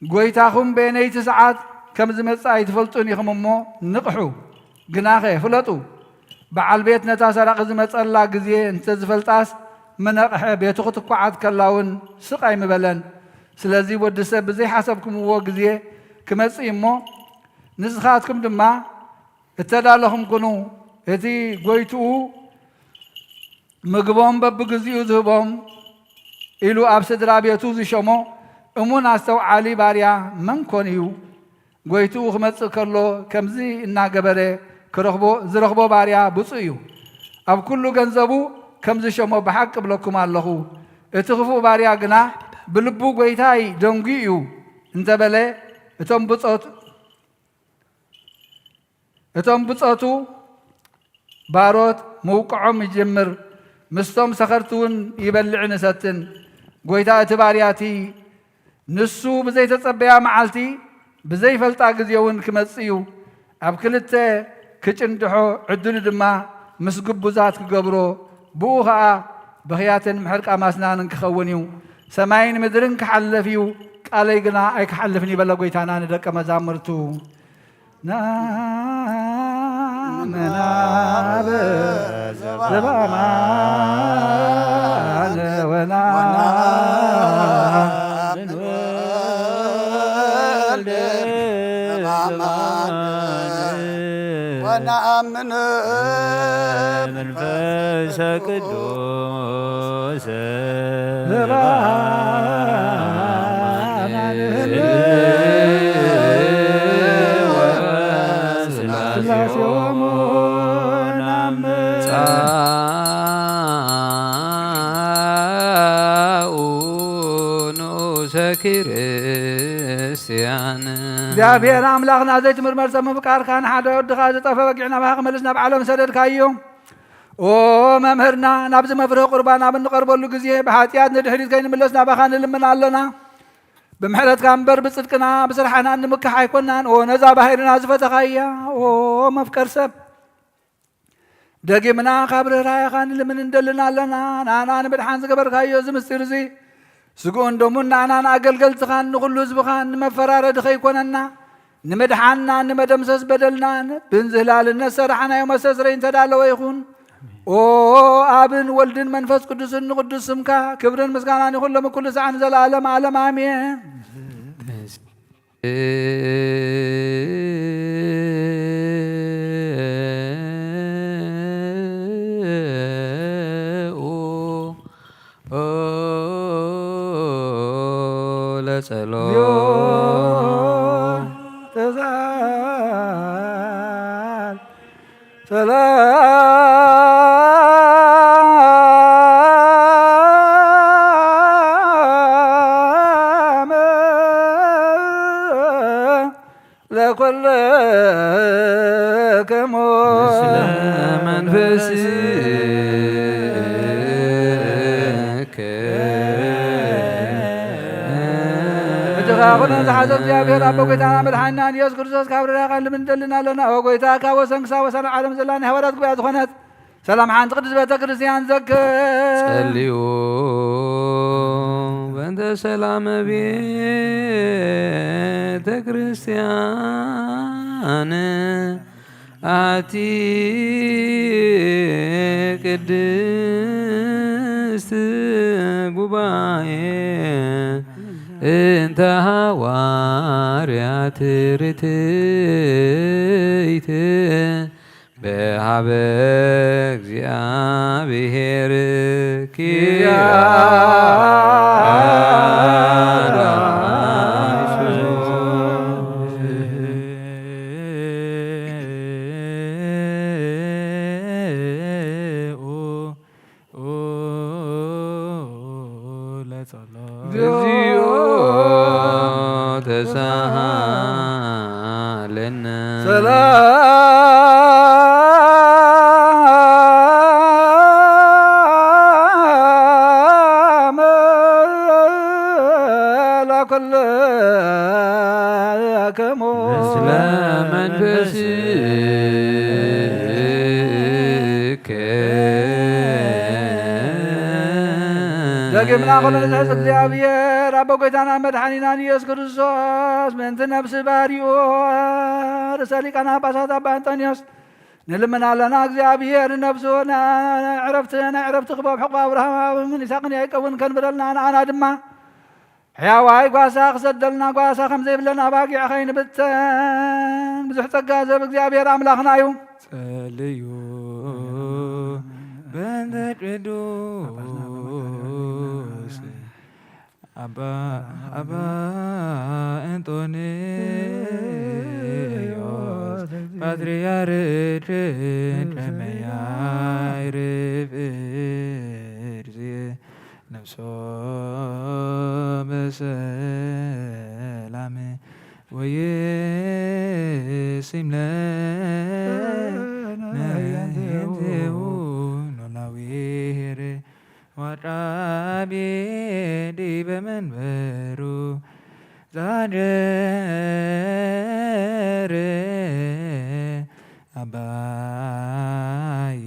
ጐይታኹም በየነይቲ ሰዓት ከም ዝመጽእ ኣይትፈልጡን ኢኹም እሞ ንቕሑ። ግናኸ ፍለጡ፣ በዓል ቤት ነታ ሰራቒ ዝመጸላ ግዜ እንተ ዝፈልጣስ ምነቕሐ፣ ቤቱ ክትኳዓት ከላ እውን ስቕ ኣይምበለን። ስለዚ ወዲ ሰብ ብዘይሓሰብኩምዎ ግዜ ክመጽእ እሞ ንስኻትኩም ድማ እተዳለኹም ኩኑ። እቲ ጐይትኡ ምግቦም በብግዚኡ ዝህቦም ኢሉ ኣብ ስድራ ቤቱ ዝሸሞ እሙን ኣስተውዓሊ ባርያ መን ኮን እዩ? ጐይትኡ ክመጽእ ከሎ ከምዚ እናገበረ ክረኽቦ፣ ዝረኽቦ ባርያ ብፁእ እዩ። ኣብ ኩሉ ገንዘቡ ከም ዝሸሞ ብሓቂ እብለኩም ኣለኹ። እቲ ክፉእ ባርያ ግና ብልቡ ጐይታይ ደንጒዩ እዩ እንተበለ፣ እቶም ብጾት፣ እቶም ብጾቱ ባሮት ምውቅዖም ይጅምር፣ ምስቶም ሰኸርቲ እውን ይበልዕን ይሰትን። ጐይታ እቲ ባርያ እቲ ንሱ ብዘይተጸበያ መዓልቲ ብዘይፈልጣ ግዜ እውን ክመጽእ እዩ። ኣብ ክልተ ክጭንድሖ፣ ዕድሉ ድማ ምስ ግቡዛት ክገብሮ፣ ብኡ ኸኣ ብኽያትን ምሕርቃም ኣስናንን ክኸውን እዩ። ሰማይን ምድርን ክሓልፍ እዩ፣ ቃለይ ግና ኣይክሓልፍን እዩ በለ ጐይታና ንደቀ መዛሙርቱ። ናመናበ ዘበአማን ወናምን ወልደ ዘበአማን ወነአምን መንፈሰ ቅዱስ ዘበአማን ወስላሴሆሙ ናምን። ክርስቲያን። እግዚኣብሔር ኣምላኽና ዘይትምርመር ሰብ ምፍቃርካ ንሓደ ወድኻ ዝጠፈ በጊዕ ናባኻ ክመልስ ናብ ዓለም ሰደድካዮ። ኦ መምህርና፣ ናብዚ መፍርሂ ቁርባን ኣብ እንቐርበሉ ግዜ ብሓጢኣት ንድሕሪት ከይንምለስ ናባኻ ንልምን ኣለና። ብምሕረትካ እምበር ብጽድቅና ብስራሕና እንምካሕ ኣይኮናን። ኦ ነዛ ባሕርና ዝፈተኻያ፣ ኦ መፍቀር ሰብ፣ ደጊምና ካብ ርህራሄኻ ንልምን እንደልን ኣለና። ንኣና ንምድሓን ዝገበርካዮ እዚ ምስጢር እዚ ስግኡን ደሙን ንኣና ንኣገልገልትኻን ንኹሉ ህዝብኻን ንመፈራረዲ ከይኮነና፣ ንምድሓንና ንመደምሰስ በደልናን ብንዝህላልነት ሰራሕናዮ መስተስረይ እንተዳለወ ይኹን። ኦ ኣብን ወልድን መንፈስ ቅዱስን ንቅዱስ ስምካ ክብርን ምስጋናን ይኹን ሎሚ ኩሉ ሰዓን ዘለዓለም ዓለም ኣሜን። ለጸሎት ተሳል ሰላም ለኮለክሙ ምስለ መንፈስከ። እጅኻ ኩለን ዝሓዘ እግዚኣብሔር ኣቦ ጎይታና መድሓኒና ኢየሱስ ክርስቶስ ካብ ርዳኻ ልምንደልና ኣለና። ኦ ጎይታ ካብ ወሰን ክሳብ ወሰን ዓለም ዘላ ናይ ሃዋርያት ጉባኤ ዝኾነት ሰላም ሓንቲ ቅድስት ቤተ ክርስቲያን ዘክር። ጸልዩ በእንተ ሰላም ቤተ ክርስቲያን ኣቲ ቅድስት ጉባኤ እንተ ሃዋርያት ርትይት በሃበ እግዚኣብሔር ኪያነ ለጸሎ እግዚኦ ተሳሃለነ። ሰላም ለኩልክሙ ምስለ መንፈስከ። ደጊምና ኩሉ ንዝሕዝ እግዚኣብሔር ኣቦ ጎይታና መድሓኒናን ኢየሱስ ክርስቶስ ምእንቲ ነፍሲ ባሪኡ ርእሰ ሊቃነ ጳጳሳት ኣባ ኣንጠንዮስ ንልምን ኣለና። እግዚኣብሔር ንነፍሱ ናይ ዕረፍቲ ናይ ዕረፍቲ ክበብሑ ኣብርሃም ኣብምን ይስሐቅን ያዕቆብን ከንብረልና ንኣና ድማ ሕያዋይ ጓሳ ክሰደልና ጓሳ ከም ዘይብለና ኣባጊዕ ኸይንብተን ብዙሕ ጸጋ ዘብ እግዚኣብሔር ኣምላኽና እዩ። ጸልዩ በእንተ ቅዱስ ኣባ ኣባ እንጦንዮስ ፓትርያርክ ደመያይ ርፍርዜ ነፍሶ በሰላም ወይሲም ለነ የንቴሁ ኖላዊ ኄር ዋቃቤ ዲበ መንበሩ ዛደረ አባይ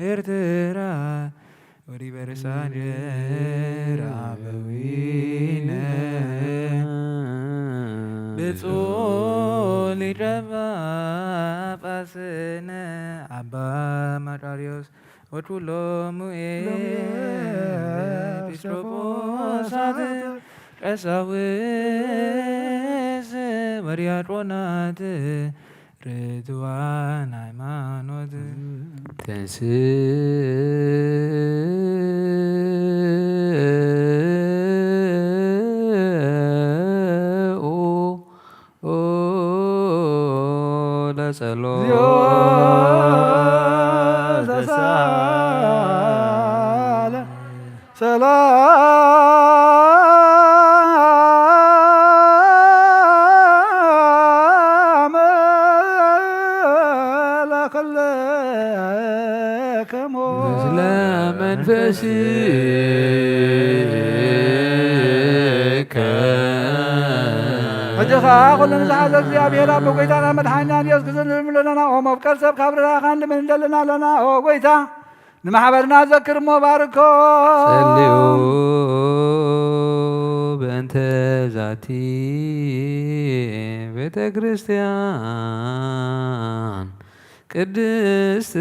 ኤርትራ ወዲበ ርእሳ ጀር አበዊነ ብፁዕ ሊቀ ጳጳስነ አባ መቃርዮስ ወኩሎሙ ኤጲስቆጶሳት ቀሳውስት ወዲያቆናት ርቱዓን ሃይማኖት። ተንሥኡ ለጸሎት። እግዚኦ ተሳለ ሰላም ከለከሞ ምስለ መንፈስከ ሕጂ ኸዓ ኩሉ ንዝሓዘ እግዚኣብሔር ኣቦ ጎይታና መድሓኒና ኢየሱስ ክርስቶስ ንልምን ኣለና። ኦ መፍቀር ሰብ ካብ ርራኻን ልምን እንደለና ኣለና። ኦ ጎይታ ንማሕበርና ዘክር እሞ ባርኮ። ጸልዩ በእንተ ዛቲ ቤተ ክርስቲያን ቅድስት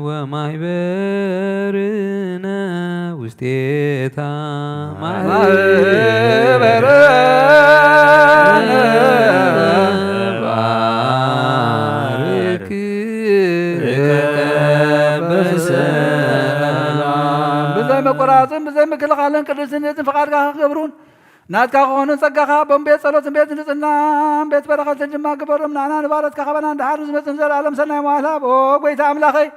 ወማይበርነ ውስቴታ ማህበረ ባርክ ብዘይ መቆራጽን ብዘይ ምክልኻልን ቅዱስነትን ፍቓድካ ክገብሩን ናትካ ክኾኑን ጸጋኻ ኣቦም ቤት ጸሎትን ቤት ንጽህናን ቤት በረኸትን ድማ ግበሮም። ንዓና ንባሮትካ ካባና ንድሓር ንዝመጽእ ንዘለኣለም ሰናይ መዋል ሃብ። ኦ ጎይታ ኣምላኸይ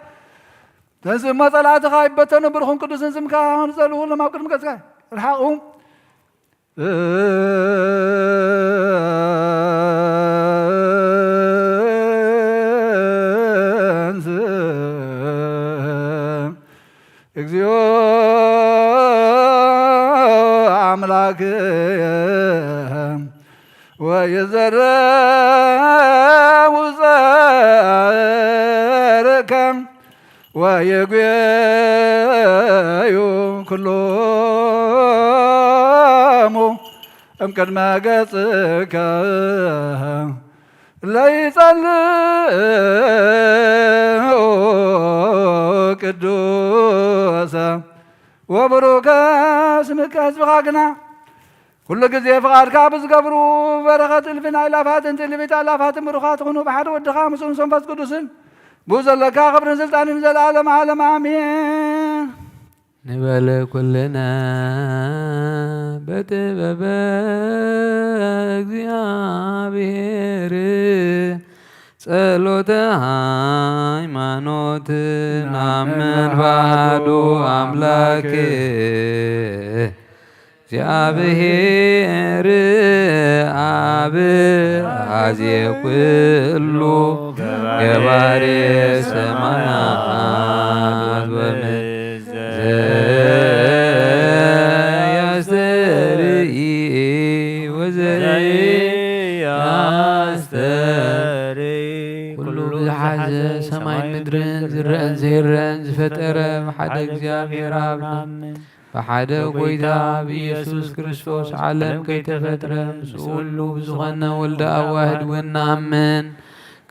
ተንስእ እሞ ጸላእትኻ ይበተኑ። ብሩኽን ቅዱስን ስምካ ንጸልኡ ሎም ኣብ ቅድሚ ገጽካ ርሓቑ። እንስ እግዚኦ አምላክ ወይዘረው ዘርከ ወይጉየዩ ኩሎሙ እምቅድመ ገጽከ ለይጸልኡ ቅዱሰ ወብሩከ ስምከ። ህዝብኻ ግና ኩሉ ግዜ ፍቓድካ ብዝገብሩ በረኸት እልፍን ኣእላፋትን ትልፊት ኣእላፋትን ብሩኻት ይኹኑ። ብሓደ ወድኻ ምስኡን መንፈስ ቅዱስን ብኡ ዘለካ ክብርን ስልጣንን ዘለኣለም ዓለም ኣሜን። ንበል ኩልና በጥበበ እግዚኣብሔር ጸሎተ ሃይማኖት ናምን ባዶ ኣምላክ እግዚኣብሔር ኣብ ኣዜ ኩሉ ገባሬ ሰማያት ወምድር ዘያስተርኢ ወዘያስተርኢ ኩሉ ዝሓዘ ሰማይን ምድርን ዝረአን ዘይረአን ዝፈጠረ ብሓደ እግዚኣብሔር ኣብ ብሓደ ጎይታ ብኢየሱስ ክርስቶስ ዓለም ከይተፈጥረ ምስኡ ሁሉ ብዝኾነ ወልደ ኣዋህድ እውን ንኣምን።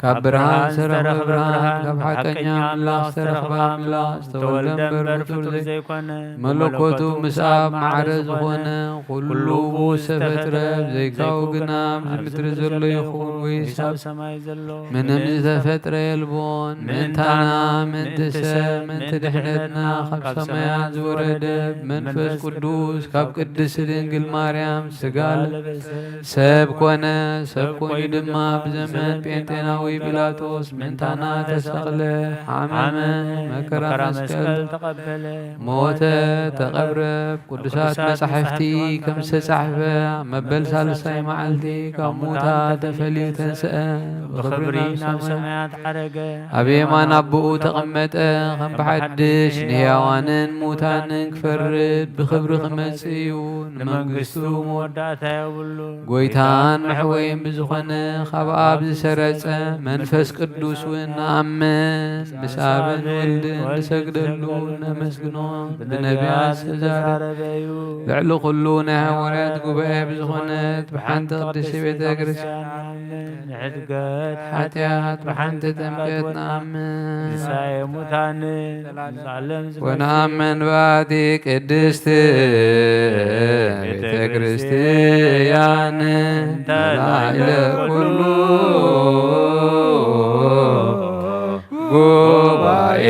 ካብ ብርሃን ዝተረኽበ ብርሃን፣ ካብ ሓቀኛ ኣምላኽ ዝተረኽበ ኣምላኽ፣ ዝተወልደ እምበር ፍጡር ዘይኮነ፣ መለኮቱ ምስ ኣብ ማዕረ ዝኾነ፣ ኩሉ ብኡ ዝተፈጥረ፣ ብዘይካኡ ግና ኣብዚ ምድሪ ዘሎ ይኹን ወይስ ኣብ ሰማይ ዘሎ ምንም ዝተፈጥረ የልቦን። ምእንታና፣ ምእንቲ ሰብ፣ ምእንቲ ድሕነትና ካብ ሰማያት ዝወረደ መንፈስ ቅዱስ ካብ ቅድስት ድንግል ማርያም ስጋ ለበሰ፣ ሰብ ኮነ። ሰብ ኮይኑ ድማ ብዘመን ጴንጤናዊ ጲላጦስ ምእንታና ተሰቕለ፣ ሓመመ፣ መከራ መስቀል ተቐበለ፣ ሞተ፣ ተቐብረ። ቅዱሳት መጻሕፍቲ ከም ዝተጻሕፈ ኣብ መበል ሳልሳይ መዓልቲ ካብ ሙታ ተፈልዩ ተንስአ፣ ብኽብሪ ናብ ሰማያት ዓረገ፣ ኣብ የማን ኣቦኡ ተቐመጠ። ከም ብሓድሽ ንሕያዋንን ሙታንን ክፈርድ ብኽብሪ ክመጽእ እዩ። ንመንግስቱ መወዳእታ የብሉን። ጎይታን መሕወይን ብዝኾነ ካብ ኣብ ዝሰረጸ መንፈስ ቅዱስ እውን ንኣምን። ምስ ኣብን ወልድን ንሰግደሉ ነመስግኖን ብነቢያት ዝተዛረበ እዩ። ልዕሊ ኩሉ ናይ ሃዋርያት ጉባኤ ብዝኾነት ብሓንቲ ቅድስቲ ቤተ ክርስቲያን ንኣምን። ንሕድገት ሓጢኣት ብሓንቲ ጥምቀት ንኣምን። ትንሳኤ ሙታንን ንዘለዓለም ዝመጽእ ወነአምን ባቲ ቅድስት ቤተ ክርስቲያን ተላዕለ ኩሉ ጉባኤ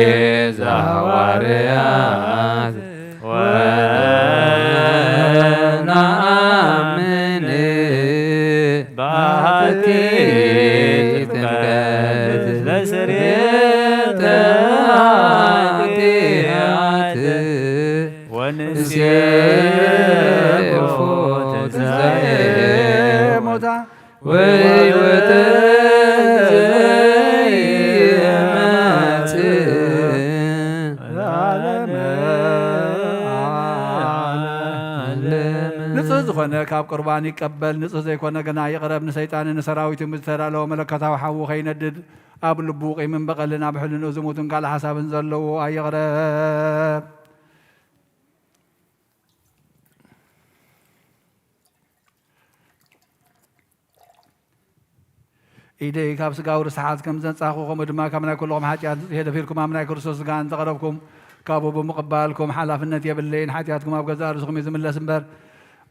ዘሐዋርያት ወነአምን ባቲ ጥምቀት ለስርየተ ኃጢአት ወንሴፎ ትንሣኤ ሙታን ወሕይወተ ካብ ቁርባን ይቀበል፣ ንጹህ ዘይኮነ ግና ይቕረብ። ንሰይጣንን ንሰራዊቱን ብዝተዳለወ መለኮታዊ ሓዊ ከይነድድ፣ ኣብ ልቡ ቂምን በቐልን ኣብ ሕልንኡ ዝሙትን ካልእ ሓሳብን ዘለዎ ኣይቕረብ። ኢደይ ካብ ስጋዊ ርስሓት ከም ዘንጻኹ፣ ከምኡ ድማ ካብ ናይ ኩልኹም ሓጢኣት ንጽሄ ደፊርኩም ኣብ ናይ ክርስቶስ ስጋ እንተቐረብኩም፣ ካብኡ ብምቕባልኩም ሓላፍነት የብለይን። ሓጢኣትኩም ኣብ ገዛእ ርእስኹም እዩ ዝምለስ እምበር፣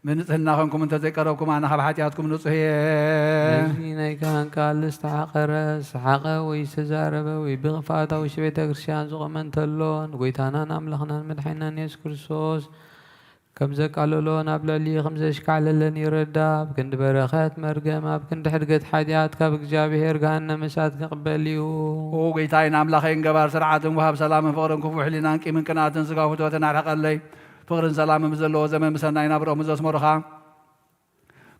ብንጽህና ኾንኩም እንተ ዘይቀረብኩም፣ ኣነ ካብ ሓጢኣትኩም ንጹህ እየ። ነዚ ናይ ካህን ቃል ዝተሓቐረ፣ ዝተሓቐ ወይ ዝተዛረበ ወይ ብኽፍኣት ኣብ ውሽጢ ቤተ ክርስቲያን ዝቖመ እንተሎ፣ ንጎይታናን ኣምላኽናን መድሓኒናን የሱስ ክርስቶስ ከም ዘቃለሎ፣ ናብ ልዕሊ ከም ዘሽካዕለለን ይረዳ። ኣብ ክንዲ በረኸት መርገም፣ ኣብ ክንዲ ሕድገት ሓጢኣት፣ ካብ እግዚኣብሔር ገሃነመ እሳት ክቕበል እዩ። ኦ ጎይታይን ኣምላኸይን፣ ገባር ስርዓትን ወሃብ ሰላምን ፍቕርን፣ ክፉእ ሕሊናን ቂምን ቅንኣትን ስጋዊ ፍትወትን ኣርሕቐለይ። ፍቕርን ሰላምን ብዘለዎ ዘመን ምሰናይ ናብርኦም ዘስመሩኻ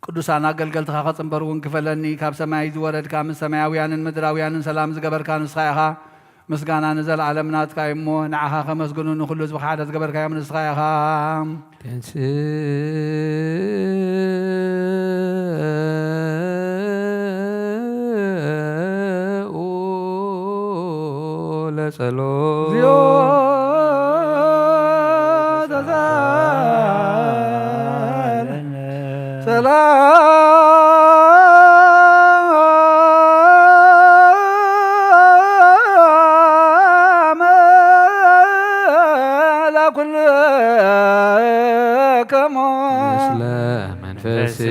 ቅዱሳን ኣገልገልትኻ ከጽንበሩ እውን ክፈለኒ። ካብ ሰማይ ዝወረድካ፣ ምስ ሰማያውያንን ምድራውያንን ሰላም ዝገበርካ ንስኻ ኢኻ። ምስጋና ንዘለዓለም ናትካ እዩ እሞ፣ ንዓኻ ከመስግኑ፣ ንኹሉ ህዝቢ ሓደ ዝገበርካዮም ንስኻ ኢኻ። ተንሥኡ ለጸሎት። እግዚኦ ተሳሃለነ። ሰላም ለኩልክሙ። ምስለ መንፈስከ።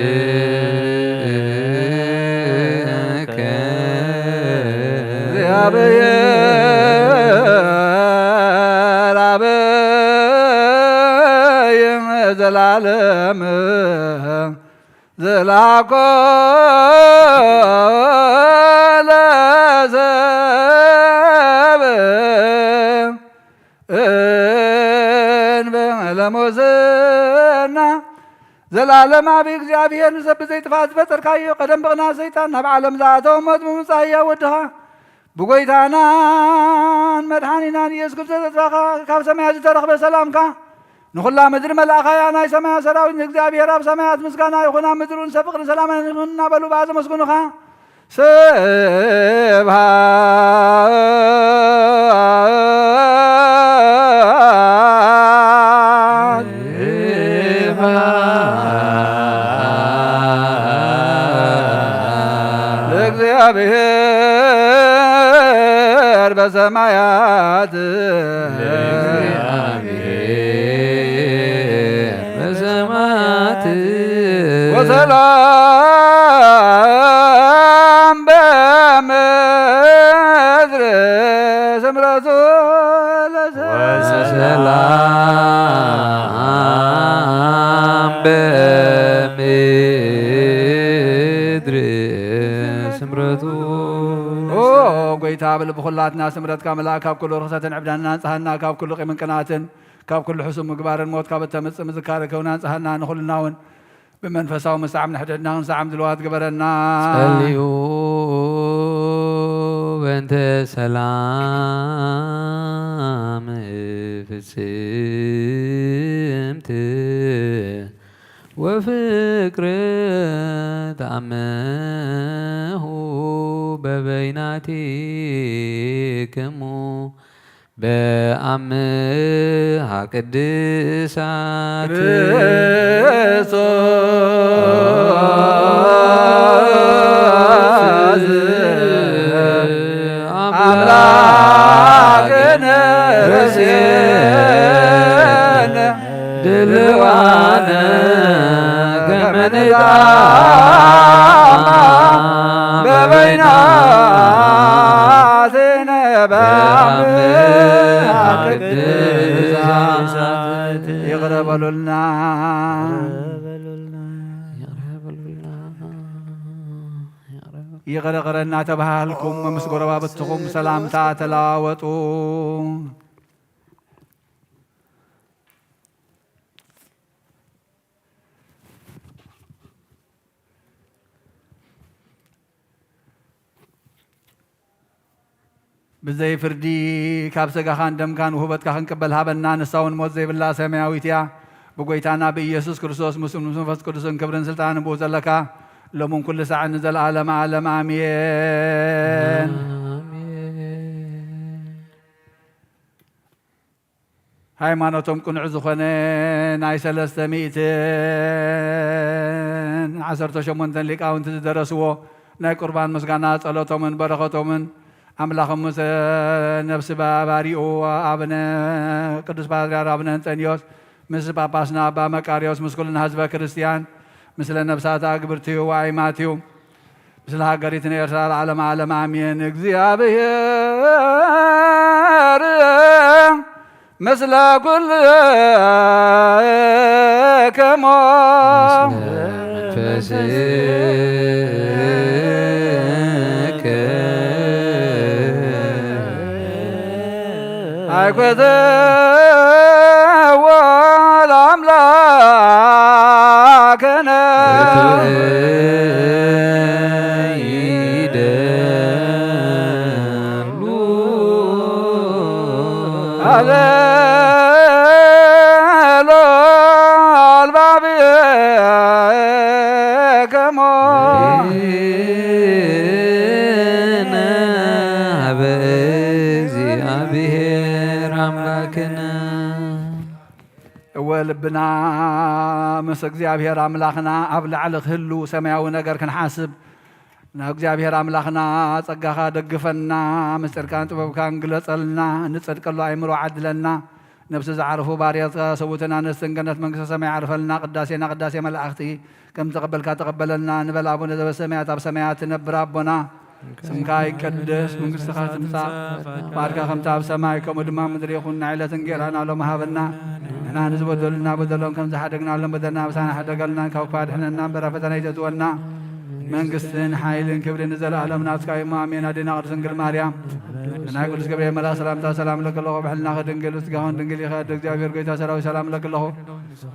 እግዚአብሔር አበይም ዘላለም ዘላኮ ለሰብ እንበ ለሙስና። ዘላለም ኣብ እግዚኣብሔር ንሰብ ብዘይጥፋእ ዝፈጠርካዮ፣ ቀደም ብቕና ሰይጣን ናብ ዓለም ዝኣተወ ሞት ብምምጻእ ህያው ወድኻ ብጎይታናን መድሓኒናን ኢየሱስ ክርስቶስ ተስፋኻ ካብ ሰማያት ዝተረኽበ ሰላምካ ንኹላ ምድሪ መልኣኻያ። ናይ ሰማያት ሰራዊት ንእግዚኣብሔር ኣብ ሰማያት ምስጋና ይኹን፣ ኣብ ምድሪ እውን ሰብ ፍቕርን ሰላምን ይኹን እናበሉ ብኣዘ መስግኑኻ። ስብሐት ለእግዚአብሔር በሰማያት። ለእግዚአብሔር በሰማያት። ወሰላም በምድር ስምረቱ ለሰ- ወሰላም በምድር ስምረቱ። ኦ ጎይታ፣ ብልቢ ኩላትና ስምረትካ ምልኣት፣ ካብ ኩሉ ርኽሰትን ዕብዳንን ኣንጽሃና፣ ካብ ኩሉ ቂምን ቅንኣትን፣ ካብ ኩሉ ሕሱም ምግባርን ሞት ካብ እተምጽእ ምዝካር ከውን ኣንጽሃና። ንኹልና እውን ብመንፈሳዊ ምስዓም ንሕድሕድና ክንሰዓም ድልዋት ግበረና። ጸልዩ በእንተ ሰላም ፍጽምት ወፍቅር ተኣመሁ በበይናቲክሙ በአምሃ ቅድሳት። ክርስቶስ አምላክነ ርእስነ ድልዋነ ከመ ንጣማ በበይናቲነ በአምሃ ቅድሳት። ይቕረ በሉልና። ይቕረ ይቕረ እናተባሃልኩም ምስ ጎረባብትኹም ሰላምታ ተለዋወጡ። ብዘይ ፍርዲ ካብ ስጋኻን ደምካን ውህበትካ ክንቅበል ሃበና። ንሳ እውን ሞት ዘይብላ ሰማያዊት እያ። ብጎይታና ብኢየሱስ ክርስቶስ ምስሉን ምስ መንፈስ ቅዱስን ክብርን ስልጣንን ብኡ ዘለካ ሎምን ኩሉ ሳዕን ንዘለዓለመ ዓለም ኣሜን። ኣሜን። ሃይማኖቶም ቅኑዕ ዝኾነ ናይ ሰለስተ ሚእትን ዓሰርተ ሸሞንተን ሊቃውንቲ ዝደረስዎ ናይ ቁርባን ምስጋና ጸሎቶምን በረኸቶምን ኣምላኽ ምስ ነፍሲ ባባሪኡ ኣቡነ ቅዱስ ፓትርያርክ ኣቡነ እንጠንዮስ ምስ ጳጳስና ኣባ መቃርዮስ ምስ ኩልና ህዝበ ክርስቲያን ምስለ ነፍሳት ኣግብርትዩ ወኣይማትዩ ምስለ ሃገሪትን ኤርትራ ለዓለመ ዓለም ኣሜን። እግዚኣብሔር ምስለ ኩልክሙ። ኣይኮተዎ ለኣምላክነ። ሃሌሉ ኣልባብክሙ። ሀበ እግዚኣብሔር ኣምላክነ። እወ ልብና ምስ እግዚኣብሔር ኣምላኽና ኣብ ላዕሊ ክህሉ ሰማያዊ ነገር ክንሓስብ ናብ እግዚኣብሔር ኣምላኽና ጸጋኻ ደግፈና፣ ምስጢርካን ጥበብካን ግለጸልና፣ ንጸድቀሉ ኣእምሮ ዓድለና፣ ነፍሲ ዝዓረፉ ባርያትካ ሰውትን ኣነስትን ገነት መንግስተ ሰማይ ዓርፈልና፣ ቅዳሴና ቅዳሴ መላእኽቲ ከም ተቐበልካ ተቐበለልና ንበል። ኣቡነ ዘበሰማያት ኣብ ሰማያት ትነብር ኣቦና ስምካ ይቀደስ፣ መንግስትኻ ትምጻእ፣ ፍቓድካ ከምቲ ኣብ ሰማይ ከምኡ ድማ ኣብ ምድሪ ይኹን። ናይ ዕለት እንጌራና ሎም ሃበና፣ ንሕና ንዝበደሉና በደሎም ከም ዝሓደግናሎም በደልና ምሳና ሕደገልና፣ ካብ ክፉእ ኣድሕነና እምበር ኣብ ፈተና ኣይተእትወና። መንግስትን ሓይልን ክብርን ንዘለኣለም ናትካ እዩ፣ ኣሜን። ኣዴና ቅድስት ድንግል ማርያም፣ ናይ ቅዱስ ገብርኤል መልኣክ ሰላምታ ሰላም እለኪ ኣለኹ፣ ብሕልናኺ ድንግል፣ ብስጋኺ እውን ድንግል ኢኺ፣ ኣደ እግዚኣብሔር ጎይታ ሰራዊት ሰላም እለኪ ኣለኹ።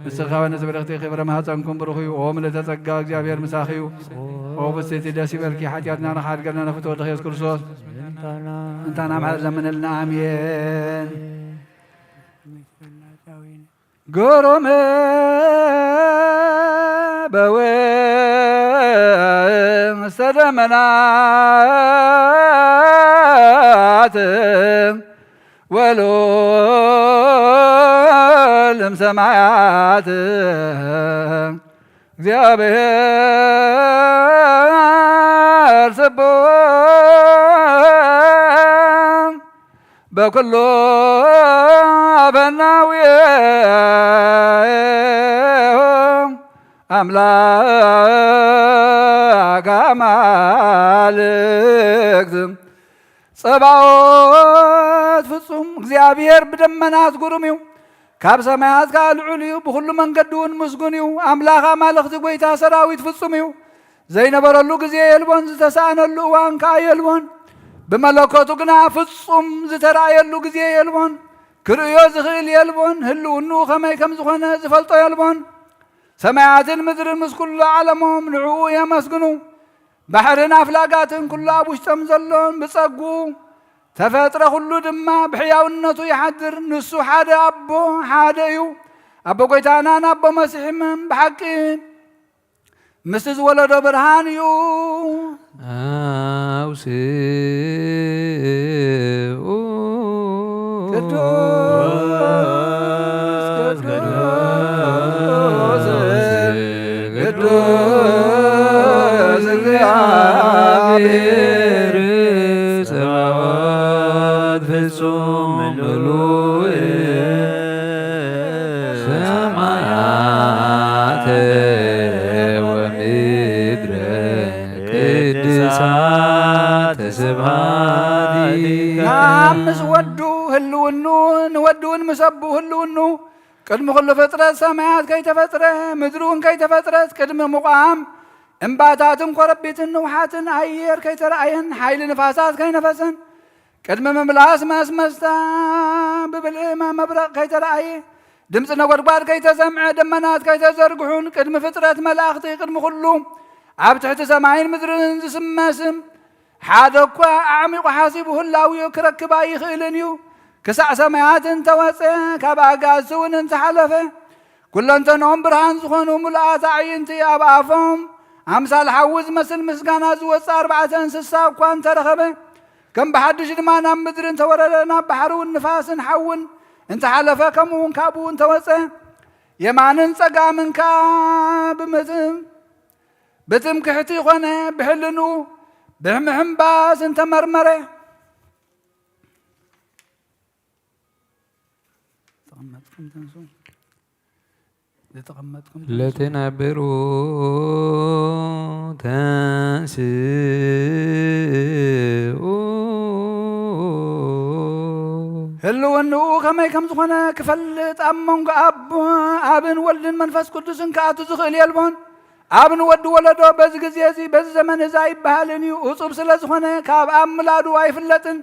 ንስኺ ከበነ ብርኽቲ ክብረ ማህፀንኩም ብሩኽ እዩ። ኦ ምልዕተ ጸጋ እግዚኣብሔር ምሳኺ እዩ። ኦ ብፅዕቲ ደስ ይበልኪ፣ ሓጢኣትና ንኽሓድገልና ንፍትወ ወድኺ የሱስ ክርስቶስ እንታና ምሕረት ለምንልና። ኣሜን። ግሩም በውስተ ደመናት ወልዑል እምሰማያት እግዚአብሔር ስቡሕ በኩሉ ፈናውየ ኣምላክ ኣማልክት። ጸባኦት ፍጹም እግዚኣብሔር ብደመናት ግሩም እዩ። ካብ ሰማያት ከኣ ልዑል እዩ፣ ብኹሉ መንገዲ እውን ምስጉን እዩ። ኣምላኽ ኣማልኽቲ ጐይታ ሰራዊት ፍጹም እዩ። ዘይነበረሉ ግዜ የልቦን፣ ዝተሳእነሉ እዋን ከኣ የልቦን። ብመለኮቱ ግና ፍጹም ዝተራእየሉ ግዜ የልቦን፣ ክርእዮ ዝኽእል የልቦን። ህልውንኡ ከመይ ከም ዝኾነ ዝፈልጦ የልቦን። ሰማያትን ምድርን ምስ ኩሉ ዓለሞም ንዕኡ የመስግኑ። ባሕርን ኣፍላጋትን ኩሉ ኣብ ውሽጦም ዘሎን ብጸጉ ተፈጥረ ኩሉ ድማ ብሕያውነቱ ይሓድር። ንሱ ሓደ ኣቦ ሓደ እዩ። ኣቦ ጐይታናን ኣቦ መሲሕምን ብሓቂ ምስቲ ዝወለዶ ብርሃን እዩ። ኣውስኡ ቅዱስ ቅዱስ ቅዱስ እግዚኣብሔር ጸባኦት ፍጹም ምሉእ ሰማያተ ወምድረ ቅድሳተ ስብሐቲከ። ንኣብ ምስ ወዱ ህልውኑ ንወዱ እውን ምስ ኣቡ ህልውኑ ቅድሚ ኩሉ ፍጥረት ሰማያት ከይተፈጥረ ምድሪ እውን ከይተፈጥረት ቅድሚ ምቋም እምባታትን ኮረቢትን ንውሓትን ኣየር ከይተረኣየን ሓይሊ ንፋሳት ከይነፈሰን ቅድሚ ምምላስ ማስመስታ ብብልዒ መብረቕ ከይተረኣየ ድምፂ ነጎድጓድ ከይተሰምዐ ደመናት ከይተዘርግሑን ቅድሚ ፍጥረት መላእኽቲ ቅድሚ ኩሉ ኣብ ትሕቲ ሰማይን ምድርን ዝስመስም ሓደ እኳ ኣዕሚቑ ሓሲቡ ህላዊኡ ክረክብ ኣይኽእልን እዩ። ክሳዕ ሰማያት እንተወፀ ካብ ኣጋዝቲ እውን እንተሓለፈ ኩለንተንኦም ብርሃን ዝኾኑ ምሉኣት ኣዕይንቲ ኣብ ኣፎም ኣምሳል ሓዊ ዝመስል ምስጋና ዝወጽእ ኣርባዕተ እንስሳ እኳ እንተረኸበ፣ ከም ብሓድሽ ድማ ናብ ምድሪ እንተወረደ፣ ናብ ባሕርን ንፋስን ሓውን እንተሓለፈ፣ ከምኡ እውን ካብኡ እንተወጸ፣ የማንን ጸጋምን ከኣ ብምትም-፣ ብትምክሕቲ ኾነ፣ ብሕልንኡ ብምሕምባስ እንተመርመረ፣ ተቐመጥኩም ተንሱ። ዝተቐመጥኩም ተንሱ። ለትነብሩ ተንስኡ። ህልውንኡ ከመይ ከም ዝኾነ ክፈልጥ፣ ኣብ መንጎ ኣቦ፣ ኣብን ወልድን መንፈስ ቅዱስን ክኣቱ ዝኽእል የልቦን። ኣብ ንወዲ ወለዶ በዚ ግዜ እዚ፣ በዚ ዘመን እዚ ኣይበሃልን እዩ። እጹብ ስለ ዝኾነ፣ ካብ ኣብ ምላዱ ኣይፍለጥን።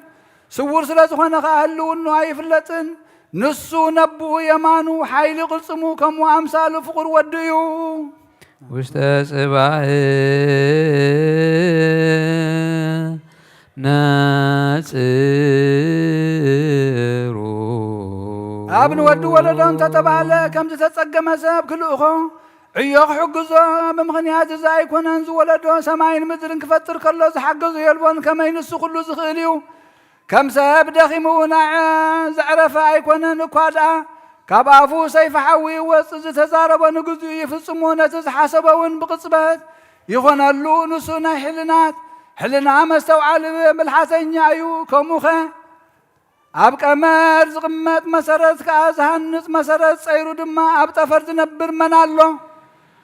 ስዉር ስለ ዝኾነ ኸኣ ህልውኑ ኣይፍለጥን። ንሱ ነብኡ የማኑ፣ ሓይሊ ቅልጽሙ፣ ከምኡ ኣምሳሉ ፍቑር ወዱ እዩ። ውሽጠ ጽባሕ ነጽሩ። ኣብ ንወዲ ወለዶ እንተተባህለ፣ ከም ዝተጸገመ ሰብ ክልእኾ፣ ዕዮ ክሕግዞ፣ ብምኽንያት እዚ ኣይኮነን ዝወለዶ፣ ሰማይን ምድርን ክፈጥር ከሎ ዝሓገዞ የልቦን፣ ከመይ ንሱ ኩሉ ዝኽእል እዩ። ከም ሰብ ደኺሙ ናይ ዘዕረፈ ኣይኮነን እኳ ደኣ፣ ካብ ኣፉ ሰይፊ ሓዊ ይወጽእ፣ ዝተዛረቦ ንግዚኡ ይፍጽሞ፣ ነቲ ዝሓሰቦ እውን ብቕጽበት ይኾነሉ። ንሱ ናይ ሕልናት ሕልና መስተውዓሊ ብልሓተኛ እዩ። ከምኡኸ ኣብ ቀመር ዝቕመጥ መሰረት ከኣ ዝሃንጽ መሰረት ጸይሩ ድማ ኣብ ጠፈር ዝነብር መን ኣሎ?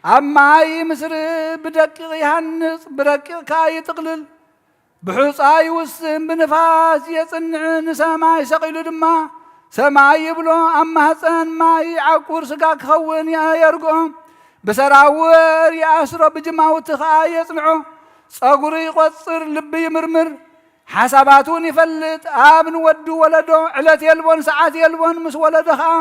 ኣብ ማይ ምስሪ ብደቂቕ ይሃንጽ፣ ብረቂቕ ከኣ ይጥቕልል። ብሑጻ ይውስን፣ ብንፋስ የጽንዕ፣ ንሰማይ ሰቒሉ ድማ ሰማይ ይብሎ። ኣብ ማህጸን ማይ ይዓቁር፣ ስጋ ክኸውን የርግኦ። ብሰራውር ይኣስሮ፣ ብጅማውቲ ኸኣ የጽንዖ። ጸጉሪ ይቖጽር፣ ልቢ ይምርምር፣ ሓሳባት እውን ይፈልጥ። ኣብ ንወዱ ወለዶ ዕለት የልቦን ሰዓት የልቦን፣ ምስ ወለደ ኸኣ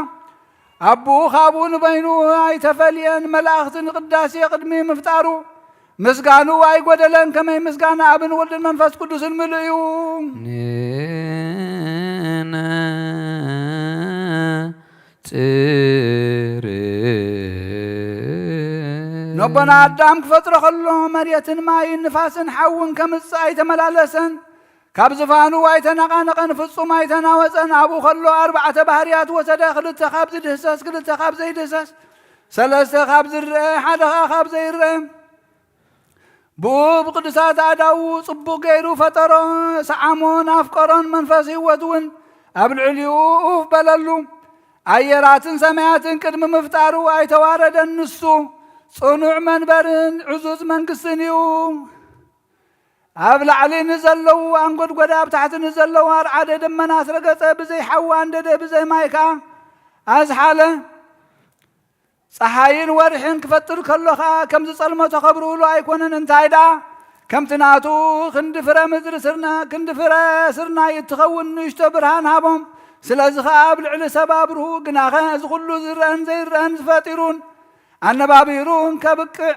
ኣቦኡ ካብኡ ንበይኑ ኣይተፈልየን። መላእኽቲ ንቅዳሴ ቅድሚ ምፍጣሩ ምስጋንኡ ኣይጎደለን። ከመይ ምስጋና ኣብን ወልድን መንፈስ ቅዱስን ምሉእ እዩ። ንነ ጽር። ነቦና ኣዳም ክፈጥሮ ከሎ መሬትን ማይን ንፋስን ሓውን ከምጽእ ኣይተመላለሰን። ካብ ዝፋኑ ኣይተነቓነቐን፣ ፍጹም ኣይተናወጸን። ኣብኡ ከሎ ኣርባዕተ ባህርያት ወሰደ፣ ክልተ ካብ ዝድህሰስ፣ ክልተ ካብ ዘይድህሰስ፣ ሰለስተ ካብ ዝረአ፣ ሓደ ኸኣ ካብ ዘይረአ። ብኡ ብቅዱሳት ኣእዳዉ ጽቡቕ ገይሩ ፈጠሮ፣ ሰዓሞን ኣፍቀሮን፣ መንፈስ ህይወት እውን ኣብ ልዕሊኡ ኡፍ በለሉ። ኣየራትን ሰማያትን ቅድሚ ምፍጣሩ ኣይተዋረደን። ንሱ ጽኑዕ መንበርን ዕዙዝ መንግስትን እዩ። ኣብ ላዕሊ ንዘለዉ ኣንጎድጎዳ፣ ኣብ ታሕቲ ንዘለዉ ኣርዓደ ደመና ኣስረገጸ፣ ብዘይ ሓዊ ኣንደደ፣ ብዘይ ማይ ከኣ ኣዝሓለ። ጸሓይን ወርሕን ክፈጥር ከሎ ኸኣ፣ ከም ዝጸልመቶ ከብርህሉ ኣይኮነን። እንታይ ደኣ፣ ከምቲ ናቱ ክንዲ ፍረ ምድሪ ስርና-፣ ክንዲ ፍረ ስርናይ እትኸውን ንእሽቶ ብርሃን ሃቦም። ስለዚ ኸኣ ኣብ ልዕሊ ሰብ ኣብርሁ። ግናኸ እዚ ኹሉ ዝረአን ዘይረአን ፈጢሩን ኣነባቢሩን ከብቅዕ፣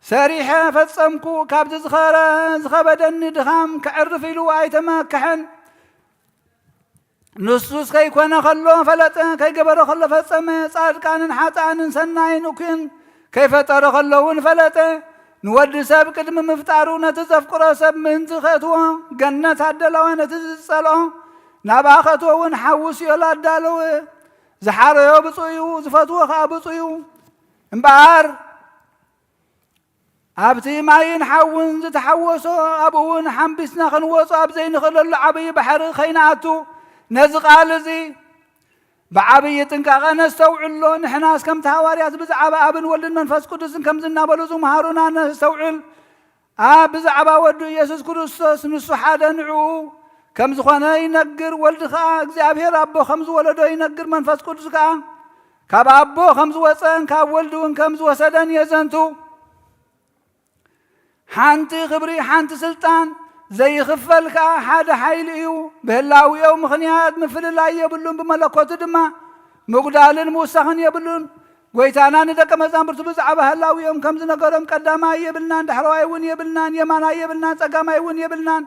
ሰሪሐ ፈጸምኩ፣ ካብዚ ዝኸረ-፣ ዝኸበደኒ ድኻም ከዕርፍ ኢሉ ኣይተመክሐን። ንሱስ ከይኮነ ከሎ ፈለጠ፣ ከይገበረ ከሎ ፈጸመ። ጻድቃንን ሓጥኣንን ሰናይን እኩይን ከይፈጠረ ከሎ እውን ፈለጠ። ንወዲ ሰብ ቅድሚ ምፍጣሩ ነቲ ዘፍቅሮ ሰብ ምእንቲ ከእትዎ ገነት ኣደለወ፣ ነቲ ዝጸልኦ ናብኣ ከእትዎ እውን ሓዊ ሲኦል ኣዳለወ። ዝሓረዮ ብፁዕ እዩ፣ ዝፈትዎ ኸኣ ብፁዕ እዩ። እምበኣር ኣብቲ ማይን ሓውን ዝተሓወሶ፣ ኣብኡ እውን ሓምቢስና ክንወጾ ኣብ ዘይንኽእለሉ ዓብዪ ባሕሪ ከይንኣቱ፣ ነዚ ቃል እዚ ብዓብዪ ጥንቃቐ ነስተውዕሎ። ንሕናስ ከምቲ ሃዋርያት ብዛዕባ ኣብን ወልድን መንፈስ ቅዱስን ከምዚ እናበሉ ዝመሃሩና ነስተውዕል። ኣብ ብዛዕባ ወዱ ኢየሱስ ክርስቶስ፣ ንሱ ሓደ ንዕኡ ከም ዝኾነ ይነግር፣ ወልድ ኸኣ እግዚኣብሔር ኣቦ ከም ዝወለዶ ይነግር፣ መንፈስ ቅዱስ ከኣ ካብ ኣቦ ከም ዝወጸን ካብ ወልድ እውን ከም ዝወሰደን የዘንቱ። ሓንቲ ክብሪ፣ ሓንቲ ስልጣን፣ ዘይኽፈል ከኣ ሓደ ሓይሊ እዩ። ብህላዊኦም ምኽንያት ምፍልላይ የብሉን፣ ብመለኮቱ ድማ ምጉዳልን ምውሳኽን የብሉን። ጐይታና ንደቀ መዛሙርቱ ብዛዕባ ህላዊኦም ከም ዝነገሮም፣ ቀዳማይ የብልናን፣ ዳሕረዋይ እውን የብልናን፣ የማናይ የብልናን፣ ጸጋማይ እውን የብልናን፣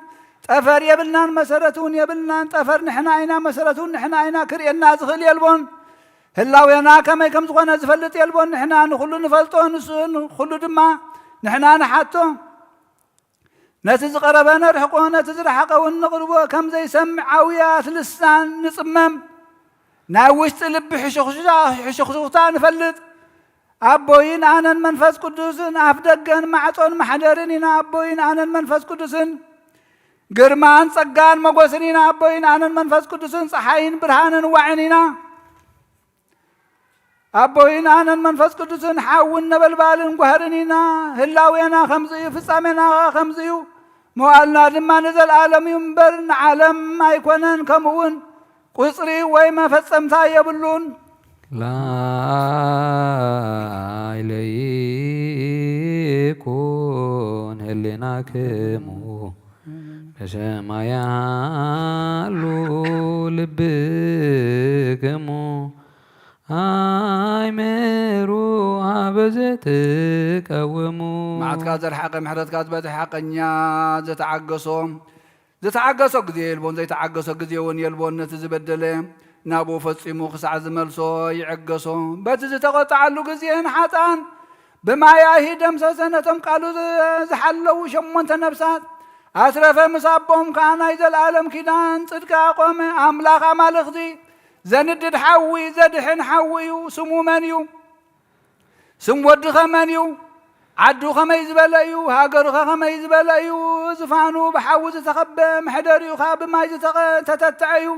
ጠፈር የብልናን፣ መሰረት እውን የብልናን። ጠፈር ንሕና ኢና፣ መሰረት እውን ንሕና ኢና፣ ክርእየና ዝኽእል የልቦን። ህላዌና ከመይ ከም ዝኾነ ዝፈልጥ የልቦን። ንሕና ንኹሉ ንፈልጦ፣ ንሱ ንኹሉ ድማ ንሕና ንሓቶ። ነቲ ዝቐረበ ነርሕቆ፣ ነቲ ዝረሓቐ እውን ንቕርቦ። ከም ዘይሰምዕ ኣውያት ልሳን ንጽመም፣ ናይ ውሽጢ ልቢ ሕሹኽሹኽታ ንፈልጥ። ኣቦይን ኣነን መንፈስ ቅዱስን፣ ኣፍ ደገን ማዕጾን ማሕደርን ኢና። ኣቦይን ኣነን መንፈስ ቅዱስን፣ ግርማን ጸጋን መጎስን ኢና። ኣቦይን ኣነን መንፈስ ቅዱስን፣ ጸሓይን ብርሃንን ዋዕን ኢና። ኣቦይን ኣነን መንፈስ ቅዱስን፣ ሓውን ነበልባልን ጓህርን ኢና። ህላዌና ከምዚ እዩ፣ ፍጻሜና ኸኣ ከምዚ እዩ። መዋእልና ድማ ንዘለኣለም እዩ እምበር፣ ንዓለም ኣይኮነን። ከምኡውን ቁጽሪ ወይ መፈጸምታ የብሉን። ላዕለ ይኩን ህሊናክሙ፣ በሰማይ ሃሉ ልብክሙ፣ ኣይምሩ ሀበ ዘትቀውሙ። መዓትካ ዘርሓቐ፣ ምሕረትካ ዝበዝሐ፣ ሓቀኛ፣ ዘተዓገሶ፣ ዝተዓገሶ ግዜ የልቦን፣ ዘይተዓገሶ ግዜ እውን የልቦን። ነቲ ዝበደለ ናብኡ ፈጺሙ ክሳዕ ዝመልሶ ይዕገሶ። በቲ ዝተቖጥዓሉ ግዜ ንሓጥኣን ብማይ ኣይሂ ደምሰሰ። ነቶም ቃሉ ዝ-፣ ዝሓለዉ ሸሞንተ ነፍሳት ኣትረፈ። ምስ ኣቦም ከኣ ናይ ዘለኣለም ኪዳን ጽድቂ ኣቖመ። ኣምላኽ ኣማልኽቲ ዘንድድ ሓዊ፣ ዘድሕን ሓዊ እዩ። ስሙ መን እዩ? ስም ወድኸ መን እዩ? ዓዱ ኸመይ ዝበለ እዩ? ሃገሩኸ ኸመይ ዝበለ እዩ? ዝፋኑ ብሓዊ ዝተኸበ፣ መሕደሪኡ ኸኣ ብማይ ዝተኸ-፣ ተተትዐ እዩ።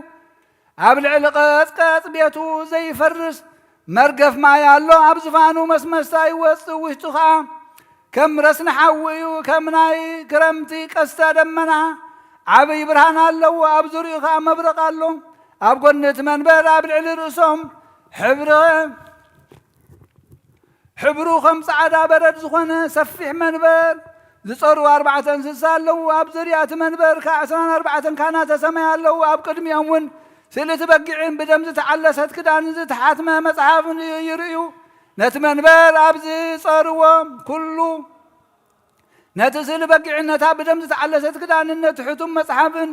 ኣብ ልዕሊ ቐጽቀጽ ቤቱ ዘይፈርስ መርገፍ ማይ ኣሎ። ኣብ ዝፋኑ መስመስታ ይወጽእ፣ ውሽጡ ኸኣ ከም ረስኒ ሓዊ እዩ። ከም ናይ ክረምቲ ቀስተ ደመና ዓብዪ ብርሃን ኣለዎ። ኣብ ዙሪኡ ኸኣ መብረቕ ኣሎ። ኣብ ጎኒ እቲ መንበር ኣብ ልዕሊ ርእሶም ሕብሪ ሕብሩ ከም ጻዕዳ በረድ ዝኾነ ሰፊሕ መንበር ዝጸሩ ኣርባዕተ እንስሳ ኣለዉ። ኣብ ዙርያ እቲ መንበር ከኣ ዕስራን ኣርባዕተን ካህናተ ሰማይ ኣለዉ። ኣብ ቅድሚኦም እውን ስእሊ እቲ በጊዕን ብደም ዝተዓለሰት ክዳንን ዝተሓትመ መጽሓፍን ይርእዩ። ነቲ መንበር ኣብ ዝጸርዎ ኩሉ፣ ነቲ ስእሊ በጊዕን ነታ ብደም ዝተዓለሰት ክዳንን ነቲ ሕቱም መጽሓፍን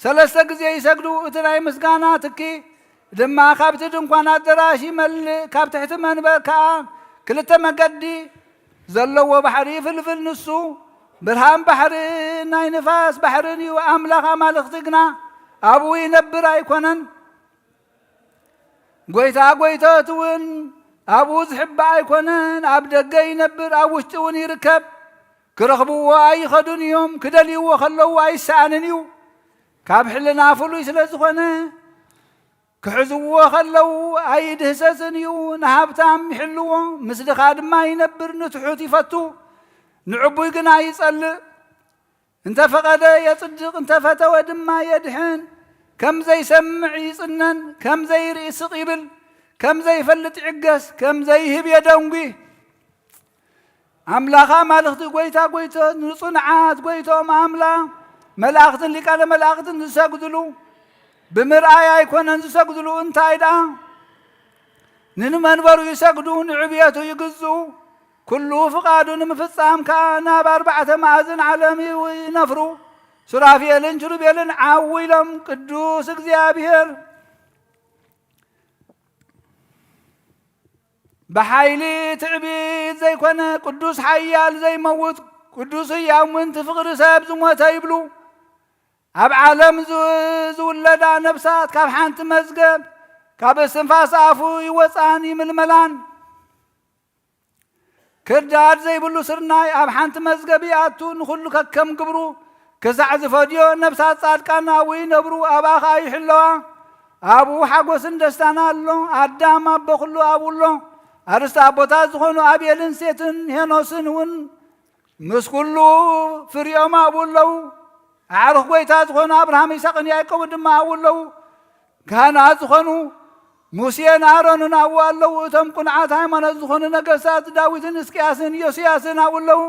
ሰለስተ ግዜ ይሰግዱ። እቲ ናይ ምስጋና ትኪ ድማ ካብቲ ድንኳን ኣደራሽ ይመልእ። ካብ ትሕቲ መንበር ከኣ ክልተ መገዲ ዘለዎ ባሕሪ ይፍልፍል። ንሱ ብርሃን ባሕርን ናይ ንፋስ ባሕርን እዩ። ኣምላኽ ኣማልኽቲ ግና ኣብኡ ይነብር ኣይኮነን። ጐይታ ጐይቶት እውን ኣብኡ ዝሕባእ ኣይኮነን። ኣብ ደገ ይነብር፣ ኣብ ውሽጢ እውን ይርከብ። ክረኽብዎ ኣይኸዱን እዮም። ክደልይዎ ከለዉ ኣይሰኣንን እዩ። ካብ ሕልና ፍሉይ ስለ ዝኾነ፣ ክሕዝዎ ከለዉ ኣይድህሰስን እዩ። ንሃብታም ይሕልዎ፣ ምስ ድኻ ድማ ይነብር። ንትሑት ይፈቱ፣ ንዕቡይ ግና ይጸልእ። እንተ ፈቐደ የጽድቕ፣ እንተ ፈተወ ድማ የድሕን። ከም ዘይሰምዕ ይጽነን፣ ከም ዘይርኢ ስቕ ይብል፣ ከም ዘይፈልጥ ይዕገስ፣ ከም ዘይህብ የደንጒ። ኣምላኽ ኣማልኽቲ፣ ጐይታ ጐይቶት፣ ንጽኑዓት ጐይትኦም ኣምላ-፣ መላእኽትን ሊቃነ መላእኽትን ዝሰግድሉ፣ ብምርኣይ ኣይኮነን ዝሰግድሉ። እንታይ ደኣ? ንንመንበሩ ይሰግዱ፣ ንዕብየቱ ይግዝኡ። ኩሉ ፍቓዱ ንምፍጻም ከኣ ናብ ኣርባዕተ መኣዝን ዓለም ይው-፣ ይነፍሩ። ሱራፌልን ኪሩቤልን ዓው ኢሎም፣ ቅዱስ እግዚኣብሔር፣ ብሓይሊ ትዕቢት ዘይኮነ፣ ቅዱስ ሓያል ዘይመውት፣ ቅዱስ ህያው ምእንቲ ፍቕሪ ሰብ ዝሞተ ይብሉ። ኣብ ዓለም ዝ-፣ ዝውለዳ ነፍሳት ካብ ሓንቲ መዝገብ፣ ካብ እስትንፋስ ኣፉ ይወጻን ይምልመላን። ክርዳድ ዘይብሉ ስርናይ ኣብ ሓንቲ መዝገብ ይኣቱ፣ ንኹሉ ከከም ግብሩ ክሳዕ ዝፈድዮ። ነፍሳት ጻድቃን ኣብኡ ይነብሩ፣ ኣብኣ ኸኣ ይሕለዋ። ኣብኡ ሓጎስን ደስታን ኣሎ። ኣዳም ኣቦ ኹሉ ኣብኡ ኣሎ። ኣርስቲ ኣቦታት ዝኾኑ ኣቤልን ሴትን ሄኖስን እውን ምስ ኩሉ ፍሪኦም ኣብኡ ኣለዉ። ኣዕሩኽ ጐይታ ዝኾኑ ኣብርሃም፣ ይስሐቅን ያዕቆብን ድማ ኣብኡ ኣለዉ። ካህናት ዝኾኑ ሙሴን ኣሮንን ኣብኡ ኣለዉ። እቶም ቅኑዓት ሃይማኖት ዝኾኑ ነገስታት ዳዊትን ሕዝቅያስን ዮስያስን ኣብኡ ኣለዉ።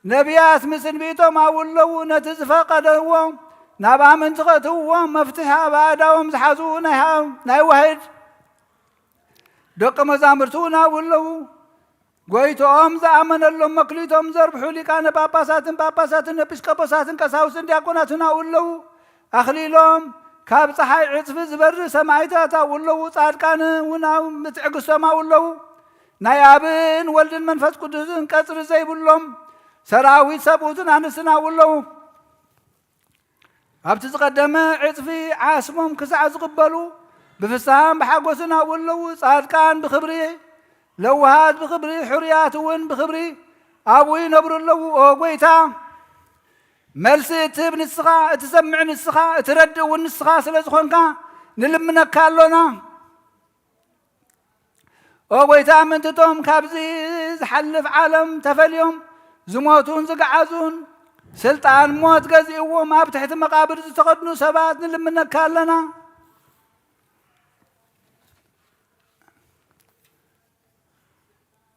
ነቢያት ምስ ትንቢቶም ኣብኡ ኣለዉ። ነቲ ዝፈቐድዎ ናብ ኣመንቲ ከእትውዎ መፍትሕ ኣብ ኣእዳዎም ዝሓዙ ናይ ሃ-፣ ናይ ዋህድ ደቀ መዛሙርቲ እውን ኣብኡ ኣለዉ። ጐይትኦም ዝኣመነሎም መክሊቶም ዘርብሑ ሊቃነ ጳጳሳትን ጳጳሳትን ኤጲስቆጶሳትን ቀሳውስትን ዲያቆናትን ኣብኡ ኣለዉ። ኣኽሊሎም ካብ ፀሓይ ዕፅፊ ዝበርህ ሰማዕታት ኣብኡ ኣለዉ፣ ፃድቃን እውን ኣብ ትዕግስቶም ኣብኡ ኣለዉ። ናይ ኣብን ወልድን መንፈስ ቅዱስን ቀፅሪ ዘይብሎም ሰራዊት ሰብኡትን ኣንስትን ኣብኡ ኣለዉ። ኣብቲ ዝቐደመ ዕፅፊ ዓስሞም ክሳዕ ዝቕበሉ ብፍስሃን ብሓጎስን ኣብኡ ኣለዉ። ፃድቃን ብኽብሪ፣ ለዋሃት ብኽብሪ፣ ሕሩያት እውን ብኽብሪ ኣብኡ ይነብሩ ኣለዉ። ኦ ጎይታ፣ መልሲ እትህብ ንስኻ፣ እትሰምዕ ንስኻ፣ እትረድእ እውን ንስኻ ስለ ዝኾንካ ንልምነካ ኣሎና። ኦ ጎይታ፣ ምእንቲ እቶም ካብዚ ዝሓልፍ ዓለም ተፈልዮም ዝሞቱን ዝገዓዙን፣ ስልጣን ሞት ገዚእዎም ኣብ ትሕቲ መቓብር ዝተኸድኑ ሰባት ንልምነካ ኣለና።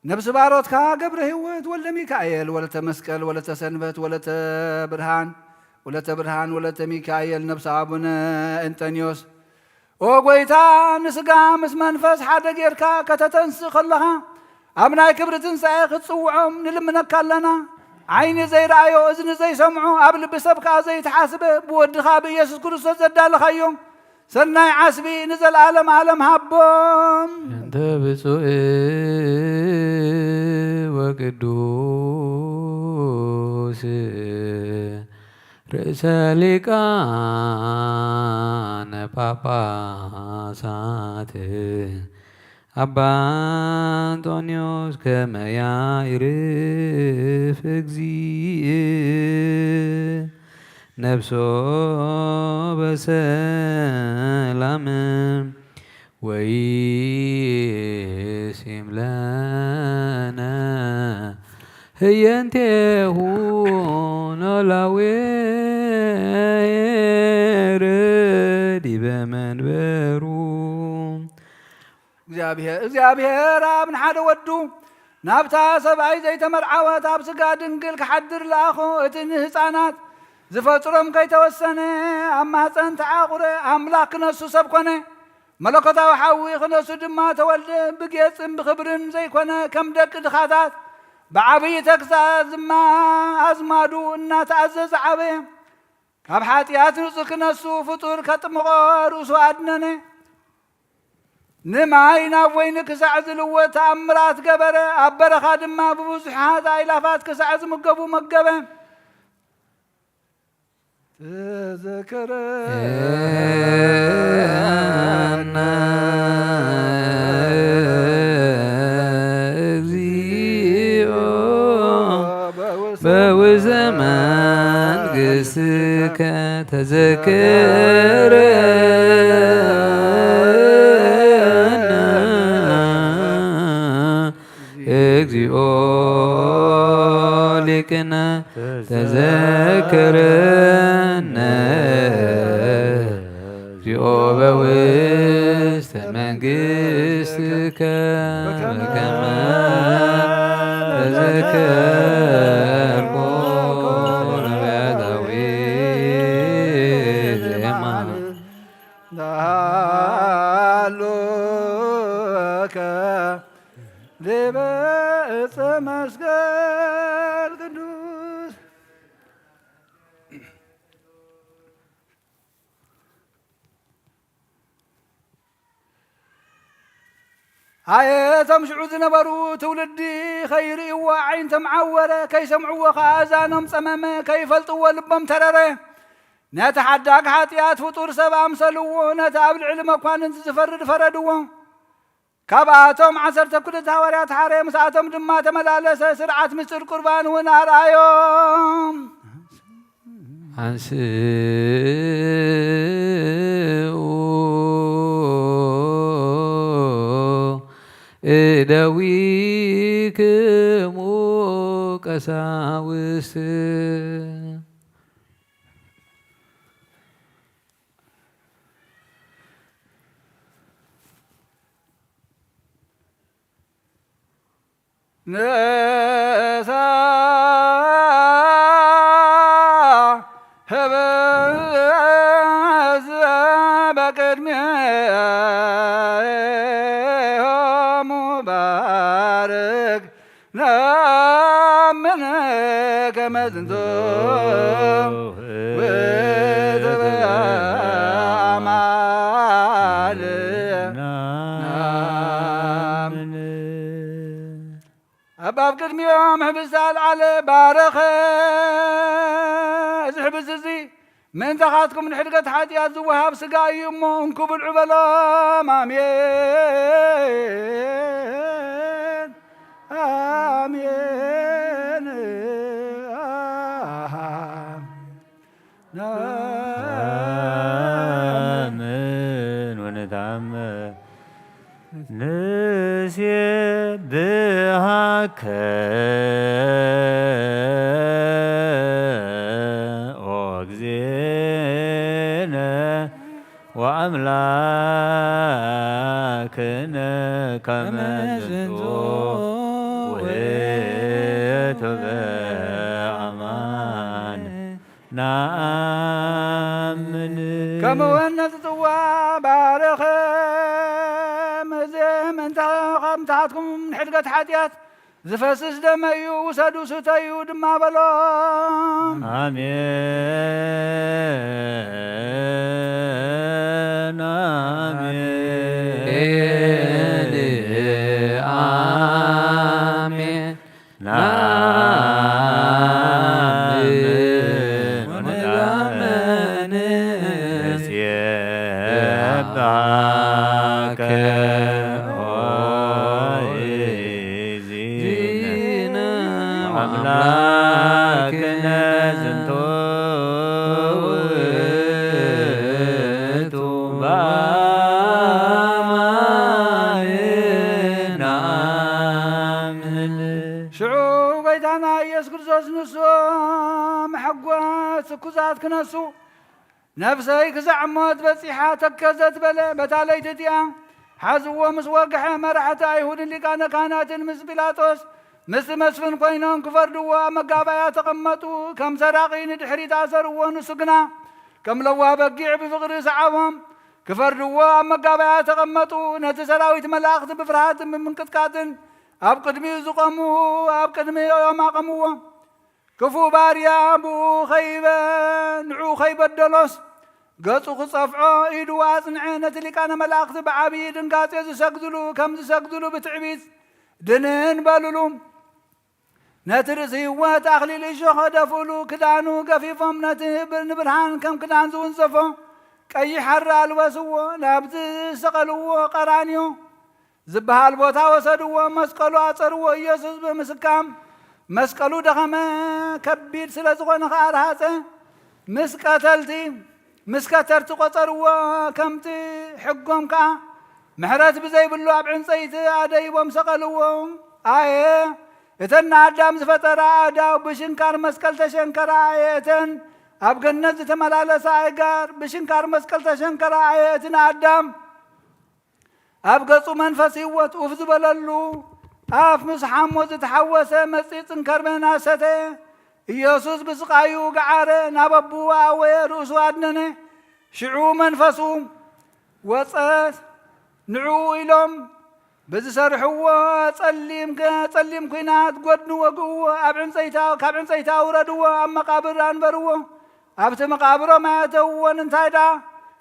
ነብሲ ባሮትካ ገብረ ህይወት ወልደ ሚካኤል ወለተ መስቀል ወለተ ሰንበት ወለተ ብርሃን ወለተ ብርሃን ወለተ ሚካኤል ነብሲ ኣቡነ እንጠንዮስ። ኦ ጎይታ፣ ንስጋ ምስ መንፈስ ሓደ ጌርካ ከተተንስእ ከለኻ ኣብ ናይ ክብሪ ትንሳኤ ክትጽውዖም ንልምነካ ኣለና። ዓይኒ ዘይረኣዮ፣ እዝኒ ዘይሰምዖ፣ ኣብ ልቢ ሰብ ከኣ ዘይተሓስበ ብወድኻ ብኢየሱስ ክርስቶስ ዘዳለኻዮ ሰናይ ዓስቢ ንዘለዓለም ዓለም ሃቦም። እንተ ብፁዕ ወቅዱስ ርእሰ ሊቃነ ጳጳሳት ኣባ እንጦንዮስ ከመ ያዕርፍ እግዚእ ነፍሶ በሰላም ወይሲም ለነ ህየንቴሁ ኖላዌ ዲበ መንበሩ። እግዚኣብሔር፣ እግዚኣብሔር ኣብ ንሓደ ወዱ ናብታ ሰብኣይ ዘይተመርዓወት ኣብ ስጋ ድንግል ክሓድር ለኣኾ። እቲ ንህፃናት ዝፈጥሮም ከይተወሰነ ኣብ ማህፀን ተዓቑረ። ኣምላኽ ክነሱ ሰብ ኮነ። መለኮታዊ ሓዊ ክነሱ ድማ ተወልደ። ብጌፅን ብኽብርን ዘይኮነ ከም ደቂ ድኻታት ብዓብዪ ተግሳጽ ድማ ኣዝማዱ እናተኣዘዘ ዓበየ። ካብ ሓጢኣት ንጹህ ክነሱ ፍጡር ከጥምቖ ርእሱ ኣድነነ። ንማይ ናብ ወይኒ ክሳዕ ዝልወጥ ተኣምራት ገበረ። ኣብ በረኻ ድማ ብብዙሓት ኣእላፋት ክሳዕ ዝምገቡ መገበ። ተዘከረነ እግዚኦ በውስተ መንግሥትከ። ተዘከረነ እግዚኦ ሊቅነ ተዘከረነ እግዚኦ በውስተ መንግሥትከ በከመ ተዘከርኩ ነቢያታዊ ዜማ። ዳሎከ ዲበ ዕፀ መስቀል ቅዱስ። ኣየ እቶም ሽዑ ዝነበሩ ትውልዲ፣ ከይርእይዎ ኣዒንቶም ዓወረ፣ ከይሰምዕዎ ኸዓ ኣእዛኖም ጸመመ፣ ከይፈልጥዎ ልቦም ተረረ። ነቲ ሓዳግ ሓጢኣት ፍጡር ሰብ ኣምሰልዎ፣ ነቲ ኣብ ልዕሊ መኳንንቲ ዝፈርድ ፈረድዎ። ካብኣቶም ዓሰርተ ክልተ ሃዋርያት ሓደ፣ ምስኣቶም ድማ ተመላለሰ፣ ስርዓት ምስጢር ቁርባን እውን ኣርኣዮም። አንስኡ እደዊክሙ ቀሳውስት። ንሳ ህብዝ በቅድሚሆሙ ባርክ ነምን ከመ ዝንቱ ውእቱ ምእንታኻትኩም ንሕድገት ሓጢኣት ዝወሃብ ሥጋ እዩ እሞ፣ እንኩ ብልዑ በሎም። ኣሜን፣ ኣሜን። ኣሃ። ነአምን ወነተአምር ንሴብሃከ ኦ እግዜነ ወአምላክነ ከመ ዝንቱ ውእቱ በአማን። ነአምን። ከምኡውን ነቲ ጽዋ ባረኸ። እዚ ምእንተ፣ ከምታትኩም ንሕድገት ሓጢኣት ዝፈስስ ደመ እዩ፣ ውሰዱ ስተዩ ድማ በሎም። ኣሜን፣ ኣሜን። ነአምን ወነአምን። ንሴብሐከ ኦ እግዚእነ ወአምላክነ ዝንቱ ውእቱ በአማን ነአምን። ሽዑ ጐይታና ኢየሱስ ክርስቶስ ንሱ መሐጎስ ትኩሳት ክነሱ፣ ነፍሰይ ክሳዕ ሞት በጺሓ ተከዘት በለ። በታ ለይቲ እቲኣ ሓዝዎ ምስ ወግሐ፣ መራሕቲ ኣይሁድን ሊቃነ ካህናትን ምስ ጲላጦስ ምስቲ መስፍን ኮይኖም ክፈርድዎ ኣብ መጋባእያ ተቐመጡ። ከም ሰራቒ ንድሕሪት ኣሰርዎ። ንሱ ግና ከም ለዋህ በጊዕ ብፍቕሪ ሰዓቦም። ክፈርድዎ ኣብ መጋባእያ ተቐመጡ። ነቲ ሰራዊት መላእኽቲ ብፍርሃትን ብምንቅጥቃጥን ኣብ ቅድሚኡ ዝቖሙ፣ ኣብ ቅድሚኦም ኣቐምዎ። ክፉእ ባርያ ብኡ ኸይበ-፣ ንዑ ኸይበደሎስ፣ ገጹ ክጸፍዖ ኢዱ ኣጽንዐ። ነቲ ሊቃነ መላእኽቲ ብዓብዪ ድንጋጼ ዝሰግድሉ ከም ዝሰግድሉ ብትዕቢት ድንን በልሉ። ነቲ ርእሲ ህይወት ኣኽሊል እሾኽ ደፍእሉ። ክዳኑ ገፊፎም ነቲ ብ-፣ ንብርሃን ከም ክዳን ዝውንዘፎ ቀይሕ ሃሪ ኣልበስዎ። ናብቲ ዝሰቐልዎ ቀራንዮ ዝበሃል ቦታ ወሰድዎ፣ መስቀሉ ኣጸርዎ። ኢየሱስ ብምስካም መስቀሉ ደኸመ፣ ከቢድ ስለ ዝኾነ ኸኣ ረሃጸ። ምስ ቀተልቲ፣ ምስ ከተርቲ ቆጸርዎ፣ ከምቲ ሕጎም ከኣ ምሕረት ብዘይብሉ ኣብ ዕንጸይቲ ኣደይቦም ሰቐልዎ። ኣየ እተን ንኣዳም ዝፈጠራ ኣእዳው ብሽንካር መስቀል ተሸንከራ፣ ኣየ እተን ኣብ ገነት ዝተመላለሳ ኣእጋር ብሽንካር መስቀል ተሸንከራ፣ ኣየ እቲ ንኣዳም ኣብ ገጹ መንፈስ ህይወት ኡፍ ዝበለሉ ኣፍ ምስ ሓሞት ዝተሓወሰ መጺጽን ከርበን ኣሰተ። ኢየሱስ ብስቓዩ ገዓረ፣ ናብ ኣቦኡ ኣወየ፣ ርእሱ ኣድነነ። ሽዑ መንፈሱ ወጸት። ንዕኡ ኢሎም ብዝሰርሕዎ ጸሊም ከ-፣ ጸሊም ኲናት ጐድኒ ወግእዎ፣ ኣብ ዕንጸይቲ፣ ካብ ዕንጸይቲ ኣውረድዎ፣ ኣብ መቓብር ኣንበርዎ። ኣብቲ መቓብሮም ኣየእተውዎን። እንታይ ደኣ፣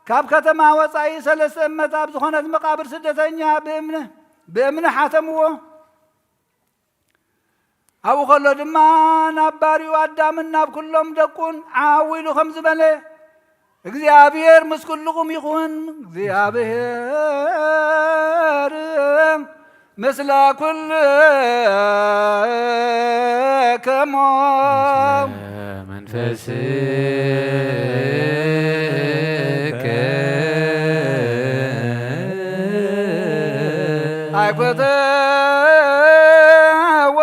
ካብ ከተማ ወጻኢ ሰለስተ እመት ኣብ ዝኾነት መቓብር ስደተኛ ብእምኒ፣ ብእምኒ ሓተምዎ። ኣብኡ ከሎ ድማ ናብ ባርዩ ኣዳምን ናብ ኩሎም ደቁን ዓው ኢሉ ከምዚ በለ፣ እግዚኣብሔር ምስ ኩልኹም ይኹን። እግዚኣብሔር ምስለ ኩልክሙ። መንፈስከ። ኣይኮተዎ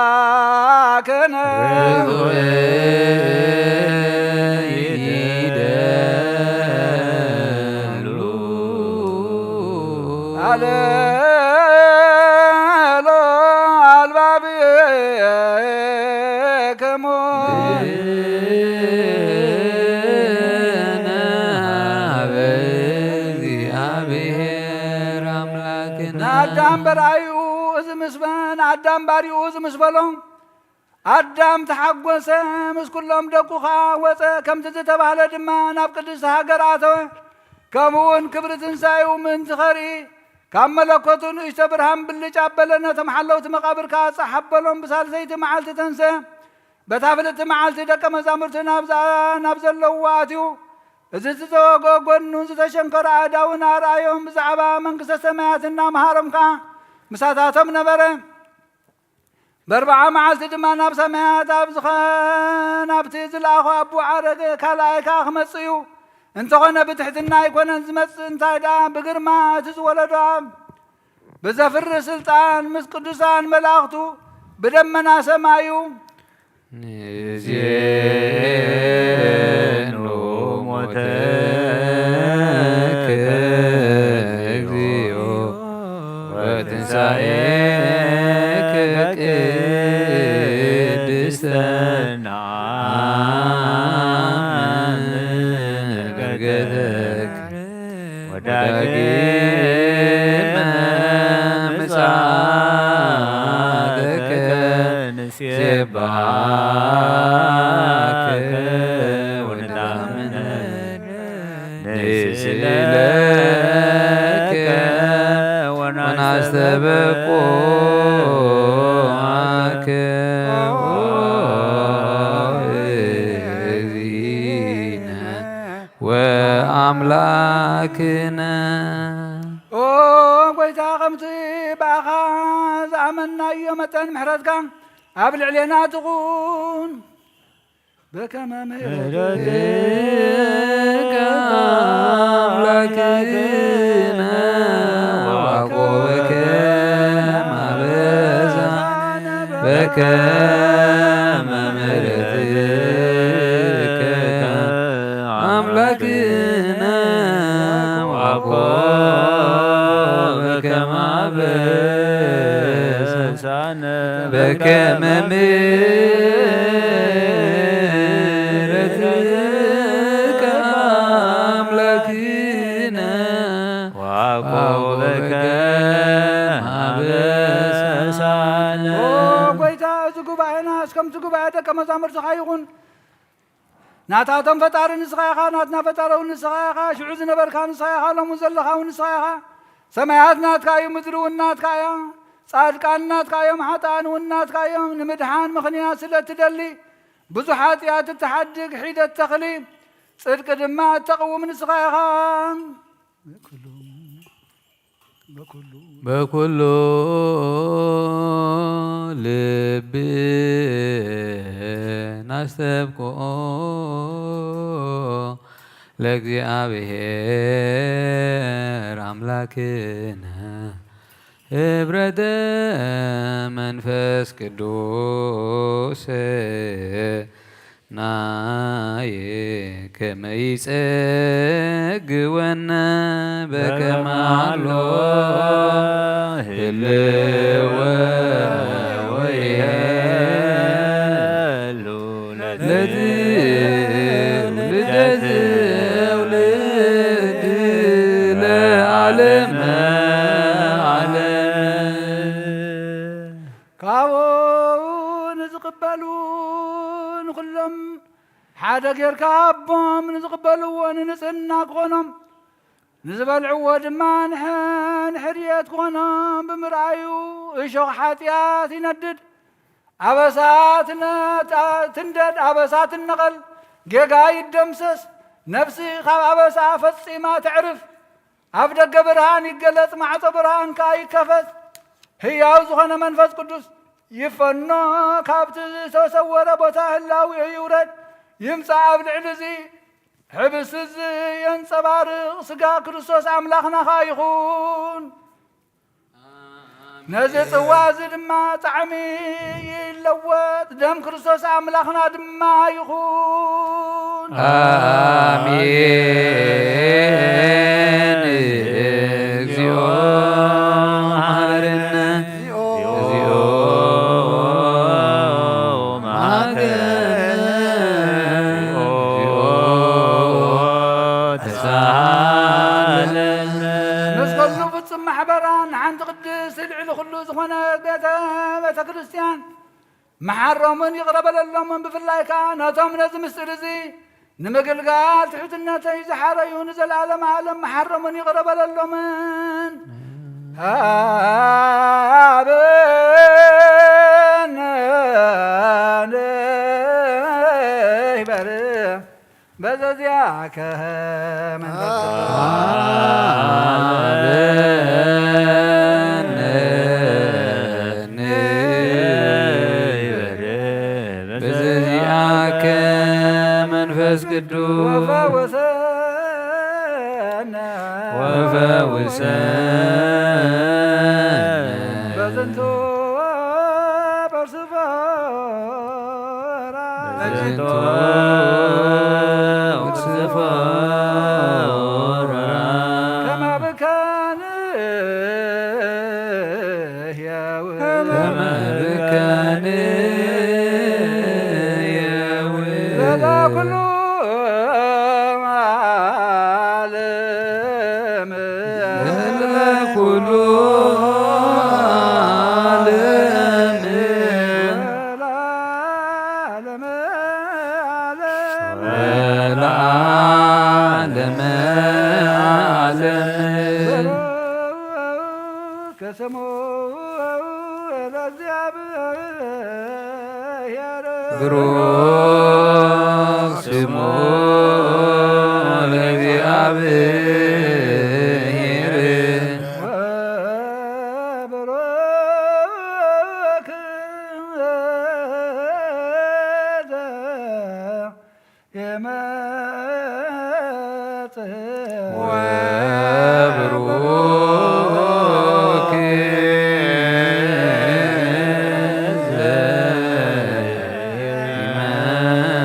ለኣምላክነ። ርቱዕ ይደሉ። ኣለሎ ኣልባብክሙ። ሀበ እግዚኣብሔር ኣምላክነ። ንኣዳም በርኣዩ እዚ ምስ በ-፣ ንኣዳም ባርኡ እዚ ምስ በሎ፣ ኣዳም ተሓጎሰ፣ ምስ ኩሎም ደቁ ኸኣ ወጸ። ከምቲ ዝተባህለ ድማ ናብ ቅድስቲ ሃገር ኣተወ። ከምኡውን ክብሪ ትንሳኤኡ ምእንቲ ኸርኢ፣ ካብ መለኮቱ ንእሽቶ ብርሃን ብልጭ ኣበለ። ነቶም ሓለውቲ መቓብር ከኣ ጻሕ ኣበሎም። ብሳልሰይቲ መዓልቲ ተንስአ። በታ ፍልጥቲ መዓልቲ ደቀ መዛሙርቲ ናብዛ፣ ናብ ዘለውዎ ኣትዩ፣ እዚ ዝተወግአ ጐድኑን ዝተሸንከረ ኣእዳውን ኣርኣዮም፣ ብዛዕባ መንግስተ ሰማያት እናመሃሮም ከኣ ምሳታቶም ነበረ። በርብዓ መዓልቲ ድማ ናብ ሰማያት ኣብ ዝኸ-፣ ናብቲ ዝለኣኾ ኣቦ ዓረገ ካልኣይ ከኣ ክመጽእ እዩ። እንተኾነ ብትሕትና ኣይኮነን ዝመጽእ፣ እንታይ ደኣ ብግርማ እቲ ዝወለዶ ኣብ ብዘፍሪ ስልጣን ምስ ቅዱሳን መላእኽቱ ብደመና ሰማዩ። ንዜኑ ሞተከ እግዚኦ ወትንሳኤከ ቅድስተ ነአምን ዕርገተከ ወዳግመ ምጽኣተከ ንሴብሐከ ወነአምን ንስእለከ ወናስተበቁዓከ ኦ እግዚእነ ወኣምላክነ። ኦ ጎይታ፣ ከምቲ ብኣኻ ዝኣመንናዮ መጠን ምሕረትካ ኣብ ልዕሌና ትኹን። በከመ ምሕረትከ ምሕረትከ ኣምላክነ ወዓቆበከ ማበዛ በከመ ምሕረትከ ኣምላክነ ወዓቆበከ ማበዛ በከመ ምሕረትከ ኣምላክነ ወዓቆበከ ማበሳነ። ኦ ጎይታ፣ እዚ ጉባኤና እስከምቲ ጉባኤ ደቀ መዛሙርትኻ ይኹን። ናታቶም ፈጣሪ ንስኻ ኢኻ፣ ናትና ፈጣሪ እውን ንስኻ ኢኻ። ሽዑ ዝነበርካ ንስኻ ኢኻ፣ ሎሚ ዘለኻ እውን ንስኻ ኢኻ። ሰማያት ናትካ እዩ፣ ምድሪ እውን ናትካ እያ። ጻድቃን ናትካ እዮም፣ ሓጥኣን እውን ናትካ እዮም። ንምድሓን ምኽንያት ስለ እትደሊ፣ ብዙሕ ሓጢኣት እትሓድግ ሒደት ተኽሊ፣ ጽድቂ ድማ እተቕውም ንስኻ ኢኻ። በኩሉ በኩሉ ልብና ኣስተብቅዖ ለእግዚኣብሔር ኣምላክነ ህብረተ መንፈስ ቅዱስ ናየ ከመ ይጸግወነ በከመ ኣሎ ህልወ ወይሄሉ ለትውልደ ትውልድ ለዓለመ ዓለም። ካብኡ ንዝቕበሉ ንኹሎም ሓደ ጌርካ ኣቦም ንዝቕበልዎ ንንጽህና ክኾኖም፣ ንዝበልዕዎ ድማ ንሕ-፣ ንሕርየት ክኾኖም ብምርኣዩ እሾኽ ሓጢኣት ይነድድ። ኣበሳ ትነ-፣ ትንደድ፣ ኣበሳ ትነቐል፣ ጌጋ ይደምሰስ። ነፍሲ ካብ ኣበሳ ፈጺማ ተዕርፍ። ኣፍ ደገ ብርሃን ይገለጽ፣ ማዕጾ ብርሃን ከኣ ይከፈት። ህያው ዝኾነ መንፈስ ቅዱስ ይፈኖ፣ ካብቲ ዝተሰወረ ቦታ ህላዌኡ ይውረድ፣ ይምጻእ ኣብ ልዕሊ እዚ ሕብስቲ እዚ የንጸባርቕ። ስጋ ክርስቶስ ኣምላኽና ከኣ ይኹን። ነዚ ጽዋ እዚ ድማ ጣዕሚ ይለወጥ፣ ደም ክርስቶስ ኣምላኽና ድማ ይኹን። ኣሜን። እግዚኦ መሐረነ፣ እግዚኦ መሐረነ፣ እግዚኦ ተሳሃለነ። ምስ ኩሉ ፍጹም ማሕበራን ሓንቲ ቅድስቲ ልዕሊ ኩሉ ዝኾነ ቤተ፣ ቤተ ክርስቲያን መሓሮምን ይቕረ በለሎምን። ብፍላይ ከኣ ነቶም ነዚ ምስጢር እዚ ንምግልጋል ትሕትነተይ ዝሓረዩ ንዘለዓለመ ዓለም መሓሮምን ይቕረ በለሎምን። ሃበነ በዘዚኣከ መንፈስ በዘዚኣከ መንፈስ ቅዱስ ወፈውሰነ ወፈውሰነ በዝንቱ በርሱ በዝንቱ ስፎራ ከመ ብካን ህያው ከመ ብካን ህያው ለላ ኩሉ ዓለም ለላ ኩሉ ዓለም ለዓለመ ዓለም ለዓለመ ዓለም። ብሩክ ስሙ ለእግዚኣብሔር። ብሩክ ስሙ ለእግዚኣብሔር። ወብሩክ ይመጽእ ወብሩክ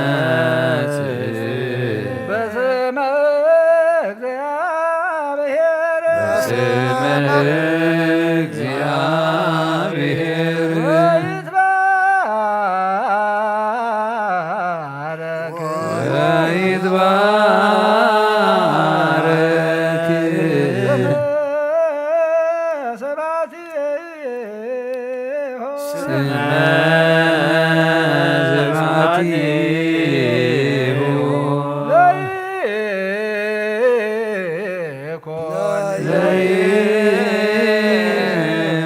ዘይመጽእ በስመ እግዚአብሔር በስመ እግዚአብሔር ወይትባረክ ወይትባረክ ስብሐቲሁ ስመ ስብሐቲሁ ለይኩን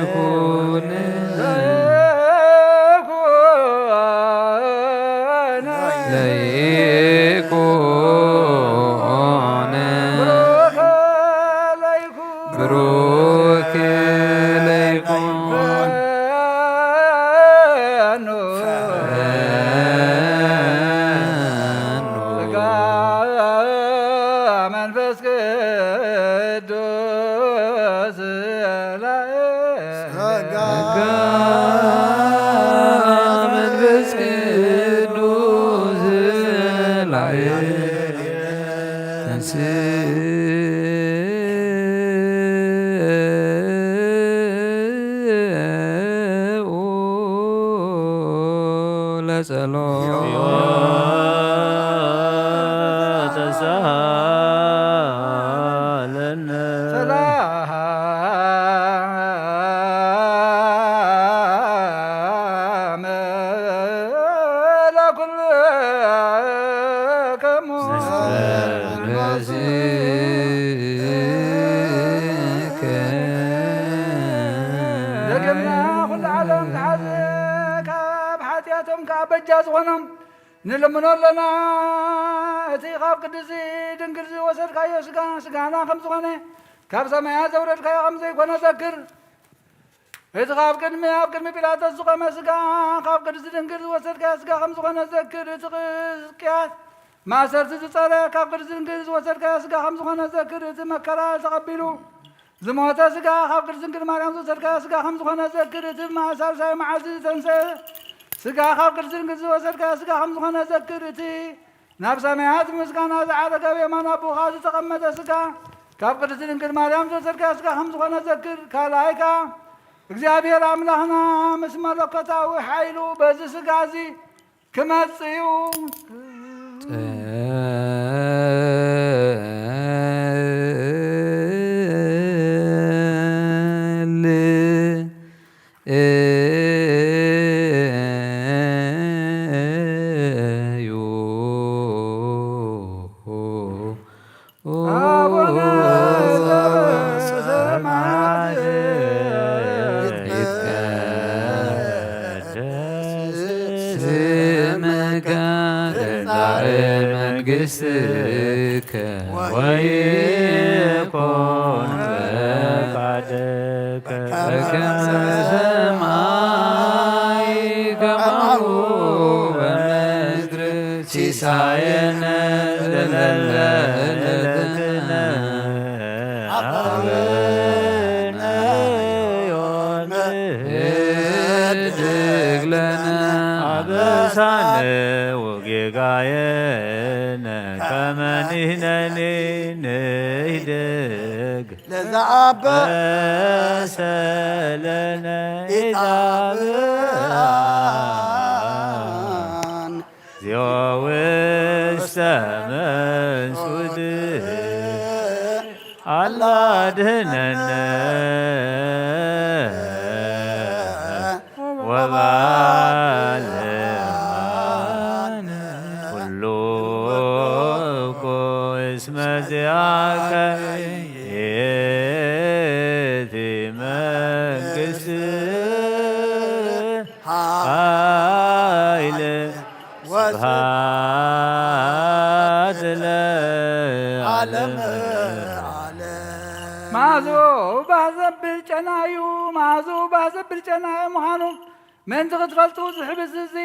ለይኩን ለይኩን ለይኩን ብሩክ ለይኩን ብሩክ ለይኩን ፈኑ ፈኑ ጸጋ መንፈስ ቅዱስ ላይ ጸጋ መንፈስ ቅዱስ ላይ ተንሥኡ ለጸሎት ተሳለነ ሰላም ለኩልክሙ። ደገና ኩሉ ዓለም ተሓዘ ካብ ሓጢኣቶም ከኣ በጃ ዝኾኖም ንልምኖ ኣለና። እቲ ካብ ቅድስቲ ድንግል ዝወሰድካዮ ስጋ ስጋና ከም ዝኾነ ካብ ሰማያት ዘውረድካዮ ከም ዘይኮነ ዘክር። እቲ ካብ ቅድሚ ኣብ ቅድሚ ጲላጦስ ዝቖመ ስጋ ካብ ቅድስቲ ድንግል ዝወሰድካዮ ስጋ ከም ዝኾነ ዘክር። እቲ ቅስቅያስ ማእሰርቲ ዝጸረ ካብ ቅድስቲ ድንግል ዝወሰድካዮ ስጋ ከም ዝኾነ ዘክር። እቲ መከራ ተቐቢሉ ዝሞተ ስጋ ካብ ቅድስቲ ድንግል ማርያም ዝወሰድካዮ ስጋ ከም ዝኾነ ዘክር። እቲ ኣብ ሳልሳይ መዓልቲ ዝተንሰአ ስጋ ካብ ቅድስቲ ድንግል ዝወሰድካዮ ስጋ ከም ዝኾነ ዘክር። እቲ ናብ ሰማያት ምስጋና ዝዓረገ ኣብ የማን ኣቦኻ ዝተቐመጠ ስጋ ካብ ቅድስቲ ድንግል ማርያም ዝወሰድካዮ ስጋ ከም ዝኾነ ዘክር። ካልኣይ ከኣ እግዚኣብሔር ኣምላኽና ምስ መለኮታዊ ሓይሉ በዚ ስጋ እዚ ክመጽእ እዩ። ጸልዩ አቡነ ዘበሰማያት ይትቀደስ ስምከ ወይኩን ፈቃድከ በከመ በሰማይ ከማሁ በምድር። ሲሳየነ ዘለለዕለትነ ሀበነ ዮም። ህድግ ለነ አበሳነ ወጌጋየነ ከመ ንሕነኒ ንህድግ ለዘአበሰ ለነ ኢታብአነ። ዚኦ ውስተ መንሱት አላ ድህነነ ወባልዓነ ኩሉ እኮ እስመ ዚአከ ይእቲ መንግስት ኃይል ወስብሐት ለዓለመ ዓለም። መዓዝ ባህ ዘብል ጨና እዩ፣ መዓዝ ባህ ዘብል ጨና እዩ ምዃኑ ምእንቲ ክትፈልጡ ዝሕብስ እዚ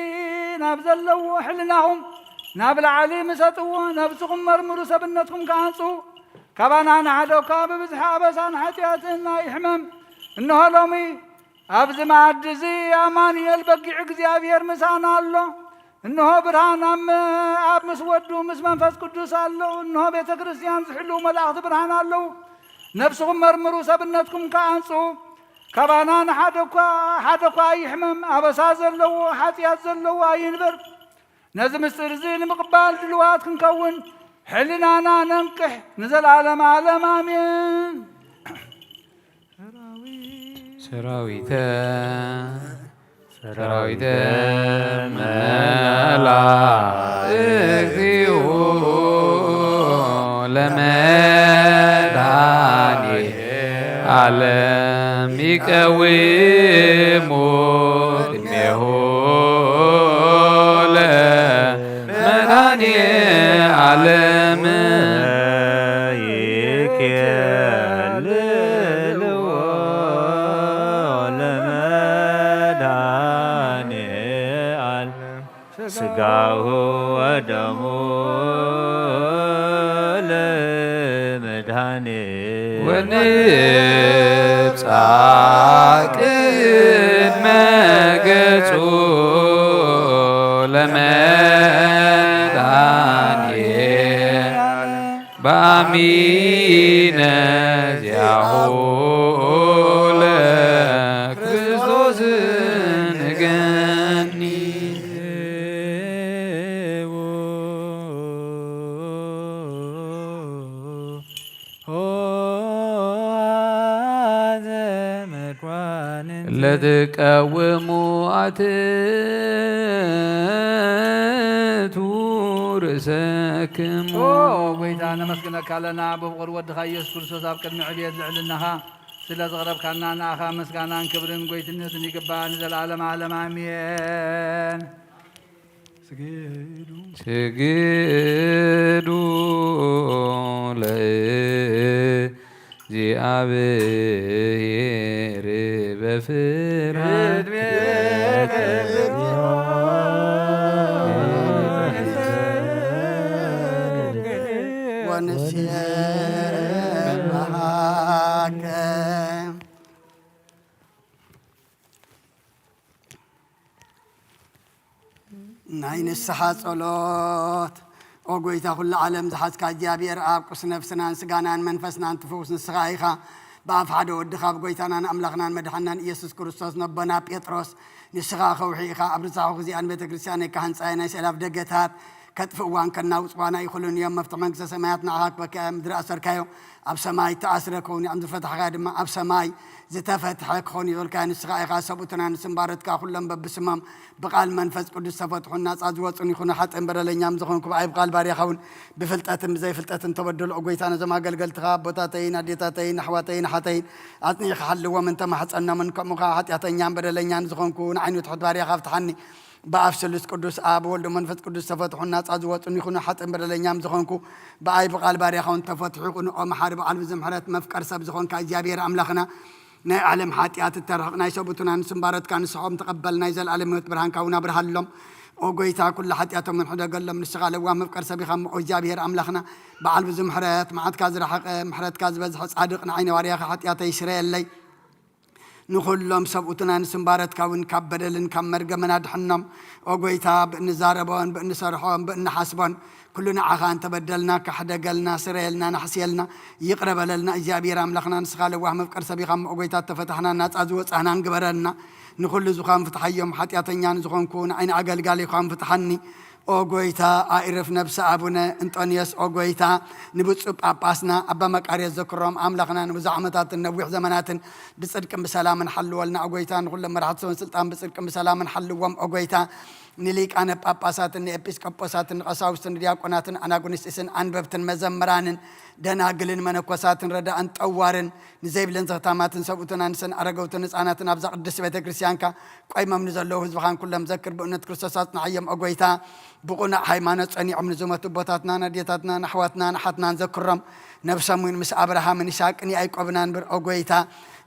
ናብ ዘለዎ ሕልናኹም ናብ ላዕሊ ምሰጥዎ፣ ነብስኹም መርምሩ፣ ሰብነትኩም ከዓጹ። ካባና ንሓደ እኳ ብብዝሒ ኣበሳን ሓጢኣትን ናይ ሕመም እንሆ ሎሚ ኣብዚ መኣዲ እዚ ኣማኑኤል በጊዕ እግዚኣብሔር ምሳና ኣሎ። እንሆ ብርሃን ኣብ፣ ኣብ ምስ ወዱ ምስ መንፈስ ቅዱስ ኣለዉ። እንሆ ቤተ ክርስቲያን ዝሕልዉ መላእኽቲ ብርሃን ኣለዉ። ነፍስኹም መርምሩ፣ ሰብነትኩም ከዓንጹ። ካባና ንሓደ እኳ፣ ሓደ እኳ ኣይሕመም፣ ኣበሳ ዘለዎ፣ ሓጢኣት ዘለዎ ኣይንበር። ነዚ ምስጢር እዚ ንምቕባል ድልዋት ክንከውን ሕልናና ነንቅሕ ንዘለዓለም ዓለም ኣሜን። ሰራዊተ ሰራዊተ መላእክቲሁ ለመድኃኔ ዓለም ይቀውሙ ቅድሜሁ ለመድኃኔ ዓለም ይኬልልዎ ለመድኃኔ ዓለም ስጋሁ ወደሙ ለመድኃኔ ወንብጻሕ ቅድመ ገጹ ለመድኃኔ በአሚነ ዚአሁ ለክርስቶስ ንገኒ። ለትቀውሙ አትቱ ርእሰክሙ። ኦ ጎይታ፣ ነመስግነካ ኣለና ብፍቕር ወድኻ ኢየሱስ ክርስቶስ ኣብ ቅድሚ ዕብየት ልዕልናኻ ስለ ዘቕረብካና ንኣኻ ምስጋናን ክብርን ጎይትነትን ይግባእ ንዘለዓለም ዓለም ኣሜን። ስግዱ ለእግዚኣብሔር በፍርሃት ወንሴብሐከ። ናይ ንስሓ ጸሎት። ኦ ጐይታ፣ ኵሉ ዓለም ዝሓዝካ እግዚኣብሔር ኣብ፣ ቅዱስ ነፍስናን ስጋናን መንፈስናን ትፍውስ ንስኻ ኢኻ። ብኣፍ ሓደ ወድኻ፣ ብጐይታናን ኣምላኽናን መድሓንናን ኢየሱስ ክርስቶስ፣ ነቦና ጴጥሮስ፣ ንስኻ ከውሒ ኢኻ። ኣብ ርሳኹ ዚኣን ቤተ ክርስቲያነይ ክሃንጻ እየ፣ ናይ ስዕላፍ ደገታት ከጥፍእዋን ከናውጽዋን ኣይኽእሉን እዮም። መፍትሒ መንግስተ ሰማያት ንዓኻ ክበካ እያ። ምድሪ ኣሰርካዮ ኣብ ሰማይ እተኣስረ ክኸውን እዩ፣ ኣብ ዝፈታሕካዮ ድማ ኣብ ሰማይ ዝተፈትሐ ክኸውን እዩ ዝበልካዮ ንስኻ ኢኻ። ሰብኡትና ንስም ባሮትካ ኩሎም በብስሞም ብቃል መንፈስ ቅዱስ ተፈትሑን ናጻ ዝወጹን ይኹኑ። ሓጥእን በደለኛም ዝኾንኩ ብኣይ ብቃል ባርያኻ እውን ብፍልጠትን ብዘይፍልጠትን ተበደሉ። ኦ ጐይታ፣ ነዞም ኣገልገልትኻ ኣቦታተይን ኣዴታተይን ኣሕዋተይን ኣሓተይን ኣጽኒዕካ ሓልዎም እንተማሕጸኖምን ከምኡ ኸዓ ሓጢኣተኛን በደለኛን ዝኾንኩ ንዓይኑ ትሑት ባርያኻ ፍትሓኒ። ብኣብ ስሉስ ቅዱስ ኣብ ወልድ መንፈስ ቅዱስ ተፈትሑ ናጻ ዝወጹን ይኹኑ ሓጥን በደለኛም ዝኾንኩ ብኣይ ብቓል ባርያኻ እውን ተፈትሑ ይኹኑ። ኦ መሓሪ በዓል ብዙሕ ምሕረት መፍቀር ሰብ ዝኾንካ እግዚኣብሔር ኣምላኽና ናይ ዓለም ሓጢኣት እተርሕቕ ናይ ሰብኡትና ንስምባረትካ ንስሖም ተቐበል ናይ ዘለኣለም ህይወት ብርሃንካ እውን ኣብርሃሎም። ኦ ጎይታ ኩሉ ሓጢኣቶም ሕደገሎም ንስኻ ለዋ መፍቀር ሰብ ኢኻ እሞ ኦ እግዚኣብሔር ኣምላኽና በዓል ብዙሕ ምሕረት መዓትካ ዝረሓቐ ምሕረትካ ዝበዝሐ ጻድቕ ንዓይ ነዋርያኻ ሓጢኣተይ ይስረየለይ። ንኹሎም ሰብኡትና ንስምባረትካ እውን ካብ በደልን ካብ መርገምን ኣድሕኖም። ኦ ጎይታ ብእንዛረቦን ብእንሰርሖን ብእንሓስቦን ኩሉ ንዓኻ እንተበደልና ካሕደገልና ስረየልና ናሕስየልና ይቕረ በለልና እግዚኣብሔር ኣምላኽና ንስኻ ለዋህ መፍቀር ሰብ ኢኻ እሞ ኦ ጎይታ እተፈታሕና ናፃ ዝወፃና እንግበረልና። ንኹሉ ዝዃን ፍትሓዮም ሓጢኣተኛ ንዝኾንኩ ንዓይኒ ኣገልጋሊኳን ፍትሓኒ። ኦ ጎይታ ኣእርፍ ነብሲ ኣቡነ እንጦንዮስ ኦ ጎይታ ንብፁዕ ጳጳስና ኣባ መቃርዮስ ዘክሮም ኣምላኽና ንብዙሕ ዓመታትን ነዊሕ ዘመናትን ብጽድቅን ብሰላምን ሓልወልና ኦ ጎይታ። ንኹሎም መራሕቲ ሰበን ስልጣን ብጽድቅን ብሰላምን ሓልዎም ኦ ጎይታ። ንሊቃነ ጳጳሳትን ንኤጲስቆጶሳትን ንቐሳውስትን ንዲያቆናትን ኣናጉንስጢስን ኣንበብትን መዘምራንን ደናግልን መነኮሳትን ረዳእን ጠዋርን ንዘይብለን ዘኽታማትን ሰብኡትን ኣንስን ኣረገውትን ህፃናትን ኣብዛ ቅድስቲ ቤተ ክርስቲያንካ ቆይሞም ንዘለዉ ህዝብኻን ኩሎም ዘክር ብእምነት ክርስቶስ ኣጽንዓዮም ኦ ጎይታ። ብቑኑዕ ሃይማኖት ጸኒዖም ንዝሞቱ ኣቦታትናን ኣዴታትናን ኣሕዋትናን ኣሓትናን ዘክሮም። ነብሶም እውን ምስ ኣብርሃምን ይስሐቅን ያዕቆብን ኣንብር ኦ ጎይታ።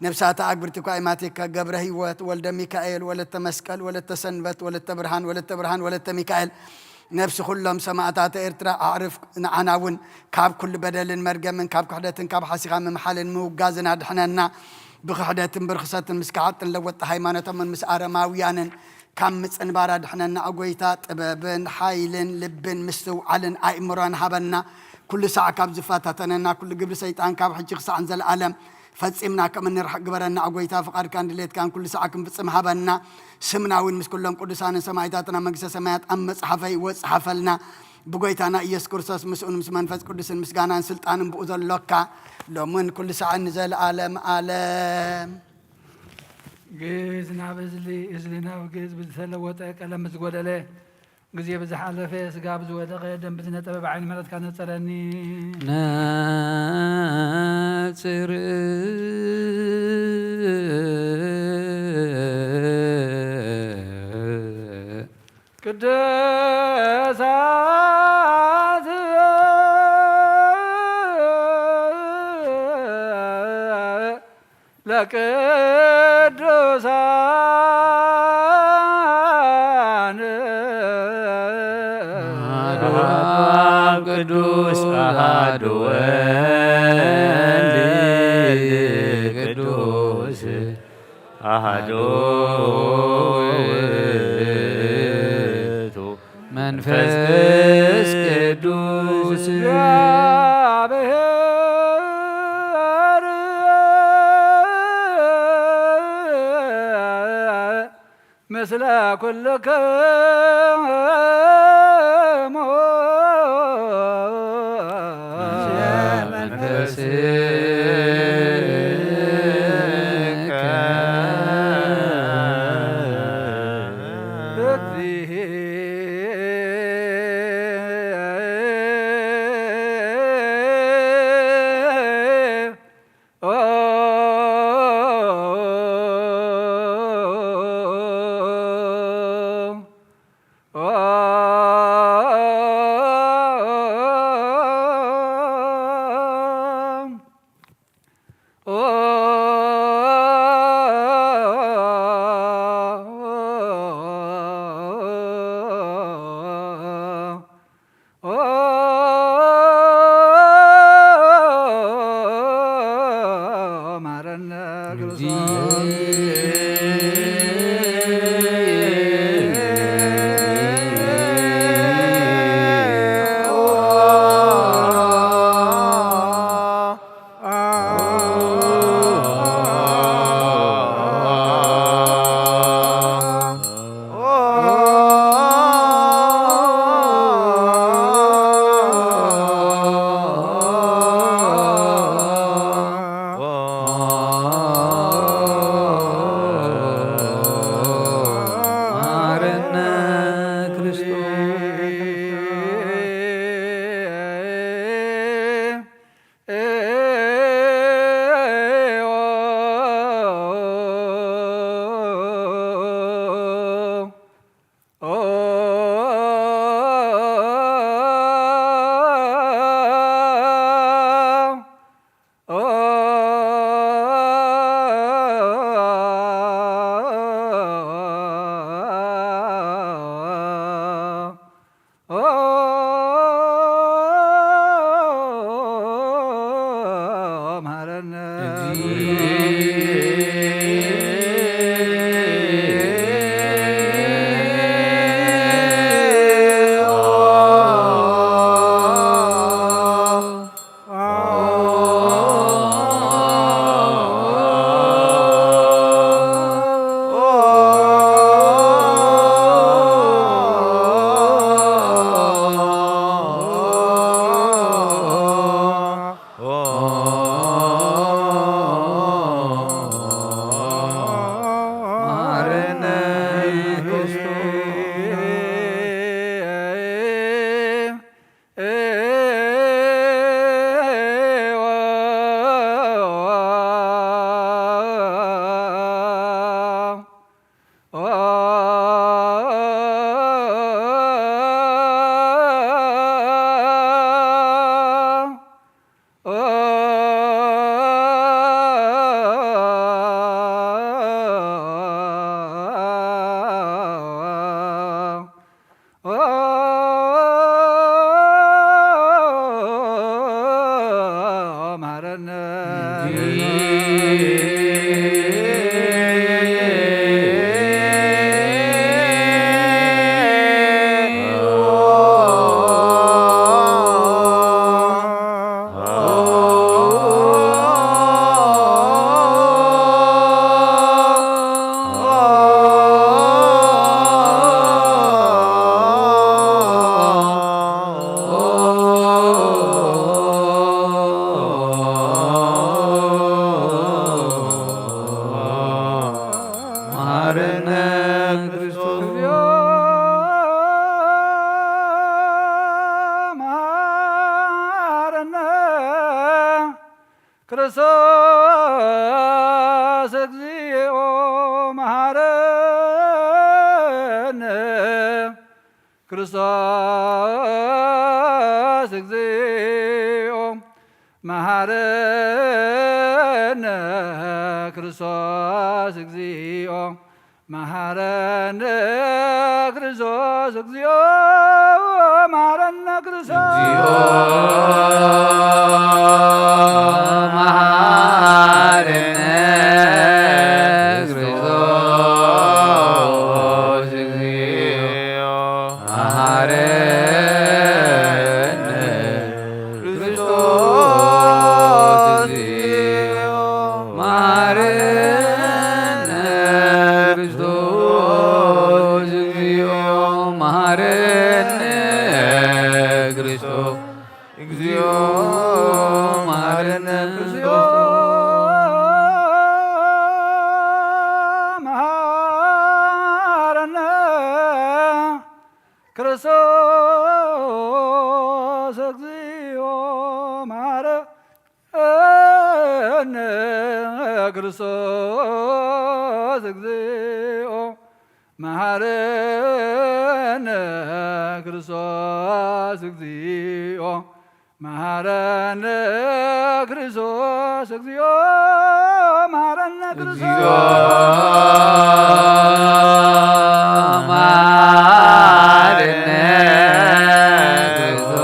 ነብሳተ ኣግብርቲ እኳ ኢማቲከ ገብረ ህይወት፣ ወልደ ሚካኤል፣ ወለተ መስቀል፣ ወለተ ሰንበት፣ ወለተ ብርሃን፣ ወለተ ብርሃን፣ ወለተ ሚካኤል። ነብሲ ኩሎም ሰማእታተ ኤርትራ ኣዕርፍ ንዓና እውን ካብ ኩሉ በደልን መርገምን ካብ ክሕደትን ካብ ሓሲኻ ምምሓልን ምውጋዝን ኣድሕነና። ብክሕደትን ብርኽሰትን ምስ ከሓጥን ለወጥቲ ሃይማኖቶምን ምስ ኣረማውያንን ካብ ምጽንባር ኣድሕነና ኦ ጎይታ። ጥበብን ሓይልን ልብን ምስትውዓልን ኣእምሮን ሃበና። ኩሉ ሳዕ ካብ ዝፈታተነና ኩሉ ግብሪ ሰይጣን ካብ ሕጂ ክሳዕ ንዘለኣለም ፈጺምና ከም እንርሕቅ ግበረና ኦ ጎይታ። ፍቓድካን ድሌትካን ኩሉ ሳዕ ክንፍጽም ሃበና። ስምና እውን ምስ ኩሎም ቅዱሳንን ሰማእታትን ኣብ መንግስተ ሰማያት ኣብ መጽሓፈ ህይወት ጽሓፈልና። ብጎይታና ኢየሱስ ክርስቶስ ምስኡን ምስ መንፈስ ቅዱስን ምስጋናን ስልጣንን ብኡ ዘሎካ ሎምን ኩሉ ሳዕን ንዘለኣለም ኣለም። ግእዝ ናብ እዝሊ፣ እዝሊ ናብ ግእዝ ብዝተለወጠ ቀለም ብዝጎደለ ግዜ ብዝሓለፈ ስጋ ብዝወደቐ ደም ብዝነጠበ ብዓይኒ ምሕረትካ ነጸረኒ። ነጽር ቅዱሳት ለቅዱሳን አሐዱ አብ ቅዱስ አሐዱ ወልድ ቅዱስ አሐዱ ውእቱ መንፈስ ቅዱስ። ምስለ ኩልክሙ መንፈስከ እግዚእ። መሐረነ ክርስቶስ። ክርስቶስ እግዚኦ መሐረነ። ክርስቶስ እግዚኦ መሐረነ። ክርስቶስ እግዚኦ መሐረነ። ክርስቶስ እግዚኦ መሐረነ። ክርስቶስ እግዚኦ መሐረነ። ክርስቶስ እግዚኦ መሐረነ። ክርስቶስ እግዚኦ መሐረነ። ክርስቶስ እግዚኦ መሐረነ። ክርስቶስ እግዚኦ መሐረነ። ክርስቶስ መሐረነ። ክርስቶስ እግዚኦ መሐረነ። ክርስቶስ እግዚኦ መሐረነ። ክርስቶስ እግዚኦ መሐረነ። ክርስቶስ እግዚኦ መሐረነ። ክርስቶስ እግዚኦ መሐረነ። ክርስቶስ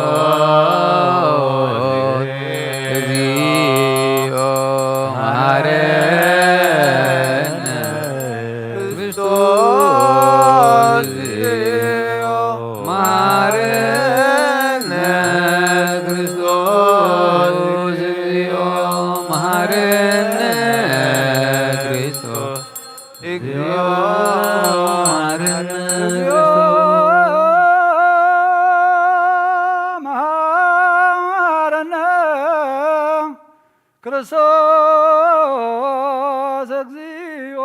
እግዚኦ መሐረነ። ክርስቶስ እግዚኦ መሐረነ። ክርስቶስ እግዚኦ መሐረነ። ክርስቶስ እግዚኦ መሐረነ። መሐረነ። ክርስቶስ እግዚኦ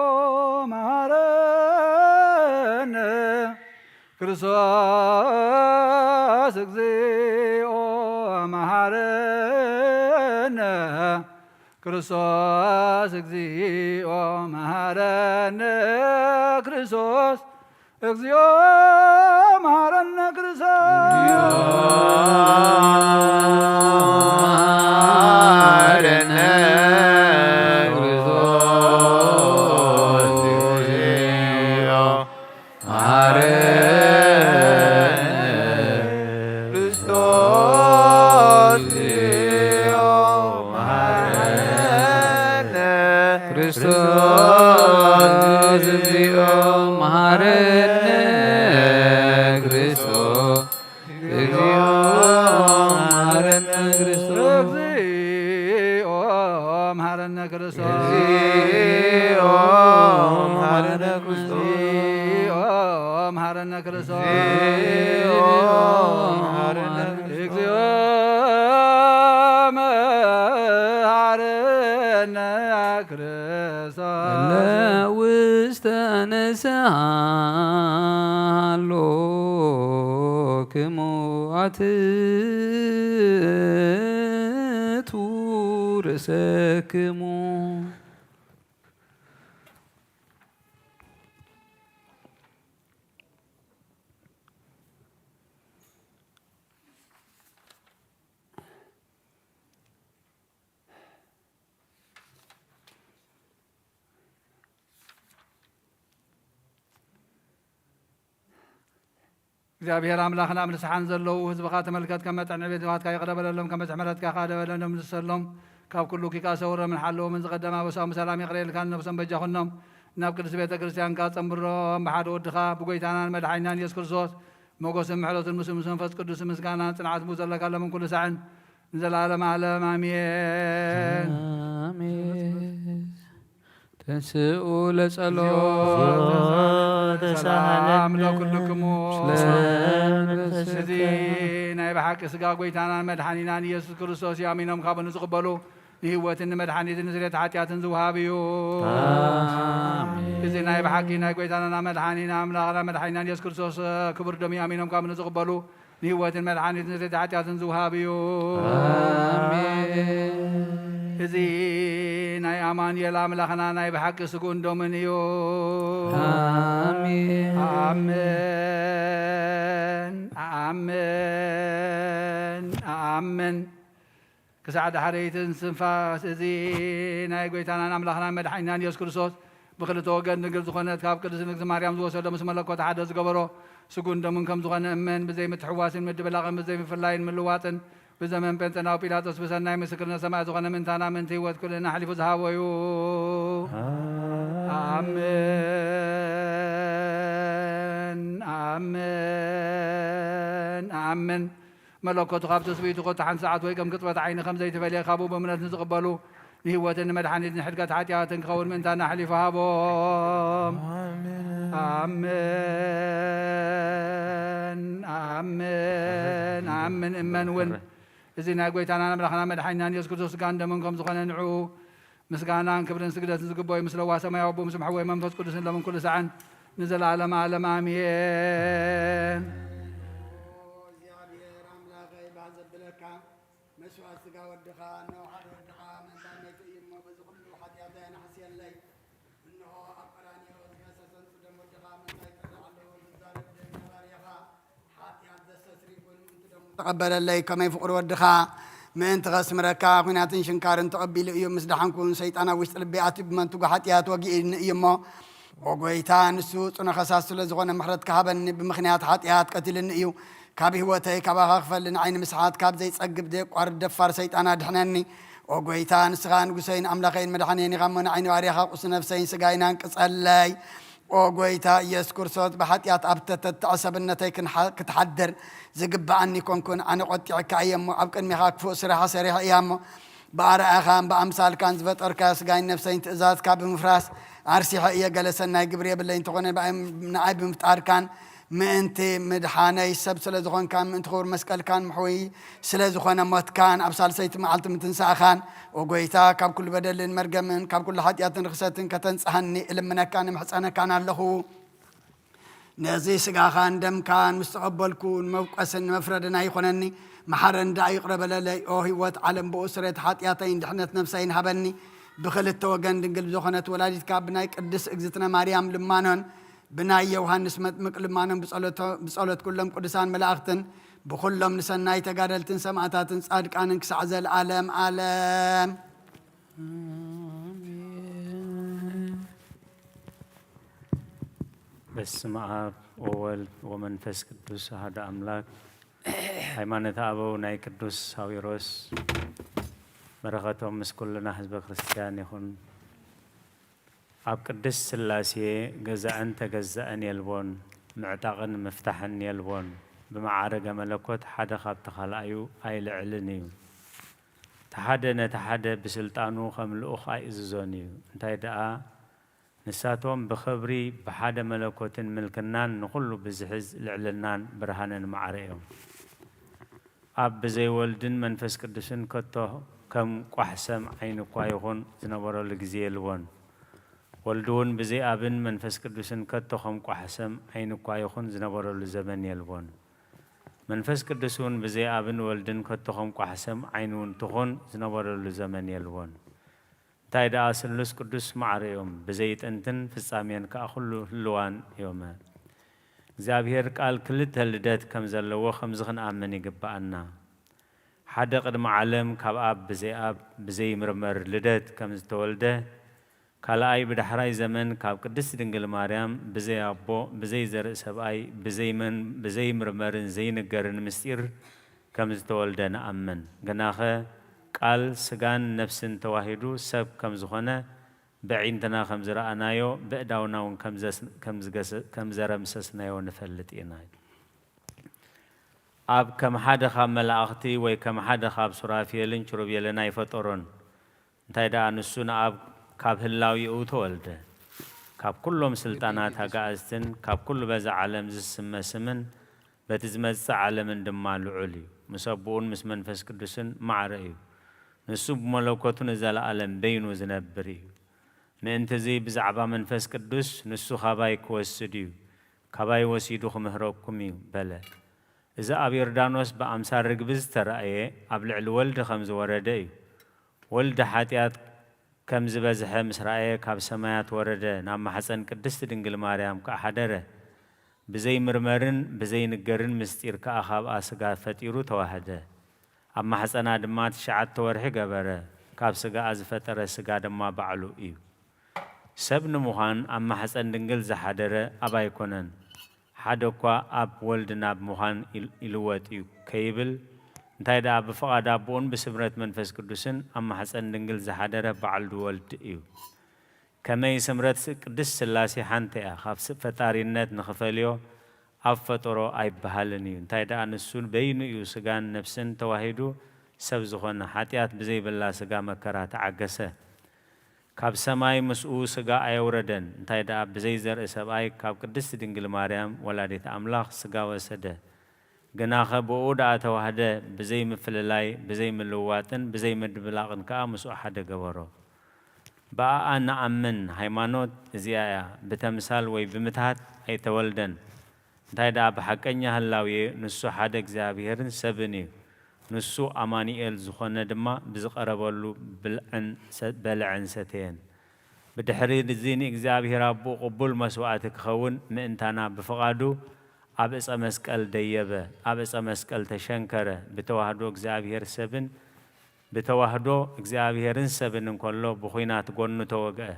መሐረነ። ክርስቶስ እግዚኦ መሐረነ። ክርስቶስ እግዚኦ መሐረነ። ክርስቶስ እግዚኦ መሐረነ። ክርስቶስ መሐረነ። ክርስቶስ እግዚኦ መሐረነ። ክርስቶስ እግዚኦ መሐረነ። እግዚኦ መሐረነ ክርስቶስ። እግዚኦ መሐረነ ክርስቶስ። እግዚኦ መሐረነ ክርስቶስ። እግዚኦ መሐረነ ክርስቶስ። እግዚኦ መሐረነ ክርስቶስ። እለ ውስተ ንስሓ ሃሎክሙ አትእቱ ርእሰክሙ። እግዚኣብሔር ኣምላኽና፣ ኣብ ንስሓን ዘለዉ ህዝብኻ ተመልከት፣ ከም መጠን ዕቤት ዝባትካ ይቕረ በለሎም፣ ከም በዝሒ ምሕረትካ ከኣ ደበለሎም፣ ንሰሎም ካብ ኩሉ ኪካ ሰውሮምን ሓለዎምን፣ ዝቐደመ ኣበሳኦም ብሰላም ይቕረ ኢልካ ንነብሶም በጃ ኩኖም፣ ናብ ቅድስቲ ቤተ ክርስቲያንካ ጸንብሮም፣ ብሓደ ወድኻ ብጎይታናን መድሓኒናን ኢየሱስ ክርስቶስ ሞገስን ምሕረትን ምስ ምስ መንፈስ ቅዱስ ምስጋናን ጽንዓት ምስ ዘለካ ለምን ኩሉ ሳዕን ንዘለዓለም ዓለም ኣሜን። ኣሜን። ተንስኡ ለጸሎት። ተሳሃለነ ሰላም ለኩልክሙ። ምስለ መንፈስከ። እዚ ናይ ብሓቂ ስጋ ጎይታናን መድሓኒናን ኢየሱስ ክርስቶስ እዩ። ኣሚኖም ካብኡ ንዝቕበሉ ንህይወትን ንመድሓኒትን ንስርየት ሓጢኣትን ዝውሃብ እዩ። ኣሜን። እዚ ናይ ብሓቂ ናይ ጎይታናና መድሓኒና ኣምላኽና መድሓኒናን ኢየሱስ ክርስቶስ ክቡር ደም እዩ። ኣሚኖም ካብኡ ንዝቕበሉ ንህይወትን መድሓኒትን ስርየት ሓጢኣትን ዝውሃብ እዩ። ኣሜን። እዚ ናይ ኣማኑኤል ኣምላኽና ናይ ብሓቂ ስግኡን ደሙን እዩ። ኣሜን። ኣሜን። ኣሜን። ኣሜን። ክሳዕ ዳሕረይትን ስንፋስ እዚ ናይ ጎይታናን ኣምላኽናን መድሓኒናን ኢየሱስ ክርስቶስ ብኽልተ ወገን ድንግል ዝኾነት ካብ ቅድስት ንግስቲ ማርያም ዝወሰዶ ምስ መለኮት ሓደ ዝገበሮ ስጉን ደሙን ከም ዝኾነ እመን። ብዘይ ምትሕዋስን ምድብላቕን ብዘይ ምፍላይን ምልዋጥን ብዘመን ጴንጠናዊ ጲላጦስ ብሰናይ ምስክርነት ሰማይ ዝኾነ ምእንታና ምእንቲ ህይወት ኩልና ኣሕሊፉ ዝሃቦ እዩ። ኣሜን፣ ኣሜን፣ ኣሜን። መለኮቱ ካብ ትስብእቱ ኮታ ሓንቲ ሰዓት ወይ ከም ቅጽበት ዓይኒ ከም ዘይተፈልየ ካብኡ ብእምነት ንዝቕበሉ ንህይወትን ንመድሓኒትን ንሕድገት ሓጢኣትን ክኸውን ምእንታና ኣሕሊፉ ሃቦም። ኣሜን። ኣሜን፣ ኣሜን፣ ኣሜን። እመን እውን እዚ ናይ ጎይታናን ኣምላኽና መድሓኒናን ኢየሱስ ክርስቶስ ስጋን ደሙን ከም ዝኾነ ንዕኡ ምስጋናን ክብርን ስግደትን ዝግበኦ እዩ። ምስለ ዋሰማይ ኣቦ ምስ መሕወይ መንፈስ ቅዱስን ለምን ኩሉ ሰዓን ንዘለዓለም ዓለም ኣሜን። እግዚኣብሔር ኣምላኸይ ባህ ዘብለካ መስዋዕት ስጋ ወድኻ እነሆ ሓደ ወድኻ መንታነቱ እዩ እሞ በዚ ኩሉ ሓጢኣተይ ኣናሕስየለይ። እንሆ ኣብ ቀራንዮ ዝፈሰሰ ንጹህ ደም ወድኻ ምእንታይ ይጠልዕ ኣለኹ። ዝዛረብ ደም ነባሪኻ ሓጢኣት ዘስተስሪ ኮይኑ ምእንቲ ደሙ ተቐበለለይ። ከመይ ፍቕሪ ወድኻ ምእንቲ ከስምረካ ኲናትን ሽንካርን ተቐቢሉ እዩ። ምስ ደሓንኩ ሰይጣን ኣብ ውሽጢ ልበይ ኣትዩ ብመንትጉ ሓጢኣት ወጊኡኒ እዩ እሞ፣ ኦ ጐይታ፣ ንሱ ጽኑዕ ከሳስ ስለ ዝኾነ ምሕረት ክሃበኒ፣ ብምኽንያት ሓጢኣት ቀቲሉኒ እዩ። ካብ ህይወተይ ካባኻ ክፈሊ ንዓይ ንምስሓት ካብ ዘይጸግብ ዘየቋርጽ ደፋር ሰይጣን ኣድሕነኒ። ኦ ጐይታ፣ ንስኻ ንጉሰይን ኣምላኸይን መድሓኒየይን ኢኻ እሞ፣ ንዓይ ንባርያኻ ቁስሊ ነፍሰይን ስጋይን ኣንቅጸለይ። ኦ ጐይታ ኢየሱስ ክርስቶስ፣ ብሓጢኣት ኣብ እተተትዐ ሰብነተይ ክንሓ-፣ ክትሓድር ዝግብኣኒ ኣይኮንኩን። ኣነ ቖጢዐካ እየ እሞ፣ ኣብ ቅድሜኻ ክፉእ ስራሕ ሰሪሐ እያ እሞ፣ ብኣርኣያኻን ብኣምሳልካን ዝፈጠርካዮ ስጋይን ነፍሰይን ትእዛዝካ ብምፍራስ ኣርሲሐ እየ። ገለ ሰናይ ግብሪ የብለይ፣ እንተኾነ ንኣይ ብምፍጣርካን ምእንቲ ምድሓነይ ሰብ ስለ ዝኾንካን ምእንቲ ክቡር መስቀልካን ምሕውይ ስለ ዝኾነ ሞትካን ኣብ ሳልሰይቲ መዓልቲ ምትንሳእኻን፣ ኦ ጐይታ፣ ካብ ኩሉ በደልን መርገምን ካብ ኩሉ ሓጢኣትን ርኽሰትን ከተንጽሃኒ እልምነካን እምሕጸነካን ኣለኹ። ነዚ ስጋኻን ደምካን ምስ ተቐበልኩ፣ ንመብቆስን ንመፍረድን ኣይኾነኒ፣ መሓረኒ ደኣ ይቕረ በለለይ። ኦ ህይወት ዓለም፣ ብኡ ስርየት ሓጢኣተይን ድሕነት ነፍሰይን ሃበኒ። ብኽልተ ወገን ድንግል ብዝኾነት ወላዲትካ ብናይ ቅድስት እግዝእትነ ማርያም ልማኖን ብናይ ዮሃንስ መጥምቅ ልማኖን ብጸሎቶ-፣ ብጸሎት ኩሎም ቅዱሳን መላእኽትን ብኹሎም ንሰናይ ተጋደልትን ሰማእታትን ጻድቃንን ክሳዕ ዘለዓለም ዓለም። ኣሜን። በስመ አብ ወወልድ ወመንፈስ ቅዱስ አሐዱ አምላክ። ሃይማኖተ አበው ናይ ቅዱስ ሳዊሮስ በረኸቶም ምስ ኩልና ህዝበ ክርስቲያን ይኹን። ኣብ ቅድስት ሥላሴ ገዛእን ተገዛእን የልቦን፣ ምዕጣቕን ምፍታሕን የልቦን። ብመዓርገ መለኮት ሓደ ካብቲ ካልኣዩ ኣይልዕልን እዩ። ሓደ ነቲ ሓደ ብስልጣኑ ከም ልኡኽ ኣይእዝዞን እዩ። እንታይ ደኣ ንሳቶም ብኽብሪ ብሓደ መለኮትን ምልክናን ንኹሉ ብዝሕዝ ልዕልናን ብርሃንን ማዕረ እዮም። ኣብ ብዘይ ወልድን መንፈስ ቅዱስን ከቶ ከም ቋሕ ሰም ዓይኒ እኳ ይኹን ዝነበረሉ ግዜ የልቦን። ወልድ እውን ብዘይ ኣብን መንፈስ ቅዱስን ከቶ ከም ቋሕ ሰም ዓይኒ እኳ ይኹን ዝነበረሉ ዘመን የልቦን። መንፈስ ቅዱስ እውን ብዘይ ኣብን ወልድን ከቶ ከም ቋሕ ሰም ዓይኒ እውን ትኹን ዝነበረሉ ዘመን የልቦን። እንታይ ደኣ ስሉስ ቅዱስ ማዕረ እዮም፣ ብዘይ ጥንትን ፍጻሜን ከኣ ኩሉ ህልዋን እዮም። እግዚኣብሔር ቃል ክልተ ልደት ከም ዘለዎ ከምዚ ክንኣምን ይግብኣና። ሓደ ቅድሚ ዓለም ካብ ኣብ ብዘይ ኣብ ብዘይ ምርመር ልደት ከም ዝተወልደ፣ ካልኣይ ብዳሕራይ ዘመን ካብ ቅድስት ድንግል ማርያም ብዘይ ኣቦ ብዘይ ዘርኢ ሰብኣይ ብዘይ መን ብዘይ ምርመርን ዘይንገርን ምስጢር ከም ዝተወልደ ንኣምን። ግናኸ ቃል ስጋን ነፍስን ተዋሂዱ ሰብ ከም ዝኾነ ብዒንትና ከም ዝረኣናዮ ብእዳውና እውን ከም ዘስ- ከም ዝገሰ- ከም ዘረምሰስናዮ ንፈልጥ ኢና። ኣብ ከም ሓደ ካብ መላእኽቲ ወይ ከም ሓደ ካብ ሱራፌልን ኪሩቤልን ኣይፈጠሮን። እንታይ ደኣ ንሱ ንኣብ ካብ ህላዊኡ ተወልደ። ካብ ኩሎም ስልጣናት ኣጋእዝትን ካብ ኩሉ በዛ ዓለም ዝስመ ስምን በቲ ዝመጽእ ዓለምን ድማ ልዑል እዩ። ምስ ኣቦኡን ምስ መንፈስ ቅዱስን ማዕረ እዩ። ንሱ ብመለኮቱ ንዘለኣለም በይኑ ዝነብር እዩ። ምእንቲ እዚ ብዛዕባ መንፈስ ቅዱስ ንሱ ካባይ ክወስድ እዩ፣ ካባይ ወሲዱ ክምህረኩም እዩ በለ። እዚ ኣብ ዮርዳኖስ ብኣምሳል ርግቢ ዝተራእየ ኣብ ልዕሊ ወልድ ከም ዝወረደ እዩ። ወልድ ሓጢኣት ከም ዝበዝሐ ምስ ረኣየ ካብ ሰማያት ወረደ፣ ናብ ማሕፀን ቅድስቲ ድንግል ማርያም ከኣ ሓደረ። ብዘይ ምርመርን ብዘይ ንገርን ምስጢር ከኣ ካብኣ ስጋ ፈጢሩ ተዋህደ። ኣብ ማሕፀና ድማ ትሽዓተ ወርሒ ገበረ። ካብ ስጋኣ ዝፈጠረ ስጋ ድማ ባዕሉ እዩ። ሰብ ንምዃን ኣብ ማሕፀን ድንግል ዝሓደረ ኣብ ኣይኮነን፣ ሓደ እኳ ኣብ ወልድ ናብ ምዃን ይል- ይልወጥ እዩ ከይብል፣ እንታይ ደኣ ብፍቓድ ኣቦኡን ብስምረት መንፈስ ቅዱስን ኣብ ማሕፀን ድንግል ዝሓደረ ባዕሉ ወልድ እዩ። ከመይ ስምረት ቅድስት ስላሴ ሓንቲ እያ፣ ካብ ስ- ፈጣሪነት ንኽፈልዮ ኣብ ፈጠሮ ኣይበሃልን እዩ። እንታይ ደኣ ንሱ በይኑ እዩ ስጋን ነፍስን ተዋሂዱ ሰብ ዝኾነ፣ ሓጢኣት ብዘይብላ ስጋ መከራ ተዓገሰ። ካብ ሰማይ ምስኡ ስጋ ኣየውረደን። እንታይ ደኣ ብዘይ ዘርኢ ሰብኣይ ካብ ቅድስቲ ድንግል ማርያም ወላዲት ኣምላኽ ስጋ ወሰደ። ግናኸ ብኡ ደኣ ተዋህደ፣ ብዘይ ምፍልላይ፣ ብዘይ ምልውዋጥን ብዘይ ምድብላቕን ከኣ ምስኡ ሓደ ገበሮ። ብኣኣ ንኣምን፣ ሃይማኖት እዚኣ እያ። ብተምሳል ወይ ብምትሃት ኣይተወልደን። እንታይ ደኣ ብሓቀኛ ህላዌ ንሱ ሓደ እግዚኣብሔርን ሰብን እዩ። ንሱ ኣማኑኤል ዝኾነ ድማ ብዝቐረበሉ ብልዕን ሰ- በልዐን ሰተየን። ብድሕሪ እዚ ንእግዚኣብሔር ኣቦኡ ቅቡል መስዋእቲ ክኸውን ምእንታና ብፍቓዱ ኣብ እፀ መስቀል ደየበ፣ ኣብ እፀ መስቀል ተሸንከረ። ብተዋህዶ እግዚኣብሔር ሰብን ብተዋህዶ እግዚኣብሔርን ሰብን እንከሎ ብኹናት ጎኑ ተወግአ።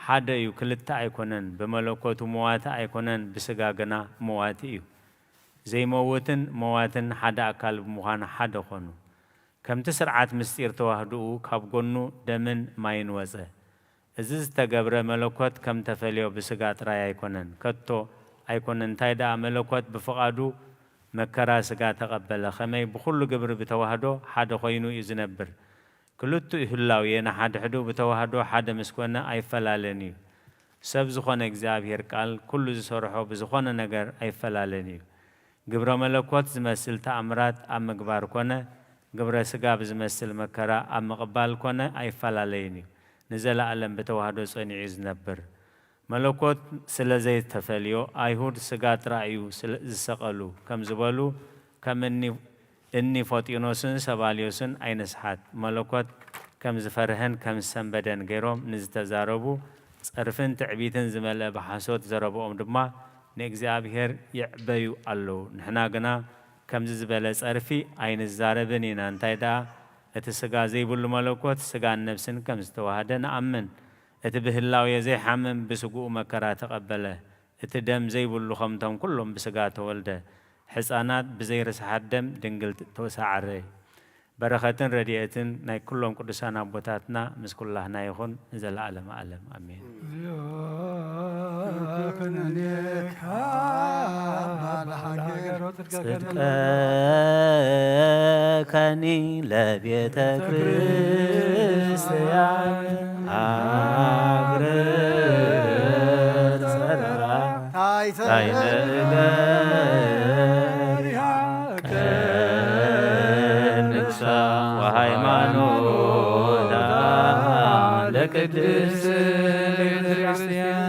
ሓደ እዩ፣ ክልተ ኣይኮነን። ብመለኮቱ መዋቲ ኣይኮነን፣ ብስጋ ግና መዋቲ እዩ። ዘይመውትን መዋትን ሓደ ኣካል ብምዃን ሓደ ኾኑ። ከምቲ ስርዓት ምስጢር ተዋህዶኡ ካብ ጎኑ ደምን ማይን ወጸ። እዚ ዝተገብረ መለኮት ከም ተፈልዮ ብስጋ ጥራይ ኣይኮነን፣ ከቶ ኣይኮነን። እንታይ ደኣ መለኮት ብፍቓዱ መከራ ስጋ ተቐበለ፣ ከመይ ብኹሉ ግብሪ ብተዋህዶ ሓደ ኮይኑ እዩ ዝነብር። ክልቲኡ ህላዌ ንሓድሕዱ ብተዋህዶ ሓደ ምስ ኮነ ኣይፈላለን እዩ። ሰብ ዝኾነ እግዚኣብሔር ቃል ኩሉ ዝሰርሖ ብዝኾነ ነገር ኣይፈላለን እዩ። ግብረ መለኮት ዝመስል ተኣምራት ኣብ ምግባር ኮነ ግብረ ስጋ ብዝመስል መከራ ኣብ ምቕባል ኮነ ኣይፈላለይን እዩ። ንዘለኣለም ብተዋህዶ ጸኒዑ እዩ ዝነብር። መለኮት ስለ ዘይተፈልዮ ኣይሁድ ስጋ ጥራይ እዩ ስለ ዝሰቐሉ ከም ዝበሉ ከም እኒ እኒ ፎጢኖስን ሰባልዮስን ኣይንስሓት። መለኮት ከም ዝፈርሀን ከም ዝሰንበደን ገይሮም ንዝተዛረቡ ጸርፍን ትዕቢትን ዝመልአ ብሓሶት ዘረብኦም ድማ ንእግዚኣብሔር ይዕበዩ ኣለዉ። ንሕና ግና ከምዚ ዝበለ ጸርፊ ኣይንዛረብን ኢና። እንታይ ደኣ እቲ ስጋ ዘይብሉ መለኮት ስጋን ነፍስን ከም ዝተዋህደ ንኣምን። እቲ ብህላዌ ዘይሓምም ብስግኡ መከራ ተቐበለ። እቲ ደም ዘይብሉ ከምቶም ኩሎም ብስጋ ተወልደ ሕፃናት ብዘይ ርስሓት ደም ድንግል ተሳዕረ። በረኸትን ረድኤትን ናይ ኩሎም ቅዱሳን ኣቦታትና ምስ ኩላህና ይኹን ንዘለዓለመ ዓለም ኣሜን። ጽድቀከኒ ለቤተ ክርስቲያን አግርር ጸረራ ታይተ ታይተ እገሪሃ ቅድሳ ወሃይማኖታ ለቅድስት ቤተክርስቲያን።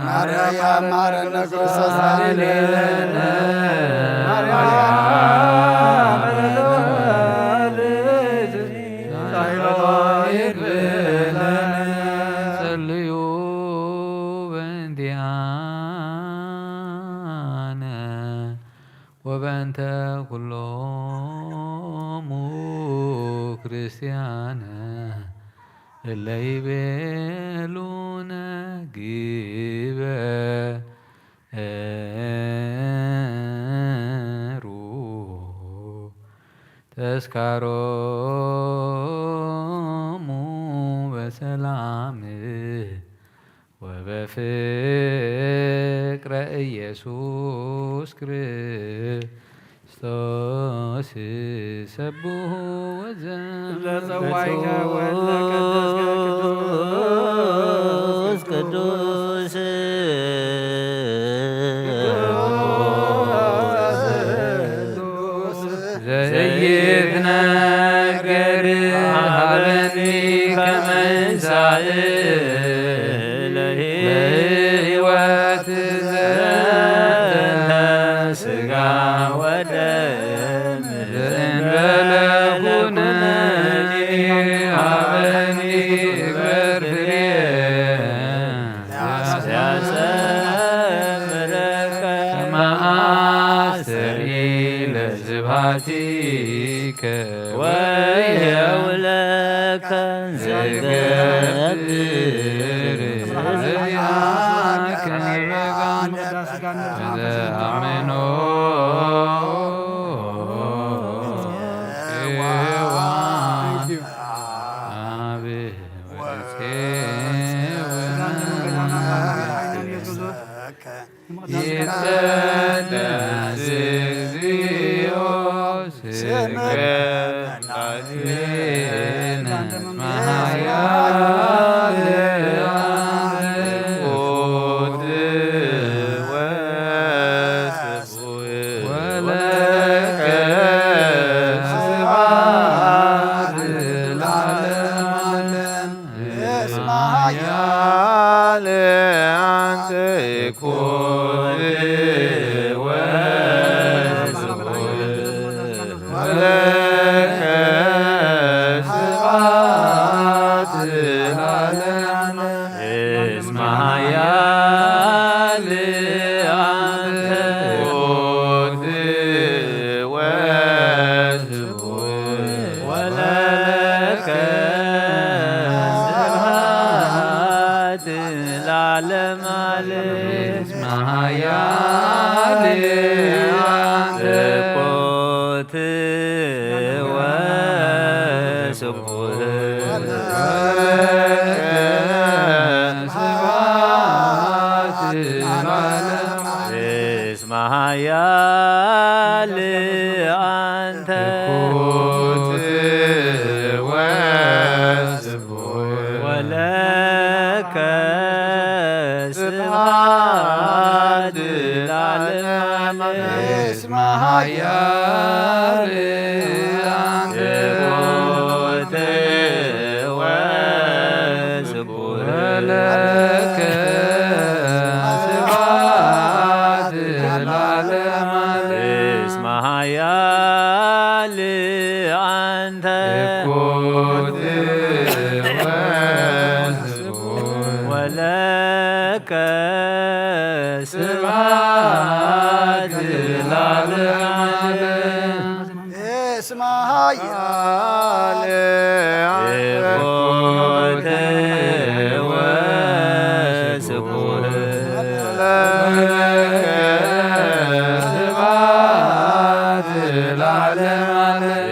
ማርያም ማረነ ክርስቶስ ሃሌሉያ። ጸልዩ በእንቲአነ ወበእንተ ኩሎሙ ክርስቲያን እለ ይቤሉነ ግበሩ ተስካሮሙ በሰላም ወበፍቅረ ኢየሱስ ክርስቶስ ሰብሑ ወዘምር። ለጸዋዕከ ወለቀደስከ ቅዱስ ቅዱስ ዘይትነገር ሀበኒ ከመንሳእ ለህይወት ዘንተ ስጋ ወደም ዘእንበለ ኩነኒ ሀበኒ ግበር ፍሬ ያሰምረከ ከመ አስተርኢ ለስብሐቲከ ወየውለከ ዘገብር ዘአምኖ አብ ወወልድ ይትቀደስ እግዚኦ ስምከ በእንተ ኩልነ እስመ ኃያል አንተ ትሑት ወስፉሕ ወለከ ስብሐት ለዓለመ ዓለም። እስመ ኃያል አንተ ትሑት ወስፉሕ ወለከ ስብሐት ለዓለመ። እስመ ኃያል አንተ ትሑት ወስፉሕ ወለከ ስብሐት ለዓለመ ዓለም። እስመ ኃያል አንተ ትሑት ወስፉሕ ወለከ ስብሐት ለዓለመ ዓለም። እስመ ኃያል ኃያል አንተ ትሑት ወስቡሕ ወለከ ስብሐት ለዓለመ ዓለም። እስመ ኃያል አንተ ትሑት ወስቡሕ ወለከ ስብሐት ለዓለመ ዓለም። እስመ ኃያል ትሑት ወስቡሕ ስብሐት ለዓለመ ዓለም።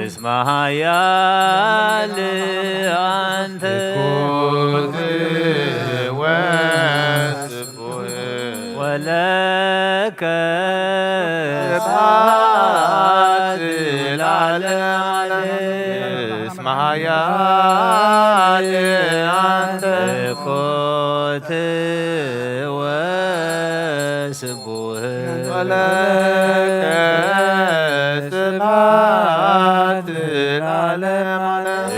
እስመ ኃያል አንተ ትሑት ወስቡሕ ወለከ ስብሐት ለዓለመ ዓለም። እስመ ኃያል አንተ ትሑት ወስቡሕ ወለከ ስብሐት ለዓለመ ዓለም።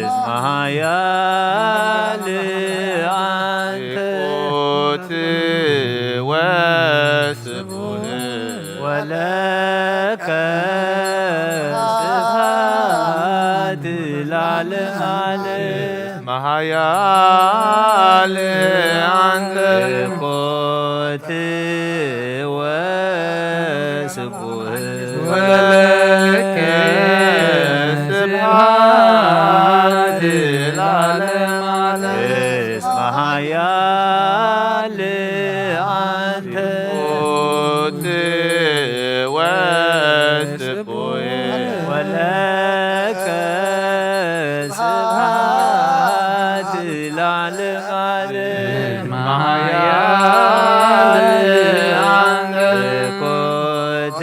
እስመ ኃያል አንተ ትሑት ወስቡሕ ወለከ ስብሐት ለዓለመ ዓለም። እስመ ኃያል አንተ ትሑት ወስቡሕ ወለከ ስብሐት ለዓለመ ዓለም። እስመ ኃያል አንተ ትሑት ወስቡሕ ወለከ ስብሐት ለዓለመ ዓለም። ኃያል አንተ ትሑት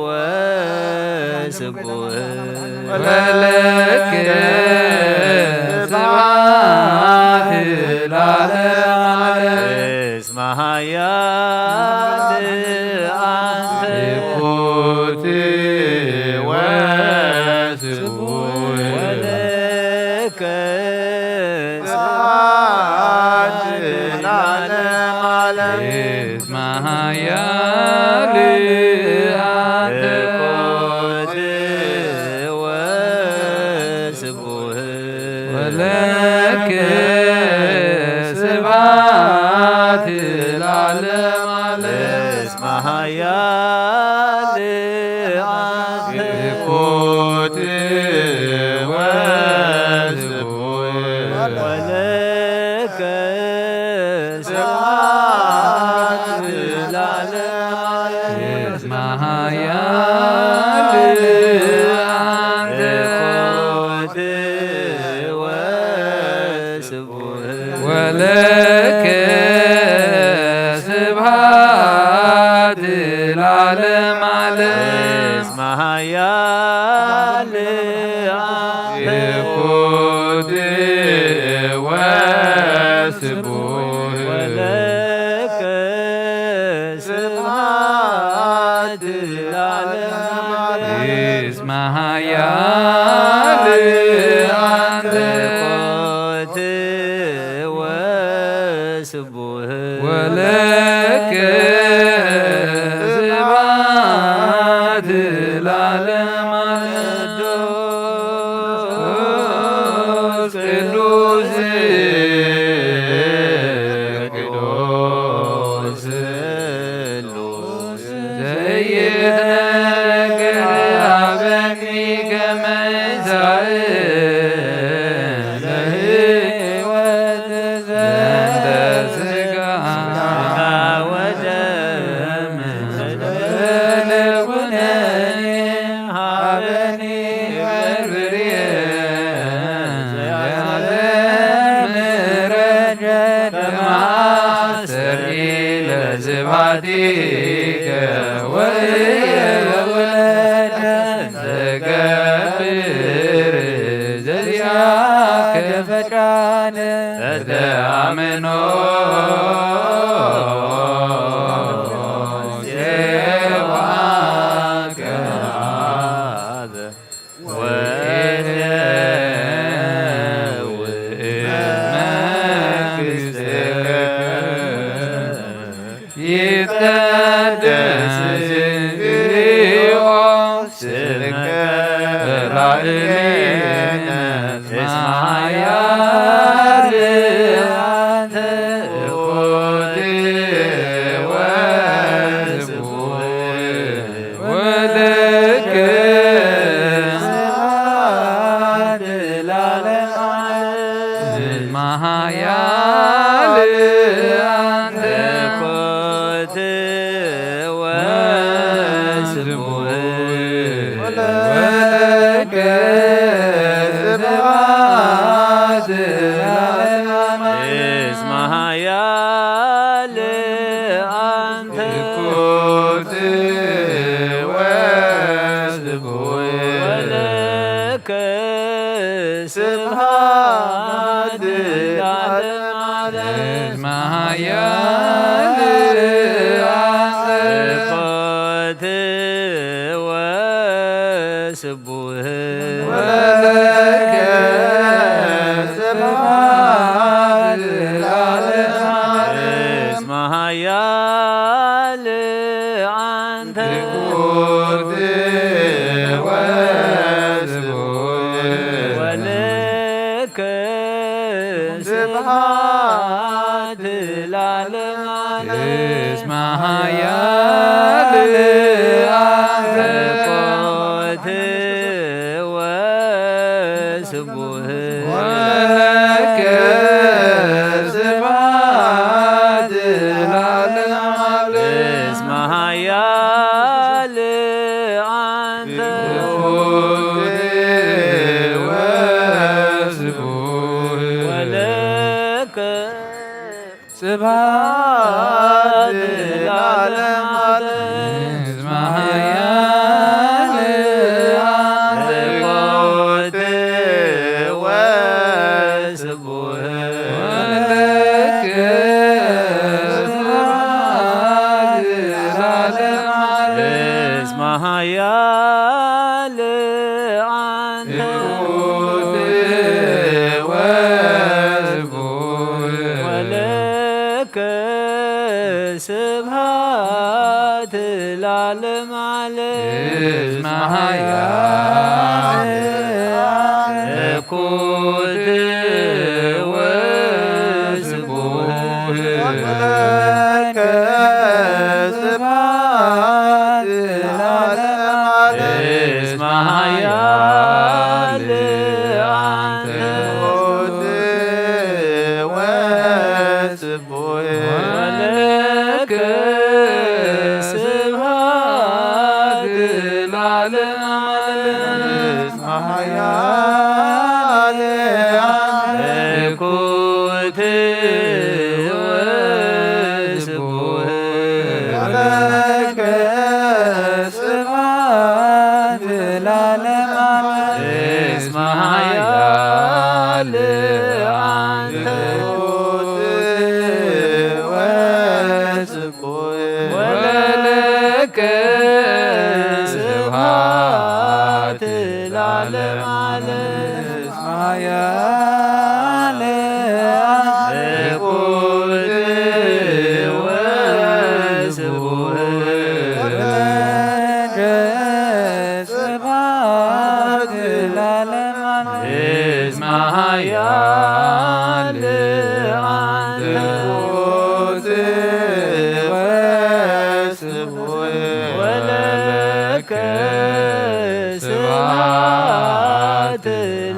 ወስቡሕ ወለከ ስብሐት ለዓለመ ዓለም። እስመ ኃያል አንተ ትሑት ወስቡሕ ወለከ ስብሐት ለዓለመ ዓለም። እስመ ኃያል አንተ ትሑት ወስቡሕ ወለከ ስብሐት ለዓለመ ዓለም። እስመ ኃያል አንተ ትሑት ወስቡሕ ወለከ ስብሐት ለዓለመ ዓለም። እስመ ኃያል አንተ ትሑት ወስቡሕ ወለከ ስብሐት ለዓለመ ዓለም። እስመ ኃያል አንተ ትሑት ወስቡሕ ወለከ ስብሐት ለዓለመ ዓለም። እስመ ኃያል አንተ ትሑት ወስቡሕ ወለከ ስብሐት ለዓለመ ዓለም። ቅዱስ ቅዱስ ስሉስ ዘይትነገር ሀበኒ ከመ ይንሣእ ለሕይወት ዘንተ ሥጋ ወደም ለኩነኔ ሀበኒ በርብርየ ዘያዘምረ ከማስተሪ ለስብሐቲከ ወእየ ውለደ ዘገብር ዘዚአከ ፈቃድ ተተአምኖ ሴዋ አንተ ኮት ወስቡህ ወለከ ስብሐት ለዓለመ ዓለም። እስመ ኃያል አንተ ኮት ወስቡህ ወለከ ስብሐት ለዓለመ ዓለም። እስመ ኃያል አንተ ኮት ወስቡህ ወለከ ስብሐት ለዓለመ ዓለም። እስመ ኃያል አንተ ኮት ወስቡህ ወለከ ስብሐት ለዓለመ ዓለም። እስመ ኃያል አንተ ኮት ወስቡህ ወለከ ስብሐት ለዓለመ ዓለም። እስመ ኃያል አንተ ኮት ወስቡህ ወለከ ስብሐት ለዓለመ ዓለም። እስመ ኃያል አንተ ኮት ወስቡህ ወለከ ስብሐት ለዓለመ ዓለም። እስመ ኃያል አንተ ኮት ወስቡህ ወለከ ስብሐት ለዓለመ ዓለም። እስመ ኃያል ኮት ወስቡህ ወለከ ስብሐት ለዓለመ ዓለም። እስመ ኃያል አንተ ኮት ወስቡህ ወለከ ስብሐት ለዓለመ ዓለም። እስመ ኃያል አንተ ኮት ወስቡህ ወለከ ስብሐት ለዓለመ ዓለም። እስመ ኃያል አንተ ኮት ወስቡህ ወለከ ስብሐት ለዓለመ ዓለም። እስመ ኃያል አንተ ኮት ወስቡህ ወለከ ስብሐት ለዓለመ ዓለም። እስመ ኃያል አንተ ኮት ወስቡህ ወለከ ስብሐት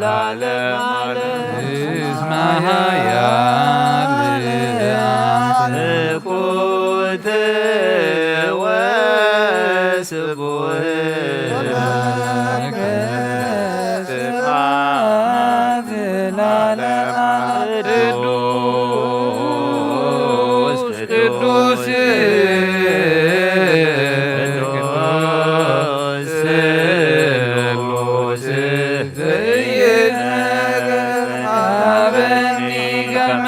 ለዓለመ ዓለም። እስመ ኃያል አንተ ኮት ወስቡህ ወለከ ስብሐት ለዓለመ ዓለም። ቅዱስ ቅዱስ ቅዱስ ስሉስ ዘይትነገር ሀበኒ ከመ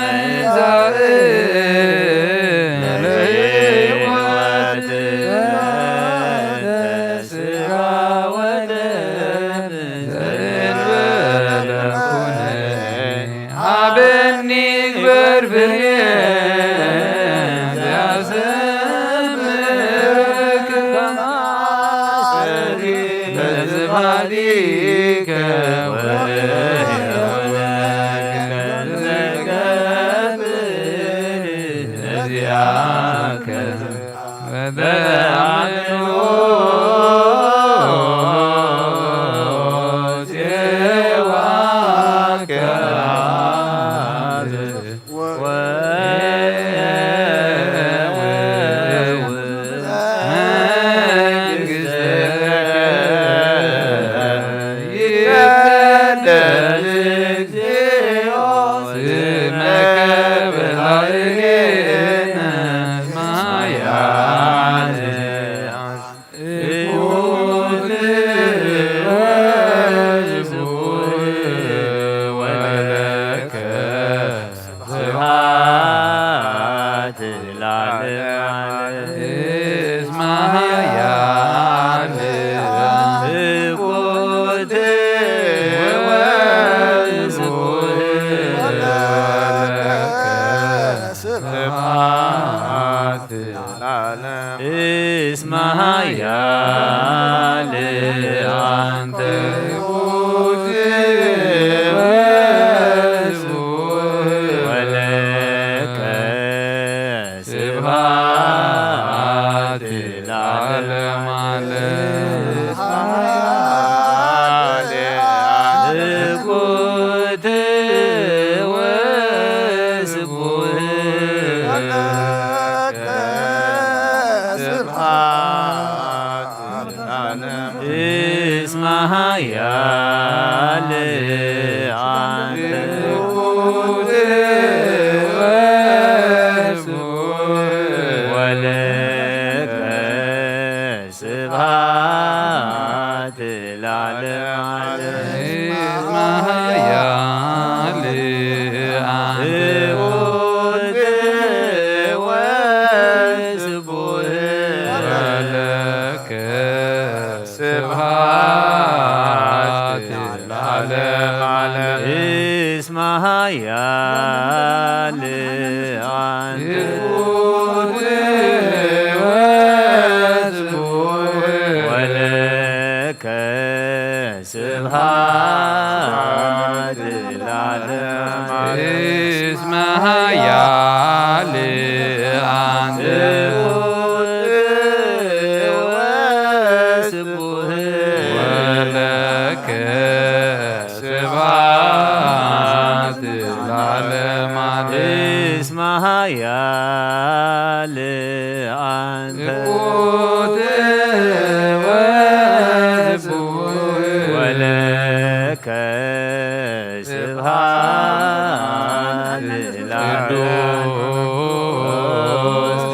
ዛእ ለሕይወት ስጋ ወደም ዘእንበለ ኩነኔ ሀበኒ ግበር ፍሬ ዘያሰምረከ በዝባዲከ ወሕይወትከ ዘገብር ነዚያከ ወተአምኖ ሴዋከ ስብሐት ለዓለም። እስመ ኃያል አንተ ወለከ ስብሐት ለዓለመ ዓለም። ስብሐት ወስብሐት ለዓለመ ዓለም። እስመ ኃያል አንተ ወለከ ስብሐት ለዓለመ ዓለም። እስመ ኃያል አንተ ወስቡሕ ወለከ ስብሐት ለዓለመ ዓለም። እስመ ኃያል አንተ ወለከ ስብሐት ለዓለመ ዓለም። እስመ ኃያል አንተ ወስቡሕ ወለከ ስብሐት ለዓለመ ዓለም። እስመ ኃያል አንተ ወስቡሕ ወለከ ስብሐት ለዓለመ ዓለም። ቅዱስ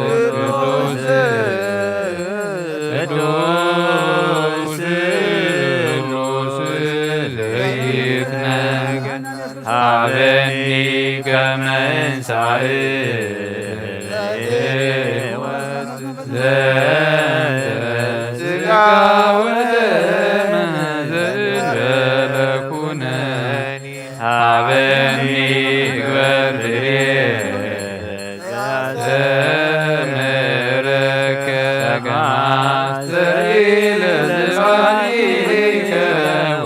ቅዱስ ቅዱስ ለይትነገር ሀበኒ ከመ እንሳእ ለሕይወት ዘንተ ሥጋ ወደመ ዘእንበለ ኩነኒ ሀበኒ ግበር ብሬ ዘአስተምረከ ከማስተሪ ለዘባኒከ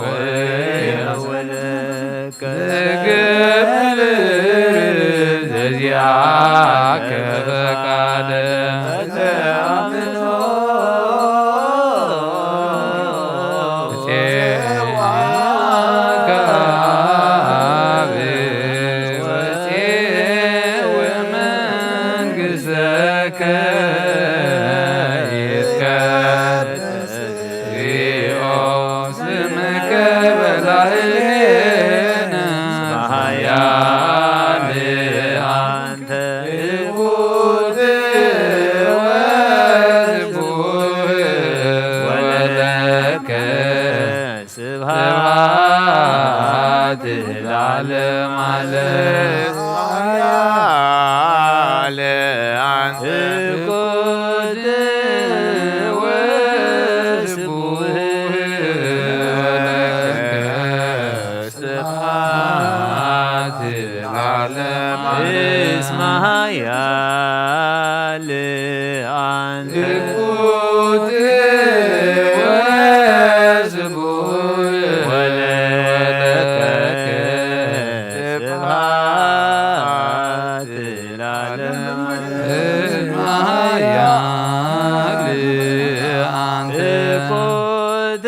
ወየውለከ ዘገብር ዘዚአከ ፈቃደ ተአምኖ ስብሐት ለዓለመ ዓለም። ኃያል አንተ ፍቁር ወስቡሕ ወለከ ስብሐት ለዓለመ ዓለም። እስመ ኃያል አንተ ፍቁር ወስቡሕ ወለከ ስብሐት ለዓለመ ዓለም። እስመ ኃያል አንተ ፍቁር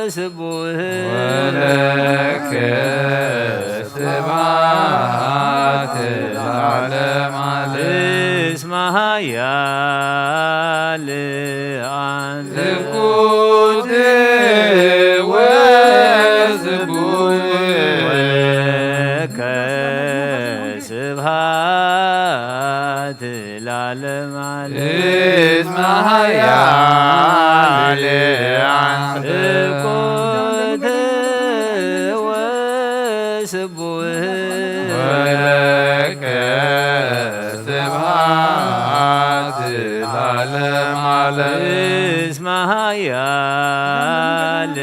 ወስቡሕ ወለከ ስብሐት ለዓለመ ዓለም። እስመ ኃያል አንተ ፍቁር ወስቡሕ ወለከ ስብሐት ለዓለመ ዓለም። እስመ ኃያል አንተ ፍቁር ወስቡሕ ወለከ ስብሐት ለዓለመ ዓለም። እስመ ኃያል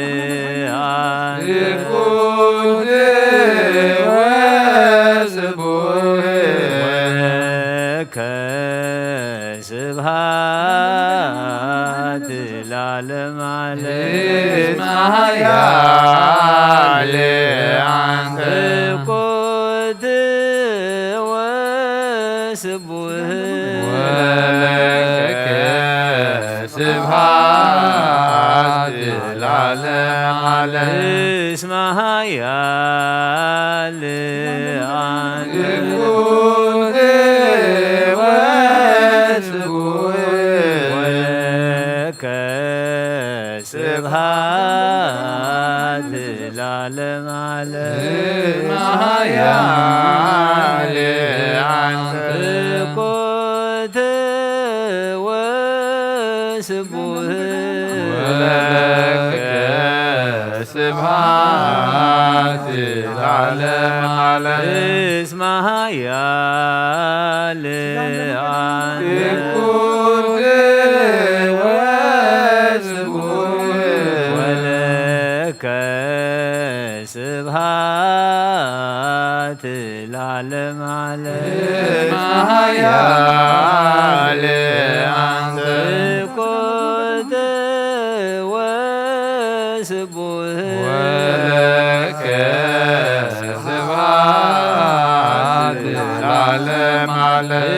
አንተ ፍቁር ወስቡሕ ወለከ ስብሐት ለዓለመ ዓለም። እስመ ኃያል አንተ። እኩት ወስቡሕ። ወለከ ስብሐት ለዓለመ ዓለም። እስመ ኃያል አንተ። እኩት ወስቡሕ። ወለከ ስብሐት ለዓለመ ዓለም። እስመ ኃያል አንተ። እኩት ወስቡሕ። ወለከ ስብሐት ለዓለመ ዓለም። እስመ ኃያል አንተ። እኩት ወስቡሕ። ወለከ ስብሐት ለዓለመ ዓለም። እስመ ኃያል አንተ። እኩት ወስቡሕ። ወለከ ስብሐት ለዓለመ ዓለም።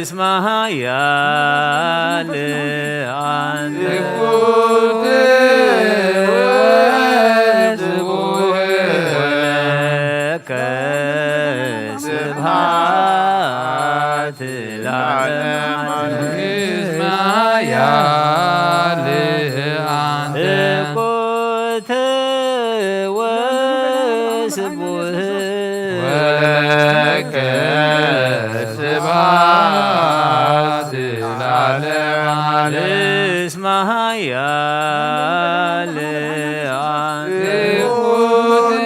እስመ ኃያል አንተ። እኩት ወስቡሕ። ወለከ ስብሐት ለዓለመ ዓለም። እስመ ኃያል አንተ። እኩት ወስቡሕ። ወለከ ስብሐት ለዓለመ ዓለም። እስመ ኃያል አንተ። እኩት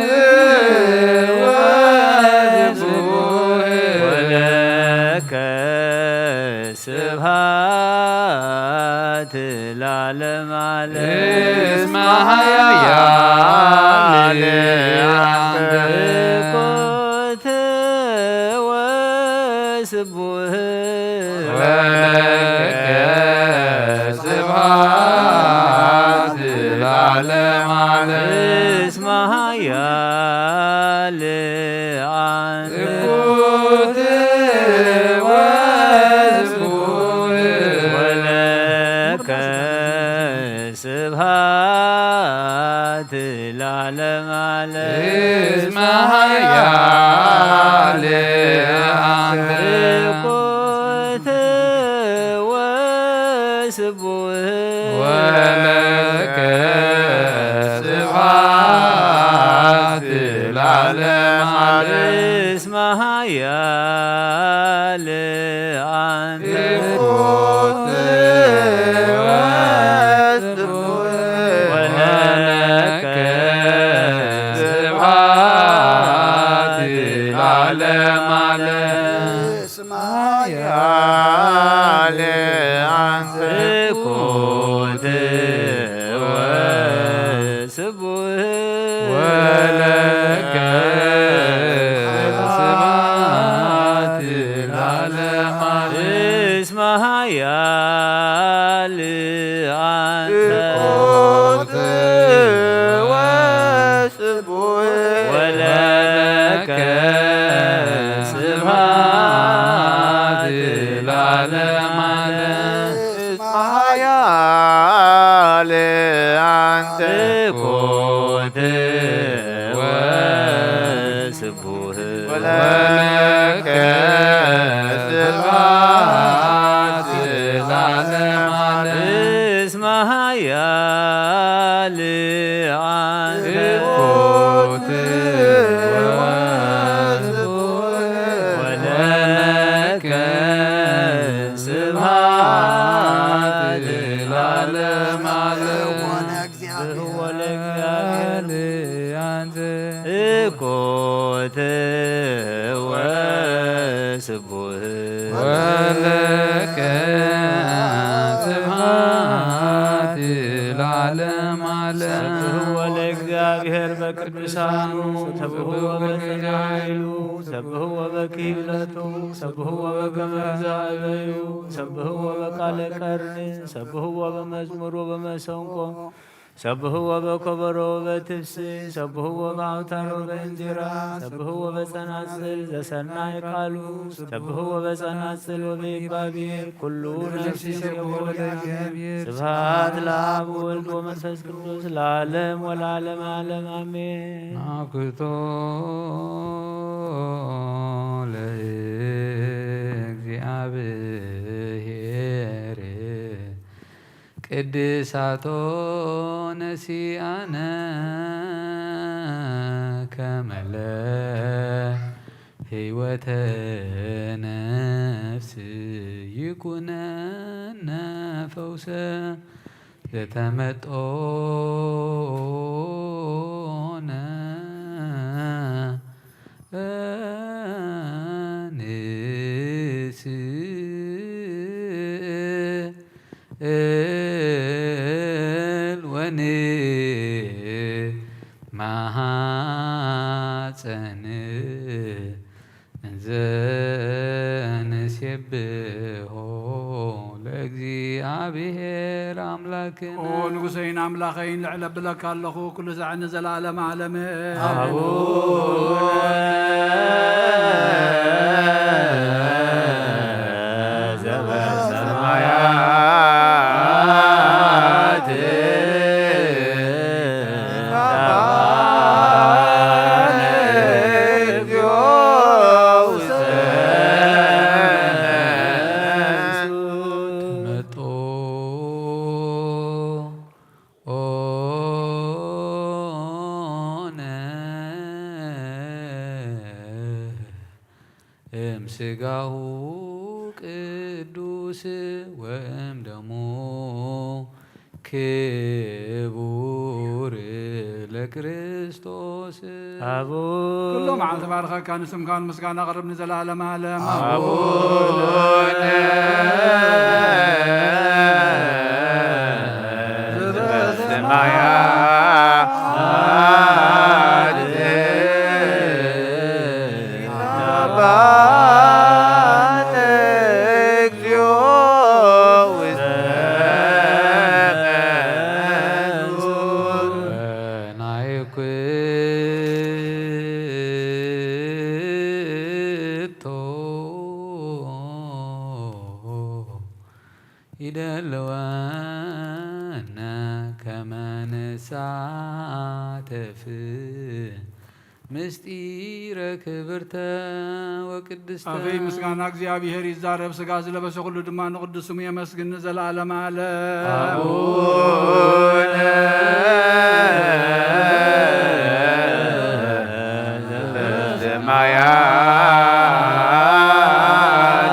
ወስቡሕ። ወለከ ስብሐት ለዓለመ ዓለም። እስመ ኃያል አንተ። እኩት ወስቡሕ። ወለከ ስብሐት ለዓለመ ዓለም። እስመ ኃያል አንተ። እኩት ወስቡሕ። ወለከ ስብሐት ለዓለመ ዓለም። እስመ ኃያል አንተ። እኩት ወስቡሕ። ወለከ ስብሐት ለዓለመ ዓለም። እስመ ኃያል አንተ። እኩት ወስቡሕ። ወለከ ስብሐት ለዓለመ ዓለም። እስመ ኃያል አንተ። እኩት ወስቡሕ። ወለከ ስብሐት ለዓለመ ዓለም። እስመ ኃያል አንተ። እኩት ወስቡሕ። ወለከ ስብሐት ለዓለመ ዓለም። እስመ ኃያል አንተ። እኩት ወስቡሕ። ወለከ ስብሐት ለዓለመ ዓለም። እስመ ኃያል አንተ። እኩት ወስቡሕ። ወለከ ስብሐት ለዓለመ ዓለም። ወለከ እኩት ወስቡሕ። ወለከ ስብሐት ለዓለመ ዓለም። ሰብሕዎ ለእግዚኣብሔር በቅዱሳኑ፣ ሰብሕዎ በጸጋ ኃይሉ፣ ሰብሕዎ ክብለቱ ሰብህዎ በከመ ዘዕበዩ ሰብህዎ በቃለ ቀርኒ ሰብህዎ በመዝሙር ወበመሰንቆ ሰብህዎ በከበሮ ወበትፍሲ ሰብህዎ በአውታር ወበእንዚራ ሰብህዎ በጸናጽል ዘሰናይ ቃሉ ሰብህዎ በጸናጽል ወበይባቤ ኩሉ ነፍሲ ሰብህዎ ለእግዚአብሔር። ስብሐት ለአብ ወወልድ ወመንፈስ ቅዱስ ለዓለም ወለዓለም ዓለም አሜን። አኩቶ ለእግዚአብሔር ቅድሳቶ ነሲአነ ከመለ ህይወተ ነፍስ ይኩነነ ፈውሰ ዘተመጦነ ንስእል ወንማሐፀን እንዘ ንሴብሖ ለእግዚአብሔር አምላክነ። ኦ ንጉሰይን ኣምላኸይን፣ ልዕል ኣብለካ ኣለኹ፣ ኩሉ ሳዕ ንዘለዓለመ ዓለምን። አቡነ ዘበሰማያት እምስጋሁ ቅዱስ ወእምደሙ ክቡር ለክርስቶስ። አቡነ ኩሎ መዓልቲ ባርኸካ፣ ንስምካ ምስጋና ኣቕርብ ንዘለዓለመ ዓለም። አቡነ ዘበሰማያት ይደልወነ ከመ ንሳተፍ ምስጢረ ክብርተ ወቅድስተ። ኣፈይ ምስጋና እግዚኣብሔር ይዛረብ፣ ስጋ ዝለበሰ ኩሉ ድማ ንቅዱስ ስሙ የመስግን ንዘለዓለመ ዓለም። አቡነ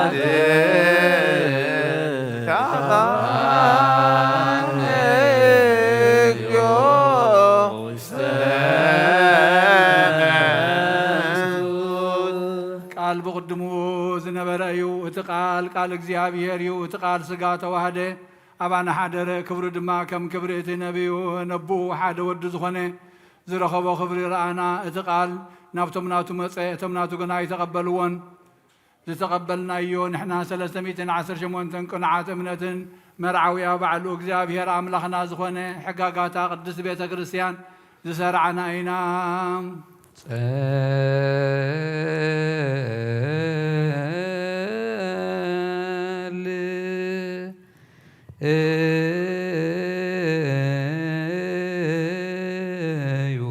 ዘበሰማያት ቃል ብቕድሙ ዝነበረ እዩ። እቲ ቃል፣ ቃል እግዚኣብሔር እዩ። እቲ ቃል ሥጋ ተዋህደ፣ ኣባና ሓደረ። ክብሩ ድማ ከም ክብሪ እቲ ነቢዩ፣ ነቦኡ ሓደ ወዲ ዝኾነ፣ ዝረኸቦ ክብሪ ረኣና። እቲ ቃል ናብቶም ናቱ መጸ፣ እቶም ናቱ ግን ኣይተቐበልዎን። ዝተቐበልናዮ ንሕና ሰለስተ ሚእትን ዓሰርተ ሸሞንተን ቅኑዓት እምነትን መርዓውያ ባዕሉ እግዚኣብሔር ኣምላኽና ዝኾነ ሕጋጋታ ቅድስት ቤተ ክርስቲያን ዝሰርዓና ኢና። ጸል እዩ።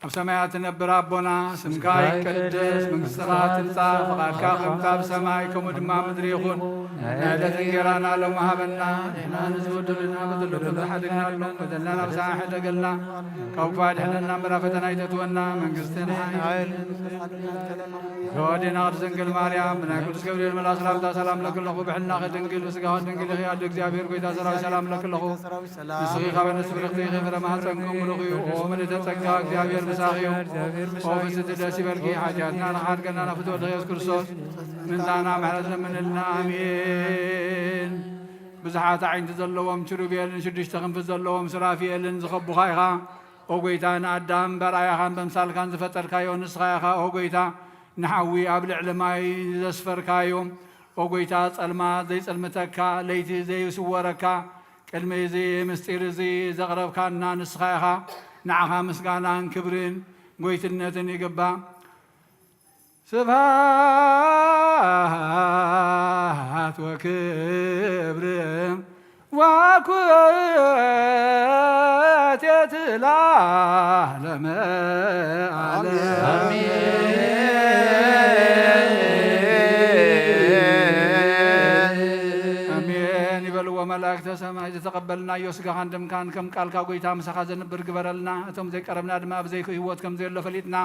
ኣብ ሰማያት ትነብር ኣቦና፣ ስምካ ይቀደስ፣ መንግስትኻ ትምጻእ፣ ፍቓድካ ከምታ ኣብ ሰማይ ከምኡ ድማ ኣብ ምድሪ ይኹን። ናይ ዕለት እንጌራና ሎሚ ሃበና፣ ንሕና ንዝበደሉና በደሎም ሓድግናሎም፣ በደልና ንስኻ ሕደገልና፣ ካብ ክፉእ ኣድሕነና፣ እምበር ኣብ ፈተና ኣይተእትወና፣ መንግስትን ሓይልን ኣዴና ቅድስት ድንግል ማርያም ብናይ ቅዱስ ገብርኤል መልኣክ ሰላምታ ሰላም እለኪ ኣለኹ። ብሕልናኺ ድንግል ብስጋኺ ድንግል ኢኺ። ኣደ እግዚኣብሔር ጎይታ ሰራዊት ሰላም እለኪ ኣለኹ። ንስኺ ካብ ኣንስቲ ብርኽቲ ኢኺ፣ ፍረ ማህፀንኩም ብሩኽ እዩ። ኦ ምልእተ ጸጋ እግዚኣብሔር ምሳኺ እዩ። ኦ ፍስሕቲ ደስ ይበልኪ። ሓጢኣትና ንኽሓድገና ናብ ፍትወት ኢየሱስ ክርስቶስ ምንታና ምሕረት ለምንልና። ኣሜን። ብዙሓት ኣዒንቲ ዘለዎም ኪሩቤልን ሽዱሽተ ክንፊ ዘለዎም ሱራፊኤልን ዝኸቡኻ ኢኻ። ኦ ጐይታ፣ ንኣዳም በርኣያኻን በምሳልካን ዝፈጠርካዮ ንስኻ ኢኻ። ኦ ጐይታ፣ ንሓዊ ኣብ ልዕሊ ማይ ዘስፈርካዮ፣ ኦ ጐይታ፣ ጸልማት ዘይጽልምተካ፣ ለይቲ ዘይስወረካ፣ ቅድሚ እዚ ምስጢር እዚ ዘቕረብካና ንስኻ ኢኻ። ንዓኻ ምስጋናን ክብርን ጐይትነትን ይግባእ። ስብሐት ወክብር ወኩቴት ለዓለመ ዓለም። ኣሜን ይበልዎ መላእክተ ሰማይ። ዝተቐበልናዮ ስጋኻን ደምካን ከም ቃልካ ጐይታ ምሳኻ ዘንብር ግበረልና። እቶም ዘይቀረብና ድማ ብዘይኮ ህይወት ከም ዘየሎ ፈሊጥና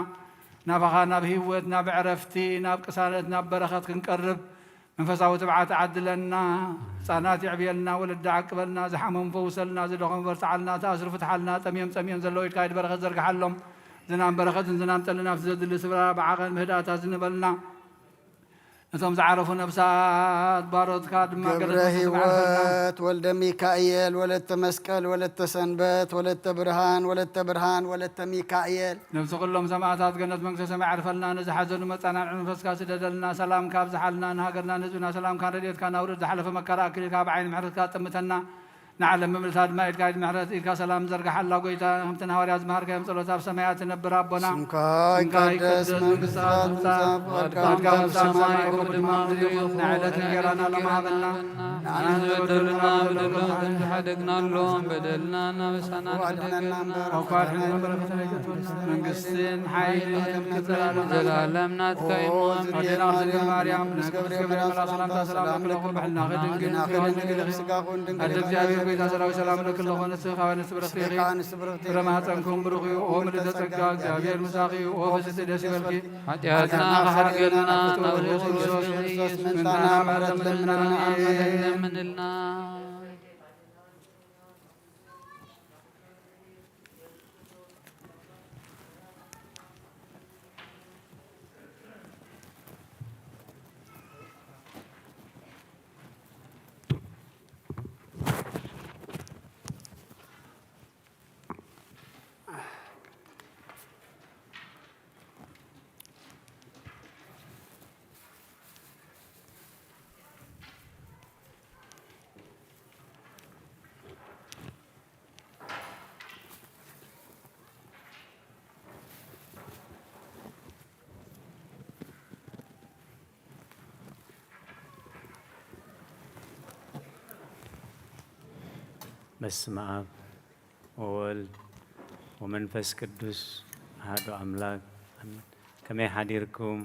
ናባኻ ናብ ህይወት፣ ናብ ዕረፍቲ፣ ናብ ቅሳነት፣ ናብ በረኸት ክንቀርብ መንፈሳዊ ትብዓት ዓድለና። ህጻናት የዕብየልና፣ ወለዲ ዓቅበልና፣ ዝሓመሙ ፈውሰልና፣ ዝደኸሙ በርትዓልና፣ ተኣስሩ ፍትሓልና፣ ጠምዮም ጸሚኦም ዘለዉ ኢድካ ኢድ በረኸት ዘርግሓሎም። ዝናም በረኸትን ዝናም ጠልን ኣብቲ ዘድሊ ስፍራ ብዓቐን ብህድኣት ኣዝንበልና። እቶም ዝዓረፉ ነፍሳት ባሮትካ ድማ ገብረ ገነት መንግስቲ ዓርፈልና። ህይወት ወልደ ሚካኤል ወለተ መስቀል ወለተ ሰንበት ወለተ ብርሃን ወለተ ብርሃን ወለተ ሚካኤል። ነፍሲ ኩሎም ሰማዕታት ገነት መንግስተ ሰማይ ዓርፈልና። ነዚ ሓዘኑ መጻናንዒ መንፈስካ ስደደልና። ሰላምካ ኣብዝሓልና። ንሃገርና ንህዝብና ሰላምካን ረድኤትካን ኣውርድ። ዝሓለፈ መከራ ኣክሊልካ ብዓይኒ ምሕረትካ ኣጠምተና። ንዓለም ብምልእታ ድማ ኢድካ ኢድ ምሕረት፣ ኢድካ ሰላም ዘርግሓላ። ጐይታ፣ ከምቲ ንሃዋርያት ዝመሃርካዮም ጸሎት ኣብ ሰማያት ትነብር ኣቦና፣ ስምካ ስምካ ይቀደስ፣ ይቀደስ፣ መንግስትኻ መንግስትኻ ትምጻእ፣ ትምጻእ፣ ፍቓድካ ፍቓድካ ከም ከም ኣብ ሰማይ ሰማይ ከምኡ ከምኡ ድማ ኣብ ምድሪ ይኹን። ናይ ዕለት እንጀራና ሎሚ ሃበና። ንዓና ዝበደሉና በደልና ከም ንሓድግ ንሓደግናሎም፣ በደልና እናበሳና ንሓደግ። እኳ ኣድሕነና በረከት ናይ መንግስትን ሓይልን ክብርን ዘላለምን ናትካ እዩ። ኣዴና ቅድስት ማርያም፣ ናይ ቅዱስ ገብርኤል መልኣክ ሰላምታ ሰላም ለኪ፣ ብሕልናኺ ድንግል፣ ስጋኺ ድንግል፣ ኣደ እግዚኣብሔር ጐይታ ሰራዊት ሰላም ለኪ፣ ለኮነ ስኻ ወነስ ብረክቲ ፍረ ማህፀንኩም ብሩኽ እዩ። ኦ ምልዕተ ጸጋ፣ እግዚኣብሔር ምሳኺ እዩ። ኦ ፍስሕቲ ደስ ይበልኪ። ሓጢኣትና ክሓድገልና ናብ ፍትወት ናብ ክርስቶስ ክርስቶስ ምእንታና ምሕረት ለምንልና። ኣሜን። ለምንልና። በስመ አብ ወወልድ ወመንፈስ ቅዱስ አሐዱ አምላክ አሜን። ከመይ ሓዲርኩም?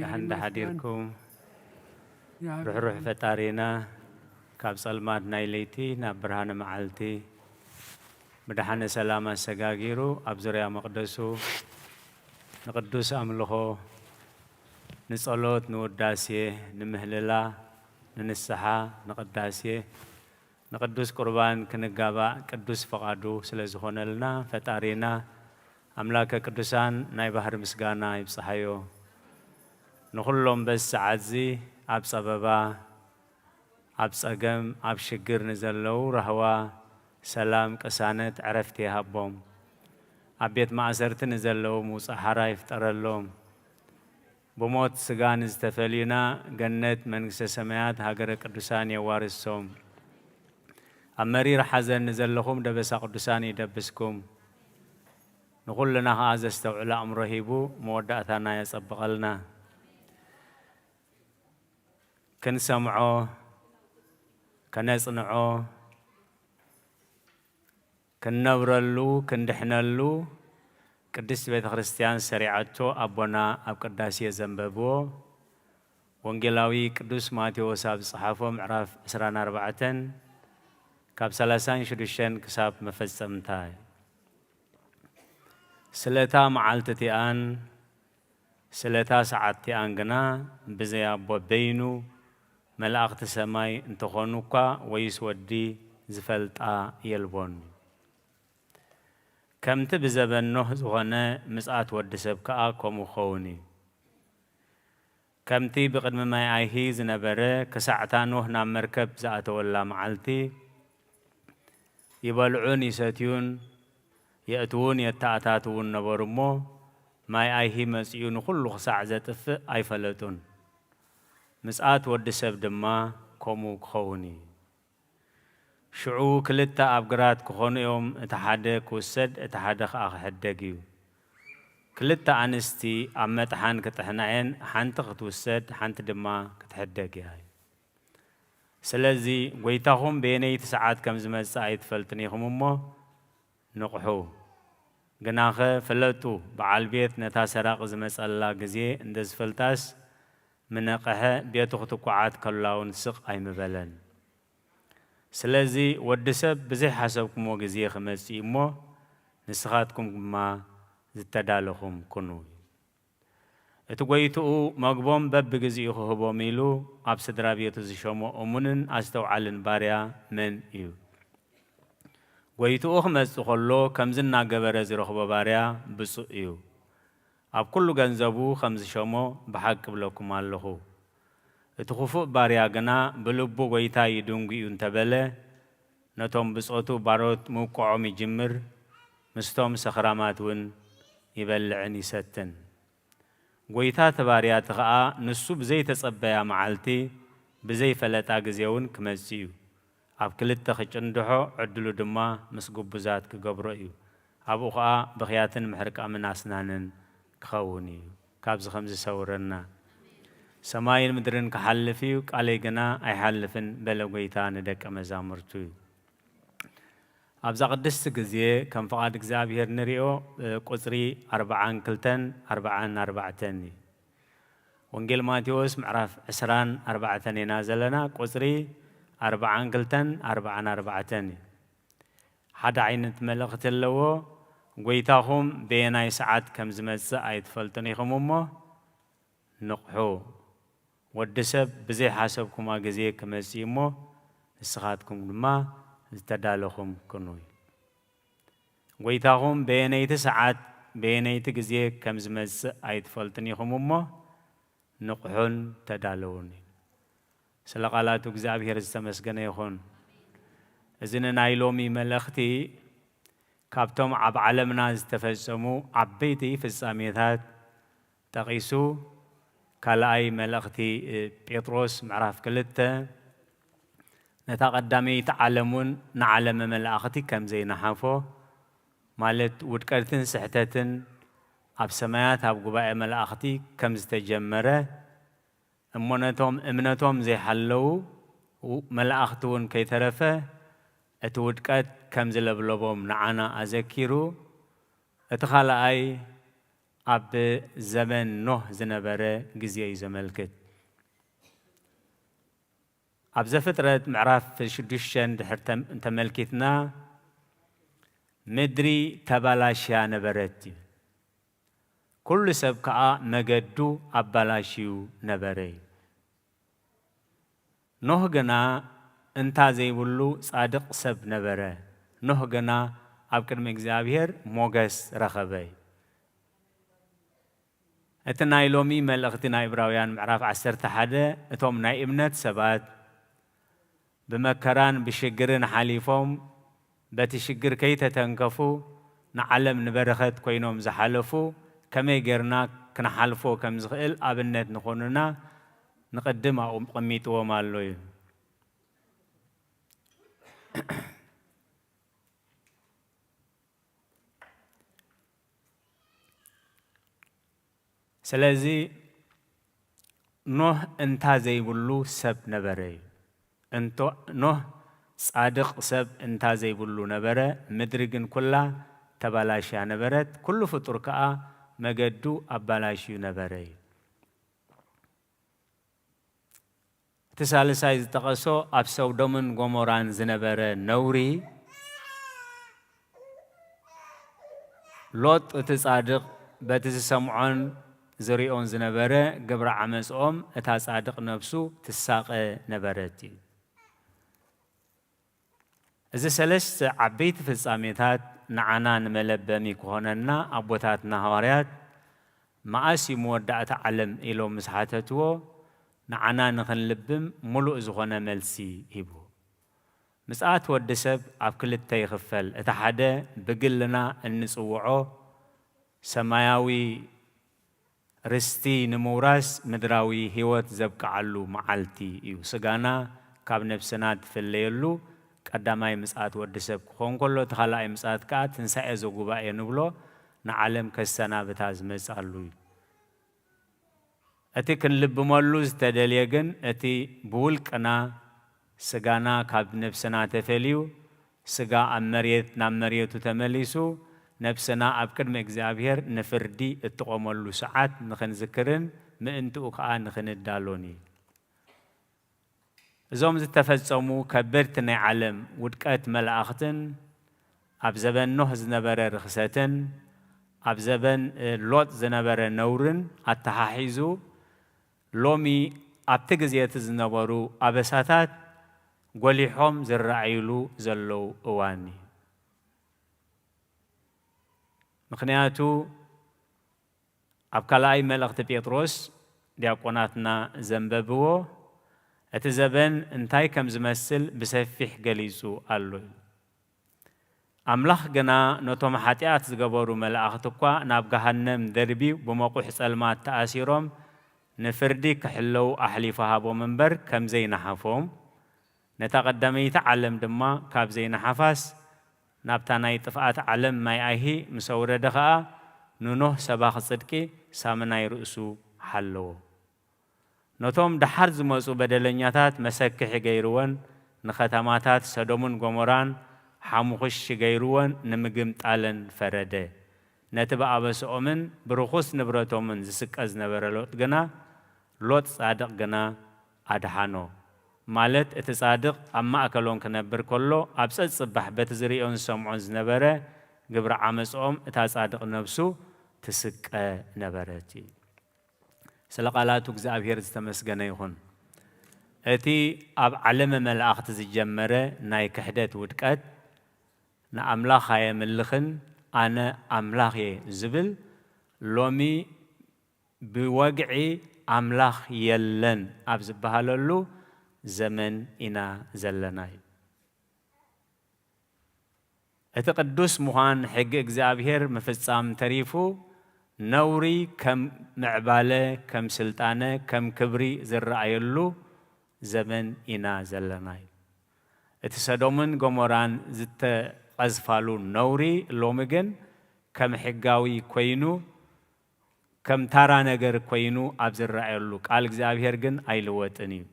ደሓን ዶ ሓዲርኩም? ርሕሩሕ ፈጣሪና ካብ ጸልማት ናይ ለይቲ ናብ ብርሃነ መዓልቲ ብደሓነ ሰላም ኣሰጋጊሩ ኣብ ዙርያ መቕደሱ ንቅዱስ ኣምልኾ፣ ንጸሎት፣ ንውዳሴ፣ ንምህልላ፣ ንንስሓ፣ ንቅዳሴ፣ ንቅዱስ ቁርባን ክንጋባእ ቅዱስ ፈቓዱ ስለ ዝኾነልና ፈጣሪና ኣምላከ ቅዱሳን ናይ ባህሪ ምስጋና ይብጽሓዮ። ንኹሎም በዚ ሰዓትዚ ኣብ ጸበባ፣ ኣብ ጸገም፣ ኣብ ሽግር ንዘለዉ ራህዋ፣ ሰላም፣ ቅሳነት፣ ዕረፍቲ ይሃቦም። ኣብ ቤት ማእሰርቲ ንዘለዉ ምውጻእ ሓራ ይፍጠረሎም። ብሞት ስጋ ንዝተፈልዩና ገነት መንግስተ ሰማያት ሃገረ ቅዱሳን የዋርሶም። ኣብ መሪር ሓዘን ንዘለኹም ደበሳ ቅዱሳን ይደብስኩም። ንኹልና ኸኣ ዘስተውዕል ኣእምሮ ሂቡ መወዳእታና የጸብቐልና። ክንሰምዖ፣ ከነጽንዖ፣ ክንነብረሉ፣ ክንድሕነሉ ቅድስት ቤተ ክርስቲያን ሰሪዓቶ ኣቦና ኣብ ቅዳሴ ዘንበብዎ ወንጌላዊ ቅዱስ ማቴዎስ ኣብ ዝጸሓፎ ምዕራፍ ዕስራን ኣርባዕተን ካብ ሰላሳን ሽዱሽተን ክሳብ መፈጸምታ እዩ። ስለታ መዓልቲ እቲኣን ስለታ ሰዓት እቲኣን ግና ብዘይ ኣቦ በይኑ መላእኽቲ ሰማይ እንተኾኑ እኳ ወይስ ወዲ ዝፈልጣ የልቦን። ከምቲ ብዘበን ኖህ ዝኾነ ምጽኣት ወዲ ሰብ ከኣ ከምኡ ክኸውን እዩ። ከምቲ ብቕድሚ ማይ ኣይሂ ዝነበረ፣ ክሳዕታ ኖህ ናብ መርከብ ዝኣተወላ መዓልቲ፣ ይበልዑን ይሰትዩን፣ የእትዉን የተኣታትዉን ነበሩ እሞ፣ ማይ ኣይሂ መጺኡ ንኹሉ ክሳዕ ዘጥፍእ ኣይፈለጡን። ምጽኣት ወዲ ሰብ ድማ ከምኡ ክኸውን እዩ። ሽዑ ክልተ ኣብ ግራት ክኾኑ እዮም፣ እቲ ሓደ ክውሰድ፣ እቲ ሓደ ኸኣ ክሕደግ እዩ። ክልተ ኣንስቲ ኣብ መጥሓን ክጥሕና እየን፣ ሓንቲ ክትውሰድ፣ ሓንቲ ድማ ክትሕደግ እያ። ስለዚ፣ ጐይታኹም በየነይቲ ሰዓት ከም ዝመጽእ ኣይትፈልጡን ኢኹም እሞ፣ ንቕሑ። ግናኸ ፍለጡ፣ በዓል ቤት ነታ ሰራቒ ዝመጸላ ግዜ እንተ ዝፈልጣስ፣ ምነቕሐ፣ ቤቱ ክትኳዓት ከላ እውን ስቕ ኣይምበለን። ስለዚ፣ ወዲ ሰብ ብዘይሓሰብኩምዎ ግዜ ክመጽእ እዩ እሞ፣ ንስኻትኩም ድማ ዝተዳለኹም ኩኑ። እቲ ጐይትኡ መግቦም በብግዜኡ ክህቦም ኢሉ ኣብ ስድራ ቤቱ ዝሸሞ እሙንን ኣስተውዓልን ባርያ መን እዩ? ጐይትኡ ክመጽእ ከሎ ከምዚ እናገበረ ዝረኽቦ ባርያ ብጹእ እዩ። ኣብ ኩሉ ገንዘቡ ከም ዝሸሞ ብሓቂ እብለኩም ኣለኹ። እቲ ክፉእ ባርያ ግና ብልቡ ጐይታይ ድንጉዩ እንተ በለ፣ ነቶም ብጾቱ ባሮት ምውቅዖም ይጅምር፣ ምስቶም ሰኽራማት እውን ይበልዕን ይሰትን። ጐይታ እቲ ባርያ እቲ ኸኣ ንሱ ብዘይተጸበያ መዓልቲ ብዘይፈለጣ ግዜ እውን ክመጽእ እዩ። ኣብ ክልተ ክጭንድሖ፣ ዕድሉ ድማ ምስ ግቡዛት ክገብሮ እዩ። ኣብኡ ኸኣ ብኽያትን ምሕርቃምን ኣስናንን ክኸውን እዩ። ካብዚ ከም ዝሰውረና። ሰማይን ምድርን ክሓልፍ እዩ፣ ቃለይ ግና ኣይሓልፍን በለ ጐይታ ንደቀ መዛሙርቱ እዩ። ኣብዛ ቅድስቲ ግዜ ከም ፍቓድ እግዚኣብሔር ንሪኦ፣ እ፣ ቁጽሪ ኣርብዓን ክልተን ኣርብዓን ኣርባዕተን እዩ። ወንጌል ማቴዎስ ምዕራፍ ዕስራን ኣርባዕተን ኢና ዘለና፣ ቁጽሪ ኣርብዓን ክልተን ኣርብዓን ኣርባዕተን እዩ። ሓደ ዓይነት መልእኽቲ ኣለዎ። ጐይታኹም በየናይ ሰዓት ከም ዝመጽእ ኣይትፈልጡን ኢኹም እሞ፣ ንቕሑ። ወዲ ሰብ ብዘይሓሰብኩማ ግዜ ክመጽእ እሞ፣ ንስኻትኩም ድማ ዝተዳለኹም ኩኑ። ጐይታኹም በየነይቲ ሰዓት፣ በየነይቲ ግዜ ከም ዝመጽእ ኣይትፈልጡን ኢኹም እሞ፣ ንቕሑን ተዳለዉን እዩ። ስለ ቃላቱ እግዚኣብሔር ዝተመስገነ ይኹን። እዚ ንናይ ሎሚ መልእኽቲ ካብቶም ኣብ ዓለምና ዝተፈጸሙ ዓበይቲ ፍጻሜታት ጠቒሱ፣ ካልኣይ መልእኽቲ ጴጥሮስ ምዕራፍ ክልተ ነታ ቀዳመይቲ ዓለም እውን ንዓለመ መላእኽቲ ከም ዘይነሓፎ፣ ማለት ውድቀትን ስሕተትን ኣብ ሰማያት ኣብ ጉባኤ መላእኽቲ ከም ዝተጀመረ፣ እሞ ነቶም እምነቶም ዘይሓለዉ መላእኽቲ እውን ከይተረፈ እቲ ውድቀት ከም ዝለብለቦም ንዓና ኣዘኪሩ፣ እቲ ካልኣይ ኣብ ዘመን ኖህ ዝነበረ ግዜ እዩ ዘመልክት። ኣብ ዘፍጥረት ምዕራፍ ሽዱሽተ እንድሕር ተም-፣ እንተመልኪትና፣ ምድሪ ተባላሽያ ነበረት እዩ። ኩሉ ሰብ ከኣ መገዱ ኣባላሽዩ ነበረ እዩ። ኖህ ግና እንታ ዘይብሉ ጻድቕ ሰብ ነበረ። ኖህ ግና ኣብ ቅድሚ እግዚኣብሔር ሞገስ ረኸበ እዩ። እቲ ናይ ሎሚ መልእኽቲ ናይ ዕብራውያን ምዕራፍ ዓሰርተ ሓደ፣ እቶም ናይ እምነት ሰባት ብመከራን ብሽግርን ሓሊፎም፣ በቲ ሽግር ከይተተንከፉ ንዓለም ንበረኸት ኮይኖም ዝሓለፉ፣ ከመይ ጌርና ክንሓልፎ ከም ዝኽእል ኣብነት ንኾኑና ንቕድም ኣብኡ ቀሚጥዎም ኣሎ እዩ። ስለዚ ኖህ እንታ ዘይብሉ ሰብ ነበረ እዩ። እንቶ ኖህ ጻድቕ ሰብ እንታ ዘይብሉ ነበረ፣ ምድሪ ግን ኩላ ተባላሽያ ነበረት፣ ኩሉ ፍጡር ከኣ መገዱ ኣባላሽዩ ነበረ እዩ። እቲ ሳልሳይ ዝጠቐሶ ኣብ ሰውዶምን ጎሞራን ዝነበረ ነውሪ፣ ሎጥ እቲ ጻድቕ በቲ ዝሰምዖን ዝሪኦን ዝነበረ ግብረ ዓመጽኦም እታ ጻድቕ ነብሱ ትሳቐ ነበረት እዩ። እዚ ሰለስተ ዓበይቲ ፍጻሜታት ንዓና ንመለበሚ ክኾነና ኣቦታትና ሃዋርያት መኣስ እዩ መወዳእታ ዓለም ኢሎም ምስ ሓተትዎ፣ ንዓና ንኽንልብም ምሉእ ዝኾነ መልሲ ሂቡ። ምጽኣት ወዲ ሰብ ኣብ ክልተ ይኽፈል። እቲ ሓደ ብግልና እንጽውዖ ሰማያዊ ርስቲ ንምውራስ ምድራዊ ህይወት ዘብቅዓሉ መዓልቲ እዩ። ስጋና ካብ ነብስና ትፍለየሉ ቀዳማይ ምጽኣት ወዲ ሰብ ክኾን ከሎ፣ እቲ ካልኣይ ምጽኣት ከኣ ትንሳኤ ዘጉባኤ ንብሎ፣ ንዓለም ከሰናብታ ዝመጽኣሉ እዩ። እቲ ክንልብመሉ ዝተደልየ ግን፣ እቲ ብውልቅና ስጋና ካብ ነብስና ተፈልዩ፣ ስጋ ኣብ መሬት፣ ናብ መሬቱ ተመሊሱ፣ ነብስና ኣብ ቅድሚ እግዚኣብሔር ንፍርዲ እትቆመሉ ሰዓት ንኽንዝክርን ምእንትኡ ከኣ ንኽንዳሎን እዩ። እዞም ዝተፈጸሙ ከበድቲ ናይ ዓለም ውድቀት መላእኽትን፣ ኣብ ዘበን ኖህ ዝነበረ ርኽሰትን፣ ኣብ ዘበን ሎጥ ዝነበረ ነውርን ኣተሓሒዙ፣ ሎሚ ኣብቲ ግዜ እቲ ዝነበሩ ኣበሳታት ጎሊሖም ዝረኣዩሉ ዘለዉ እዋን እዩ። ምኽንያቱ፣ ኣብ ካልኣይ መልእኽቲ ጴጥሮስ ዲያቆናትና ዘንበብዎ፣ እቲ ዘበን እንታይ ከም ዝመስል ብሰፊሕ ገሊጹ ኣሎ ኢሉ። ኣምላኽ ግና ነቶም ሓጢኣት ዝገበሩ መላእኽቲ እኳ ናብ ገሃነም ደርብዩ ብመቑሕ ጸልማት ተኣሲሮም ንፍርዲ ክሕለዉ ኣሕሊፉ ሃቦም እምበር ከም ዘይነሓፎም፣ ነታ ቀዳመይቲ ዓለም ድማ ካብ ዘይነሓፋስ ናብታ ናይ ጥፍኣት ዓለም ማይ ኣይሂ ምስ ኣውረደ ኸኣ፣ ንኖህ ሰባኺ ጽድቂ ሳምናይ ርእሱ ሓለዎ። ነቶም ደሓር ዝመጹ በደለኛታት መሰክሒ ገይርወን፣ ንኸተማታት ሰዶምን ጎሞራን ሓሙኽሽ ገይርወን ንምግምጣለን ፈረደ። ነቲ ብኣበስኦምን ብርኹስ ንብረቶምን ዝስቀ ዝነበረ ሎጥ ግና፣ ሎጥ ጻድቕ ግና ኣድሓኖ። ማለት እቲ ጻድቕ ኣብ ማእከሎም ክነብር ከሎ፣ ኣብ ጸጽባሕ በቲ ዝርእዮን ዝሰምዖን ዝነበረ ግብሪ ዓመጽኦም እታ ጻድቕ ነብሱ ትስቀ ነበረት። ስለ ቃላቱ እግዚኣብሔር ዝተመስገነ ይኹን። እቲ ኣብ ዓለመ መላእኽቲ ዝጀመረ ናይ ክሕደት ውድቀት፣ ንኣምላኽ ኣየምልኽን ኣነ ኣምላኽ እየ ዝብል፣ ሎሚ ብወግዒ ኣምላኽ የለን ኣብ ዝበሃለሉ ዘመን ኢና ዘለና እዩ። እቲ ቅዱስ ምዃን ሕጊ እግዚኣብሔር ምፍጻም ተሪፉ፣ ነውሪ ከም ምዕባለ፣ ከም ስልጣነ፣ ከም ክብሪ ዝረኣየሉ ዘመን ኢና ዘለና እዩ። እቲ ሰዶምን ጎሞራን ዝተቐዝፋሉ ነውሪ ሎሚ ግን ከም ሕጋዊ ኮይኑ፣ ከም ታራ ነገር ኮይኑ ኣብ ዝረኣየሉ፣ ቃል እግዚኣብሔር ግን ኣይልወጥን እዩ።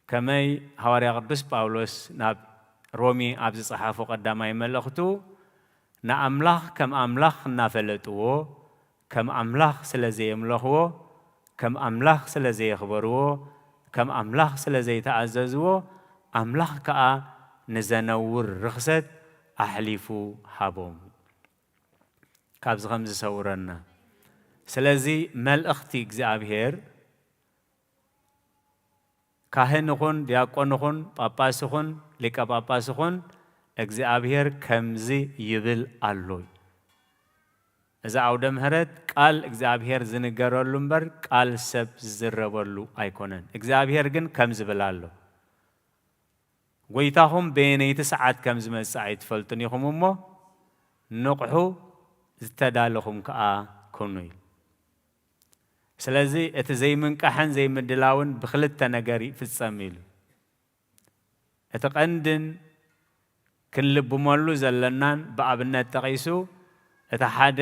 ከመይ ሃዋርያ ቅዱስ ጳውሎስ ናብ ሮሜ ኣብ ዝጸሓፎ ቀዳማይ መልእኽቱ፣ ንኣምላኽ ከም ኣምላኽ እናፈለጥዎ፣ ከም ኣምላኽ ስለ ዘየምለኽዎ፣ ከም ኣምላኽ ስለ ዘየኽበርዎ፣ ከም ኣምላኽ ስለ ዘይተኣዘዝዎ፣ ኣምላኽ ከኣ ንዘነውር ርኽሰት ኣሕሊፉ ሃቦም። ካብዚ ከም ዝሰውረና። ስለዚ መልእኽቲ እግዚኣብሔር፣ ካህን ይኹን፣ ዲያቆን ይኹን፣ ጳጳስ ይኹን፣ ሊቀ ጳጳስ ይኹን፣ እግዚኣብሔር ከምዚ ይብል ኣሎ። እዚ ዓውደ ምሕረት ቃል እግዚኣብሔር ዝንገረሉ እምበር ቃል ሰብ ዝዝረበሉ ኣይኮነን። እግዚኣብሔር ግን ከም ዝብል ኣሎ። ጎይታኹም በየነይቲ ሰዓት ከም ዝመጽእ ኣይትፈልጡን ኢኹም እሞ፣ ንቕሑ ዝተዳለኹም ከኣ ኩኑ ኢሉ። ስለዚ እቲ ዘይምንቃሕን ዘይምድላውን ብኽልተ ነገር ይፍጸም ኢሉ። እቲ ቀንድን ክንልብመሉ ዘለናን ብኣብነት ጠቒሱ፣ እቲ ሓደ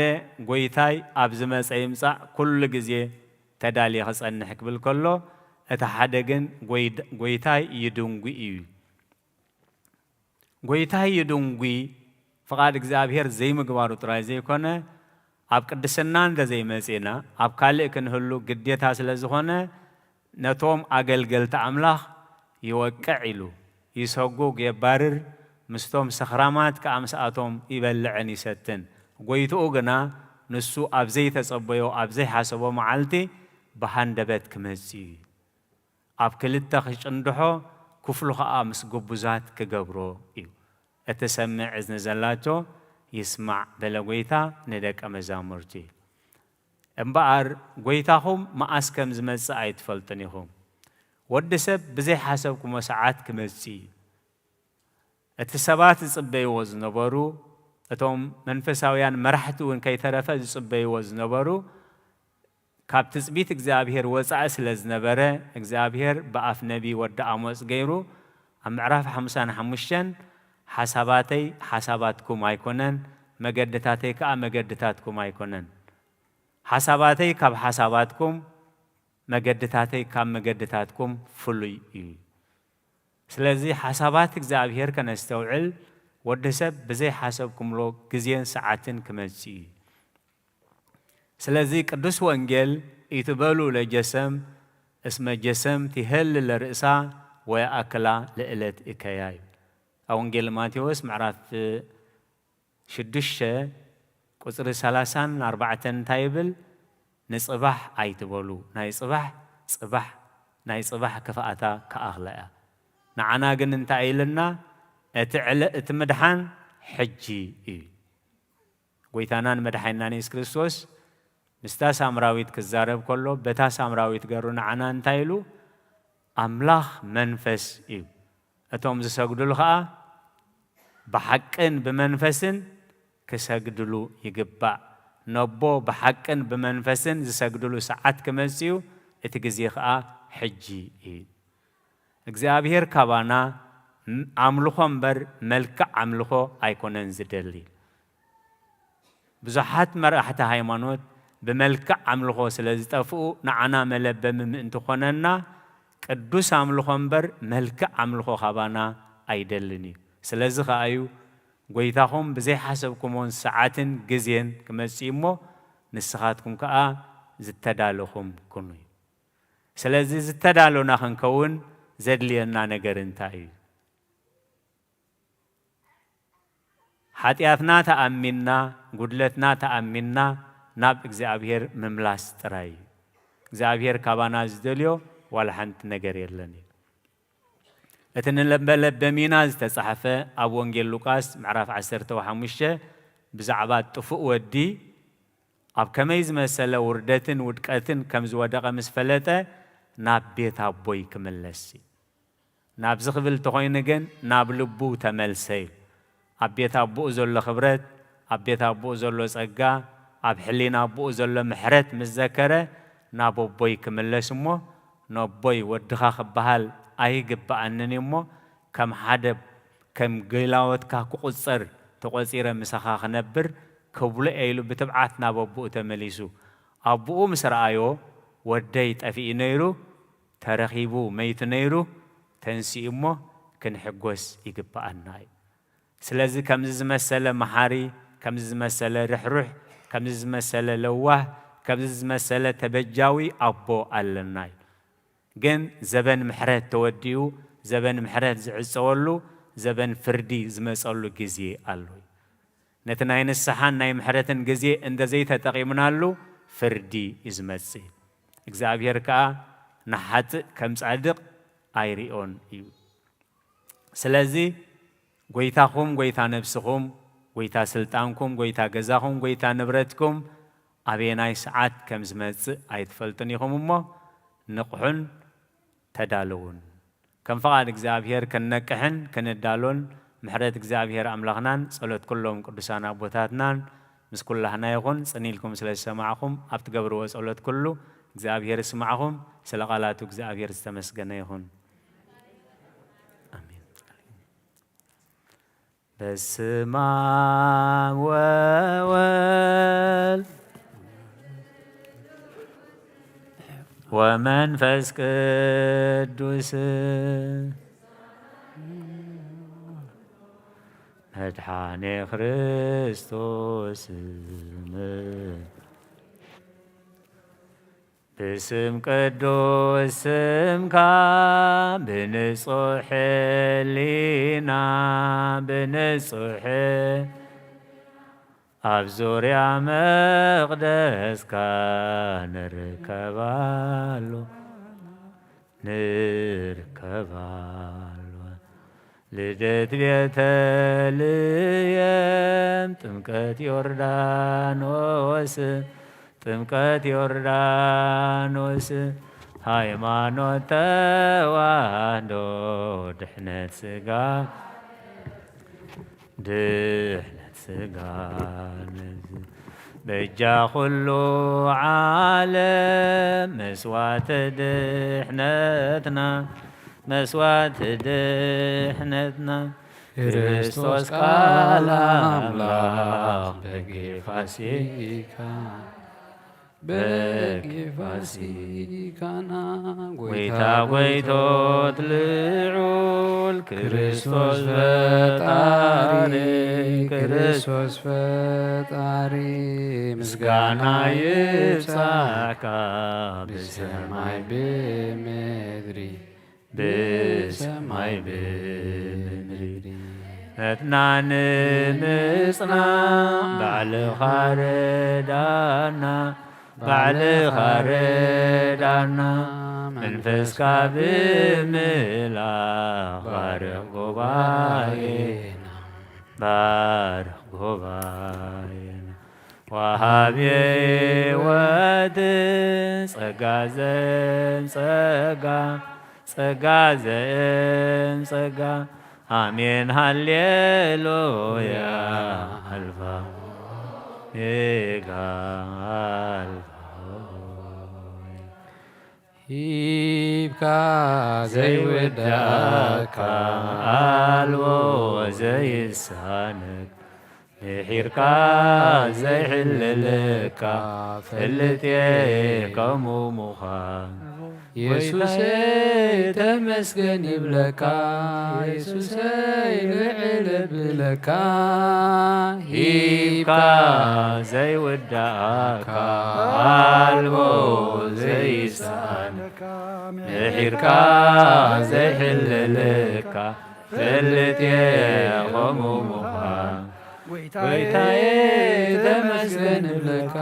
ጎይታይ ኣብ ዝመጸ ይምጻእ ኩሉ ግዜ ተዳልየ ክጸንሕ ክብል ከሎ፣ እቲ ሓደ ግን ጎይ-፣ ጎይታይ ይድንጉ እዩ። ጎይታይ ይድንጉ ፍቓድ እግዚኣብሔር ዘይምግባሩ ጥራይ ዘይኮነ፣ ኣብ ቅድስና እንተዘይመጺእና ኣብ ካልእ ክንህሉ ግዴታ ስለ ዝኾነ፣ ነቶም ኣገልገልቲ ኣምላኽ ይወቅዕ ኢሉ፣ ይሰጉግ የባርር፣ ምስቶም ሰኽራማት ከኣ ምስኣቶም ይበልዕን ይሰትን። ጎይትኡ ግና ንሱ ኣብ ዘይተጸበዮ ኣብ ዘይሓሰቦ መዓልቲ ብሃንደበት ክመጽእ እዩ። ኣብ ክልተ ክጭንድሖ፣ ክፍሉ ኸኣ ምስ ግቡዛት ክገብሮ እዩ። እትሰምዕ እዝኒ ዘላቶ ይስማዕ በለ ጎይታ ንደቀ መዛሙርቲ። እምበኣር ጐይታኹም መኣስ ከም ዝመጽእ ኣይትፈልጡን ኢኹም። ወዲ ሰብ ብዘይሓሰብኩሞ ሰዓት ክመጽእ እዩ። እቲ ሰባት ዝጽበይዎ ዝነበሩ፣ እቶም መንፈሳውያን መራሕቲ እውን ከይተረፈ ዝጽበይዎ ዝነበሩ፣ ካብ ትጽቢት እግዚኣብሔር ወጻኢ ስለ ዝነበረ፣ እግዚኣብሔር ብኣፍ ነቢ ወዲ ኣሞጽ ገይሩ ኣብ ምዕራፍ ሓምሳን ሓሙሽተን፣ ሓሳባተይ ሓሳባትኩም ኣይኮነን፣ መገድታተይ ከኣ መገድታትኩም ኣይኮነን። ሓሳባተይ ካብ ሓሳባትኩም፣ መገድታተይ ካብ መገድታትኩም ፍሉይ እዩ። ስለዚ ሓሳባት እግዚኣብሔር ከነስተውዕል፣ ወዲ ሰብ ብዘይሓሰብኩምሎ ግዜን ሰዓትን ክመጽእ እዩ። ስለዚ ቅዱስ ወንጌል፣ "ኢትበሉ ለጀሰም እስመ ጀሰም ትሄሊ ለርእሳ ወየኣክላ ለእለት እከያ" እዩ። ኣብ ወንጌል ማቴዎስ ምዕራፍ ሽዱሽተ ቁጽሪ ሰላሳን ኣርባዕተን እንታይ ይብል? "ንጽባሕ ኣይትበሉ፣ ናይ ጽባሕ ጽባሕ፣ ናይ ጽባሕ ክፍኣታ ክኣኽላ እያ። ንዓና ግን እንታይ ኢልና? እቲ ዕለ-፣ እቲ ምድሓን ሕጂ እዩ።" ጐይታናን መድሓኒናን የሱስ ክርስቶስ ምስታ ሳምራዊት ክዛረብ ከሎ፣ በታ ሳምራዊት ገሩ ንዓና እንታይ ኢሉ? "ኣምላኽ መንፈስ እዩ፣ እቶም ዝሰግዱሉ ኸኣ ብሓቅን ብመንፈስን ክሰግድሉ ይግባእ። ነቦ ብሓቅን ብመንፈስን ዝሰግድሉ ሰዓት ክመጽእ እዩ፣ እቲ ግዜ ኸኣ ሕጂ እዩ።" እግዚኣብሔር ካባና ም-፣ ኣምልኾ እምበር መልክዕ ኣምልኾ ኣይኮነን ዝደሊ። ብዙሓት መራሕቲ ሃይማኖት ብመልክዕ ኣምልኾ ስለ ዝጠፍኡ፣ ንዓና መለበሚ ምእንቲ ኾነና፣ ቅዱስ ኣምልኾ እምበር መልክዕ ኣምልኾ ካባና ኣይደልን እዩ። ስለዚ ኸኣ እዩ፣ "ጐይታኹም ብዘይሓሰብኩሞን ሰዓትን ግዜን ክመጽእ እሞ፣ ንስኻትኩም ከኣ ዝተዳለኹም ኩኑ" እዩ። ስለዚ ዝተዳሎና ክንከውን ዘድልየና ነገር እንታይ እዩ? ሓጢኣትና ተኣሚንና፣ ጉድለትና ተኣሚንና ናብ እግዚኣብሔር ምምላስ ጥራይ እዩ። እግዚኣብሔር ካባና ዝደልዮ ዋላ ሓንቲ ነገር የለን እዩ። እቲ ንለበለበሚና ዝተጻሕፈ ኣብ ወንጌል ሉቃስ ምዕራፍ ዓሰርተ ሓሙሽተ ብዛዕባ ጥፉእ ወዲ ኣብ ከመይ ዝመሰለ ውርደትን ውድቀትን ከም ዝወደቐ ምስ ፈለጠ ናብ ቤት ኣቦይ ክምለስ እዩ። ናብዚ ክብል እንተኾይኑ ግን ናብ ልቡ ተመልሰ እዩ። ኣብ ቤት ኣቦኡ ዘሎ ክብረት፣ ኣብ ቤት ኣቦኡ ዘሎ ጸጋ፣ ኣብ ሕሊና ኣቦኡ ዘሎ ምሕረት ምስ ዘከረ ናብ ኣቦይ ክምለስ እሞ፣ ነቦይ ወድኻ ክበሃል ኣይግብኣንን እዩ እሞ፣ ከም ሓደ ከም ገላወትካ ክቑጸር ተቖጺረ ምሳኻ ክነብር ክብሎ እየ ኢሉ ብትብዓት ናብ ኣቦኡ ተመሊሱ። ኣቦኡ ምስ ረኣዮ፣ "ወደይ ጠፊኡ ነይሩ፣ ተረኺቡ መይቱ ነይሩ፣ ተንሲኡ እሞ ክንሕጎስ ይግብኣና" እዩ። ስለዚ ከምዚ ዝመሰለ መሓሪ፣ ከምዚ ዝመሰለ ርሕሩሕ፣ ከምዚ ዝመሰለ ለዋህ፣ ከምዚ ዝመሰለ ተበጃዊ ኣቦ ኣለና እዩ። ግን ዘበን ምሕረት ተወዲኡ፣ ዘበን ምሕረት ዝዕጸወሉ፣ ዘበን ፍርዲ ዝመጸሉ ግዜ ኣሎ እዩ። ነቲ ናይ ንስሓን ናይ ምሕረትን ግዜ እንተ ዘይተጠቒምናሉ፣ ፍርዲ እዩ ዝመጽእ። እግዚኣብሔር ከኣ ንሓጥእ ከም ጻድቕ ኣይርእዮን እዩ። ስለዚ፣ ጐይታኹም፣ ጐይታ ነብስኹም፣ ጐይታ ስልጣንኩም፣ ጐይታ ገዛኹም፣ ጐይታ ንብረትኩም ኣበየናይ ሰዓት ከም ዝመጽእ ኣይትፈልጡን ኢኹም እሞ፣ ንቕሑን ተዳለዉን። ከም ፍቓድ እግዚኣብሔር ክንነቅሕን ክንዳሎን ምሕረት እግዚኣብሔር ኣምላኽናን ጸሎት ኩሎም ቅዱሳን ኣቦታትናን ምስ ኩላህና ይኹን። ጽን ኢልኩም ስለ ዝሰማዕኹም፣ ኣብ ትገብርዎ ጸሎት ኩሉ እግዚኣብሔር ይስማዕኹም። ስለ ቃላቱ እግዚኣብሔር ዝተመስገነ ይኹን። ኣሜን። በስመ አብ ወወልድ ወመንፈስ ቅዱስ መድኃኔ ክርስቶስ። ብስም ቅዱስ ስምካ ብንጹሕ ሕሊና ብንጹሕ ኣብ ዙርያ መቕደስካ ንርከባሉ ንርከባሉ። ልደት ቤተልሔም ጥምቀት ዮርዳኖስ ጥምቀት ዮርዳኖስ፣ ሃይማኖት ተዋህዶ፣ ድሕነት ስጋ፣ ድሕነት ስጋ ነፍሲ፣ በጃ ኩሉ ዓለም፣ መስዋዕቲ ድሕነትና፣ መስዋዕቲ ድሕነትና፣ ክርስቶስ ቃል ኣምላኽ በጊዕ ፋሲካ፣ በጊዕ ፋሲካና፣ ጎይታ ጎይቶት ልዑል ክርስቶስ ፈጣሪ፣ ክርስቶስ ፈጣሪ፣ ምስጋና ይብጻሕካ ብሰማይ ብምድሪ። ብሰማይ ብምድሪ። ነትና ንምጽና ባዕልኻ ርዳና፣ ባዕልኻ ርዳና፣ መንፈስካ ብምላኽ ባርኽ ጉባኤና፣ ባርኽ ጉባኤና። ወሃቢ ሕይወት ጸጋ ዘንጸጋ፣ ጸጋ ዘእም ጸጋ። ኣሜን ሃሌሉያ። ኣልፋ ኦሜጋ፣ ኣልፋ ኦሜጋ። ሂብካ ዘይውዳእካ፣ ኣልቦ ዘይሳነካ፣ ምሒርካ ዘይሕለለካ፣ ፈልጥ እየ ከምኡ ምዃን። የሱሰይ ተመስገን ይብለካ፣ የሱሰይ ልዕል እብለካ። ሂብካ ዘይውዳእካ፣ ኣልቦ ዘይሳነካ፣ ምሒርካ ዘይሕለለካ፣ ፈልጥ እየ ከምኡ ምዃን። ጎይታዬ ተመስገን እብለካ፣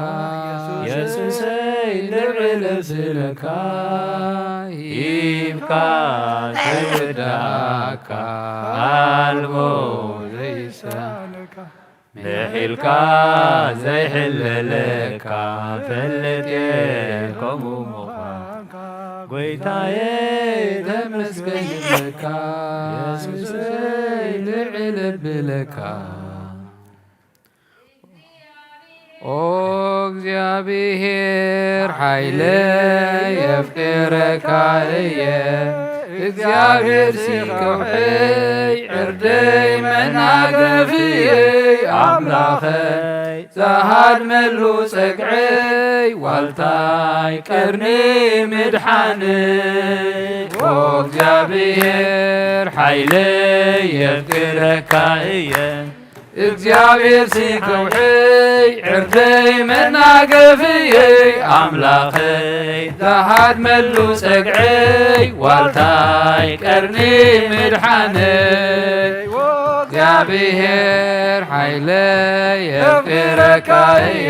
የሱሰይ ልዕል እብለካ። ሂብካ ዘይውዳእካ፣ ኣልቦ ዘይሳነካ፣ ምሒርካ ዘይሕለለካ፣ ፈልጥ እየ ከምኡ ምዃንካ። ጎይታዬ ተመስገን እብለካ፣ የሱሰይ ልዕል እብለካ። ኦ እግዚኣብሔር ሓይለይ የፍቅረካ እየ፣ እግዚኣብሔር ሲ ከውሕይ ዕርደይ መናገፍየይ ኣምላኸይ፣ ዝሃድመሉ ጸግዐይ ዋልታይ ቀርኒ ምድሓነይ። ኦ እግዚኣብሔር ሓይለይ የፍቅረካ እየ፣ እግዚኣብሔር ሲ ከውሕይ ዕርደይ መናገፍየይ ኣምላኸይ፣ ዝሃድመሉ ጸግዐይ ዋልታይ ቀርኒ ምድሓነይ። ኦ እግዚኣብሔር ሓይለይ የፍቅረካ እየ፣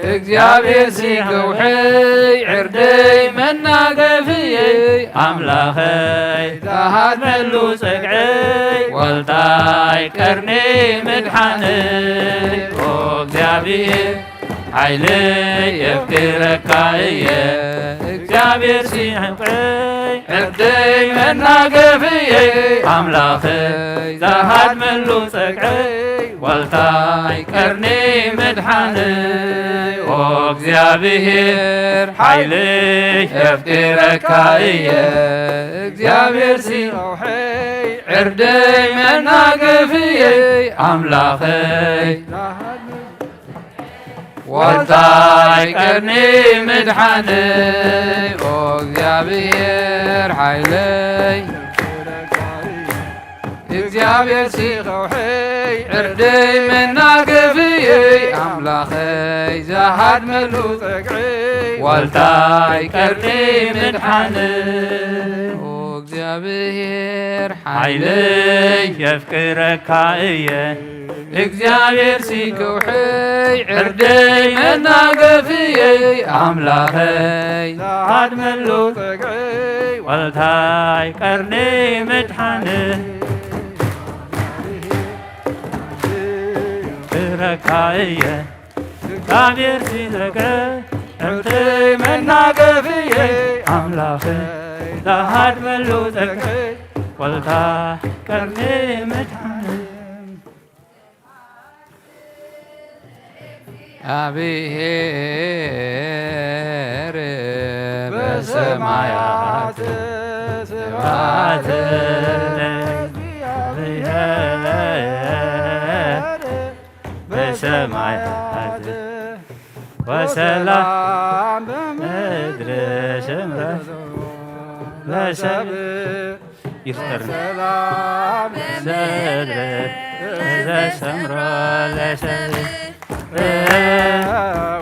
እግዚኣብሔር ሲ ከውሕይ ዕርደይ መናገፍየይ ኣምላኸይ፣ ዝሃድመሉ ጸግዐይ ዋልታይ ቀርኒ ምድሓነይ። ኦ እግዚኣብሔር ሓይለይ የፍቅረካ እየ፣ እግዚኣብሔር ሲ ከውሕይ ዕርደይ መናገፍየይ ኣምላኸይ፣ ዝሃድመሉ ጸግዐይ ዋልታይ ቀርኒ ምድሓነይ። ኦ እግዚኣብሔር ሓይለይ የፍቅረካ እየ፣ እግዚኣብሔር ሲ ከውሕይ ዕርደይ መናገፍየይ ኣምላኸይ፣ ዋልታይ ቀርኒ ምድሓነይ። ኦ እግዚኣብሔር ሓይለይ፣ እግዚኣብሔር ሲ ከውሕይ ዕርደይ መናገፍየይ ኣምላኸይ፣ ዝሃድመሉ ጸግዐይ ዋልታይ ቀርኒ ምድሓነይ። ኦ እግዚኣብሔር ሓይለይ የፍቅረካ እየ፣ እግዚኣብሔር ሲ ከውሕይ ዕርደይ መናገፍየይ ኣምላኸይ፣ ዝሃድመሉ ጸግዐይ ዋልታይ ቀርኒ ምድሓነይ። የፍቅረካ እየ፣ ካብ ኤርትራ ዘግዕ ዕርተይ መናገፍየይ ኣምላኸይ ዝሃድመሉ ጸግዒ ወልታ ቀርኒ መድኃኔ። ኣብሔር በሰማያት ስብሐት ለእግዚኣብሔር በሰማያት ወሰላም በምድር ስምረት ለሰብ ይፍጠር። በምድር ለዘሰምሮ ለሰብ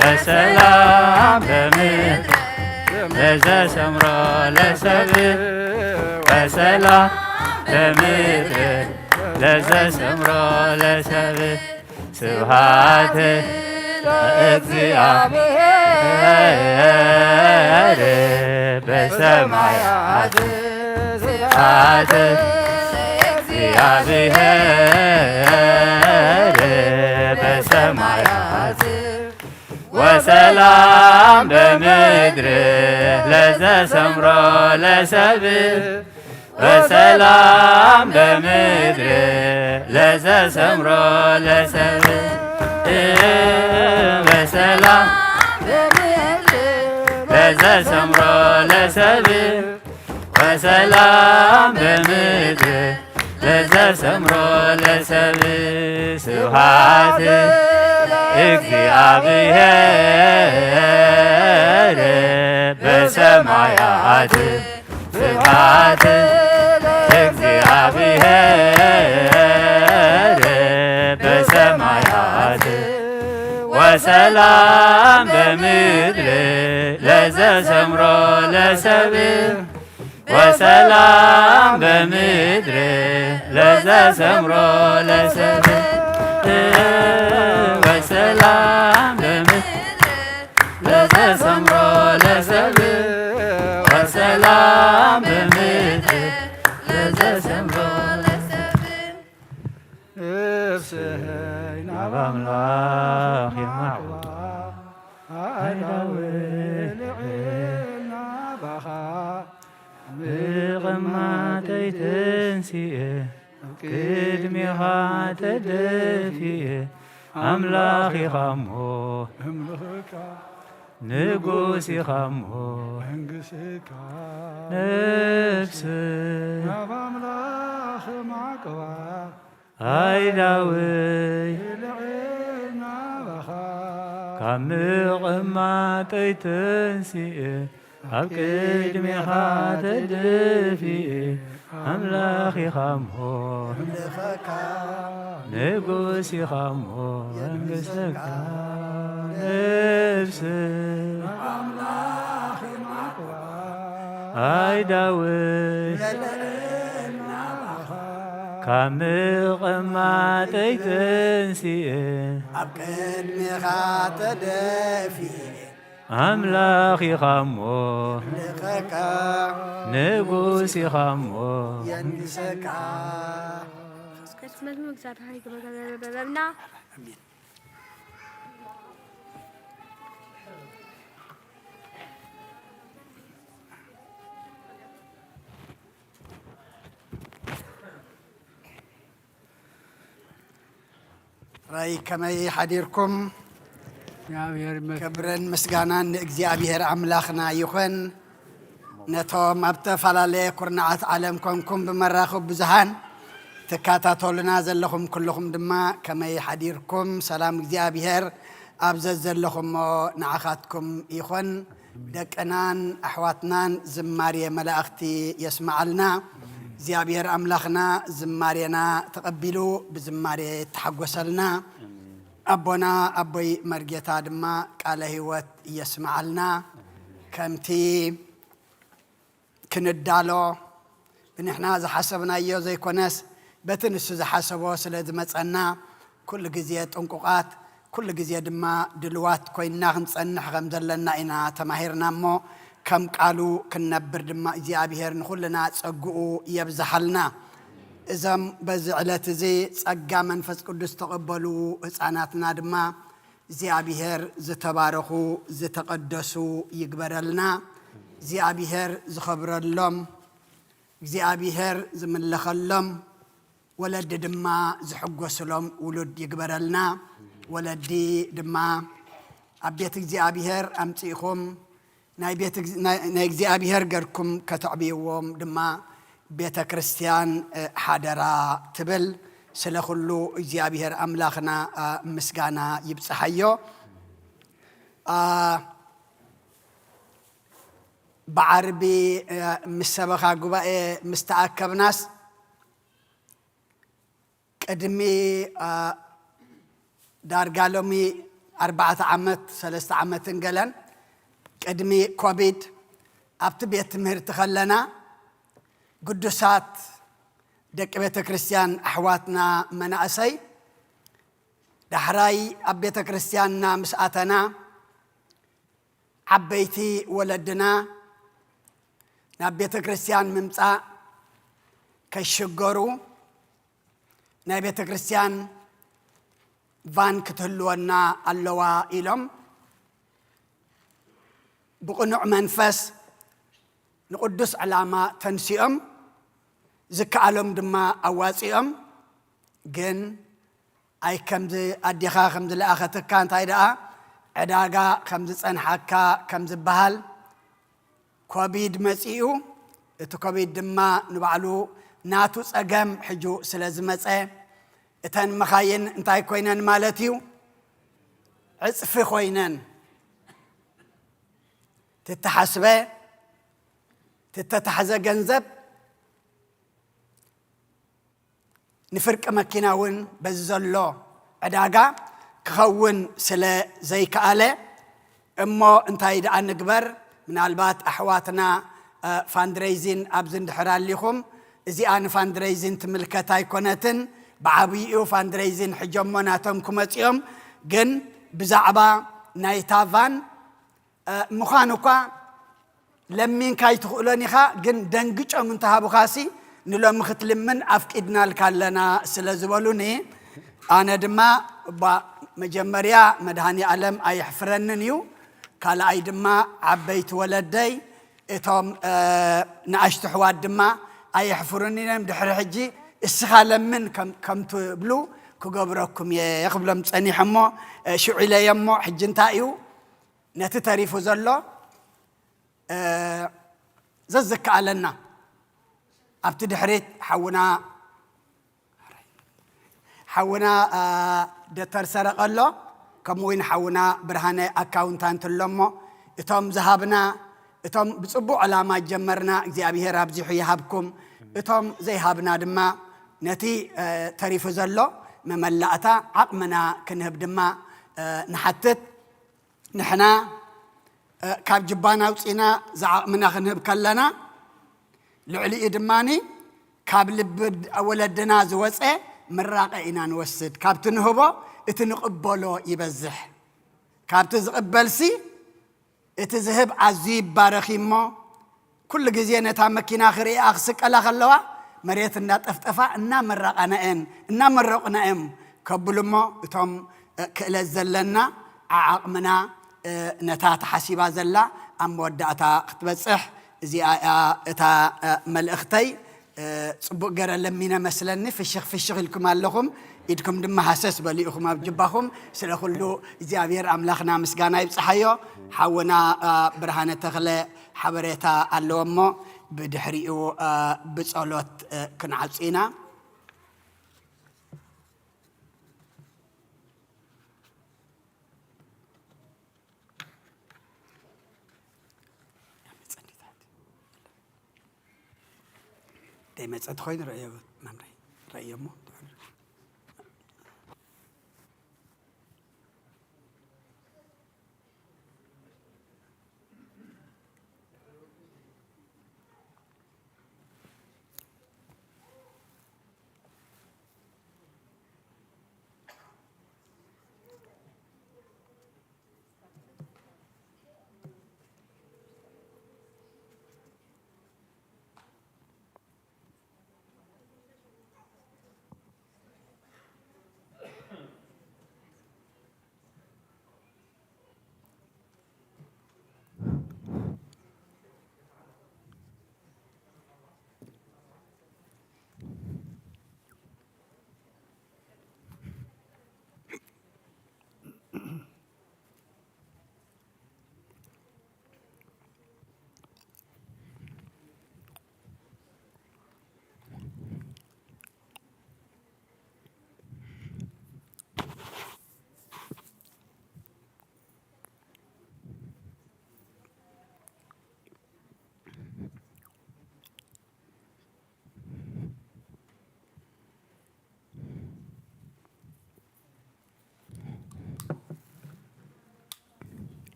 በሰላም በምድር ለዘሰምሮ ለሰብ በሰላም በምድር ለዘሰምሮ ለሰብ ስብሐት ለእግዚኣብሔር በሰማያት ስብሐት ለእግዚኣብሔር በሰማያት ወሰላም በምድር ለዘሰምሮ ለሰብ ወሰላም በምድር ለዘሰምሮ ለሰብ ወሰላም ለዘሰምሮ ለሰብ ወሰላም በምድር ለዘሰምሮ ለሰብ ስብሐት ለእግዚኣብሔር በሰማያት ስብሐት ለእግዚኣብሔር በሰማያት ወሰላም በምድር ለዘሰምሮ ለሰብ ወሰላም በምድር ለዘሰምሮ ለሰብ ወሰላም በምድር ለዘሰምሮ ለሰብ ወሰላም በምድር ለዘሰምሮ ለሰብ ነፍሰይ ናብ ኣምላኽ የማዕዋ ኣይዳዊ ልዕል ናባኻ ምቕማጠይ ተንሲኤ ኣብ ቅድሜኻ ተደፊኤ ኣምላኽ ኢኻ እሞ ኣምልኽካ ንጉስ ኢኻ እሞ መንግስካ ነፍሰይ ናብ ኣምላኽ ማዕቀባ ኣይዳዊ ልዕል ናባኻ ካብ ምቕማጠይ ተንሲኤ ኣብ ቅድሜኻ ተደፊኤ ኣምላኽ ኢኻ እሞ ኣምልኸካ ንጉስ ኢኻ እሞ መንግስተካ ነፍሰይ ኣምላኽ ማዕዋ ኣይዳዊ ልዕል ናባኻ ካብ ምቕማጠይ ተንሲኤ ኣብ ቅድሜኻ ተደፊኤ ኣምላኽ ኢኻ እሞ ኣምልኸካ ንጉስ ኢኻ እሞ የንግሰካ መዝሙር እግዚኣብሔር ይግበረልና። ራይ ከመይ ሓዲርኩም? እግዚኣብሔር ይመስገን። ክብርን ምስጋናን ንእግዚኣብሔር ኣምላኽና ይኹን። ነቶም ኣብ ዝተፈላለየ ኩርናዓት ዓለም ኮንኩም ብመራኽብ ብዙሃን ትከታተሉና ዘለኹም ኩልኹም ድማ ከመይ ሓዲርኩም? ሰላም እግዚኣብሔር ኣብ ዘዘለኹሞ ንዓኻትኩም ይኹን። ደቅናን ኣሕዋትናን ዝማሬ መላእኽቲ የስምዓልና። እግዚኣብሔር ኣምላኽና ዝማሬና ተቐቢሉ ብዝማሬ ይተሓጎሰልና። ኣቦና ኣቦይ መርጌታ ድማ ቃለ ህይወት የስምዓልና። ከምቲ ክንዳሎ ብንሕና ዝሓሰብናዮ ዘይኮነስ በቲ ንሱ ዝሓሰቦ ስለ ዝመጸና ኩሉ ግዜ ጥንቁቓት ኩሉ ግዜ ድማ ድልዋት ኮይንና ክንጸንሕ ከም ዘለና ኢና ተማሂርና እሞ ከም ቃሉ ክንነብር ድማ እግዚኣብሔር ንኹልና ጸግኡ የብዝሓልና። እዞም በዚ ዕለት እዚ ጸጋ መንፈስ ቅዱስ ተቐበሉ ህፃናትና ድማ እግዚኣብሔር ዝተባረኹ ዝተቐደሱ ይግበረልና። እግዚኣብሔር ዝኸብረሎም፣ እግዚኣብሔር ዝምለኸሎም፣ ወለዲ ድማ ዝሕጎስሎም ውሉድ ይግበረልና። ወለዲ ድማ ኣብ ቤት እግዚኣብሔር ኣምጺእኹም ናይ ቤት ናይ እግዚኣብሔር ገርኩም ከተዕብይዎም ድማ ቤተ ክርስቲያን ሓደራ ትብል። ስለ ኩሉ እግዚኣብሔር ኣምላኽና ምስጋና ይብጽሓዮ። ብዓርቢ ምስ ሰበኻ ጉባኤ ምስ ተኣከብናስ ቅድሚ ዳርጋ ሎሚ ኣርባዕተ ዓመት ሰለስተ ዓመትን ገለን ቅድሚ ኮቪድ ኣብቲ ቤት ትምህርቲ ከለና ግዱሳት ደቂ ቤተ ክርስቲያን ኣሕዋትና መናእሰይ ዳሕራይ ኣብ ቤተ ክርስቲያንና ምስ ኣተና ዓበይቲ ወለድና ናብ ቤተ ክርስቲያን ምምጻእ ከይሽገሩ ናይ ቤተ ክርስቲያን ቫን ክትህልወና ኣለዋ ኢሎም ብቕኑዕ መንፈስ ንቕዱስ ዕላማ ተንሲኦም ዝከኣሎም ድማ ኣዋጺኦም ግን ኣይ ከምዚ ኣዴኻ ከም ዝለኣኸትካ እንታይ ደኣ ዕዳጋ ከም ዝጸንሓካ ከም ዝበሃል ኮቪድ መጺኡ እቲ ኮቪድ ድማ ንባዕሉ ናቱ ጸገም ሕጁ ስለ ዝመጸ እተን መኻይን እንታይ ኮይነን ማለት እዩ ዕጽፊ ኮይነን ትተሓስበ ትተታሕዘ ገንዘብ ንፍርቂ መኪና እውን በዚ ዘሎ ዕዳጋ ክኸውን ስለ ዘይከኣለ እሞ እንታይ ደኣ ንግበር ምናልባት ኣሕዋትና fundraising ኣብዚ እንድሕር ኣሊኹም እዚኣ ን fundraising ትምልከት ኣይኮነትን ብዓብይኡ fundraising ሕጀሞ ናቶም ክመፅኦም ግን ብዛዕባ ናይታ ቫን ምዃን እኳ ለሚንካ ኣይትኽእሎን ኢኻ ግን ደንግጮም እንተሃቡኻሲ ንሎሚ ክትልምን ኣፍቂድናልካ ኣለና ስለ ዝበሉኒ ኣነ ድማ እባ መጀመርያ መድሃኒ ኣለም ኣየሕፍረንን እዩ ካልኣይ ድማ ዓበይቲ ወለደይ እቶም ንኣሽቱ ኣሕዋት ድማ ኣየሕፍሩን እዮም ድሕሪ ሕጂ እስኻ ለምን ከም ትብሉ ክገብረኩም እየ ክብሎም ጸኒሐ እሞ ሽዑ ኢለዮ እሞ ሕጂ እንታይ እዩ ነቲ ተሪፉ ዘሎ ዘዝከኣለና ኣብቲ ድሕሪት ሓውና ሓውና ደተር ሰረቐ ኣሎ ከምኡ እውን ሓውና ብርሃነ ኣካውንታንት ኣሎ እሞ እቶም ዝሃብና እቶም ብፅቡቅ ዕላማ ጀመርና እግዚኣብሄር ኣብዚሑ ይሃብኩም እቶም ዘይሃብና ድማ ነቲ ተሪፉ ዘሎ መመላእታ ዓቕምና ክንህብ ድማ ንሓትት ንሕና ካብ ጅባና ኣውፂና ዝዓቕምና ክንህብ ከለና ልዕሊኡ ድማ ካብ ልቢ ወለድና ዝወፀ ምራቐ ኢና ንወስድ ካብቲ ንህቦ እቲ ንቕበሎ ይበዝሕ ካብቲ ዝቕበልሲ እቲ ዝህብ ኣዝዩ ይባረኽ እሞ ኩሉ ግዜ ነታ መኪና ክርእኣ ክስቀላ ከለዋ መሬት እናጠፍጠፋ እናመረቓናኤን እናመረቑናኤም ከብሉ እሞ እቶም ክእለት ዘለና ዓዓቕምና ነታ ተሓሲባ ዘላ ኣብ መወዳእታ ክትበፅሕ እዚኣ እያ እታ መልእኽተይ ፅቡቕ ገረ ለሚነ መስለኒ ፍሽኽ ፍሽኽ ኢልኩም ኣለኹም ኢድኩም ድማ ሃሰስ በሊኡኹም ኣብ ጅባኹም ስለ ኩሉ እግዚኣብሔር ኣምላኽና ምስጋና ይብፅሓዮ ሓውና ብርሃነ ተኽለ ሓበሬታ ኣለዎ እሞ ብድሕሪኡ ብፀሎት ክንዓፁ ኢና ደይመፀ ተኮይኑ ረእዮ መምረይ ረእዮ እሞ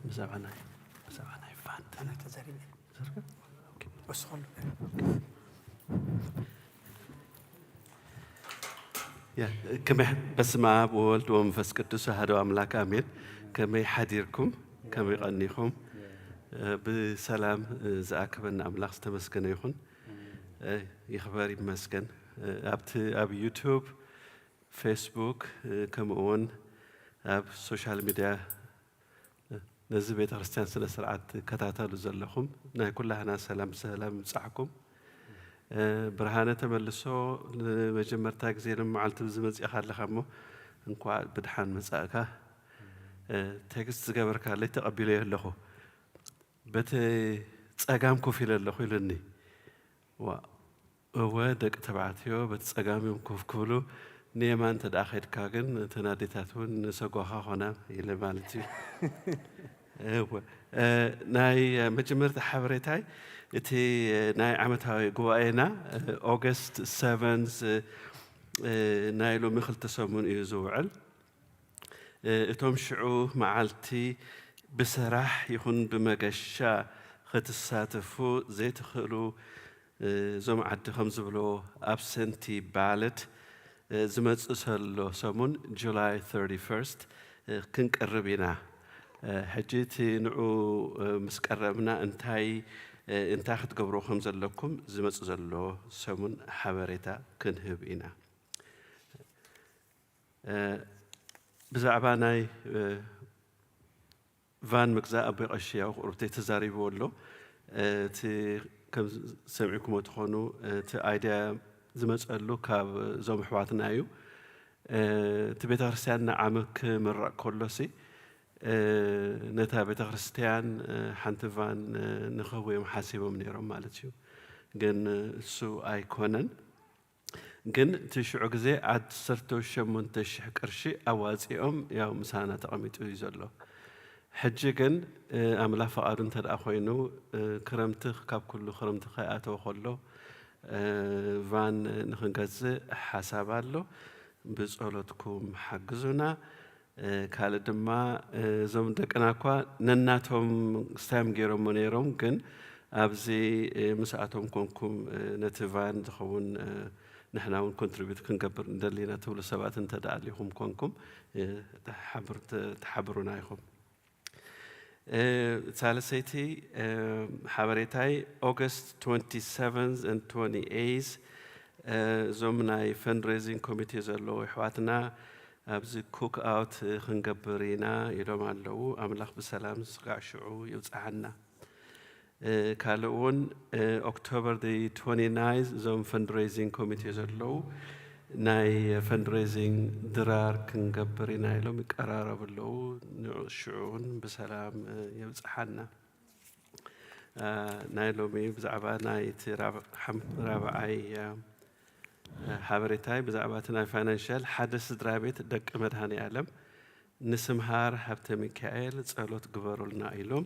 ብዛዕባ ናይ ብዛዕባ ናይ ፋንድ ኣነ ተዘሪበ ዘርጋ ወስኸሉ ያ ከመይ በስመ ኣብ ወወልድ ወመንፈስ ቅዱስ ኣሐዱ ኣምላክ ኣሜን። ከመይ ሓዲርኩም? ከመይ ቀኒኹም? ብሰላም ዝኣከበና ኣምላኽ ዝተመስገነ ይኹን። ይኽበር ይመስገን። ኣብቲ ኣብ ዩቱብ፣ ፌስቡክ፣ ከምኡ እውን ኣብ ሶሻል ሚድያ ነዚ ቤተ ክርስቲያን ስነ ስርዓት ትከታተሉ ዘለኹም ናይ ኩላህና ሰላም ሰላም ይብጻሕኩም። ብርሃነ ተመልሶ፣ ንመጀመርታ ግዜ ሎም መዓልቲ እዚ መጺእኻ ኣለኻ እሞ እንኳዕ ብድሓን መጻእካ። ቴክስት ዝገበርካለይ ተቐቢለዮ ኣለኹ። በቲ ጸጋም ኮፍ ኢለ ኣለኹ ኢሉኒ። ዋ እወ፣ ደቂ ተባዕትዮ በቲ ጸጋም እዮም ኮፍ ክብሉ፣ ንየማን እንተ ደኣ ኸድካ ግን እተን ኣዴታት እውን ንሰጓኻ ኾና ኢለ ማለት እዩ። እወ፣ እ፣ ናይ መጀመርታ ሓበሬታይ እቲ ናይ ዓመታዊ ጉባኤና፣ እ፣ ኦገስት ሰቨንዝ፣ እ፣ ናይ ሎሚ ክልተ ሰሙን እዩ ዝውዕል። እ፣ እቶም ሽዑ መዓልቲ ብሰራሕ ይኹን ብመገሻ ክትሳተፉ ዘይትኽእሉ፣ እ፣ እዞም ዓዲ ከም ዝብሎ ኣብሰንቲ ባለት፣ እ፣ ዝመጽእ ዘሎ ሰሙን ጁላይ ተርቲ ፈርስት፣ እ፣ ክንቅርብ ኢና። እ፣ ሕጂ እቲ ንዑ፣ እ፣ ምስ ቀረብና እንታይ፣ እ፣ እንታይ ክትገብሩ ከም ዘለኩም ዝመጽእ ዘሎ ሰሙን ሓበሬታ ክንህብ ኢና። እ፣ ብዛዕባ ናይ፣ እ፣ ቫን ምግዛእ ኣቦይ ቀሺ ያው ቁርብተይ ተዛሪብዎ ኣሎ። እ፣ እቲ ከም ሰሚዕኩሞ ትኾኑ፣ እቲ ኣይድያ ዝመፀሉ ካብ እዞም ኣሕዋትና እዩ። እ፣ እቲ ቤተ ክርስቲያን ንዓመት ክምረቕ ከሎሲ፣ እ፣ ነታ ቤተ ክርስቲያን፣ እ፣ ሓንቲ ቫን፣ እ፣ ንኽህቡ እዮም ሓሲቦም ነይሮም ማለት እዩ። ግን እሱ ኣይኮነን። ግን እቲ ሽዑ ግዜ ዓሰርተ ሸሞንተ ሽሕ ቅርሺ ኣዋጺኦም ያው ምሳና ተቐሚጡ እዩ ዘሎ። ሕጂ ግን፣ እ፣ ኣምላኽ ፈቓዱ እንተ ደኣ ኮይኑ፣ እ፣ ክረምቲ ካብ ኩሉ ክረምቲ ከይኣተወ ከሎ፣ እ፣ ቫን ንኽንገዝእ ሓሳብ ኣሎ። ብጸሎትኩም ሓግዙና። እ፣ ካልእ ድማ፣ እ፣ እዞም ደቅና እኳ ነናቶም ስታዮም ገይሮሞ ነይሮም፣ ግን ኣብዚ፣ እ፣ ምስኣቶም ኮንኩም፣ እ፣ ነቲ ቫን ዝኸውን፣ እ፣ ንሕና እውን ኮንትሪቢዩት ክንገብር እንደሊና ትብሉ ሰባት እንተ ደኣ ኣሊኹም ኮንኩም፣ እ፣ ተሓብር-፣ ተ-፣ ተሓብሩና ኢኹም። እ፣ ሳልሰይቲ፣ እ፣ ሓበሬታይ ኦገስት ትወንቲ ሰቨንዝ ኤንድ ትወንቲ ኤይዝ፣ እ፣ እዞም ናይ ፈንድሬዚንግ ኮሚቴ ዘለዉ ኣሕዋትና ኣብዚ ኩክ ኣውት ክንገብር ኢና ኢሎም ኣለዉ። ኣምላኽ ብሰላም ስጋዕ ሽዑ ይብጽሓና። እ፣ ካልእ እውን፣ እ፣ ኦክቶበር ዲ ትወንቲ ናይን እዞም ፈንድሬዚንግ ኮሚቴ ዘለዉ ናይ ፈንድሬዚንግ ድራር ክንገብር ኢና ኢሎም ይቀራረቡ ኣለዉ። ንዑ ሽዑ እውን ብሰላም፣ እ፣ የብጽሓና። እ፣ ናይ ሎሚ ብዛዕባ ናይ እቲ ራብ-፣ ሓም-፣ ራብዓይ፣ እ፣ ሓበሬታይ ብዛዕባ እቲ ናይ ፋይናንሻል ሓደ ስድራ ቤት ደቂ መድሃኔ ኣለም ንስምሃር ሃብተ ሚካኤል ጸሎት ግበሩልና ኢሎም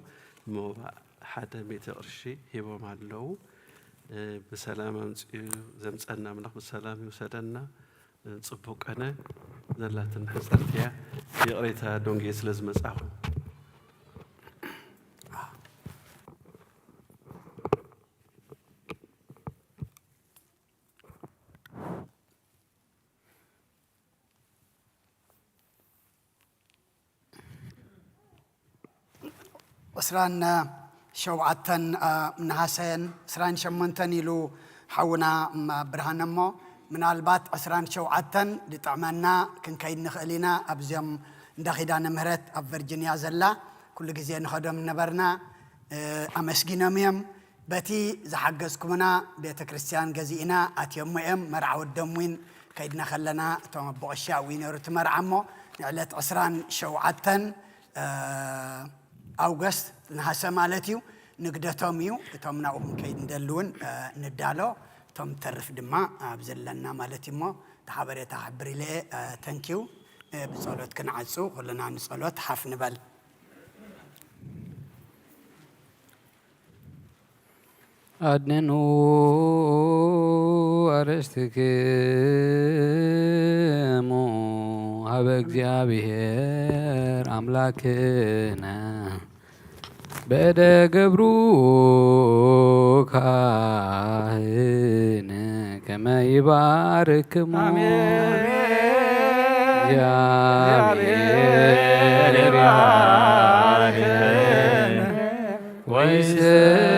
ሞባእ ሓደ ሚእቲ ቅርሺ ሂቦም ኣለዉ። እ፣ ብሰላም ኣምጺኡ ዘምጸና ኣምላኽ ብሰላም ይውሰደና። እ፣ ጽቡቅ ቀነ ዘላትን ሕጽርትያ። ይቕሬታ ዶንጌ ስለ ዝመጻኹ። ዕስራን ሸውዓተን ነሃሰን ዕስራን ሸሞንተን ኢሉ ሓውና ብርሃነ እሞ ምናልባት ዕስራን ሸውዓተን ዝጥዕመና ክንከይድ ንኽእል ኢና። ኣብዚኦም እንዳ ኪዳነ ምህረት ኣብ ቨርጂንያ ዘላ ኩሉ ግዜ ንኸዶም ነበርና። ኣመስጊኖም እዮም። በቲ ዝሓገዝኩምና ቤተ ክርስቲያን ገዚእና ኣትዮሞ እዮም። መርዓ ወዶም እውን ከይድና ከለና እቶም ኣቦ ቀሺ ኣብኡ እዩ ነይሩ እቲ መርዓ እሞ ንዕለት ዕስራን ሸውዓተን ኣውገስት ነሃሰ ማለት እዩ ንግደቶም እዩ። እቶም ናብኡ ክንከይድ ንደሊ እውን ንዳሎ። እቶም ተርፍ ድማ ኣብ ዘለና ማለት እዩ እሞ እቲ ሓበሬታ ክሕብር ኢለ። ተንኪው። ብጸሎት ክንዓጹ ኩልና ንጸሎት ሓፍ ንበል። ኣድንኑ ኣርእስትክሙ በእግዚኣብሔር ኣምላክነ በእደ ገብሩ ካህን ከመ ይባርክሙ። አሜን። እግዚአብሔር ይባርክነ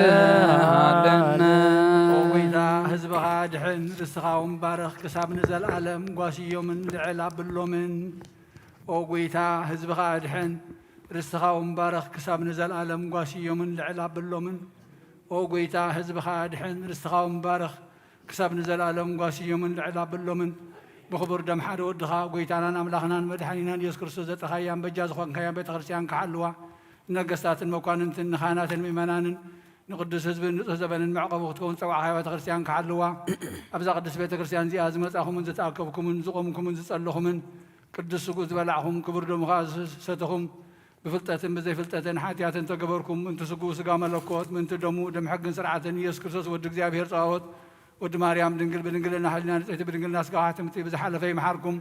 ወይስሃለነ። ኦ ጎይታ፣ ህዝብኻ ድሕን፣ ርስትኻ እውን ባርኽ፣ ክሳብ ንዘለኣለም ጓስዮምን ልዕል ኣብሎምን። ኦ ጎይታ፣ ህዝብኻ ኣድሕን፣ ርስትኻ እውን ባርኽ፣ ክሳብ ንዘለኣለም ጓስዮምን ልዕል ኣብሎምን። ኦ ጎይታ፣ ህዝብኻ ኣድሕን፣ ርስትኻ እውን ባርኽ፣ ክሳብ ንዘለኣለም ጓስዮምን ልዕል ኣብሎምን። ብኽቡር ደም ሓደ ወድኻ፣ ጎይታናን ኣምላኽናን መድሓኒናን ኢየሱስ ክርስቶስ ዘጥረኻያን በጃ ዝኾንካያን ቤተ ክርስቲያን ክሓልዋ፣ ንነገስታትን መኳንንትን ንኻህናትን ምእመናንን ንቅዱስ ህዝብን ንጹህ ዘበንን መዕቆቢ ክትከውን ዝጸዋዕኻያ ቤተ ክርስቲያን ክሓልዋ፣ ኣብዛ ቅድስት ቤተ ክርስቲያን እዚኣ ዝመጻኹምን ዝተኣከብኩምን ዝቖምኩምን ዝጸለኹምን ቅዱስ ስግኡ ዝበላዕኹም ክቡር ደሙ ኸኣ ዝሰተኹም ብፍልጠትን ብዘይፍልጠትን ሓጢኣትን ተገበርኩም፣ ምእንቲ ስግኡ ስጋ መለኮት፣ ምእንቲ ደሙ ደም ሕግን ስርዓትን ኢየሱስ ክርስቶስ ወዲ እግዚኣብሔር ጸባኦት፣ ወዲ ማርያም ድንግል ብድንግልና ሕሊና ንጽሕቲ ብድንግልና ስጋ ሕትምቲ ብዝሓለፈ ይምሓርኩም፣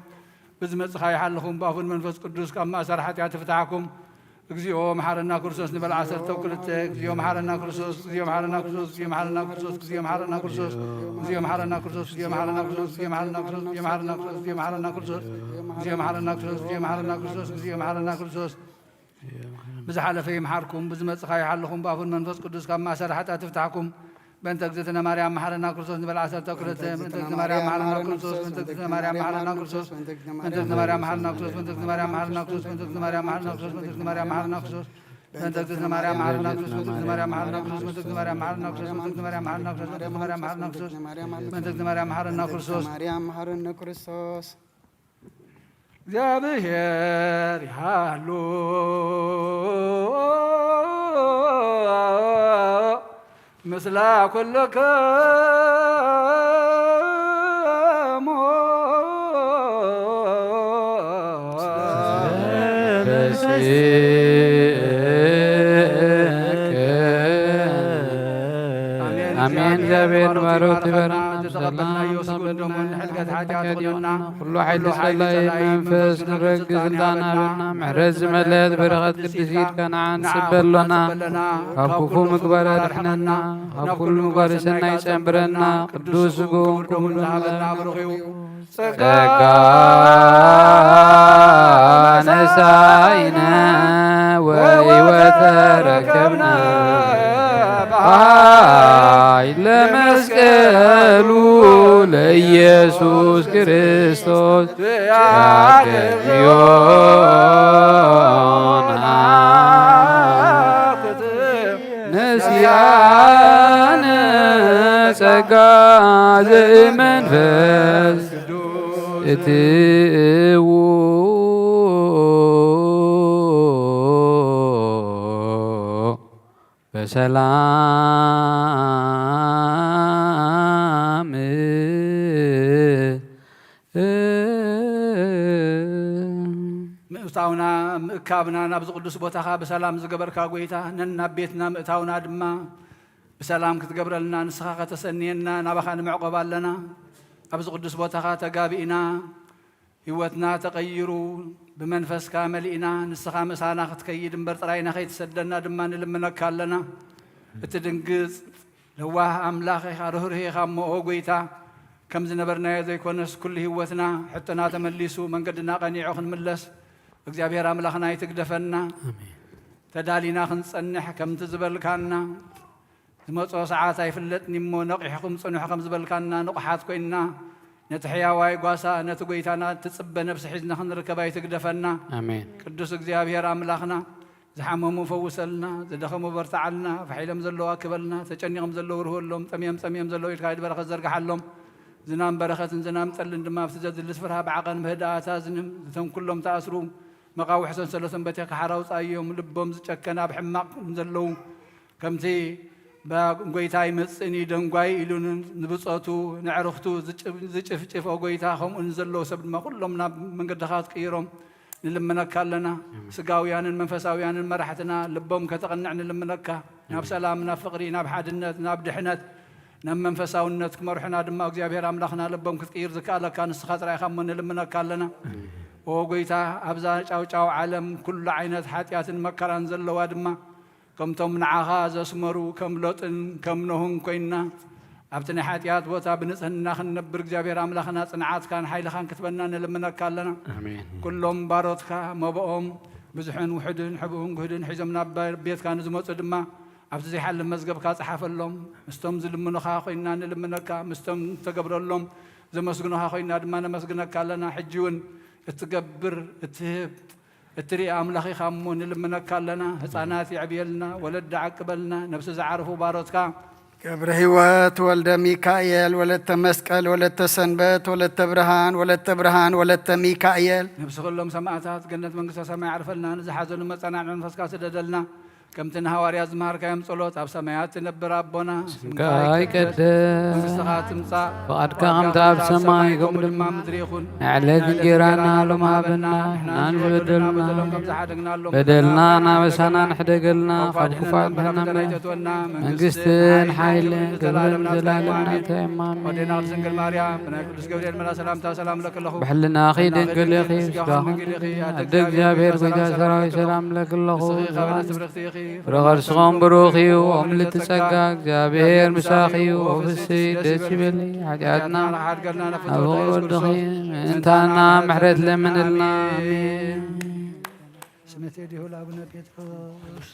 ብዝመጽእ ኸኣ ይሓልኹም፣ ብኣፉን መንፈስ ቅዱስ ካብ ማእሰር ሓጢኣት ይፍትሓኩም። እግዚኦ መሓረና ክርስቶስ ንበል ዓሰርተ ክልተ። እግዚኦ መሓረና ክርስቶስ፣ እግዚኦ መሓረና ክርስቶስ፣ እግዚኦ መሓረና ክርስቶስ፣ እግዚኦ መሓረና ክርስቶስ፣ እግዚኦ መሓረና ክርስቶስ፣ እግዚኦ መሓረና ክርስቶስ፣ ብዝሓለፈ ይምሓርኩም፣ ብዝመጽእ ኸኣ ይሓልኹም፣ ብኣፉን መንፈስ ቅዱስ ካብ ማእሰር ሓጢኣት ይፍትሓኩም። በእንተ እግዝእትነ ማርያም መሓረና ክርስቶስ ንበል ዓሰርተ ክልተ። በእንተ እግዝእትነ ማርያም መሓረና ክርስቶስ፣ በእንተ እግዝእትነ ማርያም መሓረና ክርስቶስ፣ በእንተ እግዝእትነ ማርያም መሓረና ክርስቶስ፣ በእንተ እግዝእትነ ማርያም መሓረና ክርስቶስ፣ በእንተ እግዝእትነ ማርያም መሓረና ክርስቶስ፣ በእንተ እግዝእትነ ማርያም መሓረና ክርስቶስ፣ በእንተ እግዝእትነ ማርያም መሓረና ክርስቶስ፣ በእንተ እግዝእትነ ማርያም መሓረና ክርስቶስ፣ በእንተ እግዝእትነ ማርያም መሓረና ክርስቶስ፣ በእንተ እግዝእትነ ማርያም መሓረና ክርስቶስ። ማርያም መሓረነ ክርስቶስ። እግዚኣብሔር ይሃሉ ምስለ ኩልክሙ። ኣሜን። ኣሜን። እግዚኣብሔር ንባሮት ይባርኽና። ብሰላም ዝተቀበልናዮ ስግኡን ደሙን ሕድገት ሓጢኣት ይኹንልና። ኩሉ ሓይሊ ጸላኢ መንፈስ ንረግ ስልጣን ሃበና። ምሕረት ዝመልአት በረኸት ቅድስት ኢድ ከነዓን ንስበ ኣሎና። ካብ ክፉ ምግባር ኣድሕነና። ካብ ኩሉ ምግባር ሰናይ ጸንብረና። ቅዱስ ስግኡን ክቡር ደሙን ዝሃበና ብሩኽ እዩ። ጸጋ ነሳኢነ ወሕይወተ ረከብነ በኃይለ መስቀሉ ለኢየሱስ ክርስቶስ ያደዮና ነሲኣነ ጸጋ ዘእመንፈስ እትእዎ በሰላም ምእታውና ምእካብና ናብዚ ቅዱስ ቦታኻ ብሰላም ዝገበርካ ጐይታ፣ ነናብ ቤትና ምእታውና ድማ ብሰላም ክትገብረልና፣ ንስኻ ከተሰንየና፣ ናባኻ ንምዕቆብ ኣለና። ኣብዚ ቅዱስ ቦታኻ ተጋቢእና፣ ህይወትና ተቐይሩ፣ ብመንፈስካ መሊእና፣ ንስኻ ምሳና ክትከይድ እምበር፣ ጥራይና ከይትሰደና ድማ ንልምነካ ኣለና። እቲ ድንግጽ ለዋህ ኣምላኽ ኢኻ፣ ርህሩህ ኢኻ እሞ፣ ኦ ጐይታ፣ ከም ዝነበርናዮ ዘይኮነስ፣ ኩሉ ህይወትና፣ ሕቶና ተመሊሱ፣ መንገድና ቀኒዑ ክንምለስ፣ እግዚኣብሔር ኣምላኽና ኣይትግደፈና። ኣሜን። ተዳሊና ክንጸንሕ፣ ከምቲ ዝበልካና፣ ዝመጾ ሰዓት ኣይፍለጥን እሞ፣ ነቒሕኩም ጽንሑ ከም ዝበልካና፣ ንቑሓት ኮይንና፣ ነቲ ሕያዋይ ጓሳ፣ ነቲ ጐይታና ትጽበ ነፍሲ ሒዝና ክንርከብ ኣይትግደፈና። ኣሜን። ቅዱስ እግዚኣብሔር ኣምላኽና፣ ዝሓመሙ ፈውሰልና፣ ዝደኸሙ በርትዓልና፣ ፋሕ ኢሎም ዘለዉ ኣክበልና፣ ተጨኒቖም ዘለዉ ርህወሎም፣ ጠምዮም ጸምዮም ዘለዉ ኢድካ ኢድ በረኸት ዘርግሓሎም። ዝናም በረኸትን ዝናም ጠልን ድማ ኣብቲ ዘድሊ ስፍራ ብዓቐን ብህድኣት ኣዝንም፣ እቶም ኩሎም ተኣስሩ መቓውሕ ሰንሰለቶም በቲኽካ ሓራ ኣውጽኣዮም። ልቦም ዝጨከነ ኣብ ሕማቕ ዘለዉ ከምቲ ባ-፣ ጐይታ ይመጽእን እዩ ደንጓዪ ኢሉ ን-፣ ንብጾቱ፣ ነዕርኽቱ ዝጭ-፣ ዝጭፍጭፍ፣ ኦ ጐይታ፣ ከምኡ ንዘለዉ ሰብ ድማ ኩሎም ናብ መንገድኻ ክትቅይሮም ንልምነካ ኣለና። ኣሜን። ስጋውያንን መንፈሳውያንን መራሕትና ልቦም ከተቕንዕ ንልምነካ። ናብ ኣሜን። ሰላም፣ ናብ ፍቕሪ፣ ናብ ሓድነት፣ ናብ ድሕነት፣ ናብ መንፈሳውነት ክመርሑና ድማ እግዚኣብሔር ኣምላኽና ልቦም ክትቅይር ዝከኣለካ ንስኻ ጥራይ ኢኻ እሞ ንልምነካ ኣለና። ኣሜን። ኦ ጎይታ፣ ኣብዛ ጫውጫው ዓለም ኩሉ ዓይነት ሓጢኣትን መከራን ዘለዋ ድማ፣ ከምቶም ንዓኻ ዘስመሩ ከም ሎጥን ከም ኖህን ኮይንና፣ ኣብቲ ናይ ሓጢኣት ቦታ ብንጽህና ክንነብር እግዚኣብሔር ኣምላኽና ጽንዓትካን ሓይልኻን ክትበና ንልምነካ ኣለና። ኣሜን። ኩሎም ባሮትካ መብኦም ብዙሕን ውሑድን ሕቡእን ግህድን ሒዞም ናብ ቤትካ ንዝመጹ ድማ ኣብቲ ዘይሓልፍ መዝገብካ ጸሓፈሎም። ምስቶም ዝልምኑኻ ኮይንና ንልምነካ፣ ምስቶም ተገብረሎም ዘመስግኑኻ ኮይንና ድማ ነመስግነካ ኣለና። ሕጂ እውን እትገብር እትህብ እትርኢ ኣምላኽ ኢኻ እሞ ንልምነካ ኣለና። ህፃናት የዕብየልና፣ ወለዲ ዓቅበልና፣ ነብሲ ዝዓረፉ ባሮትካ ገብረ ሕይወት ወልደ ሚካኤል፣ ወለተ መስቀል፣ ወለተ ሰንበት፣ ወለተ ብርሃን፣ ወለተ ብርሃን፣ ወለተ ሚካኤል። ነብሲ ኩሎም ሰማእታት ገነት መንግስተ ሰማይ ዓርፈልና፣ ንዝሓዘኑ መጸናንዒ መንፈስካ ስደደልና። ከምቲ ንሃዋርያት ዝመሃርካዮም ጸሎት፣ ኣብ ሰማያት ትነብር ኣቦና፣ ስምካ ይቀደስ፣ መንግስትኻ ትምጻእ፣ ፍቓድካ ከምቲ ኣብ ሰማይ ከምኡ ድማ ምድሪ ይኹን። ንዕለት እንጌራና ሎም ሃበና፣ ንሕና ንበደልና በደልና ናበሳና ንሕደገልና፣ ካብ ክፉኣት ኣድሕነና። መንግስትን ሓይልን ክብርን ዘላለምና ተየማሚ። ወዴና ቅድስት ድንግል ማርያም ብናይ ቅዱስ ገብርኤል መልኣክ ሰላምታ ሰላም ለክለኹ። ብሕልናኺ ድንግል ኢኺ፣ ስጋኺ ድንግል ኢኺ፣ ኣደ እግዚኣብሔር ጎይታ ሰራዊት ሰላም ለክለኹ። ንስኺ ካብ ኣንስቲ ብርኽቲ ኢኺ፣ ፍረ ከርስኹም ብሩኽ እዩ። ኦም ልቲ ጸጋ እግዚኣብሔር ምሳኺ እዩ። ኦ ፍስሕቲ ደስ ይበሊ፣ ሓጢኣትና ሓድገልና ናብ ፍትወት ፍቕሪ ኢየሱስ ወድኺ ክርስቶስ። ምእንታና ምሕረት ለምንልና። ኣሜን። ስሜት ዲሁ ለአቡነ ጴጥሮስ።